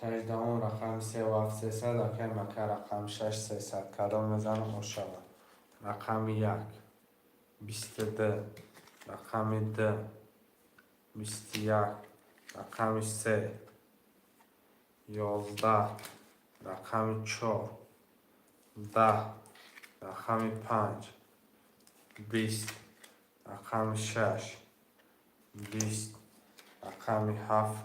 таҷдаҳум, рақами севу ҳафт 300, акай Мака, рақами шаш 300. Кадом мезана ошава? Рақами як 22, рақами д 21, рақами се, 11, рақами чор, 10, рақами панҷ, 20, рақами шаш, 20, рақами ҳафт,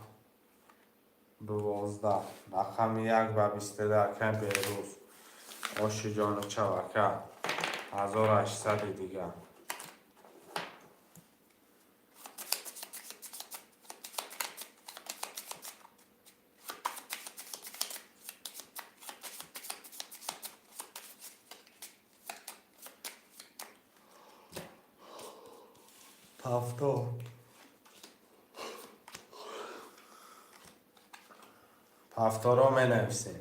12, рақами як ба 22. Акай Берӯз, оши ҷону чав, ака, 1800-и дига. Повтор. Повторо менависем.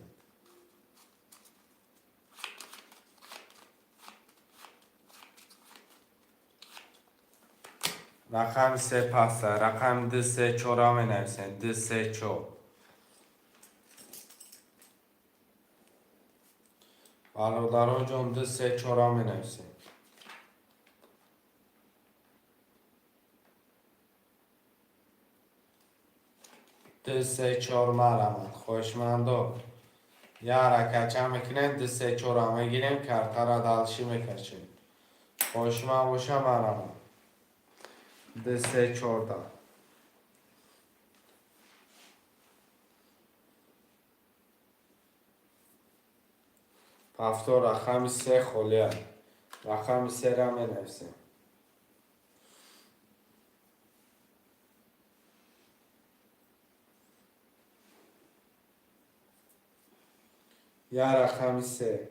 Рақами се паста, рақами ду, се, чора менависем. Ду, се, чор. Бародаро ҷон, ду, се, чора менависем. Ду, се, чор, марамад. Хоҳишмандо. Я ҳаракатча мекунем, ду, се, чора мегирем, картара дальше мекашем. Хоҳишманд боша, марамад. Ду, се, чорда. Повтор, рақами се холия. Рақами сера менависем. Я рақами се.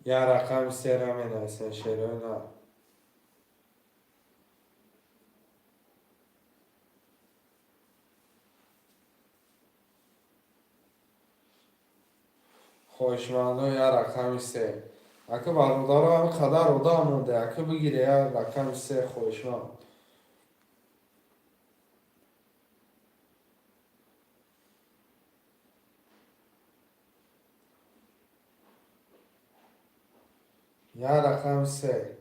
Я рақами сера менависем, шерои на. Хоҳишмандо, я рақами се. Ака, бародаро, ҳами қадар одам монде, ака, бигире я рақами се, хоҳишманд. Я рақами се.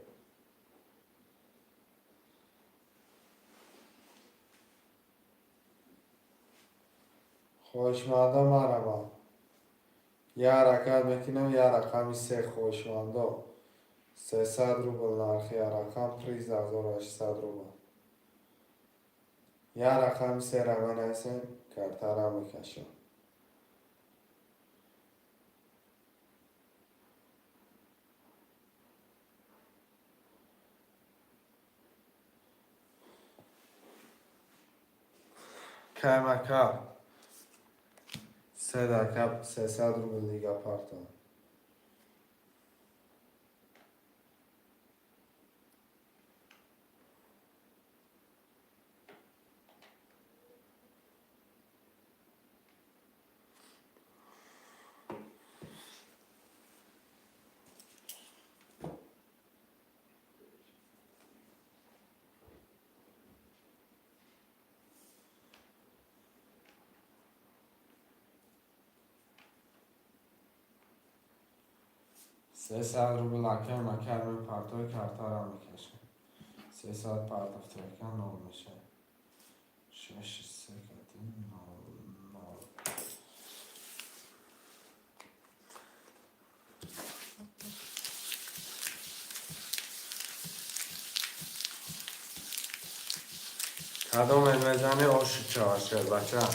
Хоҳишмандо, марамад. Я ҳаракат мекунем, я рақами се, хоҳишмандо. 300 рубл нархи я рақам, приз 1800 рубл. Я рақами сера менависем, картара мекашем. Каймака седака 300 рубл дига парто. 300 рубл, акай макар мепартои, картара мекашем. 300 партофта, ака, нол мешавад. Шаши се кати нол нол. Кадоме мезани, оши чавашер, бача.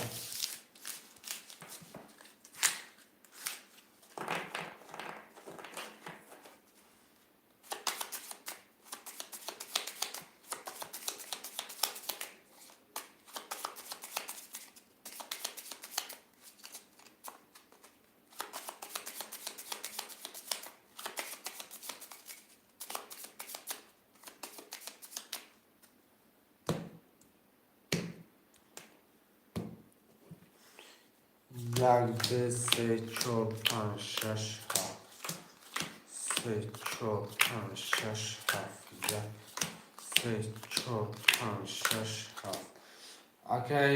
Як, ду, се, чор, панҷ, шаш, ҳафт. Се, чор, панҷ, шаш, ҳафт. Як, се, чор, панҷ, шаш, ҳафт. Акай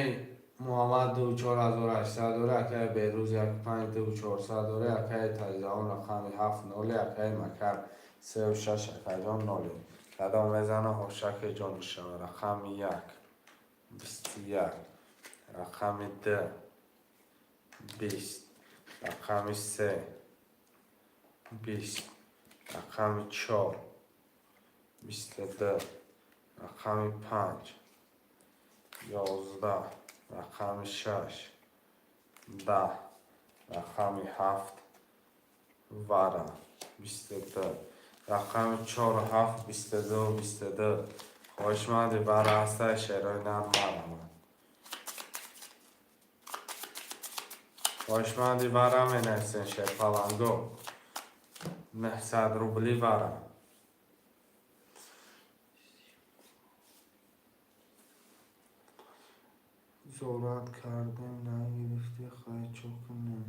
Муҳаммад 2 4800 дора, акаи Берӯз 1 5 2 400 дора, акаи Таҷдаон рақами 7 ноли, акаи Макар 3 6, акаҷон, ноли. Кадом мезана, ошаке ҷон мешава. Рақами 1 21, рақами 2 20, рақами 3 20, рақами 4 22, рақами 5 11, рақами 6 10, рақами 7 вара 22, рақами 4 7 22 22. Хоҳишманди вара ҳастай, шерои нар, марамад. Хоҳишманди вара менависен, шерпаланго, 900 рубли вара. Зорат кардем, нагирифтӣ, хай, чо кунем?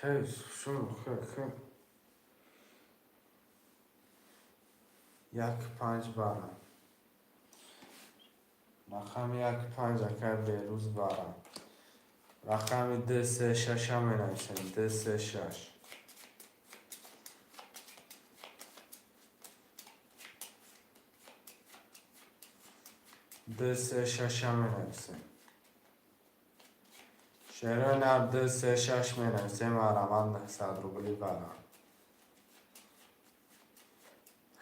Кай шум хе 1 5 бара, рақами 1 5, акай Берӯз бара. Рақами 2 3 шаша менависем, 2 3 6. 2 3 шаша менависем, шерои нар, 2 3 6 менависем, марамад, 900 рубли бара.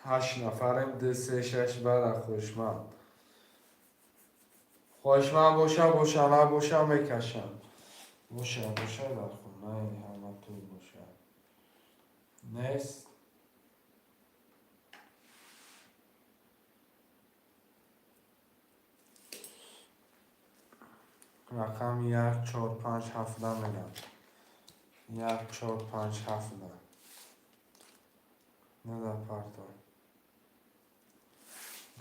Ҳашт нафарем, 2 3 6 бара. Хушманд, хоҳишманд боша, боша, набоша, мекашам. Боша, боша, дар хонаи ҳама ту боша, нест. Рақами 1 4 5 7 мерам, 1 4 5 7 нада парто,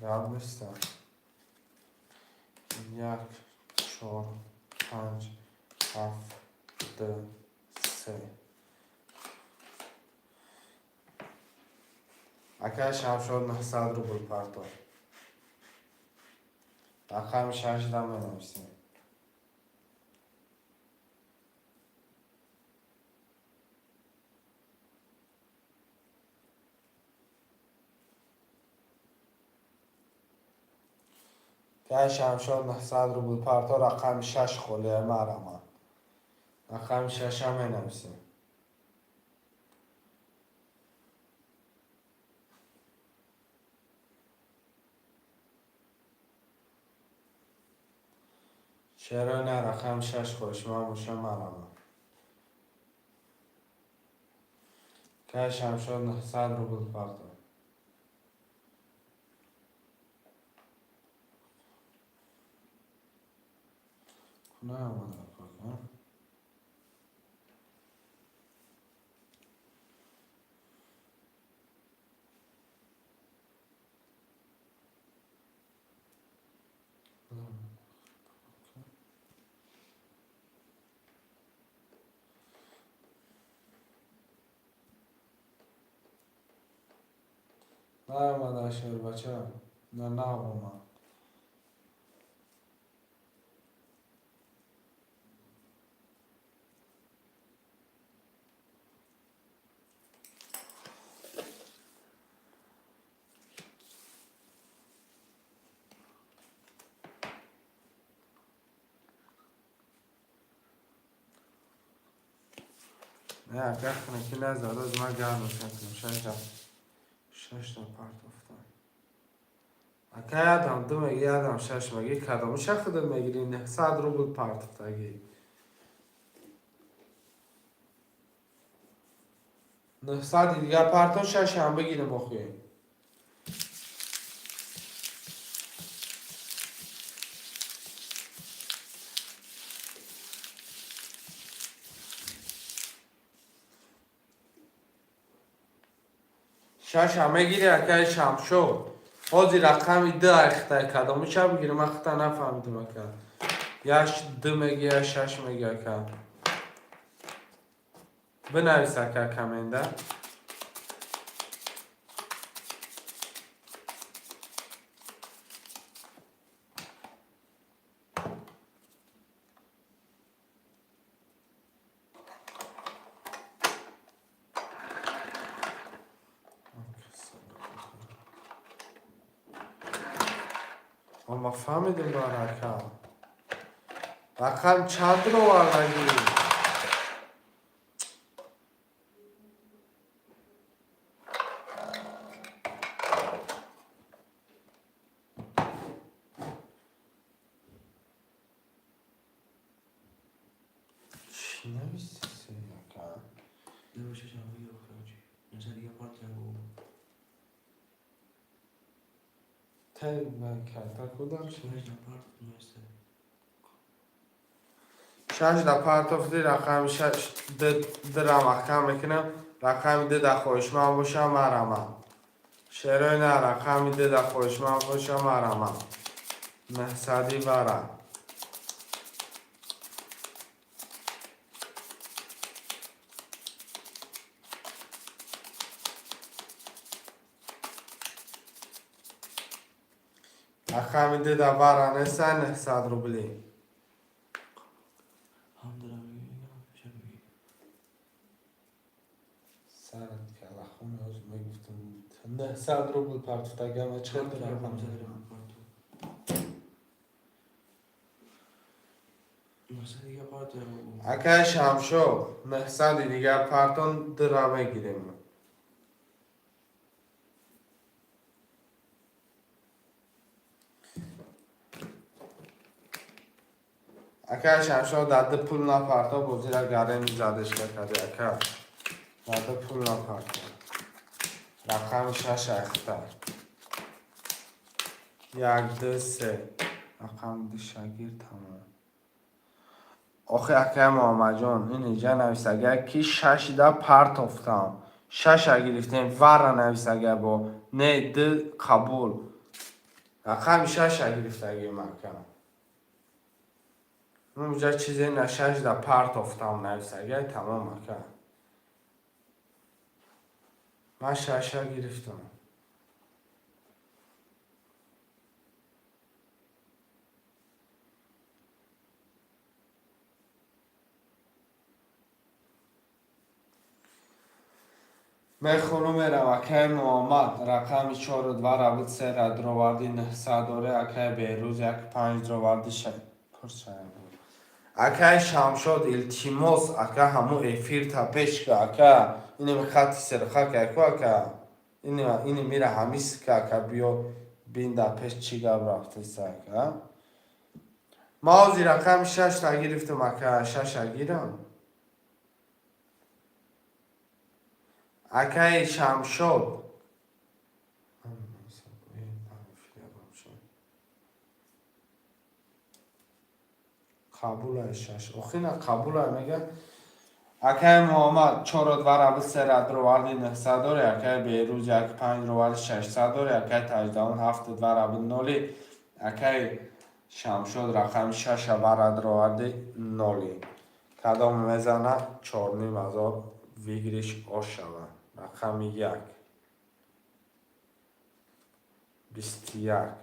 гап неста. 1 4 5 7 2 3. Акай Шамшод, 900 рубл парто, рақами 6-да менависем. Акай Шамшод, 900 рубл парто, рақами 6 холия, марама, рақами 6-а менависем. Чаро на? Рақами 6, хоҳишманд боша, марама. Акай Шамшод, 900 рубл парто. Наомада пока. Наомада, шербача, на наомад. Не, ака, хнаки назад, аз ма гарм кардам, шашта. Шашта партофтам. Ака, ядам 2 меги, ядам 6 меги, кадомша худат мегири, 900 рубл партофтагӣ. 900-и дигар парто, шашам бигирем охи. Шаша мегири, акаи Шамшод? Ҳозир рақами 2 айхтай, кадомиша бигирем, ман хита нафаҳмидим, ака. Яш 2 меги, я 6 меги, ака. Бинавис, ака, коммента. Ма фаҳмидим, барака. Рақам чанд ровардагӣ? Чӣ нависти, ака? Дӯшашам бигир, охирочи. Нӯса дига партия бо. Тай карта кудам чи? Шаш да парт нӯста. Шаш да партофти, рақами шаш дира маҳкам мекунам. Рақами ду да хоҳишманд бошам, марамам. Шерои на, рақами ду да хоҳишманд бошам, марамам. Нӯҳсади вара. Рақами ду да вара неста, 900 рубли. Ҳам дира мегӣ, ҳам ша мегӣ. Сарат калахун, ҳозир мегуфтам. 900 рубл партофтагама чӣ Ҳам дира рақам? 500 рубл парту. Нӯса дига партия бо. Акай Шамшо, 900-и дигар партон, дира мегирем. Акай Шамшо, дар ду пул напарто, бозира гарени задешка карди, ака. Дар ду пул напарто. Рақами шаш айхта. Як, ду, се. Рақами ду шагир, тамом. Охи, акай Муҳаммадҷон, ин иҷа нависага, ки шашда партофтам. Шаша гирифтем, вара нависага бо. Не, ду қабул. Рақами шаша гирифтагим, ака. Унҷа чизе на, шашда партофтам нависага, тамом, ака. Ман шаша гирифтам. Мехонум, мерам. Акаи Муҳаммад, рақами чору двара буд, сера дроварди, 900 доре. Акаи Беҳрӯз, як панҷ дроварди, пурсая буд. Акаи Шамшод, илтимос, ака, ҳамун эфирта пеш ка, ака. Иними хати серхак яку, ака. Ини мира ҳамис ка, ака, биё бин, дар пеш чӣ гап рафтеса, ака. Ма ҳозир рақами шашта гирифтам, ака, шаша гирам. Акаи Шамшод. Қабулай шаш. Охина қабулай мега. Акаи Муҳаммад, чору двара буд, сера дроварди, 900 доре. Акаи Беҳрӯз, як панҷ дроварди, 600 доре. Акаи Таҷдаун, ҳафту двара буд, ноли. Акаи Шамшод, рақами шаша вара дроварди, ноли. Кадом мезана, 4500 выигрыш ошава. Рақами як. 21.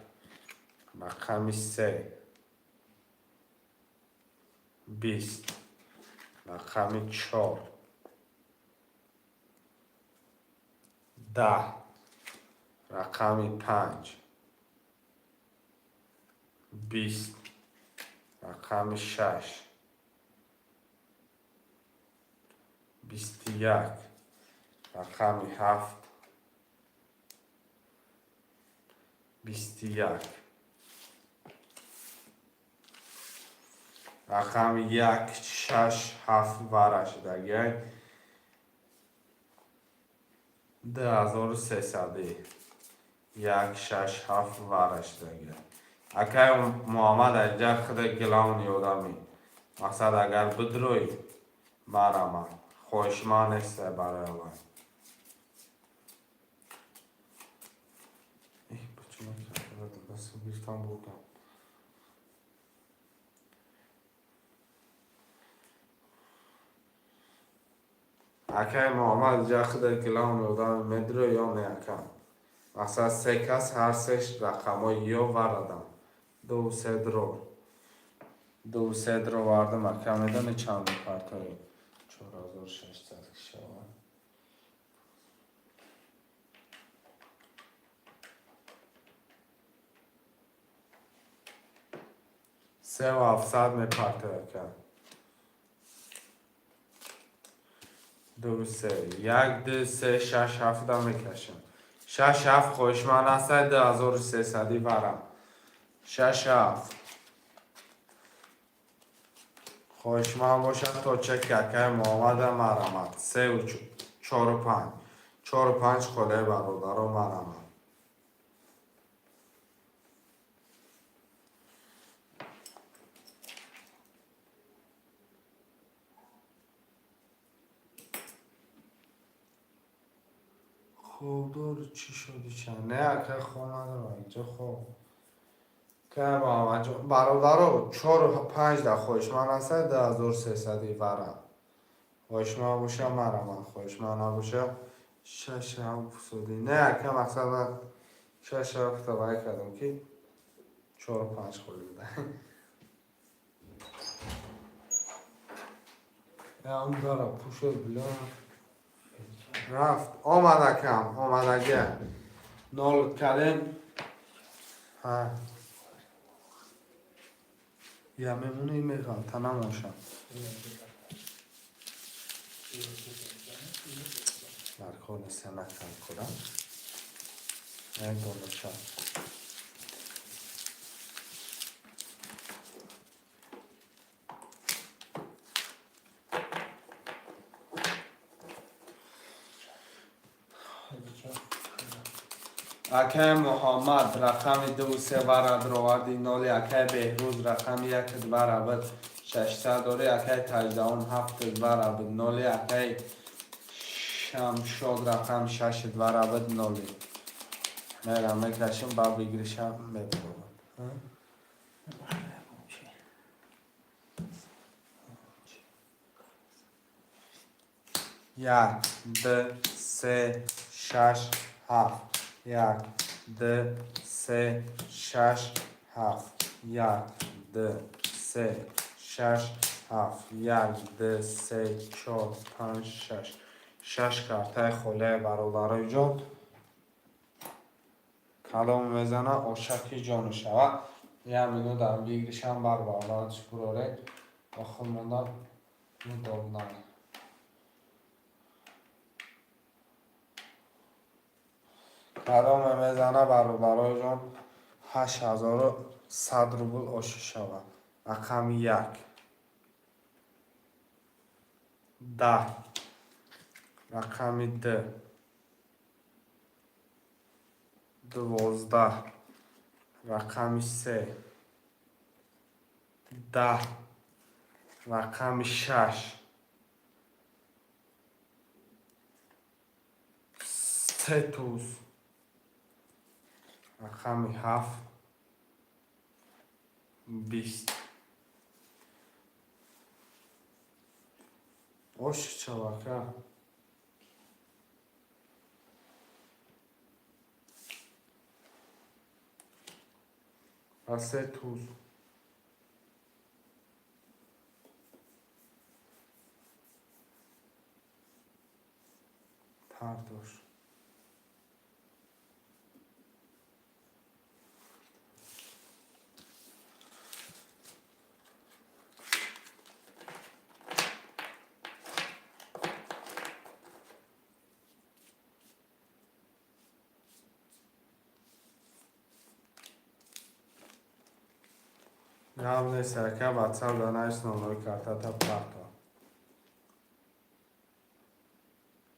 Рақами се. 20. Рақами чор. 10. Рақами панҷ. 20. Рақами шаш. 21. Рақами ҳафт. 21. Рақами як, шаш, ҳафт вара шудагиай. 2300-и. Як, шаш, ҳафт вара шудагиай. Акай Муҳаммад, аҷа худа главный одамӣ. Мақсад, агар бидроӣ, марама. Хоҳишманд нестай барои ман. Эҳ, почему гирифтам бурдам. Акай Муҳаммад, ҷа худа главный одами, медроӣ ё не, ака? Мақсад, се кас ҳар сеш рақамҳои ё варадам. Ду се дро. Ду се дро вардам, ака, медонӣ чанд мепартоӣ? 4600 шавад. 3700 мепартояд, ака. Ду, се, як, ду, се, шаш, ҳафта мекашам. Шаш, ҳафт хоҳишманд ҳастад, 2300-и варам. Шаш, ҳафт хоҳишманд бошад, то чеки акаи Муҳаммада марамад. Сеу чору панҷ, чору панҷ холаи бародаро марамад. Хобдор чӣ шуди? Ча не, ака, хоб надорам инҷо, хоб. Акаи Муҳаммадҷон, бародаро, чору панҷ да хоҳишманд ҳастад, 2300-и варам. Хоҳишманд боша, марамад, хоҳишманд набоша, шаш, ҳафт суди. Не, ака, мақсад ман шаш, ҳафта вай кардам, ки чору панҷ холӣ буда. Он дара пушед, бля. Рафт, омад, акам, омадага. Нол кардем. Ҳа. Я мемони, меғалта намошам. Дар кор неста, накам кунам. Як донача. Акаи Муҳаммад, рақами ду, се вара дроварди, ноли. Акаи Беҳрӯз, рақами як вара буд, 600 дори. Акаи Таҷдаҳум, ҳафт вара буд, ноли. Акаи Шамшод, рақами шаш вара буд, ноли. Мерам, мекашим, ба выигрыша мебурам. Як, ду, се, шаш, ҳафт. Як, ду, се, шаш, ҳафт. Як, ду, се, шаш, ҳафт. Як, ду, се, чор, панҷ, шаш. Шаш картаи холияи, бародарои ҷон. Калом мезана, ошаки ҷону шавад. Як минутам выигрышам бар баробар буроре. Охир монда удобно. Каломе мезана, бародарои ҷон, 8100 рубл оши шавад. Рақами як. 10. Рақами ду. 12. Рақами се. 10. Рақами шаш. Се туз. Рақами ҳафт. 20. Оши чавака. Ва се туз. Пардош. Гап нест, ака, ватсап да навис, номери картата парто.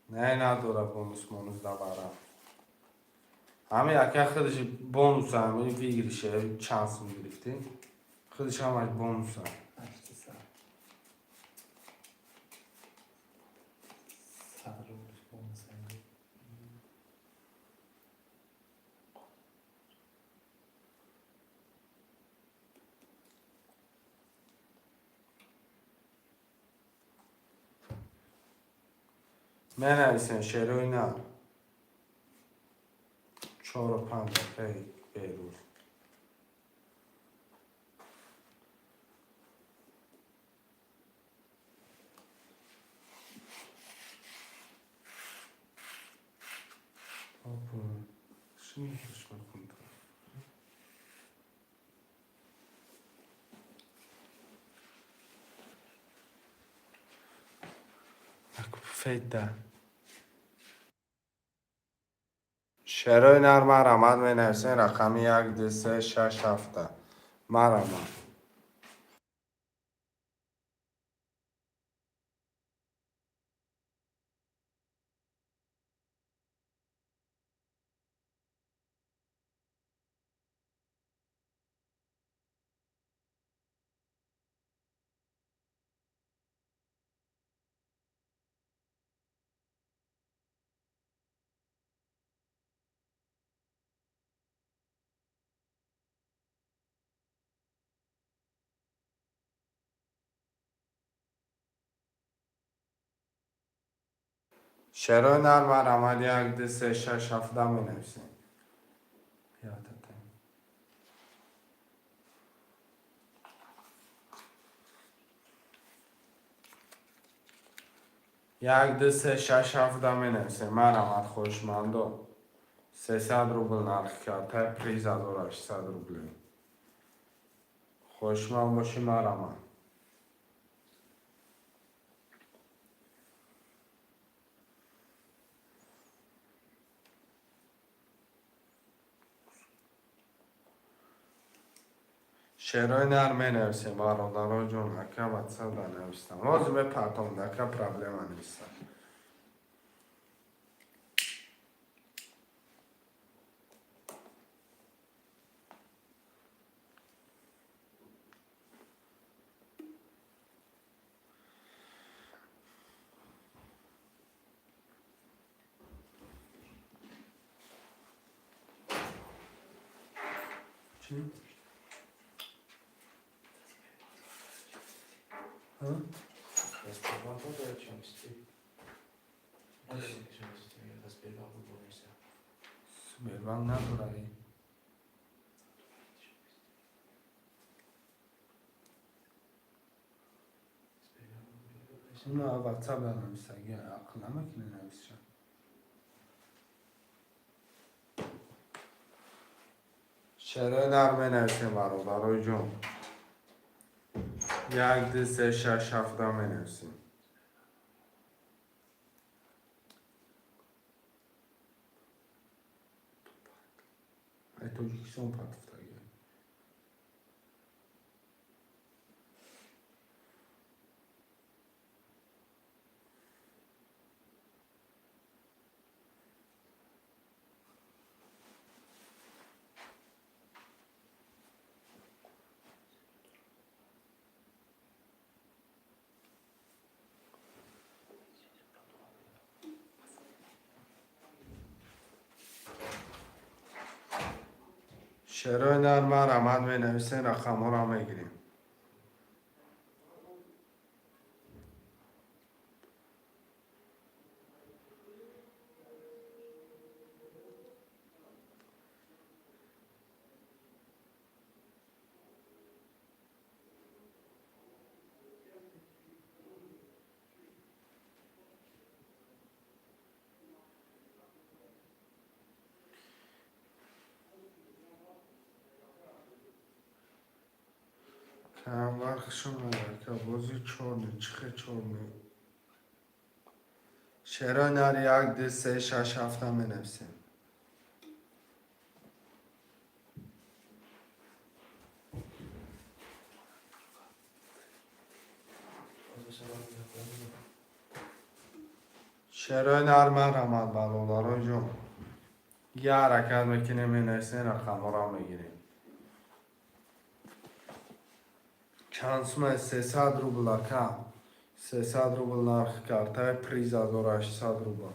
Не, надора бонус монус да барам. Ҳами ака, худаш бонуса, ҳами выигрыше, чанд сум гирифтӣ? Худаш ҳамаш бонуса. 800. 100 рубль бонус. Менависем, шерои на. Чору панҷ, акаи Берӯз. Опа, чӣ мекунӣ? Сафеда. Шерои нар марҳамат, менависен рақами як, ду, се, шаш, ҳафта. Марҳамат. Шерои нар марҳамат, як, ду, се, шаш, ҳафта менависем. Як, ду, се, шаш, ҳафта менависем. Марҳамат, хоҳишмандо. 300 рубл нархи карта, приз 1800 рубле. Хоҳишманд бошӣ, марҳамат. Шерои нар менависем, бародаро ҷон, ака ватсап да навистам. Ҳозир мепартом, ака, проблема неста. Чӣ? Сбербанк надорад. На ватсап да нависаги, ақл намекунӣ нависша. Шерои нар менависем, бародарои ҷон. Як, ду, се, шаш, ҳафта менависем. Ай Тоҷикистон партофтаги. Шерои нар марҳамат, менависем, рақамҳоро мегирем. Камвар, хуш омадед, ака. Бози чёрный, чихе чёрный. Шерои нар як, ду, се, шаш, ҳафта менависем. Шерои нар марҳамат, бародарои ҷон. Я ҳаракат мекунем, менависем, рақамҳоро мегирем. Чанд сума? 300 рубл, ака. 300 рубл нархи картаи, приз 1800 рубл.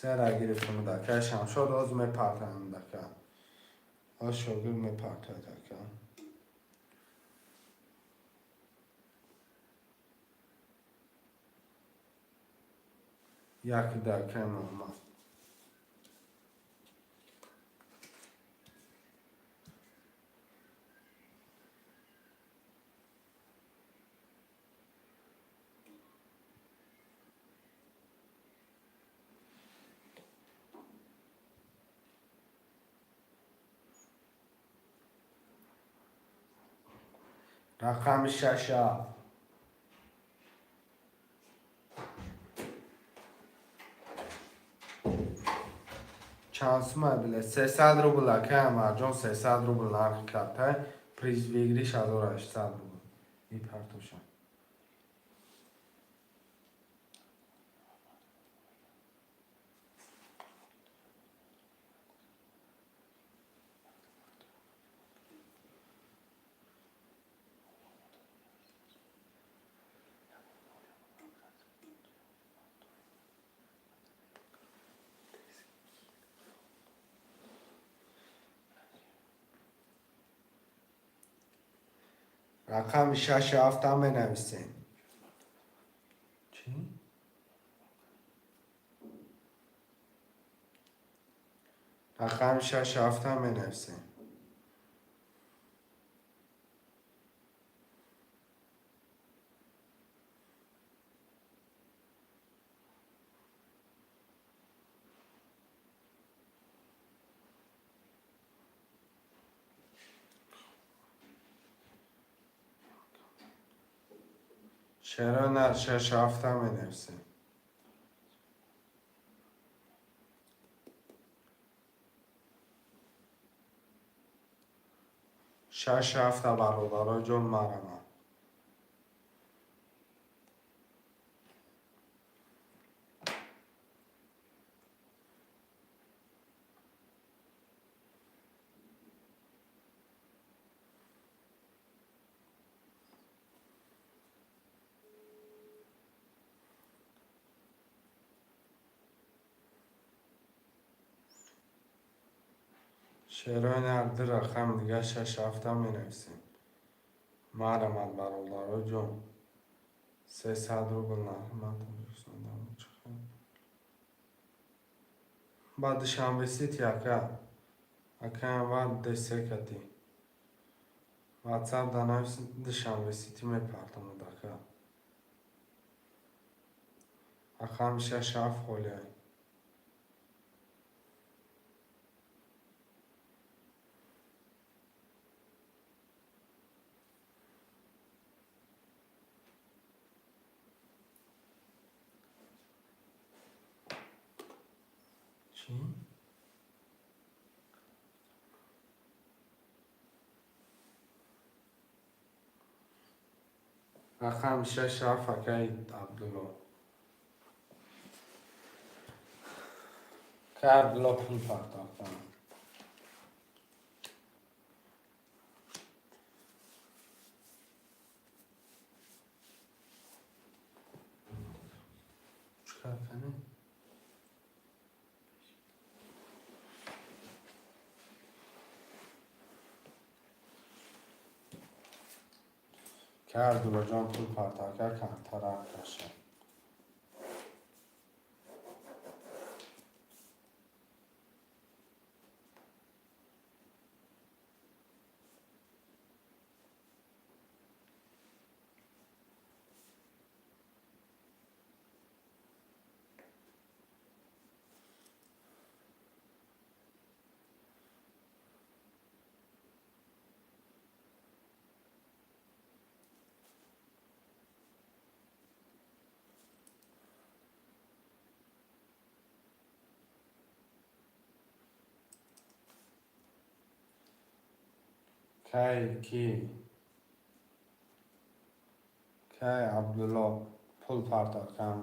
Сера гирифтам, ака Шамшод, ҳозир мепартам, ака. Ҳоз шогирд мепартояд, ака. Як дакаи Муҳаммад. Рақами шаша. Чанд сума билет? 300 рубл, ака Анварҷон, 300 рубл нархи картай. Приз выигрыш 1800 рубл. Мепартошам. Рақами шаши ҳафта менависем. Чӣ? Рақами шаши ҳафта менависем. Чаро на шаш ҳафта менависем? Шаш ҳафта, бародаро ҷон, марама. Шерои нар, ду рақам дига, шаш ҳафта менависем. Марамад, бародаро ҷон. 300 рубл нархи ман Тоҷикистон. Ба Душанбе Сити, ака. Ака Анвар, десекати. Ватсап да навис, Душанбе Сити мепартонад, ака. Рақами шаш ҳафт холиай. Чӣ? Рақами шаш ҳафт, акаи Абдулло. Акаи Абдулло пул пардохтам. Чикор кунем? Акаи Абдуллоҷон пул пардохт, ака, камтарак бошад. Кай ки? Кай Абдулло пул пардохтам.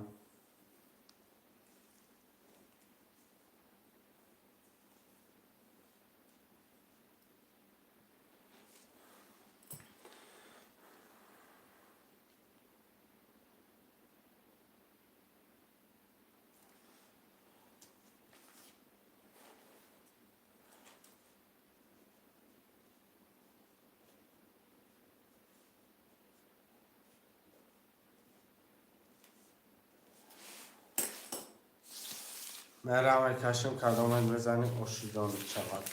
Мерам кашим, кадомет мезанӣ, ошиҷон мешавад.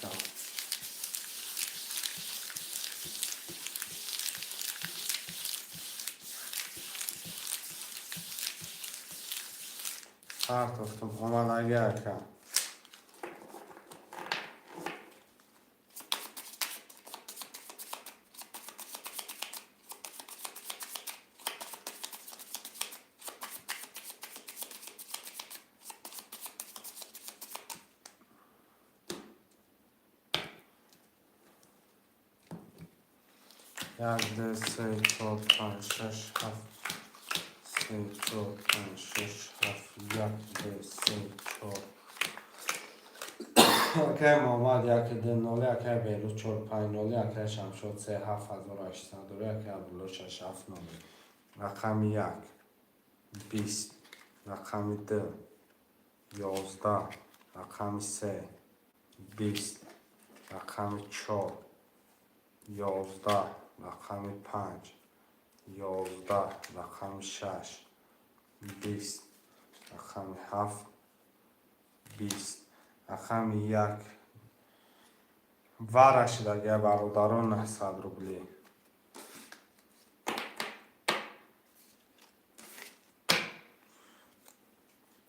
Партофтум, омадаги, ака. Як, ду, се, чор, панҷ, шаш, ҳафт, се, чор, панҷ, шаш, ҳафт, як, ду, се, чор. Акай Муҳаммад як, ду, ноль, акай Беҳрӯз чор, панҷ, ноль, акай Шамшод се, ҳафт ҳазору ҳаштсад дорӣ, акай Абдулло шаш, ҳафт, ноль. Рақами як, 20, рақами ду, 11, рақами се, 20, рақами чор, 11, рақами панҷ, 11, рақами шаш, 20, рақами ҳафт, 20, рақами як вара шидагия, бародарон, 900 рублӣ.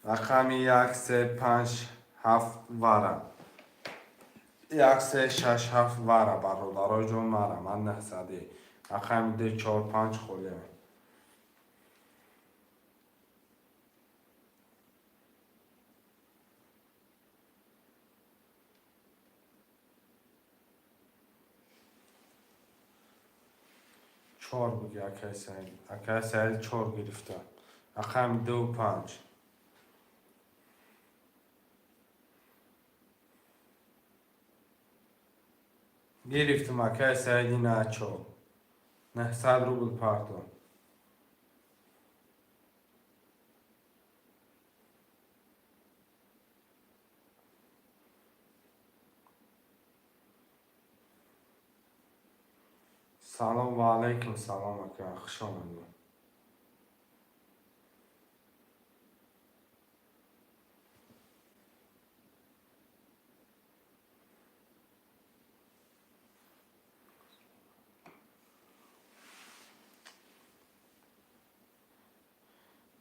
Рақами як, се, панҷ, ҳафт вара, як, се, шаш, ҳафт вара, бародарои ҷон, мара ман 900-ӣ. Рақами ду, чор, панҷ холия. Чор буги, акай Саид. Акай Саид чор гирифта. Рақами ду, панҷ. Гирифтум, акай Саиди, на чор. 900 рубл парто. Салом ва алайкум салом, ака, хуш омадед.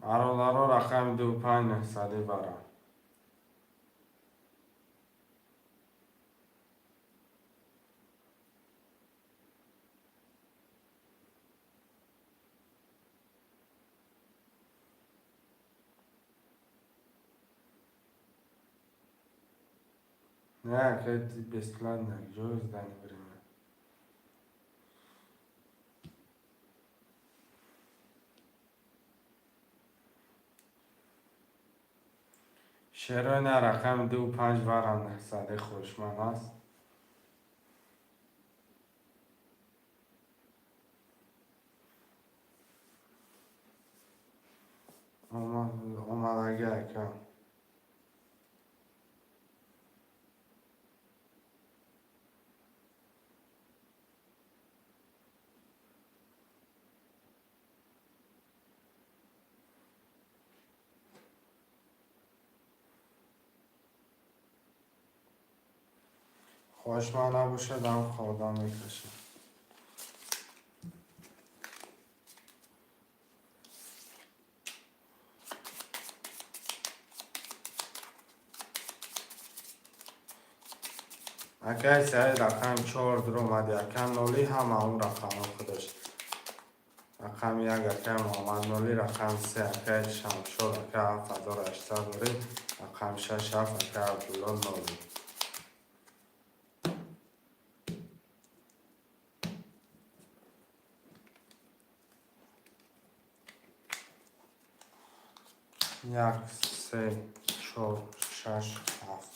Бародаро, рақами ду, панҷ, 900-ӣ вара. Не, это бесплатно, где в время. Шерои на, рақами ду, панҷ вара, 900-ӣ хушман аст. Омадаги, ака. Хоҳишманд набошад, ҳам хӯрдан мекашем. Акай Саид, рақами чор дуромади, ака ноли, ҳама он рақамҳо худаш. Рақами як, акай Муҳаммад ноли, рақами се, акай Шамшод, ака 7800 дорӣ, рақами шаш, ҳафт, акай Абдулло ноли. Як, се, чор, шаш, ҳафт.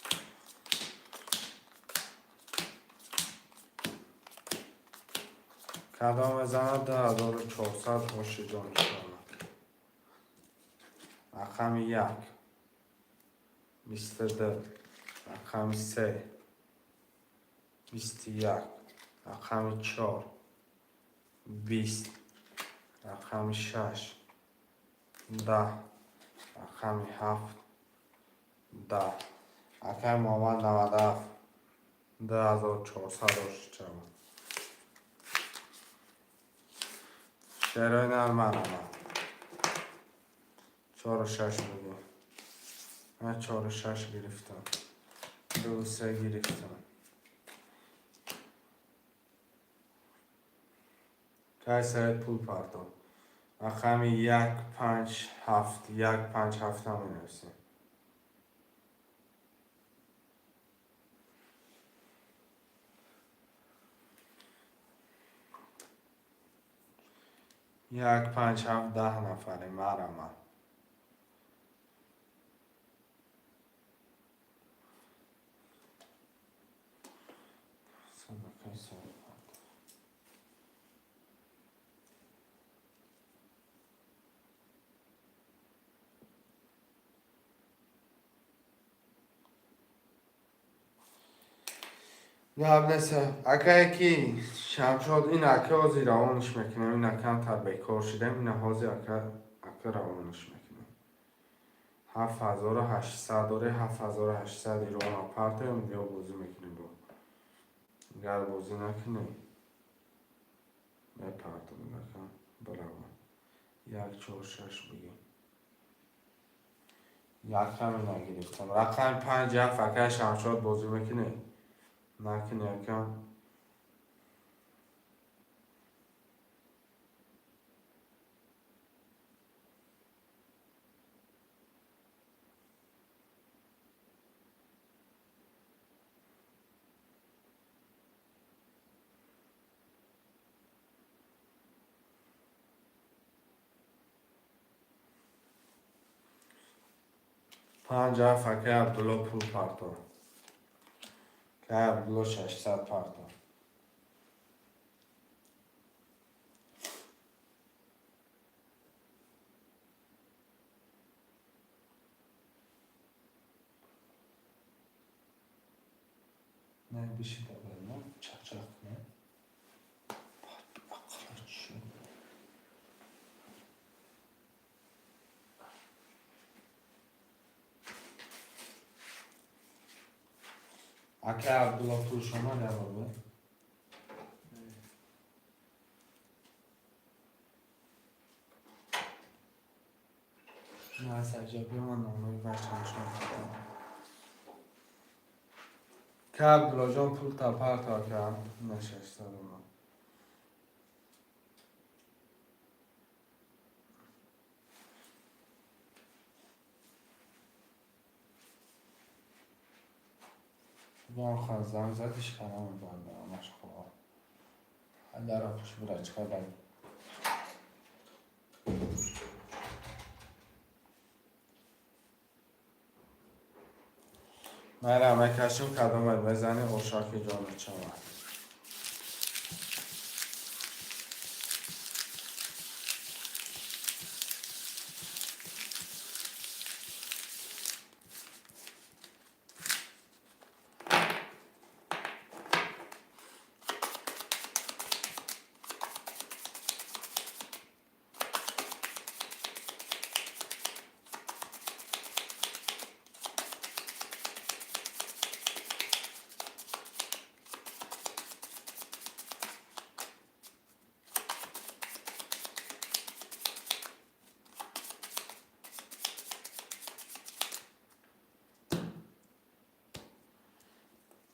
Кадом мезанад, 2400 оши ҷонишона. Рақами як, 22, рақами се, 21, рақами чор, 20, рақами шаш, 10, рақами ҳафт, 10. Акай Муҳаммад 97, 2400 оши шавад. Шерои нар манама. Чору шаш бугӯ. Ман чору шаш гирифтам. Ду, се гирифтам. Кай Саид пул партов. Рақами як, панҷ, ҳафт, як, панҷ, ҳафта менависем. Як, панҷ, ҳафт, 10 нафаре марама. Гап нест. Акае ки Шамшод, ин ака ҳозир равонаш мекунем, ина камтар бекор шудем, ина ҳозир ака равонаш мекунем. 7800 доре, 7800 ирона партоем, биё бозӣ мекунем бо. Гар бозӣ накунем, мепартом ака, бирава. Як, чор, шаш бигӣ. Яками нагирифтам. Рақами панҷ, ҳафт, акаи Шамшод, бозӣ мекунӣ? Накунӣ, ака. Панҷ, ҳафт, акаи Абдулло, пул парто. Акаи Абдулло, 600 парто. Не бишида бо чақчақ кунем. Ақла чӣ? Акаи Абдулло, пул шумо набабы? На сарҷа биё, ман номаи бачаашон. Акаи Абдуллоҷон, пул та парто, ака. На 600 омад. Бон занг задиш калам бардарамаш хоҳад. Дара пуш бура чиқар дар. Майра мекашим, кадомат мезани, ошаки ҷони чава.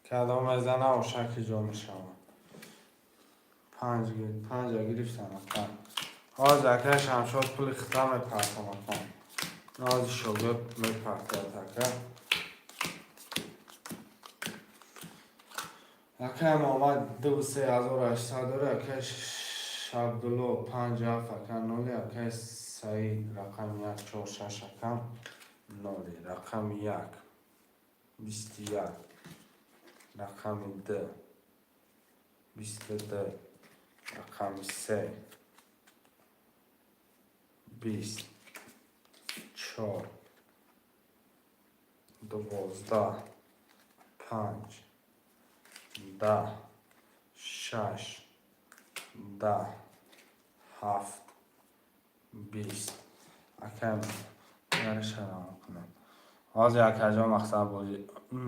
Кадом мезана, ошаки ҷо мешавад. Панҷ панҷа гирифтам, ака. Ҳозир акаи Шамшод пули хита мепартам, ака. Ҳозир шогирд мепартад, ака. Акаи Муҳаммад 2 3800 дора, акаи Шабдулло панҷ, ҳафт, ака, ноли, акаи Саид рақами як, чор, шаш, ака, ноли, рақами як, 21, рақами д, 22, рақами се, 20, чор, 12, панҷ, 10, шаш, 10, ҳафт, 20. Акаем ярашаравон кунам. Ҳозир, акаҷон, мақсад бозӣ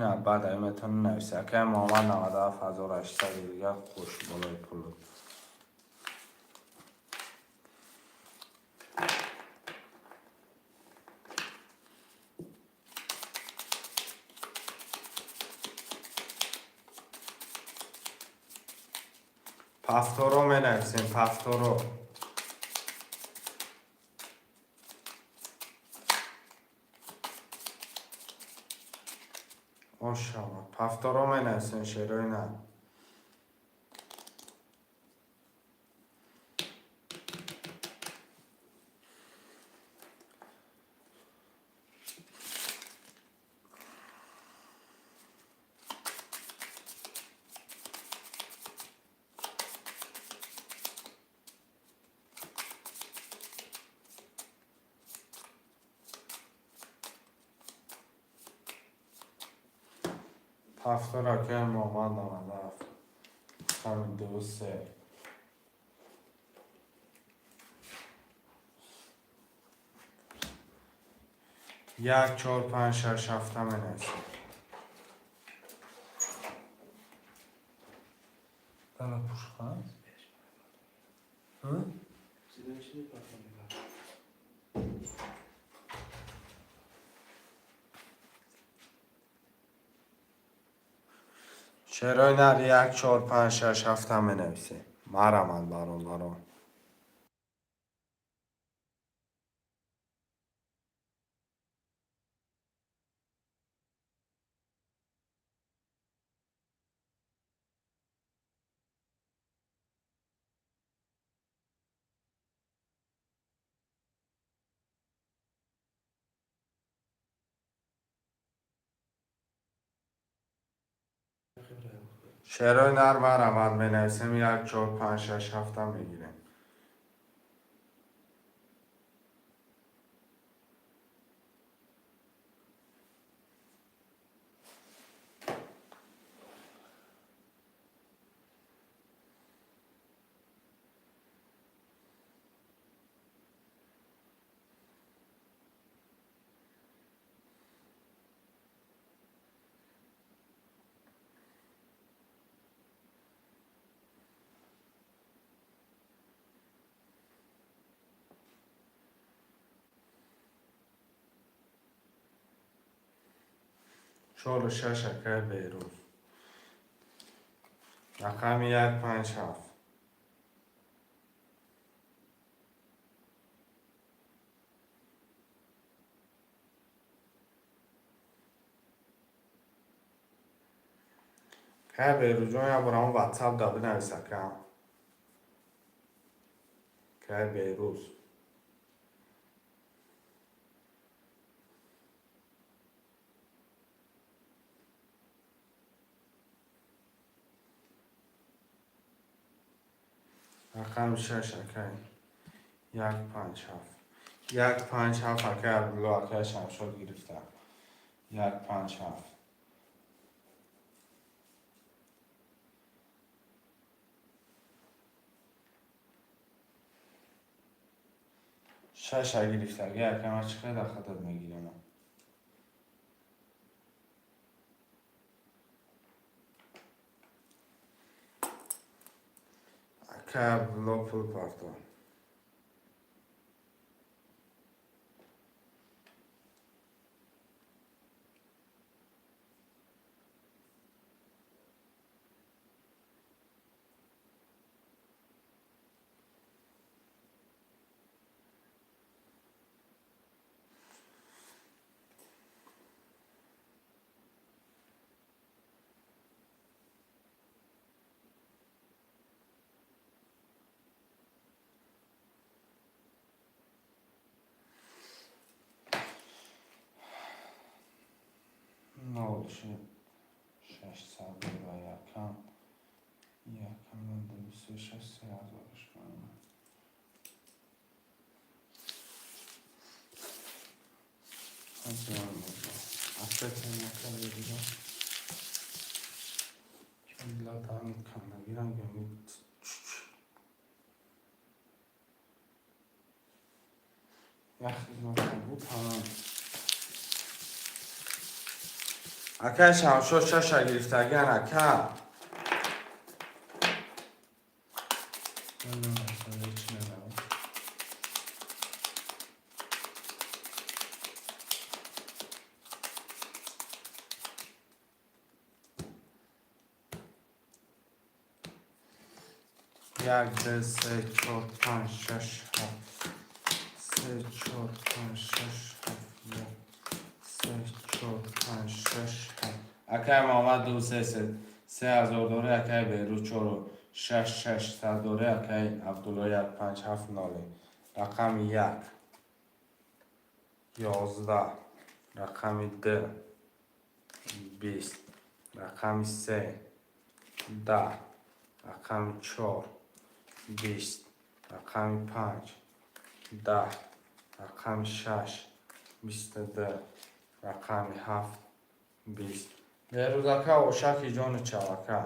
на баъд ай метавонӣ нависи. Акаи Муҳаммад, 97 800 дигар қуш болои пулу. Повторо менависем, повторо. Ошава. Повторо менависем, шерои на. Ҳафта, акаи Муҳаммад, 97. Рақами ду, се. Як, чор, панҷ, шаш, ҳафта менависем. Дала пушка? Ҳа? Шерои нар, як, чор, панҷ, шаш, ҳафта менависем. Марамад, бародарон. Шерои нар, марамад, менависем. Як, чор, панҷ, шаш, ҳафта мегирем. Чору шаш, акай Берӯз. Рақами як, панҷ, ҳафт. Акай Берӯзҷон, як бор ҳамон ватсап да бинавис, ака. Акай Берӯз. Рақами шаш, акай. Як, панҷ, ҳафт. Як, панҷ, ҳафт, акай Абдулло, акай Шамшод гирифта. Як, панҷ, ҳафт. Шаша гирифтаги, акай, ман чӣ қадар хатат мегирам? Акай Абдулло пул партон. Нол шашсад ва якам. Якам 26 3000-ш. Афетен яка берига. Миллат кандагирам гами. Як хизмат буд, тамом. Акай Шамшод шаша гирифтагиан, ака. Як, ду, се, чор, панҷ, шаш, ҳафт. Се, чор, панҷ, шаш, ҳафт. Як, се, чор, панҷ, шаш, ҳафт. Акай Муҳаммад, ду, се, се, 3000 дорӣ, акай Берӯз, чору шаш, 600 дорӣ, акай Абдулло, як, панҷ, ҳафт, ноле. Рақами як, 11, рақами ду, 20, рақами се, 10, рақами чор, 20, рақами панҷ, 10, рақами шаш, 22, рақами ҳафт, 20. Беҳрӯз ака, ошаки ҷони чавака.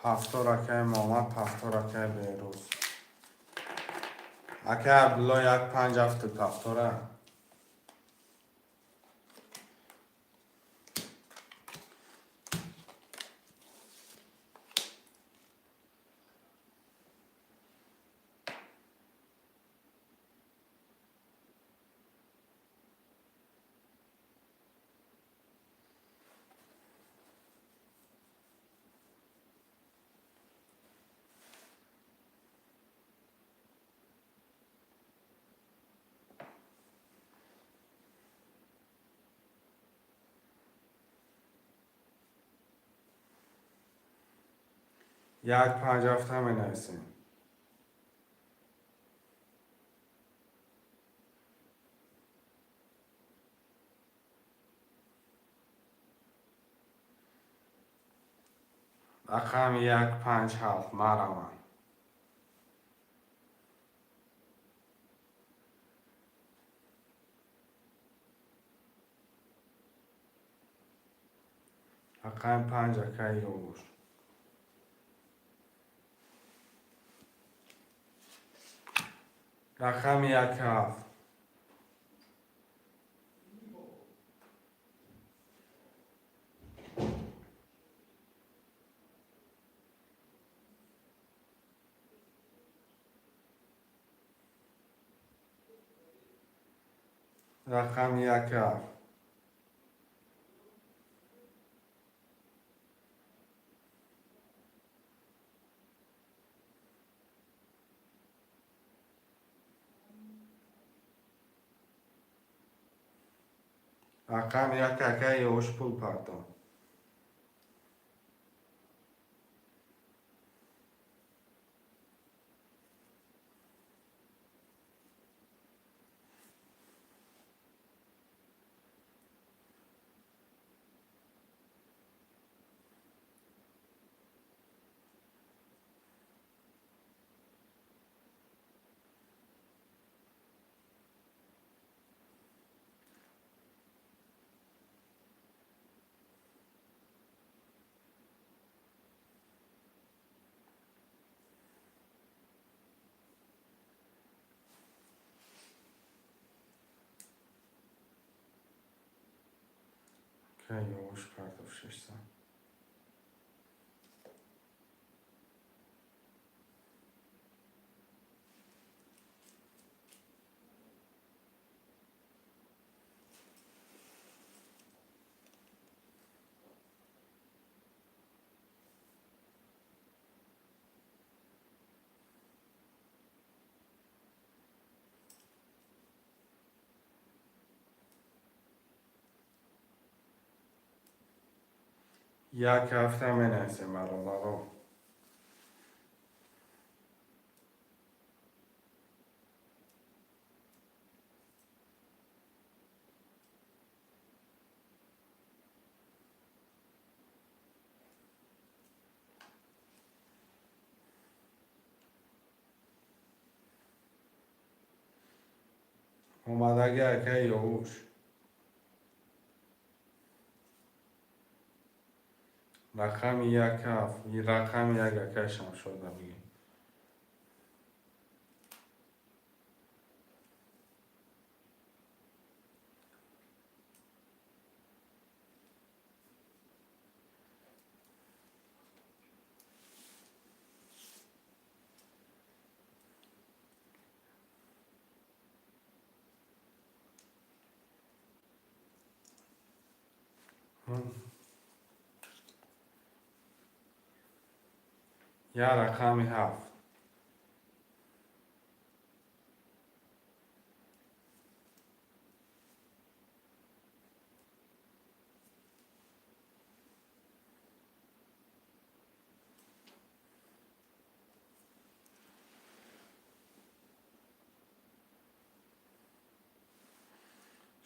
Пафтор акаи Муҳаммад, пафтор акаи Беҳрӯз. Акаи Абдулло 157 пафтора. 157 менависем. Рақами 157 мараман. Рақами 5 акаи Ёвуш. Рақами 17. Рақами 17. Рақами 1 акаи Ёвуш пул пардон. Акаи Ёвуш пардофт 600. 17 менависем, бародаро. Омадаги акаи Ёвуш. Рақами 17, рақами 1 акаи Шамшода бигем. Я рақами 7.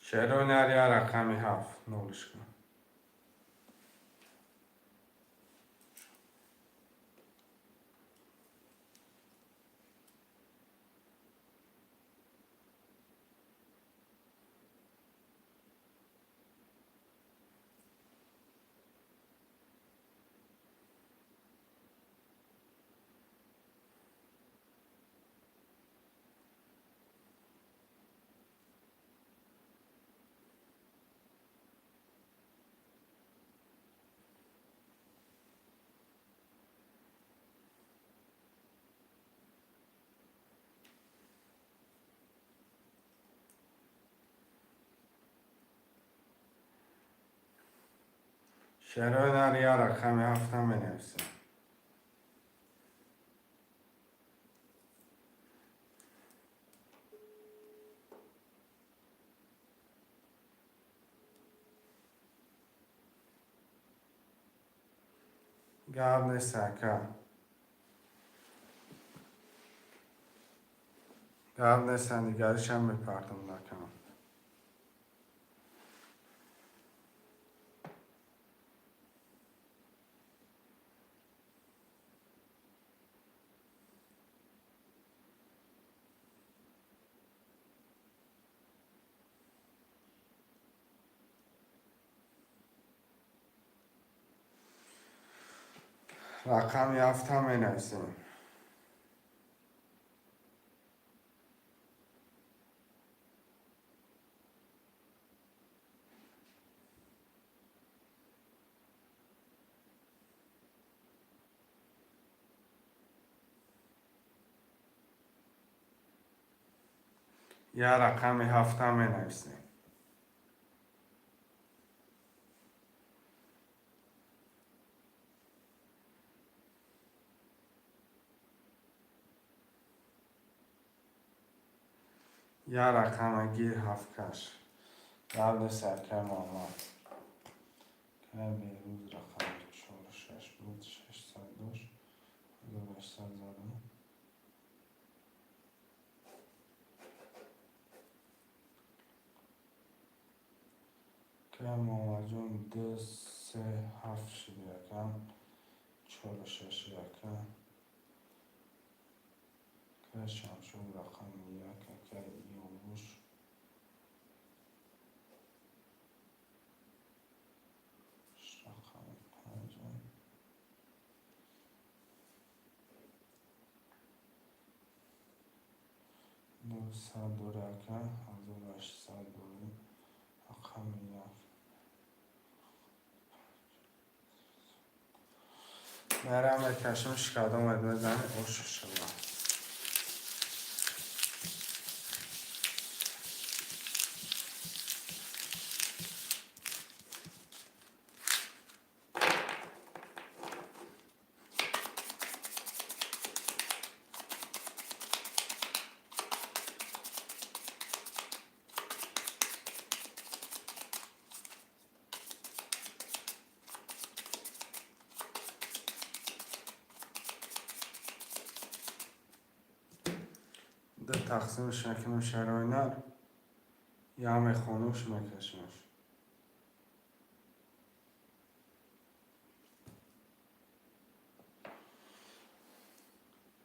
Шерои нар, я рақами ҳафт нолиш кун. Шерои нар, я рақами ҳафта менависем. Гап нест, ака, гап нест, дигаришам мепартам накам. Рақами ҳафта менависем. Я рақами ҳафта менависем. Я рақама гир, ҳафткаш. Гап нест, акай Муҳаммад. Акай Беҳрӯз рақами чору шаш буд, 600 дошт, 1800 задам. Акай Муҳаммадҷон, ду, се, ҳафт шуд, якам чору шаш, яка. Акай Шамшод рақами як, акай Ёвуш рақами панҷ. 900 дори, ака, 1800 дори, рақами як. Мерам мекашам, шикадомед мезани, ош шава. Ду тақсимш мекунем, шарои нар, я мехонумш, мекашимш.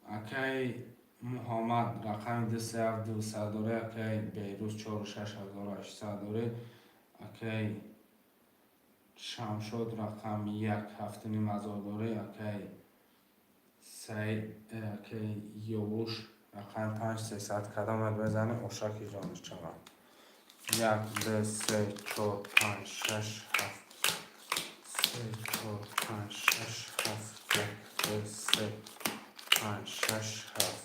Акай Муҳаммад рақами ду, се, ҳафт, 200 дорӣ, акай Беҳрӯз чору шаш, 1800 дорӣ, акай Шамшод рақами як, 7,5 ҳазор дорӣ, акай Саид, акай Ёвуш рақами панҷ, 300. Кадомат мезанӣ, ошаки ҷониш шавад? Як, ду, се, чор, панҷ, шаш, ҳафт, се, чор, панҷ, шаш, ҳафт. Як, ду, се, панҷ, шаш, ҳафт.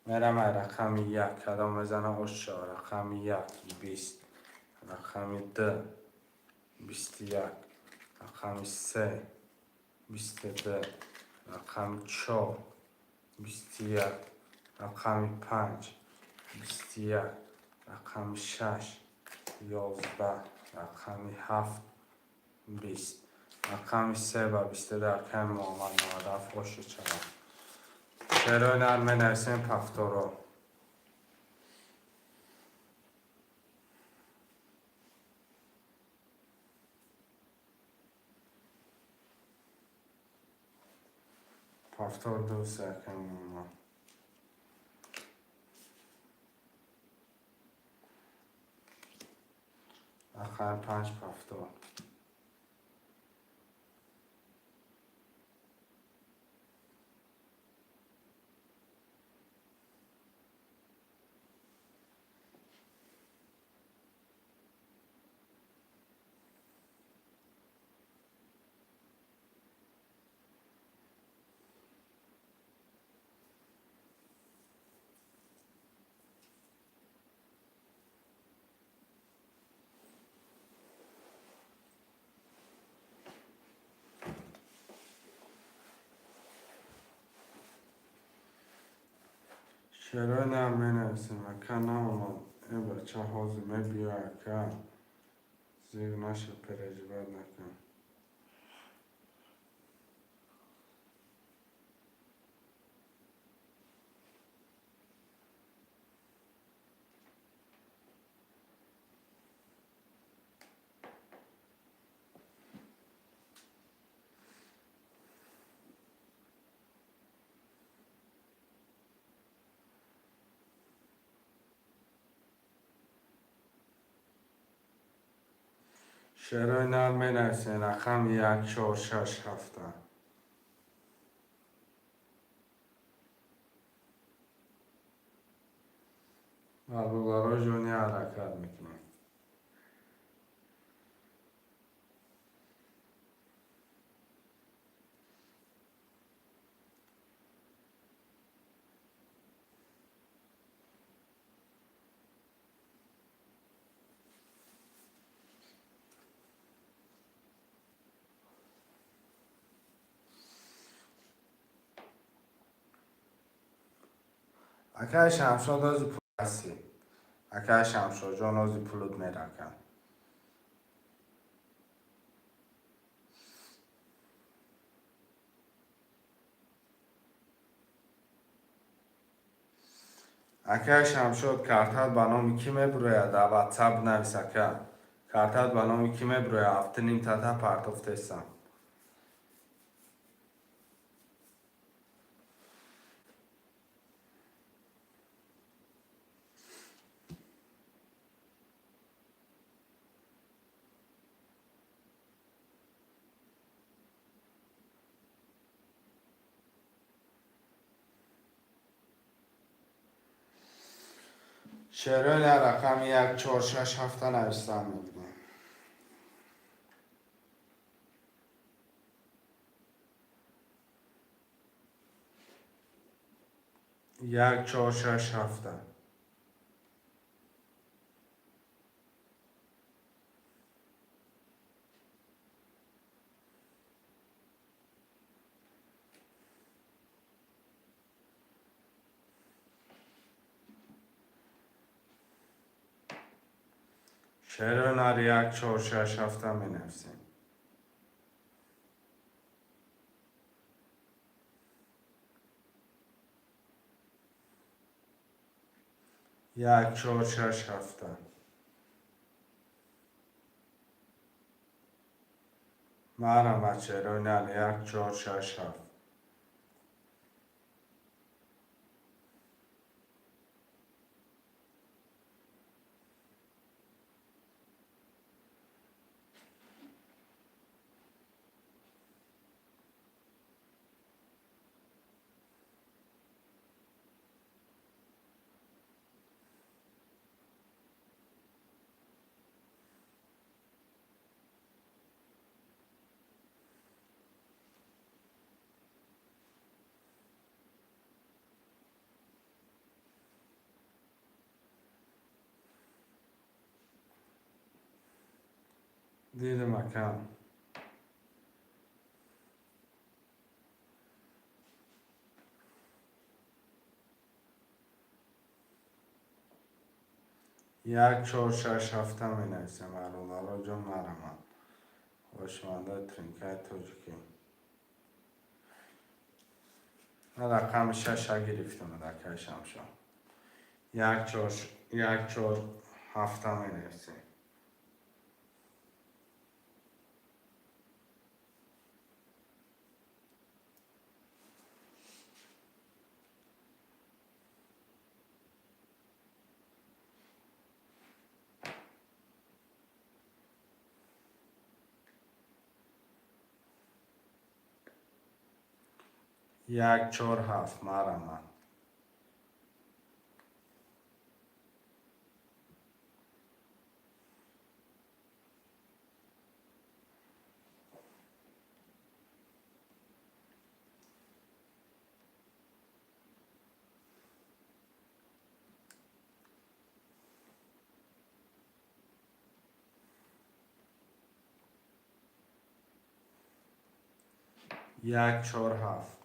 Мерам ай рақами як. Кадом мезана, ош шава? Рақами як, 20, рақами ду, 21, рақами се, 22, рақами чор, 21, рақами панҷ, 21, рақами шаш, 11, рақами ҳафт, 20, рақами се ва 22. Акай Муҳаммад, 97, оши шавад. Шерои нар менависем, повторо. Повтор ду се, акай Муҳаммад. Рақами панҷ повтор. Шерои нам менависем, ака, наомад. Э, бача, ҳозир мебиё, ака, зиқ наша, переживать накун. Шерои нам менависем, рақами як, чор, шаш, ҳафта. Бародаро ҷони, ҳаракат мекунем. Акай Шамшод, ози пул ҳастӣ. Акай Шамшодҷон, ози пулут меракам. Акай Шамшод, картат ба номи кӣ мебурояд? Дар Ватсап навис, ака. Картат ба номи кӣ мебурояд? Ҳафту нимтата партофтесам. Шерои рақами як, чор, шаш, ҳафта навистан мегирем. Як, чор, шаш, ҳафта. Шерои нар як, чор, шаш, ҳафта менависем. Як, чор, шаш, ҳафта. Марҳамат, шерои нар як, чор, шаш, ҳафт. Дидам, акам. Як, чор, шаш, ҳафта менависем, бародаро ҷон, марҳамат. Хоҳишмандаи тринкаи тоҷикӣ. Ман рақами шаша гирифтам, акай Шамшо. Як, чор, як, чор, ҳафта менависем. 1, 4, 7, марҳамат. 1, 4, 7.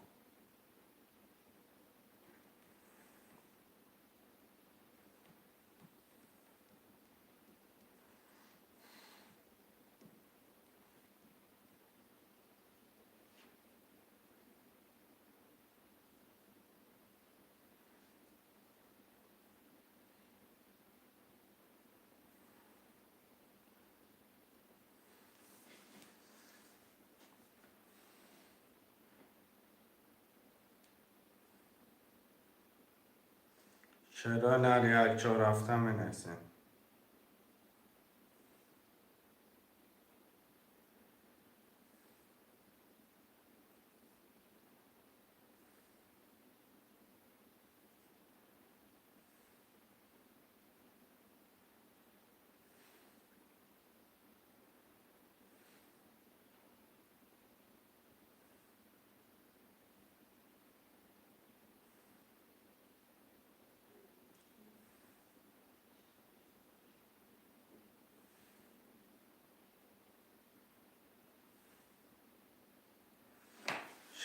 Чаро нар 1, 4, 7 менависем?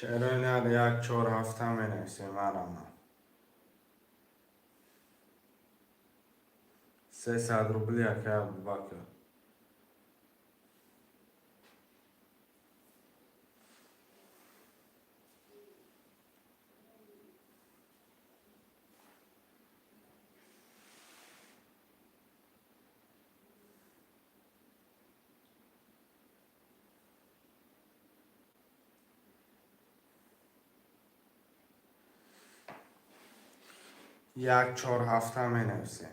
Чаро нар 1, 4, 7 менависем? Марҳамат. 300 рубли, акай Абубакр. 1, 4, 7 менависем.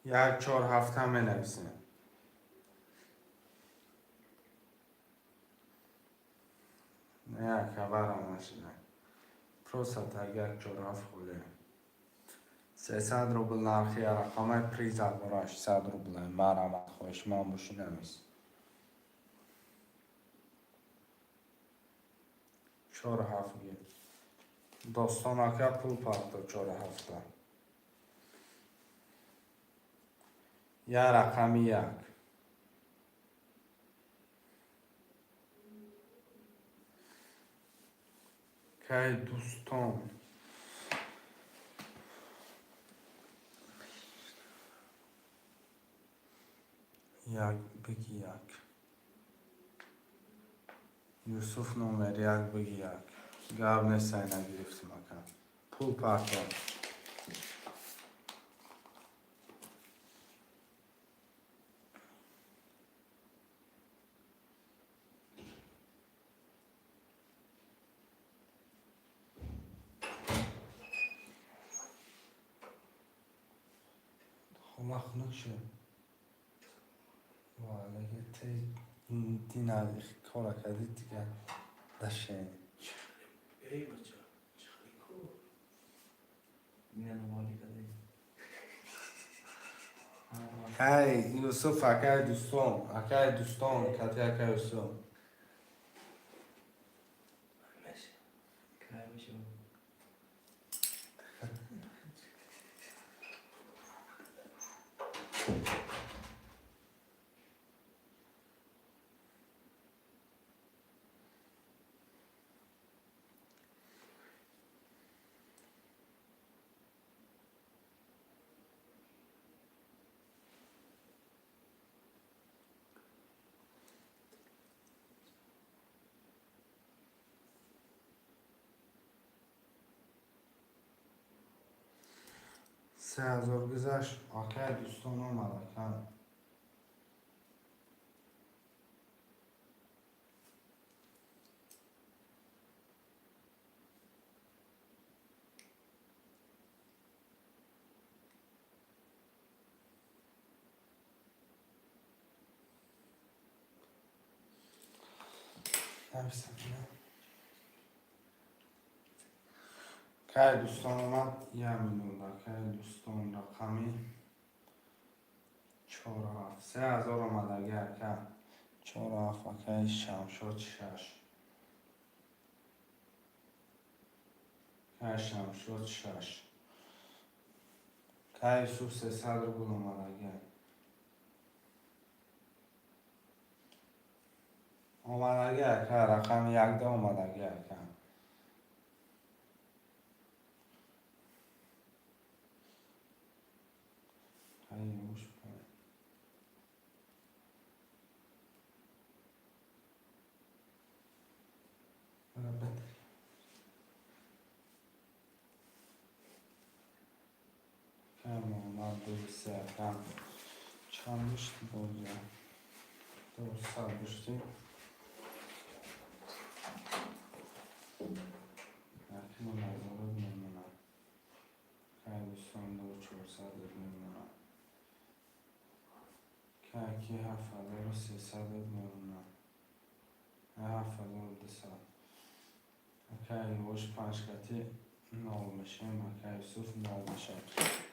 1, 4, 7 менависем. Не, хабарам нашида. Просто так 1, 4, 7 холе. 300 рубл нархи рақамаи приза дора, 600 рубл. Марҳамат, хоҳишманд бошӣ, навис. 4, 7 гир. Достон, ака, пул парто 4, 7-та. Я рақами 1. Кай дӯстон. Як бигӣ, як. Юсуф, номер 1 бигӣ, як. Гап нест, сай нагирифтим, ака. Пул парто. Хона хунук шуд. Ваалайка, дина кора кардӣ, дигар дашен. Эй, бача, чӣ ку? Мина номали кадай. Ҳай, Юсуф, акай дӯстон, акай дӯстон, кати акай Юсуф. Кай мешавад? 3000 гузашт, акай дӯстон омад, ака. Кай дӯстон омад, 1 миллион. Акай дӯстон, рақами чору ҳафт, 3000 омадаги, ака, чору ҳафт. Акаи Шамшод, шаш. Кай Шамшод, шаш. Кай Юсуф, 300 рубл омадаги. Омадаги, ака, рақами якда омадаги, ака. Ай, уш. Муҳаммад, ду, се, ака. Чанд мешти бозия? 200 бушти. Акнун ҳазорат мемонад. Кай дӯстон, ду чорсад мемонад. Кайки 7300 мемонад. 7200. Акай Ёш, панҷкати нол мешем, акай Юсуф, нол мешем.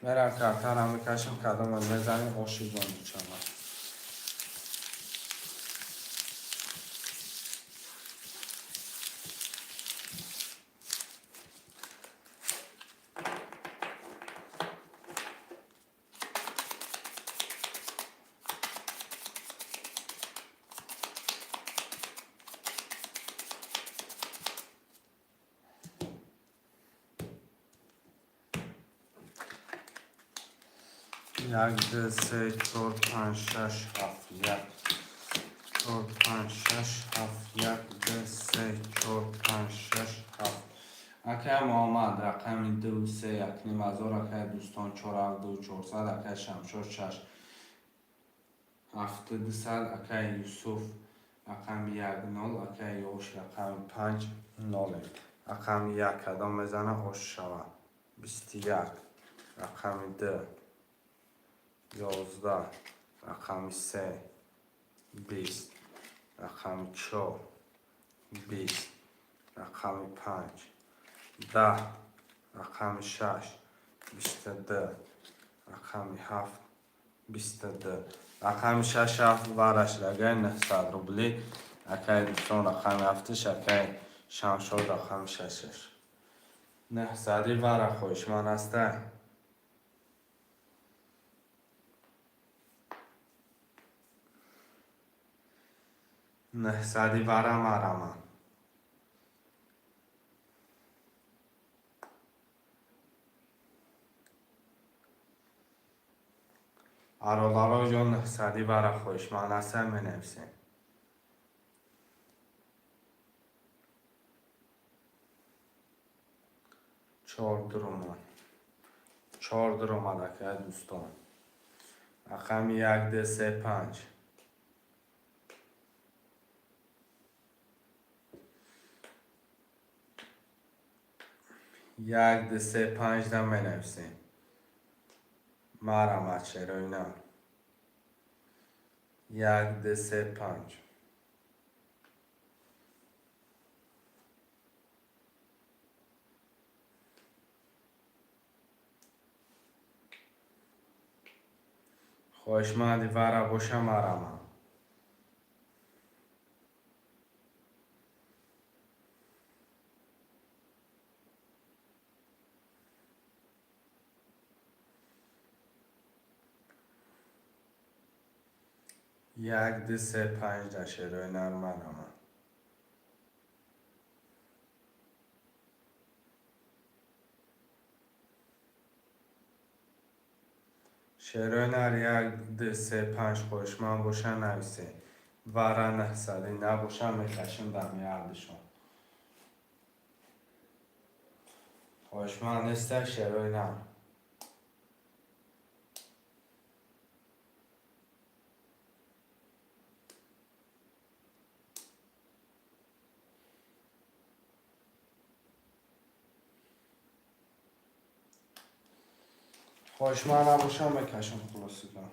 Мерам, картара мекашем, кадома мезанем, оши бон мечавад. Як, ду, се, чор, панҷ, шаш, ҳафт, як, чор, панҷ, шаш, ҳафт, як, ду, се, чор, панҷ, шаш, ҳафт. Акай Муҳаммад, рақами ду, се, 1500. Акай дӯстон, чор, ҳафт, ду, чорсад. Акай Шамшод, шаш, ҳафту дусад. Акай Юсуф, рақами як, нол. Акай Ёш, рақами панҷ, нолем. Рақами як кадом мезана, ош шавад? 21. Рақами ду, 11. Рақами се, 20. Рақами чор, 20. Рақами панҷ, 10. Рақами шаш, 22. Рақами ҳафт, 22. Рақами шаш, ҳафт вараш рагай, 900 рубли. Акай дӯстон, рақами ҳафтиш. Акай Шамшод, рақами шашаш, 900-и вара хоҳишманд ҳастай? 900-и вара марама. Бародаро ҷон, 900-и вара хоҳишманд ҳастай, менависем. Чор дуромад, чор дуромад. Акай дӯстон, рақами як, ду, се, панҷ. Як, ду, се, панҷ да менависем. Марамад, шероина. Як, ду, се, панҷ. Хоҳишманди вара боша, марамад. Як, ду, се, панҷ да, шерои нар, марамад. Шерои нар, як, ду, се, панҷ хоҳишманд боша, нависе. Вара 900-ӣ набоша, мекашем дар меардишон. Хоҳишманд неста, шерои нар. Хоҳишманд набошам, мекашам. Хулосида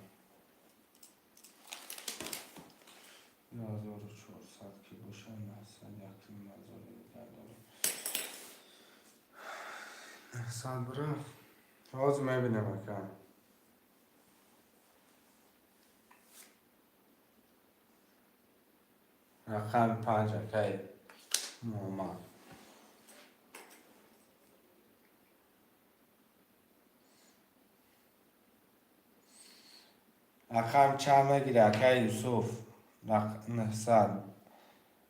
2400 ки боша, 900, 1500 дигар дорем. 900 бирафт. Ҳозир мебинем, ака. Рақами 5, акаи Муҳаммад. Рақам чанд мегири, акаи Юсуф? 900.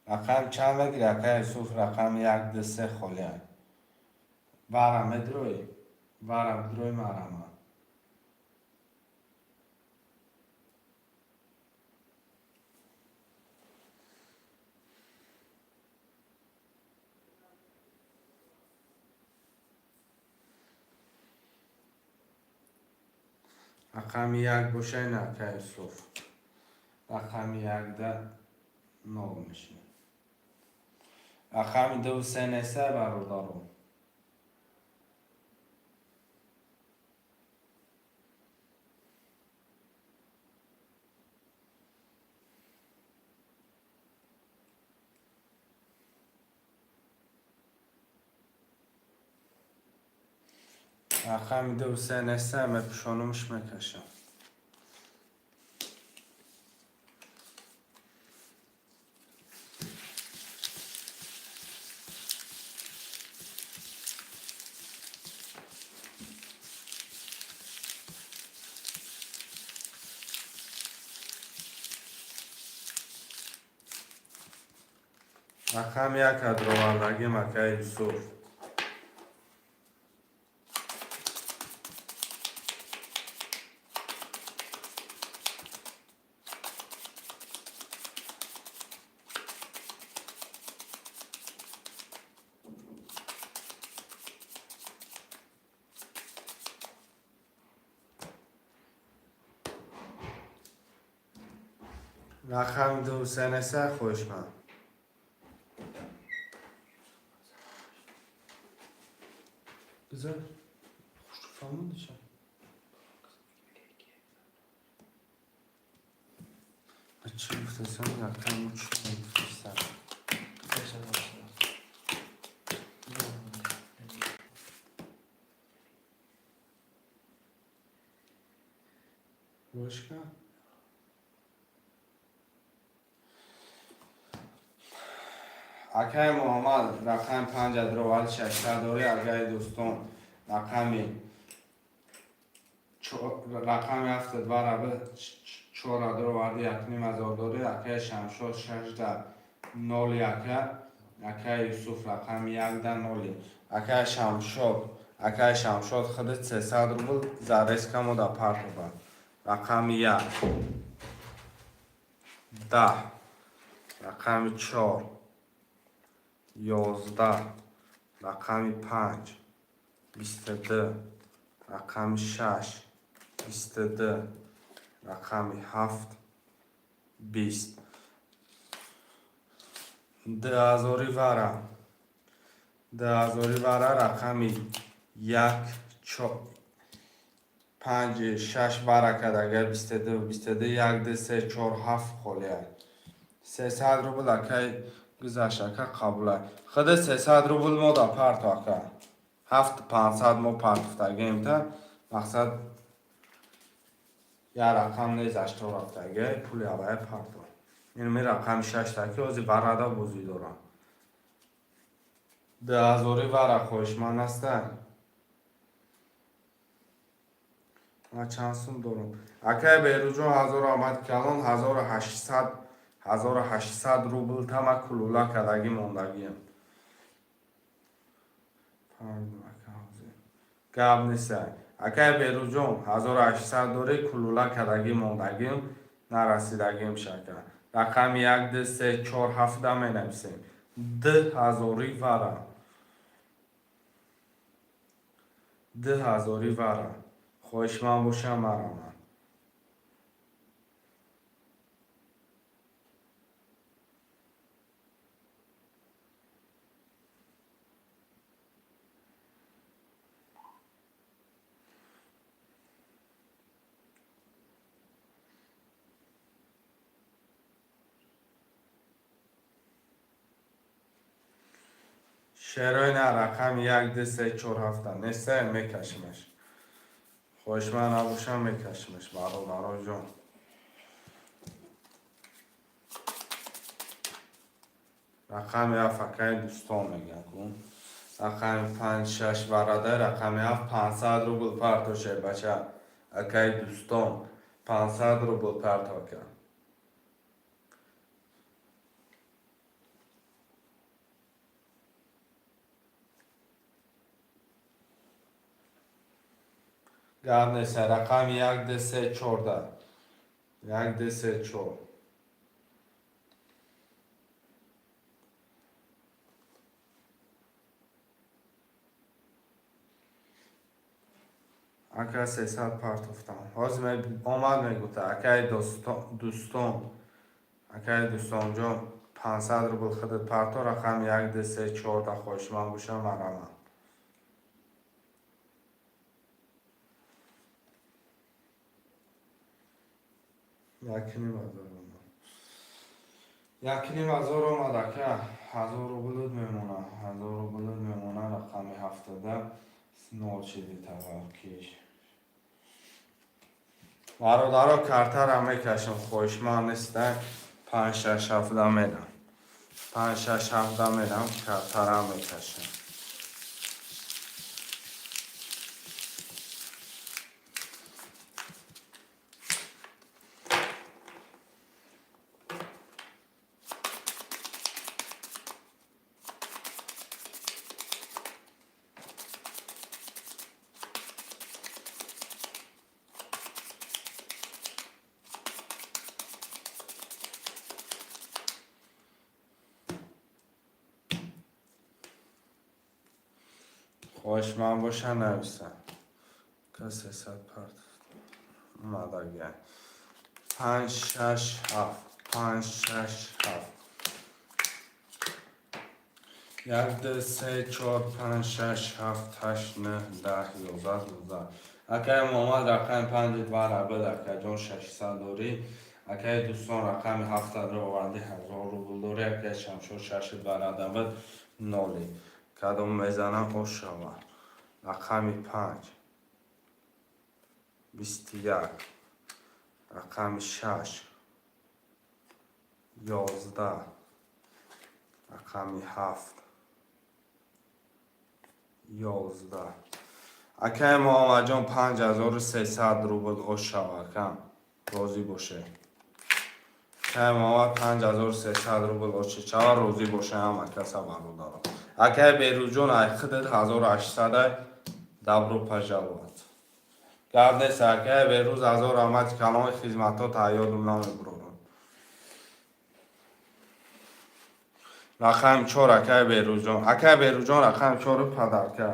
Рақам чанд мегири, акаи Юсуф? Рақами 1, 2, 3 холианд. Вара медроӣ? Вара бидрои, марама. Рақами 1 боша, ин акаи Юсуф. Рақами 1-да нол мешавад. Рақами 2-ву 3 нестай, бародаро. Рақами 2-ву 3 нестай, мепӯшонумш, мекашам. Рақами 1 кадровардагим, акаи Юсуф. Рақами 2-ву 3 нестай, хоҳишманд. Гузар. Хушу фаҳмондиша. Чӣ гуфтасам, рақами чӣ гуфтасам? 680. Бошка. Акаи Муҳаммад, рақами 5 адровали 600 дорӣ, акаи дӯстон, рақами 7-ду раби 4 адроварди, 1500 дорӣ, акаи Шамшод, 6-да 0 яка, акаи Юсуф, рақами 1-да 0. Акаи Шамшод, худи 300 рубл зарезка мода партоба. Рақами 1, 10, рақами 4, 11, рақами 5, 22, рақами 6, 22, рақами 7, 20. 2000-и вара. 2000-и вара, рақами 1, 5, 6 вара кардага, 22, 22, 1, 2, 3, 4, 7 холия. 300 рубл, акай, гузашт, ака, қабула. Худи 300 рубл мода парто, ака. 7500 мо партофтагием та мақсад як рақам незашто рафтаги, пули авая парто. Ин ми рақами 6-та ки ҳозир варада бозӣ дорам. 2000-и вара хоҳишманд ҳастанд. Ман чанд сум дорам? Акай Беруҷон, ҳазору омад калон, 1800, 1800 рубл тама кулула кардагӣ мондагиам. Гап неста. Акай Беруҷон, 1800 дорӣ, кулула кардагӣ мондагим, нарасидагим шака. Рақами 1, 2, 3, 4, 7-да менависем. 2000-и вара. 2000-и вара. Хоҳишманд бошам, мараман. Шерои на рақами як, ду, се, чор, ҳафта неста, мекашимаш. Хоҳишманд набошам, мекашимаш, бародароҷон. Рақами ҳафт, акаи дӯстон мегӯям ку. Рақами панҷ, шаш барадай, рақами ҳафт 500 рубл партоше, бача. Акаи дӯстон 500 рубл парто, ака. Гап нест, рақами як, ду, се, чорда. Як, ду, се, чор. Ака, 300 партофтам. Ҳозир омад, мегуфта, акаи дӯстон, акаи дӯстонҷон, 500 рубл худат парто, рақами як, ду, се, чорда хоҳишманд бошам, марамам. 1,5 ҳазор омад. 1,5 ҳазор омад, ака. 1000 рублут мемона. 1000 рублут мемона, рақами ҳафтада нол шиди таваркиш. Бародаро, картара мекашам, хоҳишманд нестак. Панҷ, шаш, ҳафта мерам. Панҷ, шаш, ҳафта мерам, картара мекашам. Хоҳишманд боша, нависам. Ка 300 парт омадагия. Панҷ, шаш, ҳафт. Панҷ, шаш, ҳафт. Як, ду, се, чор, панҷ, шаш, ҳафт, ҳашт, нӯҳ, 10, 11, 12. Акаи Муҳаммад, рақами панҷи два рабд, акаҷон, 600 дорӣ. Акаи дӯстон, рақами ҳафтадро овардӣ, 1000 рубл дорӣ. Акаи Шамшод, шаши барадабд, ноли. Кадом мезанам, ошава. Рақами панҷ. 21. Рақами шаш. 11. Рақами ҳафт. 11. Акаи Муҳаммадҷон, 5300 рубл ошава, ака. Розӣ боше. Акаи Муҳаммад, 5300 рубл оши чава, розӣ боше ҳама каса, бародаро. Акаи Берӯзҷон, ай худат 1800, добро пожаловать. Гап нест, акаи Берӯз, ҳазор раҳмати каломи, хизматҳо тайёрум намебурорам. Рақами чор, акаи Берӯзҷон. Акаи Берӯзҷон, рақами чору подарка.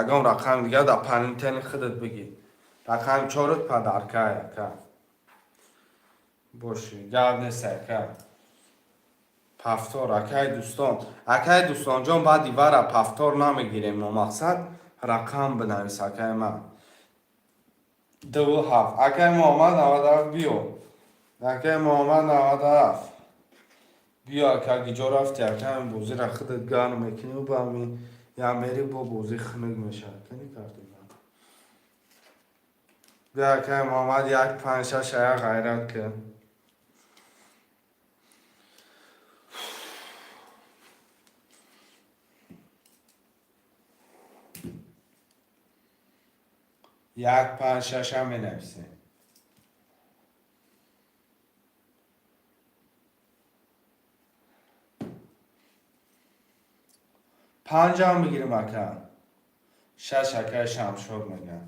Ягон рақами дигар дар панитени худат бигир. Рақами чорут подарка, ака. Боши, гап нест, ака. Повтор, акаи дӯстон. Акаи дӯстонҷон, баъди вара повтор намегирем, номақсад рақам бинавис, акаи ман. Дуву ҳафт. Акаи Муҳаммад, 97 биё. Акаи Муҳаммад, 97. Биё, ака, гиҷо рафти, ака, ҳамин бозиро худат гарм мекунӣ, ба ҳамин я мери, бо бозӣ хунук мешавад. Кани карти? Биё, акаи Муҳаммад, як, панҷ, шаш, ая ғайрат кун. Як, панҷ, шашам менависем. Панҷам бигирем, ака. Шаш, акаи Шамшод мегӯям.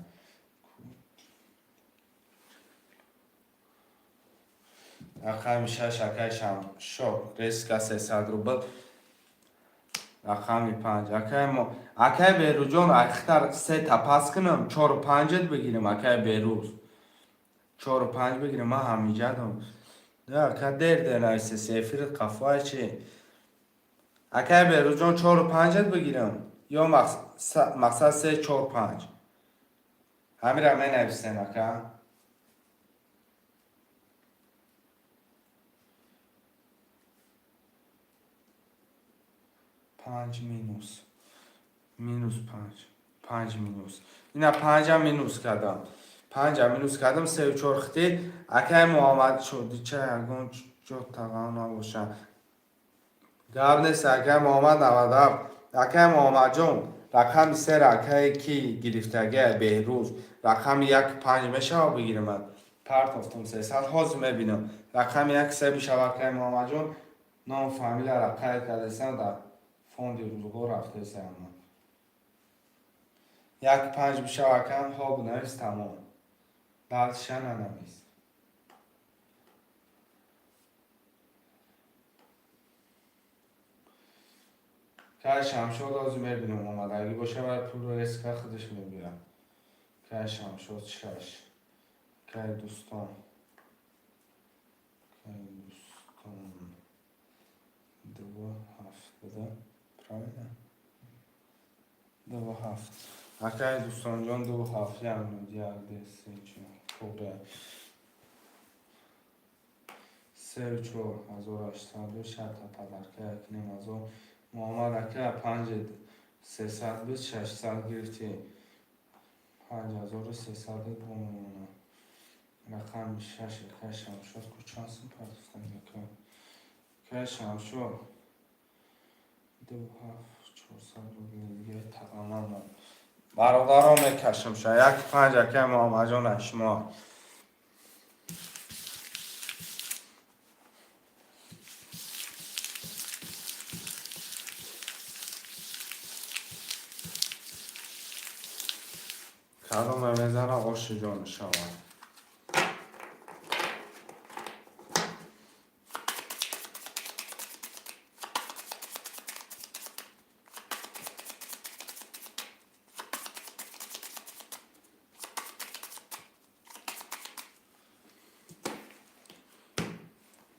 Рақами шаш, акаи Шамшод, резка 300 рубл. Рақами панҷ, акаи мо, акаи Берӯзҷон, айхтар сета пас кунам, чору панҷат бигирем, акаи Берӯз. Чору панҷ бигирем, ман ҳамиҷадам. Ака, дер дер нависеси, эфирит қафоя чи? Акаи Берӯзҷон, чору панҷат бигирам ё мақсад се, чор, панҷ? Ҳамира менависем, ака. Панҷ минус. Минус панҷ. Панҷ минус. Ина панҷа минус кардам. Панҷа минус кардам, сею чор хити. Акай Муҳаммад шодича ягон ҷо тағав набоша. Гап нест, акай Муҳаммад 97. Акай Муҳаммадҷон, рақами сера акае ки гирифтагия Беҳрӯз, рақами як панҷ мешава бигирамад. Партофтум 300, ҳозир мебинам. Рақами як се бишава, акай Муҳаммадҷон, ном фамилияра қайд кардесам, дар фонди рӯзгор рафтесам. Як панҷ бишава, акам, ҳо бинавис, тамом. Баъдша нанавис. Кай Шамшод ҳозир мебинам, омадагӣ боша ва пулро резко худаш мебирам. Кай Шамшод шаш. Кай дӯстон. Кай дӯстон. Ду ҳафт буда. Правильно? Ду ҳафт. Акай дӯстонҷон, ду ҳафт, як минут, як, ду, се, чор. Хубе. Сею чор, 1800, шарта подарка, як ним ҳазор. Муҳаммад ака, панҷ сесад буд, 600 гирифтӣ. 5300 бо мемонад. Рақами шаш, акай Шамшод, ку чанд сум партофтам, ака? Акай Шамшод, ду ҳафт, 400 рубли дига тағаман. Бародаро, мекашам ша. Як панҷ, акай Муҳаммадҷон, аз шумо. Кадоме мезана, оши ҷон шавад.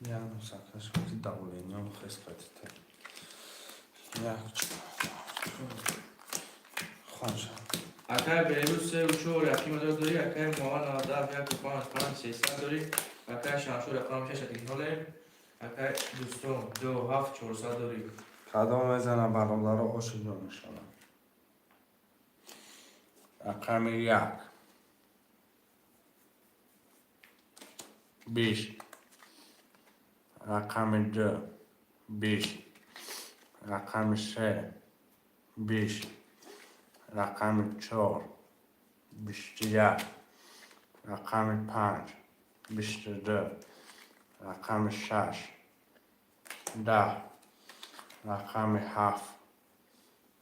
Як сакаш давлениям хес катита. Як хонша. Акай Беҳрӯз, сею чор, яким ҳазор дорӣ. Акай Муҳаммад, 97, яку панҷ, панҷ сесад дорӣ. Акай Шамшур, рақами шаш, ноле. Акай Дӯстон, ду ҳафт, 400 дорӣ. Кадом мезана, бародаро, оши ҷон мешавад. Рақами як. 20. Рақами ду. 20. Рақами се. 20. Рақами чор. 21. Рақами панҷ. 22. Рақами шаш. 10. Рақами ҳафт.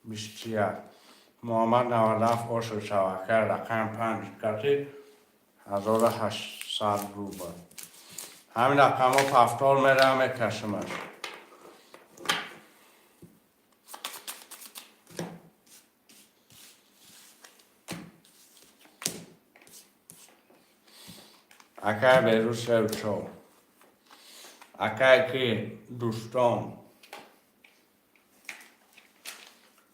21. Муҳаммад, 97, ошо шавака, рақами панҷ кати 1800 рубл. Ҳамин рақамҳо повтор меравам, мекашамаш. Акай Берӯз, сею чор. Акай ки дӯстон.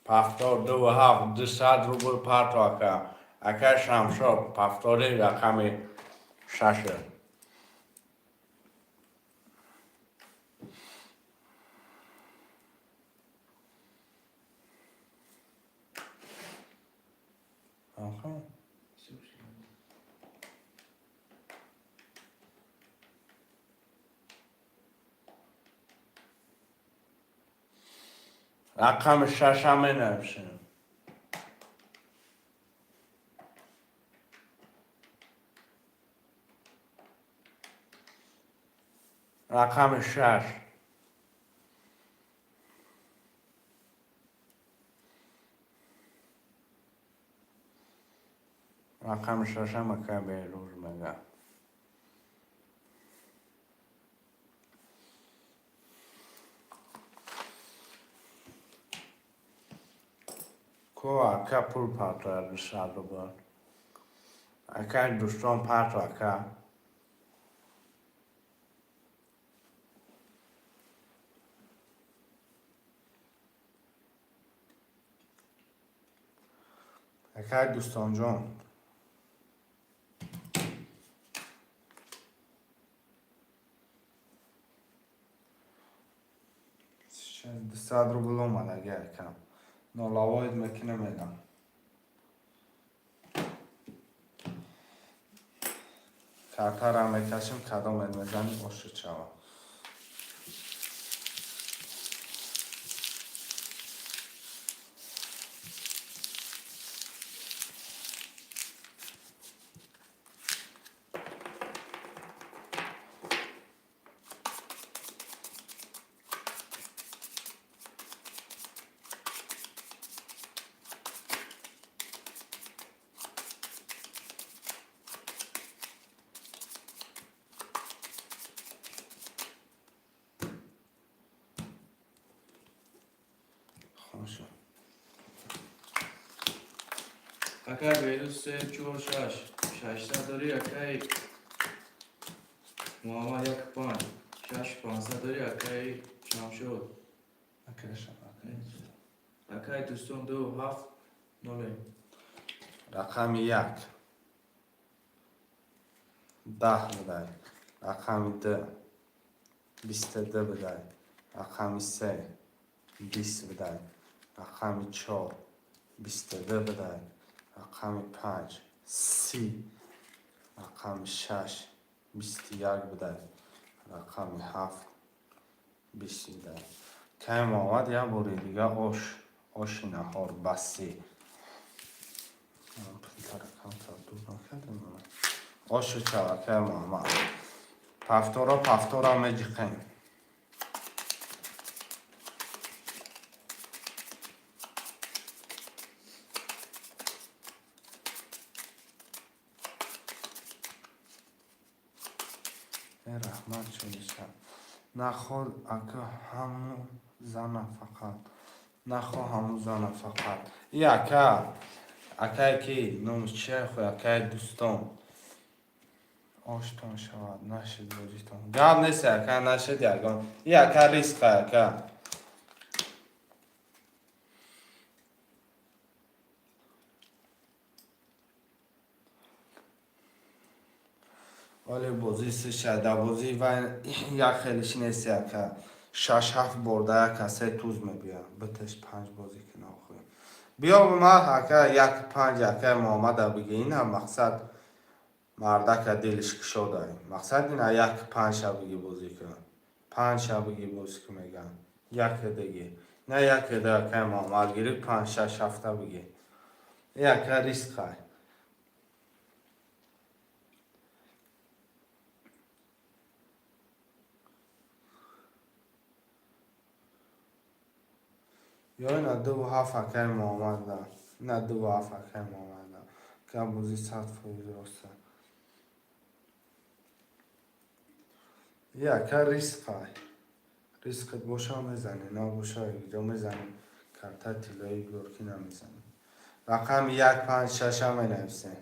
Повтор дуву ҳафт, 200 рубл парто, ака. Акай Шамшод, повтори рақами шаша. Аха. Рақами шаша менависем. Рақами шаш. Рақами шашам акай Беҳрӯз мега. Ко ака пул партояд 200 рубл. Акай дӯстон, парто, ака. Акай дӯстонҷон. 300 рубл омадаги акам. Нолавоид мекунем мегам. Картара мекашем, кадомет мезанӣ ошуд шава. Акай Беҳрӯз се чор шаш 600 дорӣ, акай Муҳаммад як панҷ шаш 500 дорӣ, акай Шамшод. Акай дӯстон ду ҳафт ноле. Рақами як 10 будай, рақами ду 22 будай, рақами се 20 будай, рақами чор 22 будай, рақами панҷ 30, рақами шаш 21 будай, рақами ҳафт 20 будай. Кай Муҳаммад як бори дига ош, оши наҳор басӣ. Ошу чава, кай Муҳаммад. Повтора повтора меҷиқем. Раҳмат чолиша. Наход ака ҳаму зана фақат. Нахо ҳаму зана фақат. И ака, акае ки номаш чия хӯй, акаи дӯстон. Оштон шавад, нашид бозитон. Гап нест ака, нашид ягон. И ака ризқа ака. Оле бозӣ сиша, дар бозӣ вай як хелиш нест ака. Шаш ҳафт борда як касе туз мебиёд. Битеш панҷ бозӣ кина охӯ. Биё ма ака як панҷ ака Муҳаммада биги. Ина мақсад мардака дилиш кушодай. Мақсад ина як панҷ ша биги бозӣ кун. Панҷ ша биги бозӣ кун меган. Як диги. На як да ака Муҳаммад гирифт панҷ шаш ҳафта биги. И ака ризқай. Ё ина дуву ҳафт акаи Муҳаммад да. Ина дуву ҳафт акаи Муҳаммад да. Ка бозӣ 100% роста. И ака ризқай. Ризқат боша мезанӣ, набоша ҷо мезанӣ. Карта тиллои биёр ки намезанӣ. Рақами як панҷ шаша менависем.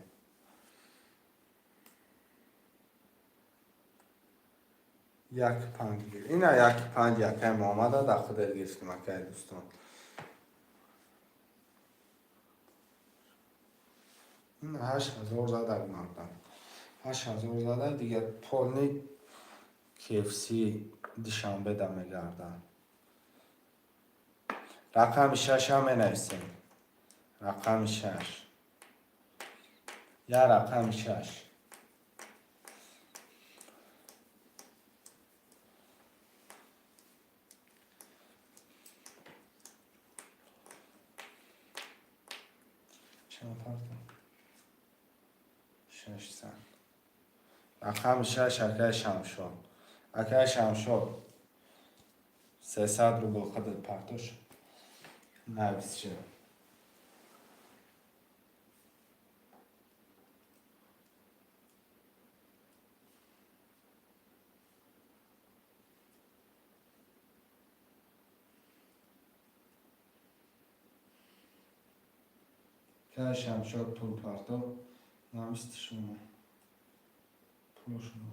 Як панҷ гир. Ина як панҷ акаи Муҳаммада дар худат гирифтем акаи дӯстон. Ин 8000 задак мардам. 8000 задак дигар полни KFC Душанбеда мегардам. Рақами шаша менависем. Рақами шаш. Я рақами шаш. Чанд парта? 600. Рақами шаш акаи Шамшод. Акаи Шамшод 300 рубл худат партош. Навис шуд. Акаи Шамшод пул парто. Нависти шумо. Пулшуно.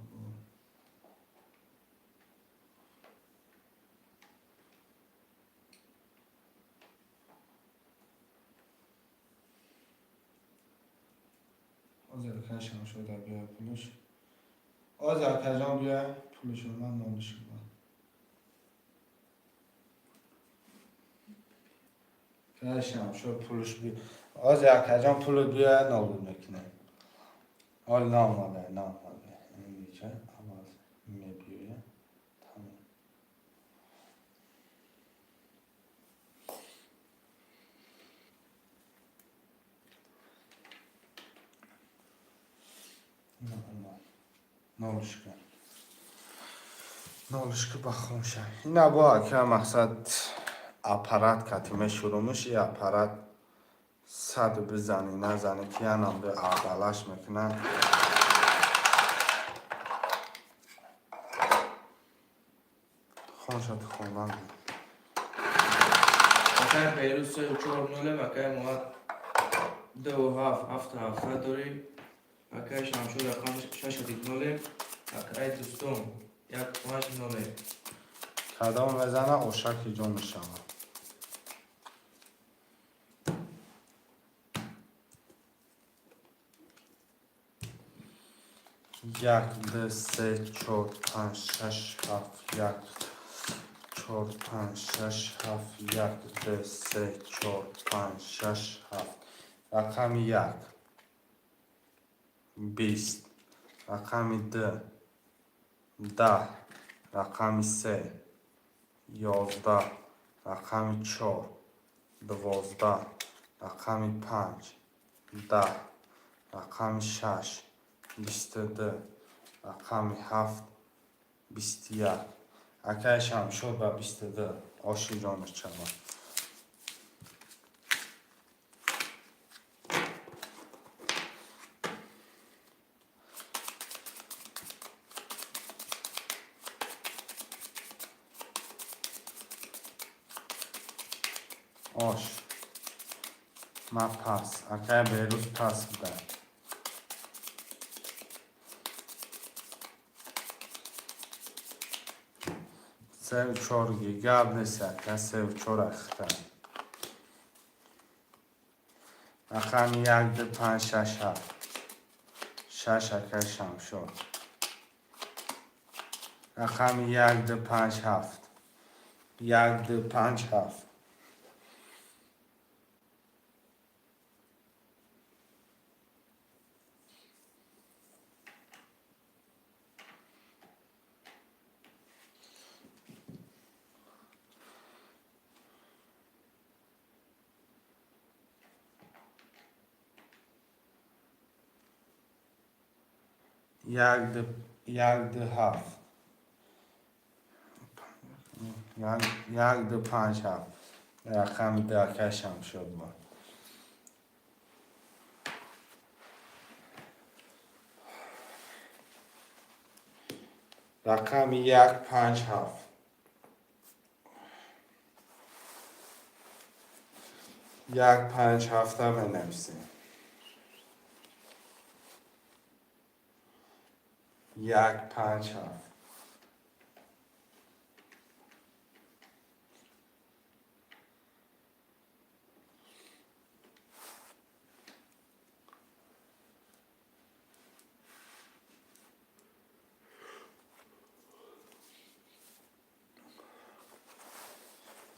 Ҳозир акаи Шамшода биёя пулш. Ҳозир акаҷон биёя пулшо ман нолишам. Шамшод пулш би оз, якаҷон, пулут биёяд, нобуд мекунем. Ҳол наомада, наомада. Инҷа аввал мебиёяд, тамом. Наомад. Нолушка, нолушка ба хонша. Ина бо ака, мақсад, аппарат кати мешурумш. И аппарат саду бизанӣ, назанӣ, ки янам бе адалаш мекунад. Хоншат, хондан. Акай Бейрӯз, сею чор нолем. Акай Муҳат, дуву ҳафт, ҳафту ҳафтсад дорӣ. Акай Шамшод, рақами шашу нолем. Акай Дӯстон, як панҷ нолем. Кадом мезана, ошаки ҷон мешавад. Як, ду, се, чор, панҷ, шаш, ҳафт, як, чор, панҷ, шаш, ҳафт, як, ду, се, чор, панҷ, шаш, ҳафт. Рақами як 20, рақами ду 10, рақами се 11, рақами чор 12, рақами панҷ 10, рақами шаш 22, рақами ҳафт 21. Акай Шамшод ба 22 оши ҷонаш шавад. Ош ма пас, акай Берӯз пас буда. Сеу чор гап нест, ака, сеу чор ахта. Рақами як, ду, панҷ, шаш, ҳафт, шаш. Акай Шамшод, рақами як, ду, панҷ, ҳафт, як, ду, панҷ, ҳафт. Як, ду, як, ду, ҳафт, як, як, ду, панҷ, ҳафт. Рақами ду акай Шамшод буд. Рақами як, панҷ, ҳафт, як, панҷ, ҳафта менависем. Як, панҷ, ҳафт.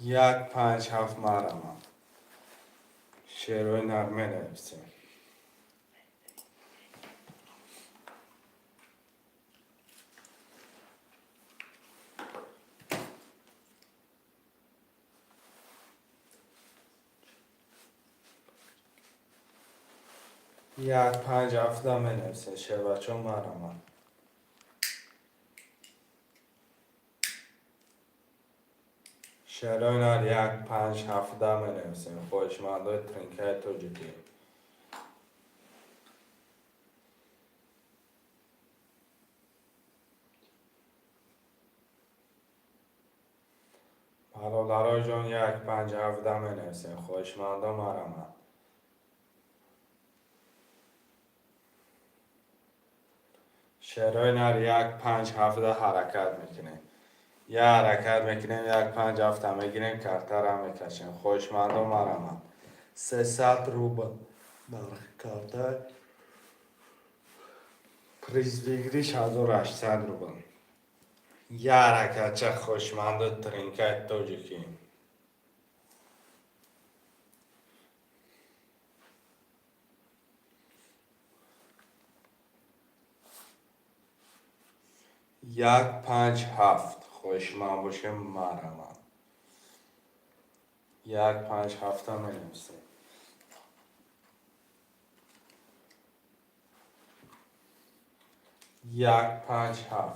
Як, панҷ, ҳафт. Марамам шеърҳои нар менависем. Як, панҷ, ҳафта менависем, шербачо, марамам. Шеърҳои нар, як, панҷ, ҳафта менависем, хоҳишмандои тринкаи тоҷикӣ. Бародарои ҷон, як, панҷ, ҳафта менависем, хоҳишмандо мараманд. Шеърҳои нар, як, панҷ, ҳафта ҳаракат мекунем. Я ҳаракат мекунем, як, панҷ, ҳафта мегирем, картара мекашем. Хоҳишмандо мараманд. 300 рубл нархи карта, приз выигрыш 1800 рубл. Я ҳаракатча, хоҳишманду тринкаи тоҷикӣ. 1, 5, 7. Хоҳишманд бошем, марҳамат. 1, 5, 7-а менависем. 1, 5, 7.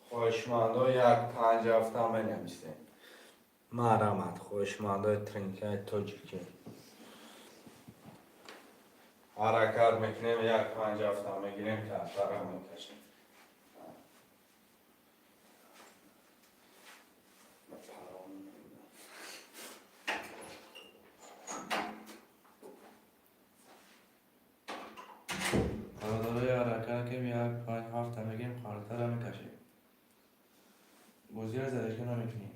Хоҳишмандо, 1, 5, 7-а менависем. Марҳамат, хоҳишмандои тринкаи тоҷикӣ. Ҳаракат мекунем, 1, 5, 7-а мегирем, картара мекашем. Бародарои, ҳаракат кунем, 1, 5, 7-а мегирем, картара мекашем. Бозиро задержка намекунем.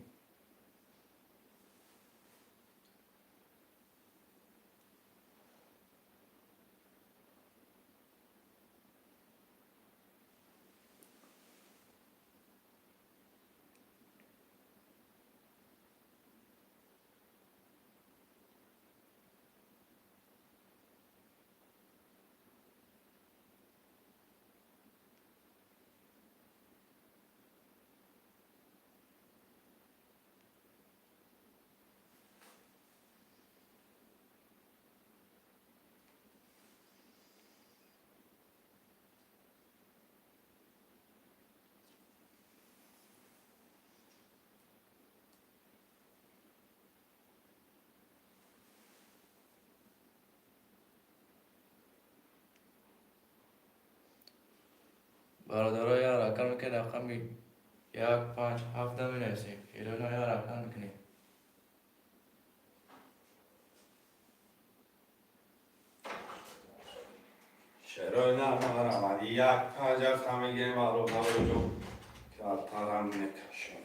Бародаро, як ҳаракат мекунем, рақами 1, 5, 7-а менависем. Шерои як ҳаракат мекунем. Шерои на, марҳамат. 1, 5, 7-а мегирем, бародаро ҷон. Картара мекашем.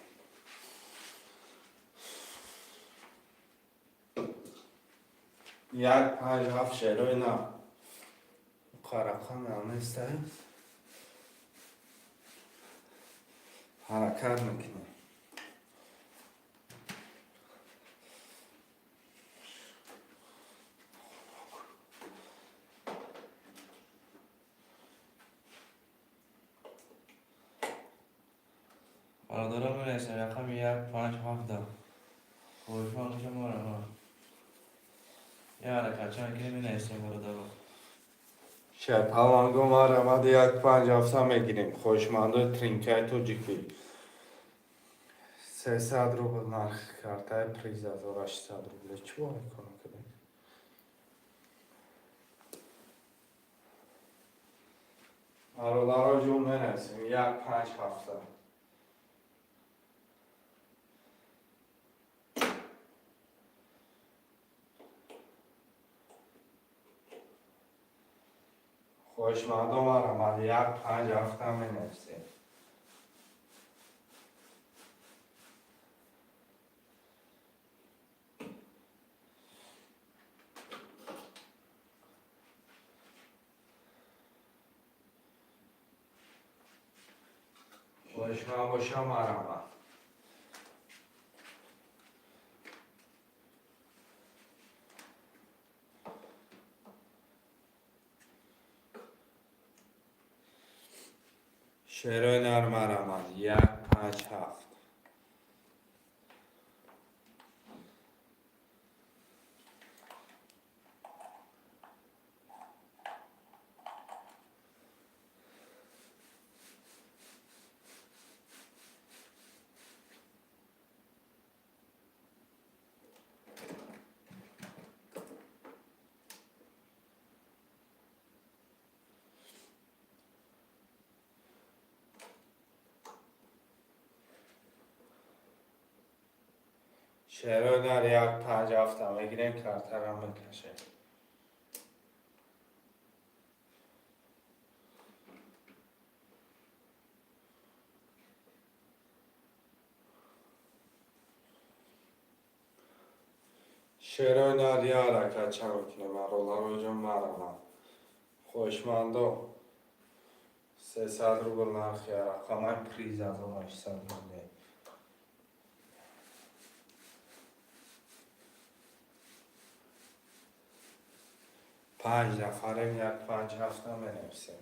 1, 5, 7, шерои на. Рақам нестай. Ҳаракат мекунем. Бародарон, менависем рақами 1, 5, 7-а. Хоҳишманд бошем, марҳамат. Як ҳаракатча мекунем, менависем, бародарон. Шерпаланго, марҳамат, 1, 5, 7-а мегирем. Хоҳишмандои тринкаи тоҷикӣ. 300 рубл нархи картаи, приз 1800 рубле. Чӣ бо мекунам кадем? Бародаро ҷон, менависем 1, 5, 7-а. Хоҳишмандо, марҳамат, 1, 5, 7-а менависем. Хоҳишманд бошам, марҳамат. Шерои нар, марҳамат. 1, 5, 7. Шерои нар, 1, 5, 7-а мегирем, картара мекашем. Шерои нар, як ҳаракатча мекунем, бародаро ҷон, марҳамат. Хоҳишмандо, 300 рубл нархи рақамай, приз 1800 рубле. Панҷ нафарем, як панҷ ҳафта менависем.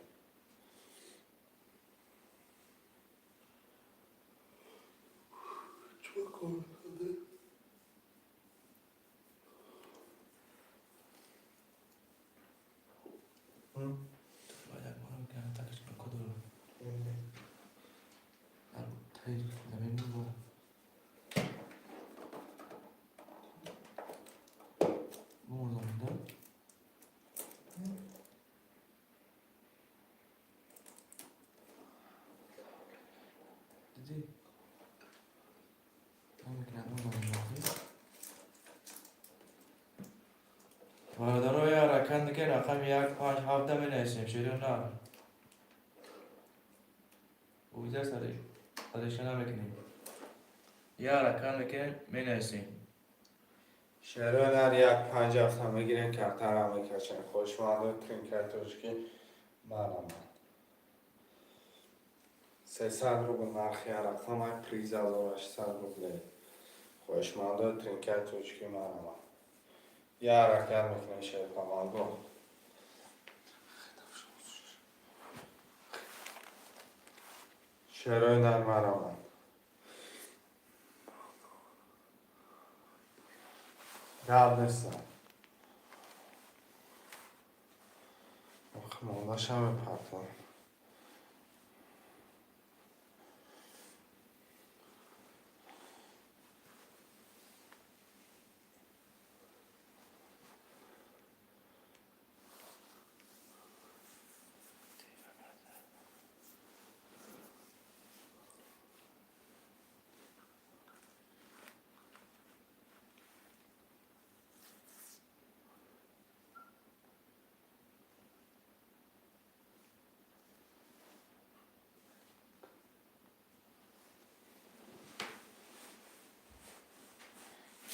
Бародаро, я ракан диге рақами як панҷ ҳафта менависем, шеро на. Уҷа сари сариша намекунем. Я ракан мекунем, менависем. Шерои нар, як панҷ ҳафта мегирем, картара мекашем. Хушмандо, тринкаи тоҷикӣ, марамад. 300 рубл нархи рақамай, приз 1800 рубле. Хоҳишмандо, тринкаи тоҷикӣ, марамад. Я ҳаракат мекунем, шерпаланго. Шерои нар, марамад. Гап нестам. Мондаша мепартам.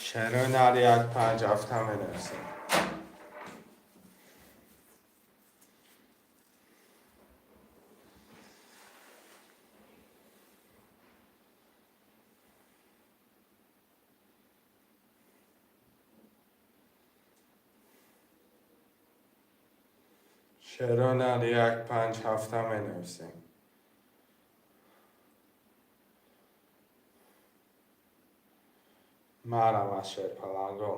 Шерои нар, як панҷ ҳафта менависем. Шерои нар, як панҷ ҳафта менависем. Марама, шерпаланго.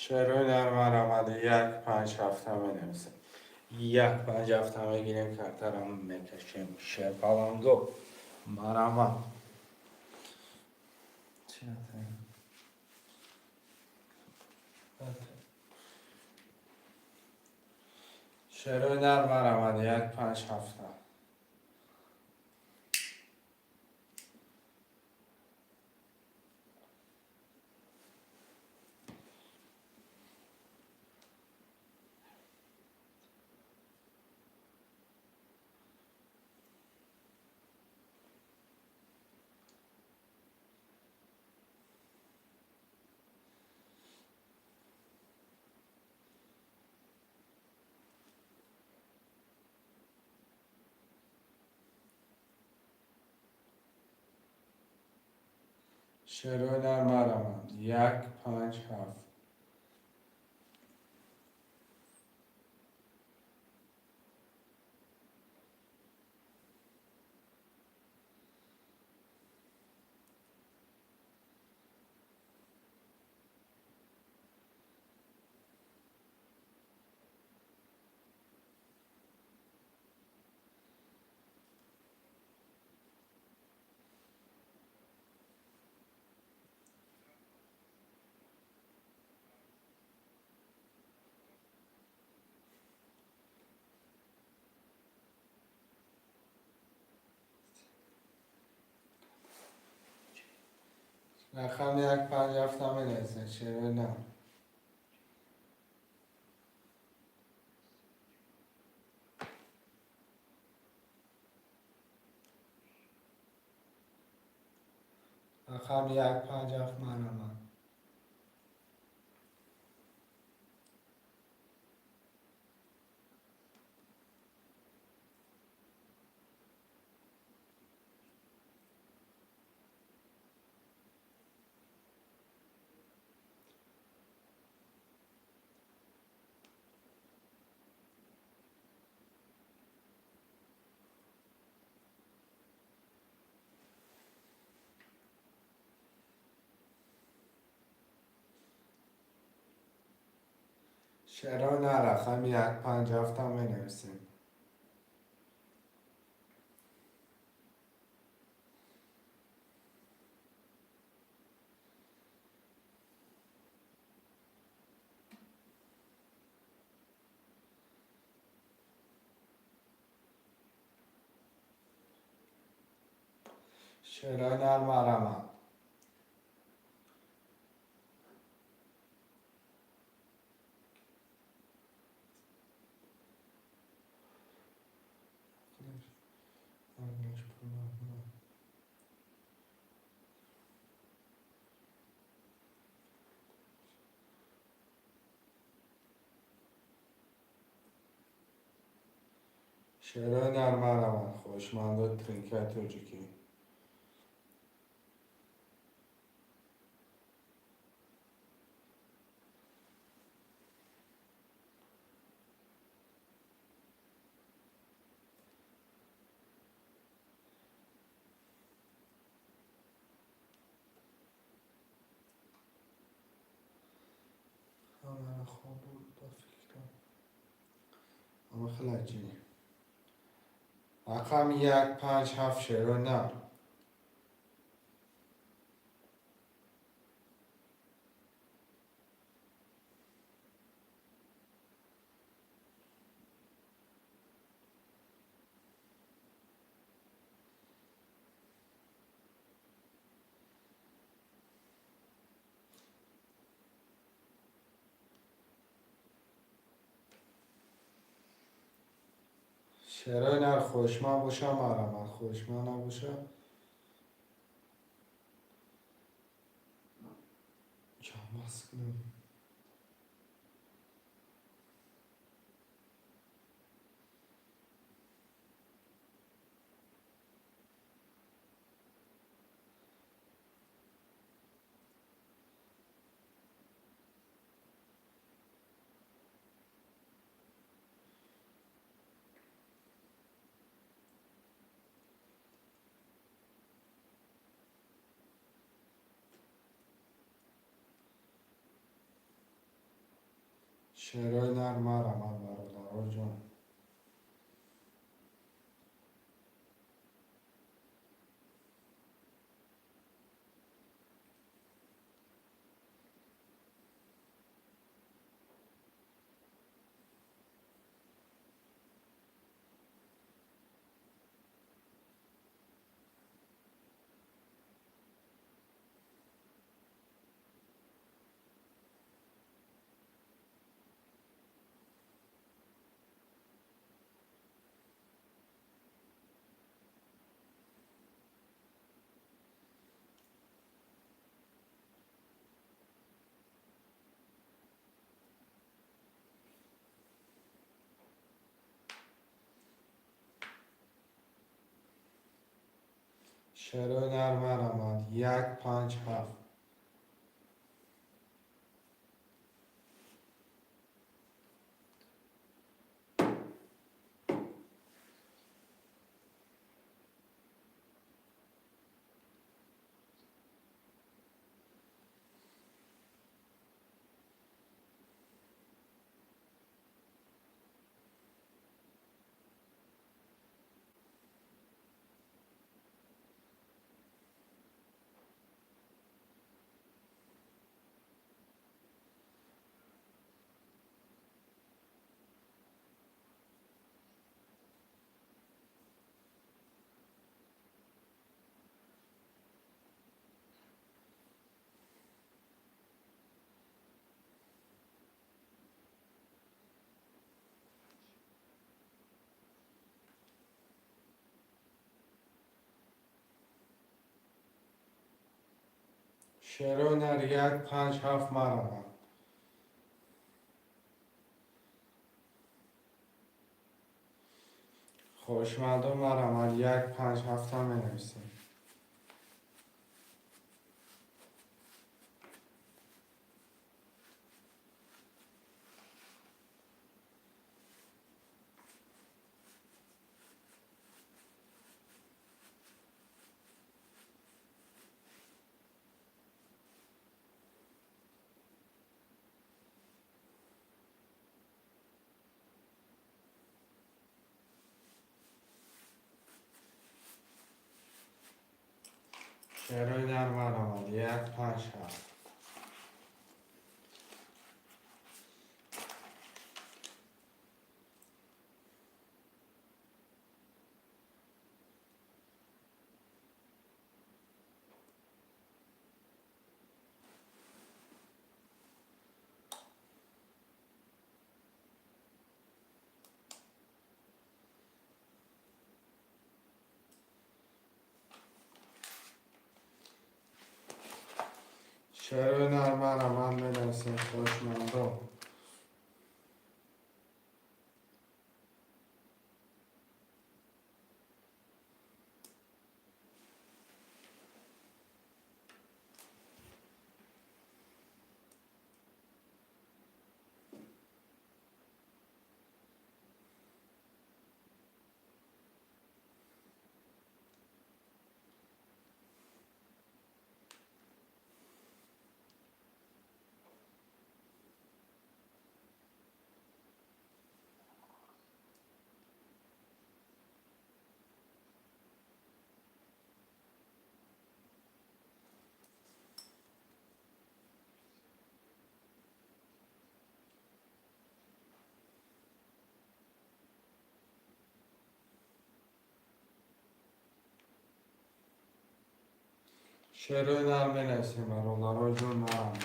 Шерои нар, марамад, як панҷ ҳафта менависем. Як панҷ ҳафта мегирем, картара мекашем. Шерпаланго, марамад. Чӣ натаем? Шерои нар, марамад, як панҷ ҳафта. Шерои нар мараманд. 1, 5, 7. Рақами 1, 5, 7 менависем. Шерои нар. Рақами 1, 5, 7 мараманд. Шерои нар рақами 1, 5, 7 менависем. Шерои нар мараманд. Шерои нар мараманд. Хоҳишмандои тринкаи тоҷикӣ. Ҳамаро хоб бурд ба фикрам. Ама хеле аҷиб. Рақами 1, 5, 7 шерои нар. Шерои нар хоҳишманд боша мараманд, хоҳишманд набоша ҷамъбаст кунем. Шерои нар мараманд, бародаро ҷон. Шерои нар, марҳамат, як, панҷ, ҳафт. Шерои нар, як, панҷ, ҳафт, марҳамат. Хоҳишмандон, марҳамат, як, панҷ, ҳафта менависем. Шерои нар, марҳамат, як, панҷ, ҳафт. Шерои нар, марҳамат, менависем, хоҳишмандон. Шерои нар менависем, бародаро ҷон, марҳамат.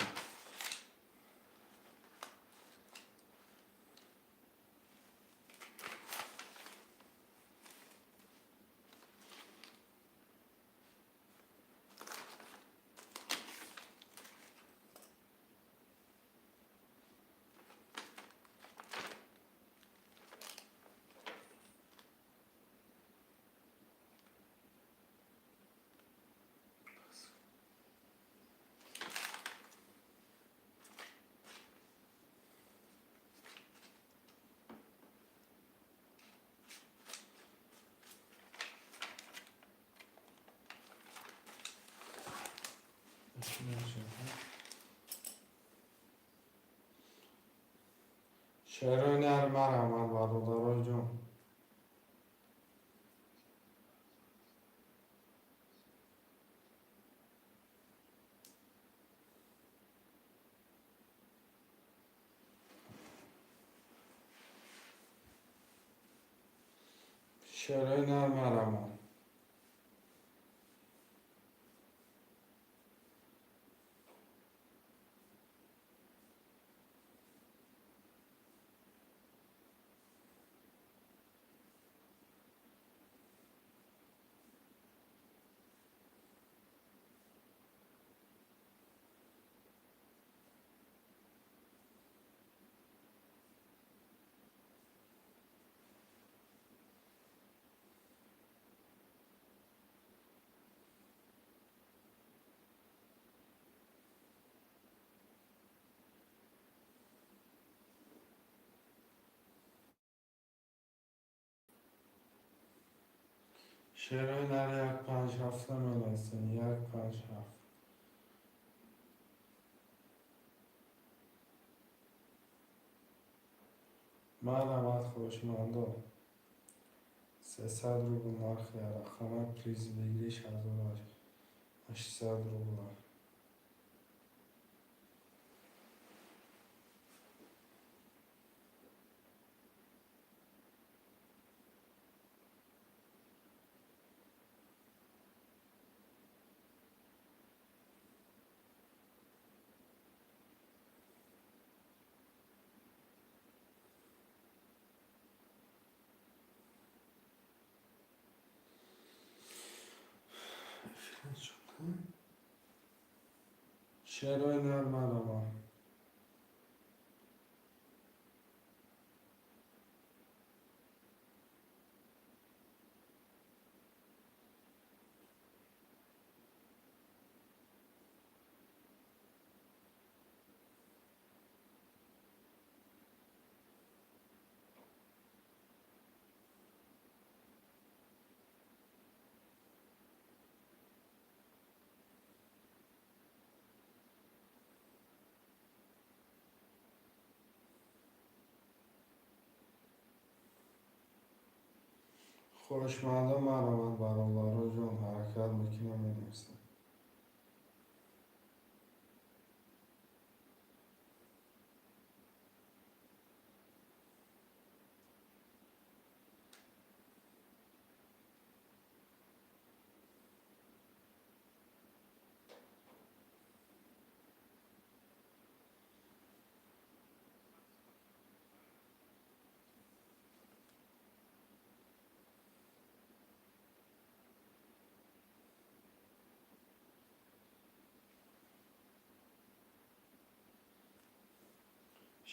Шерои нар, марҳамат, бародаро ҷон. Шерои нар, марҳамат. Шерои нар 157 менависем, 157. Марҳамат, хоҳишмандо. 300 рубл нархи рақама, приз выигрыш 1800 рубла. Шерои нар, марҳамат. Хоҳишмандо, марҳамат, бародаро ҷон, ҳаракат мекунем, менависем.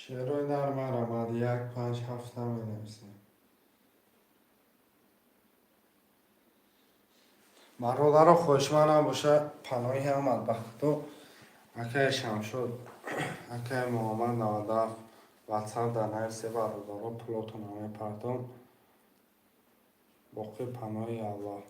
Шерои нар, марҳамат, 157 менависем. Бародаро, хоҳишмандам боша, паноҳи ҳамат ба Худо. Акаи Шамшод, акаи Муҳаммад 97, ватсап дар нависе, бародаро, пулотонро мепардом. Боқӣ паноҳи Аллоҳ.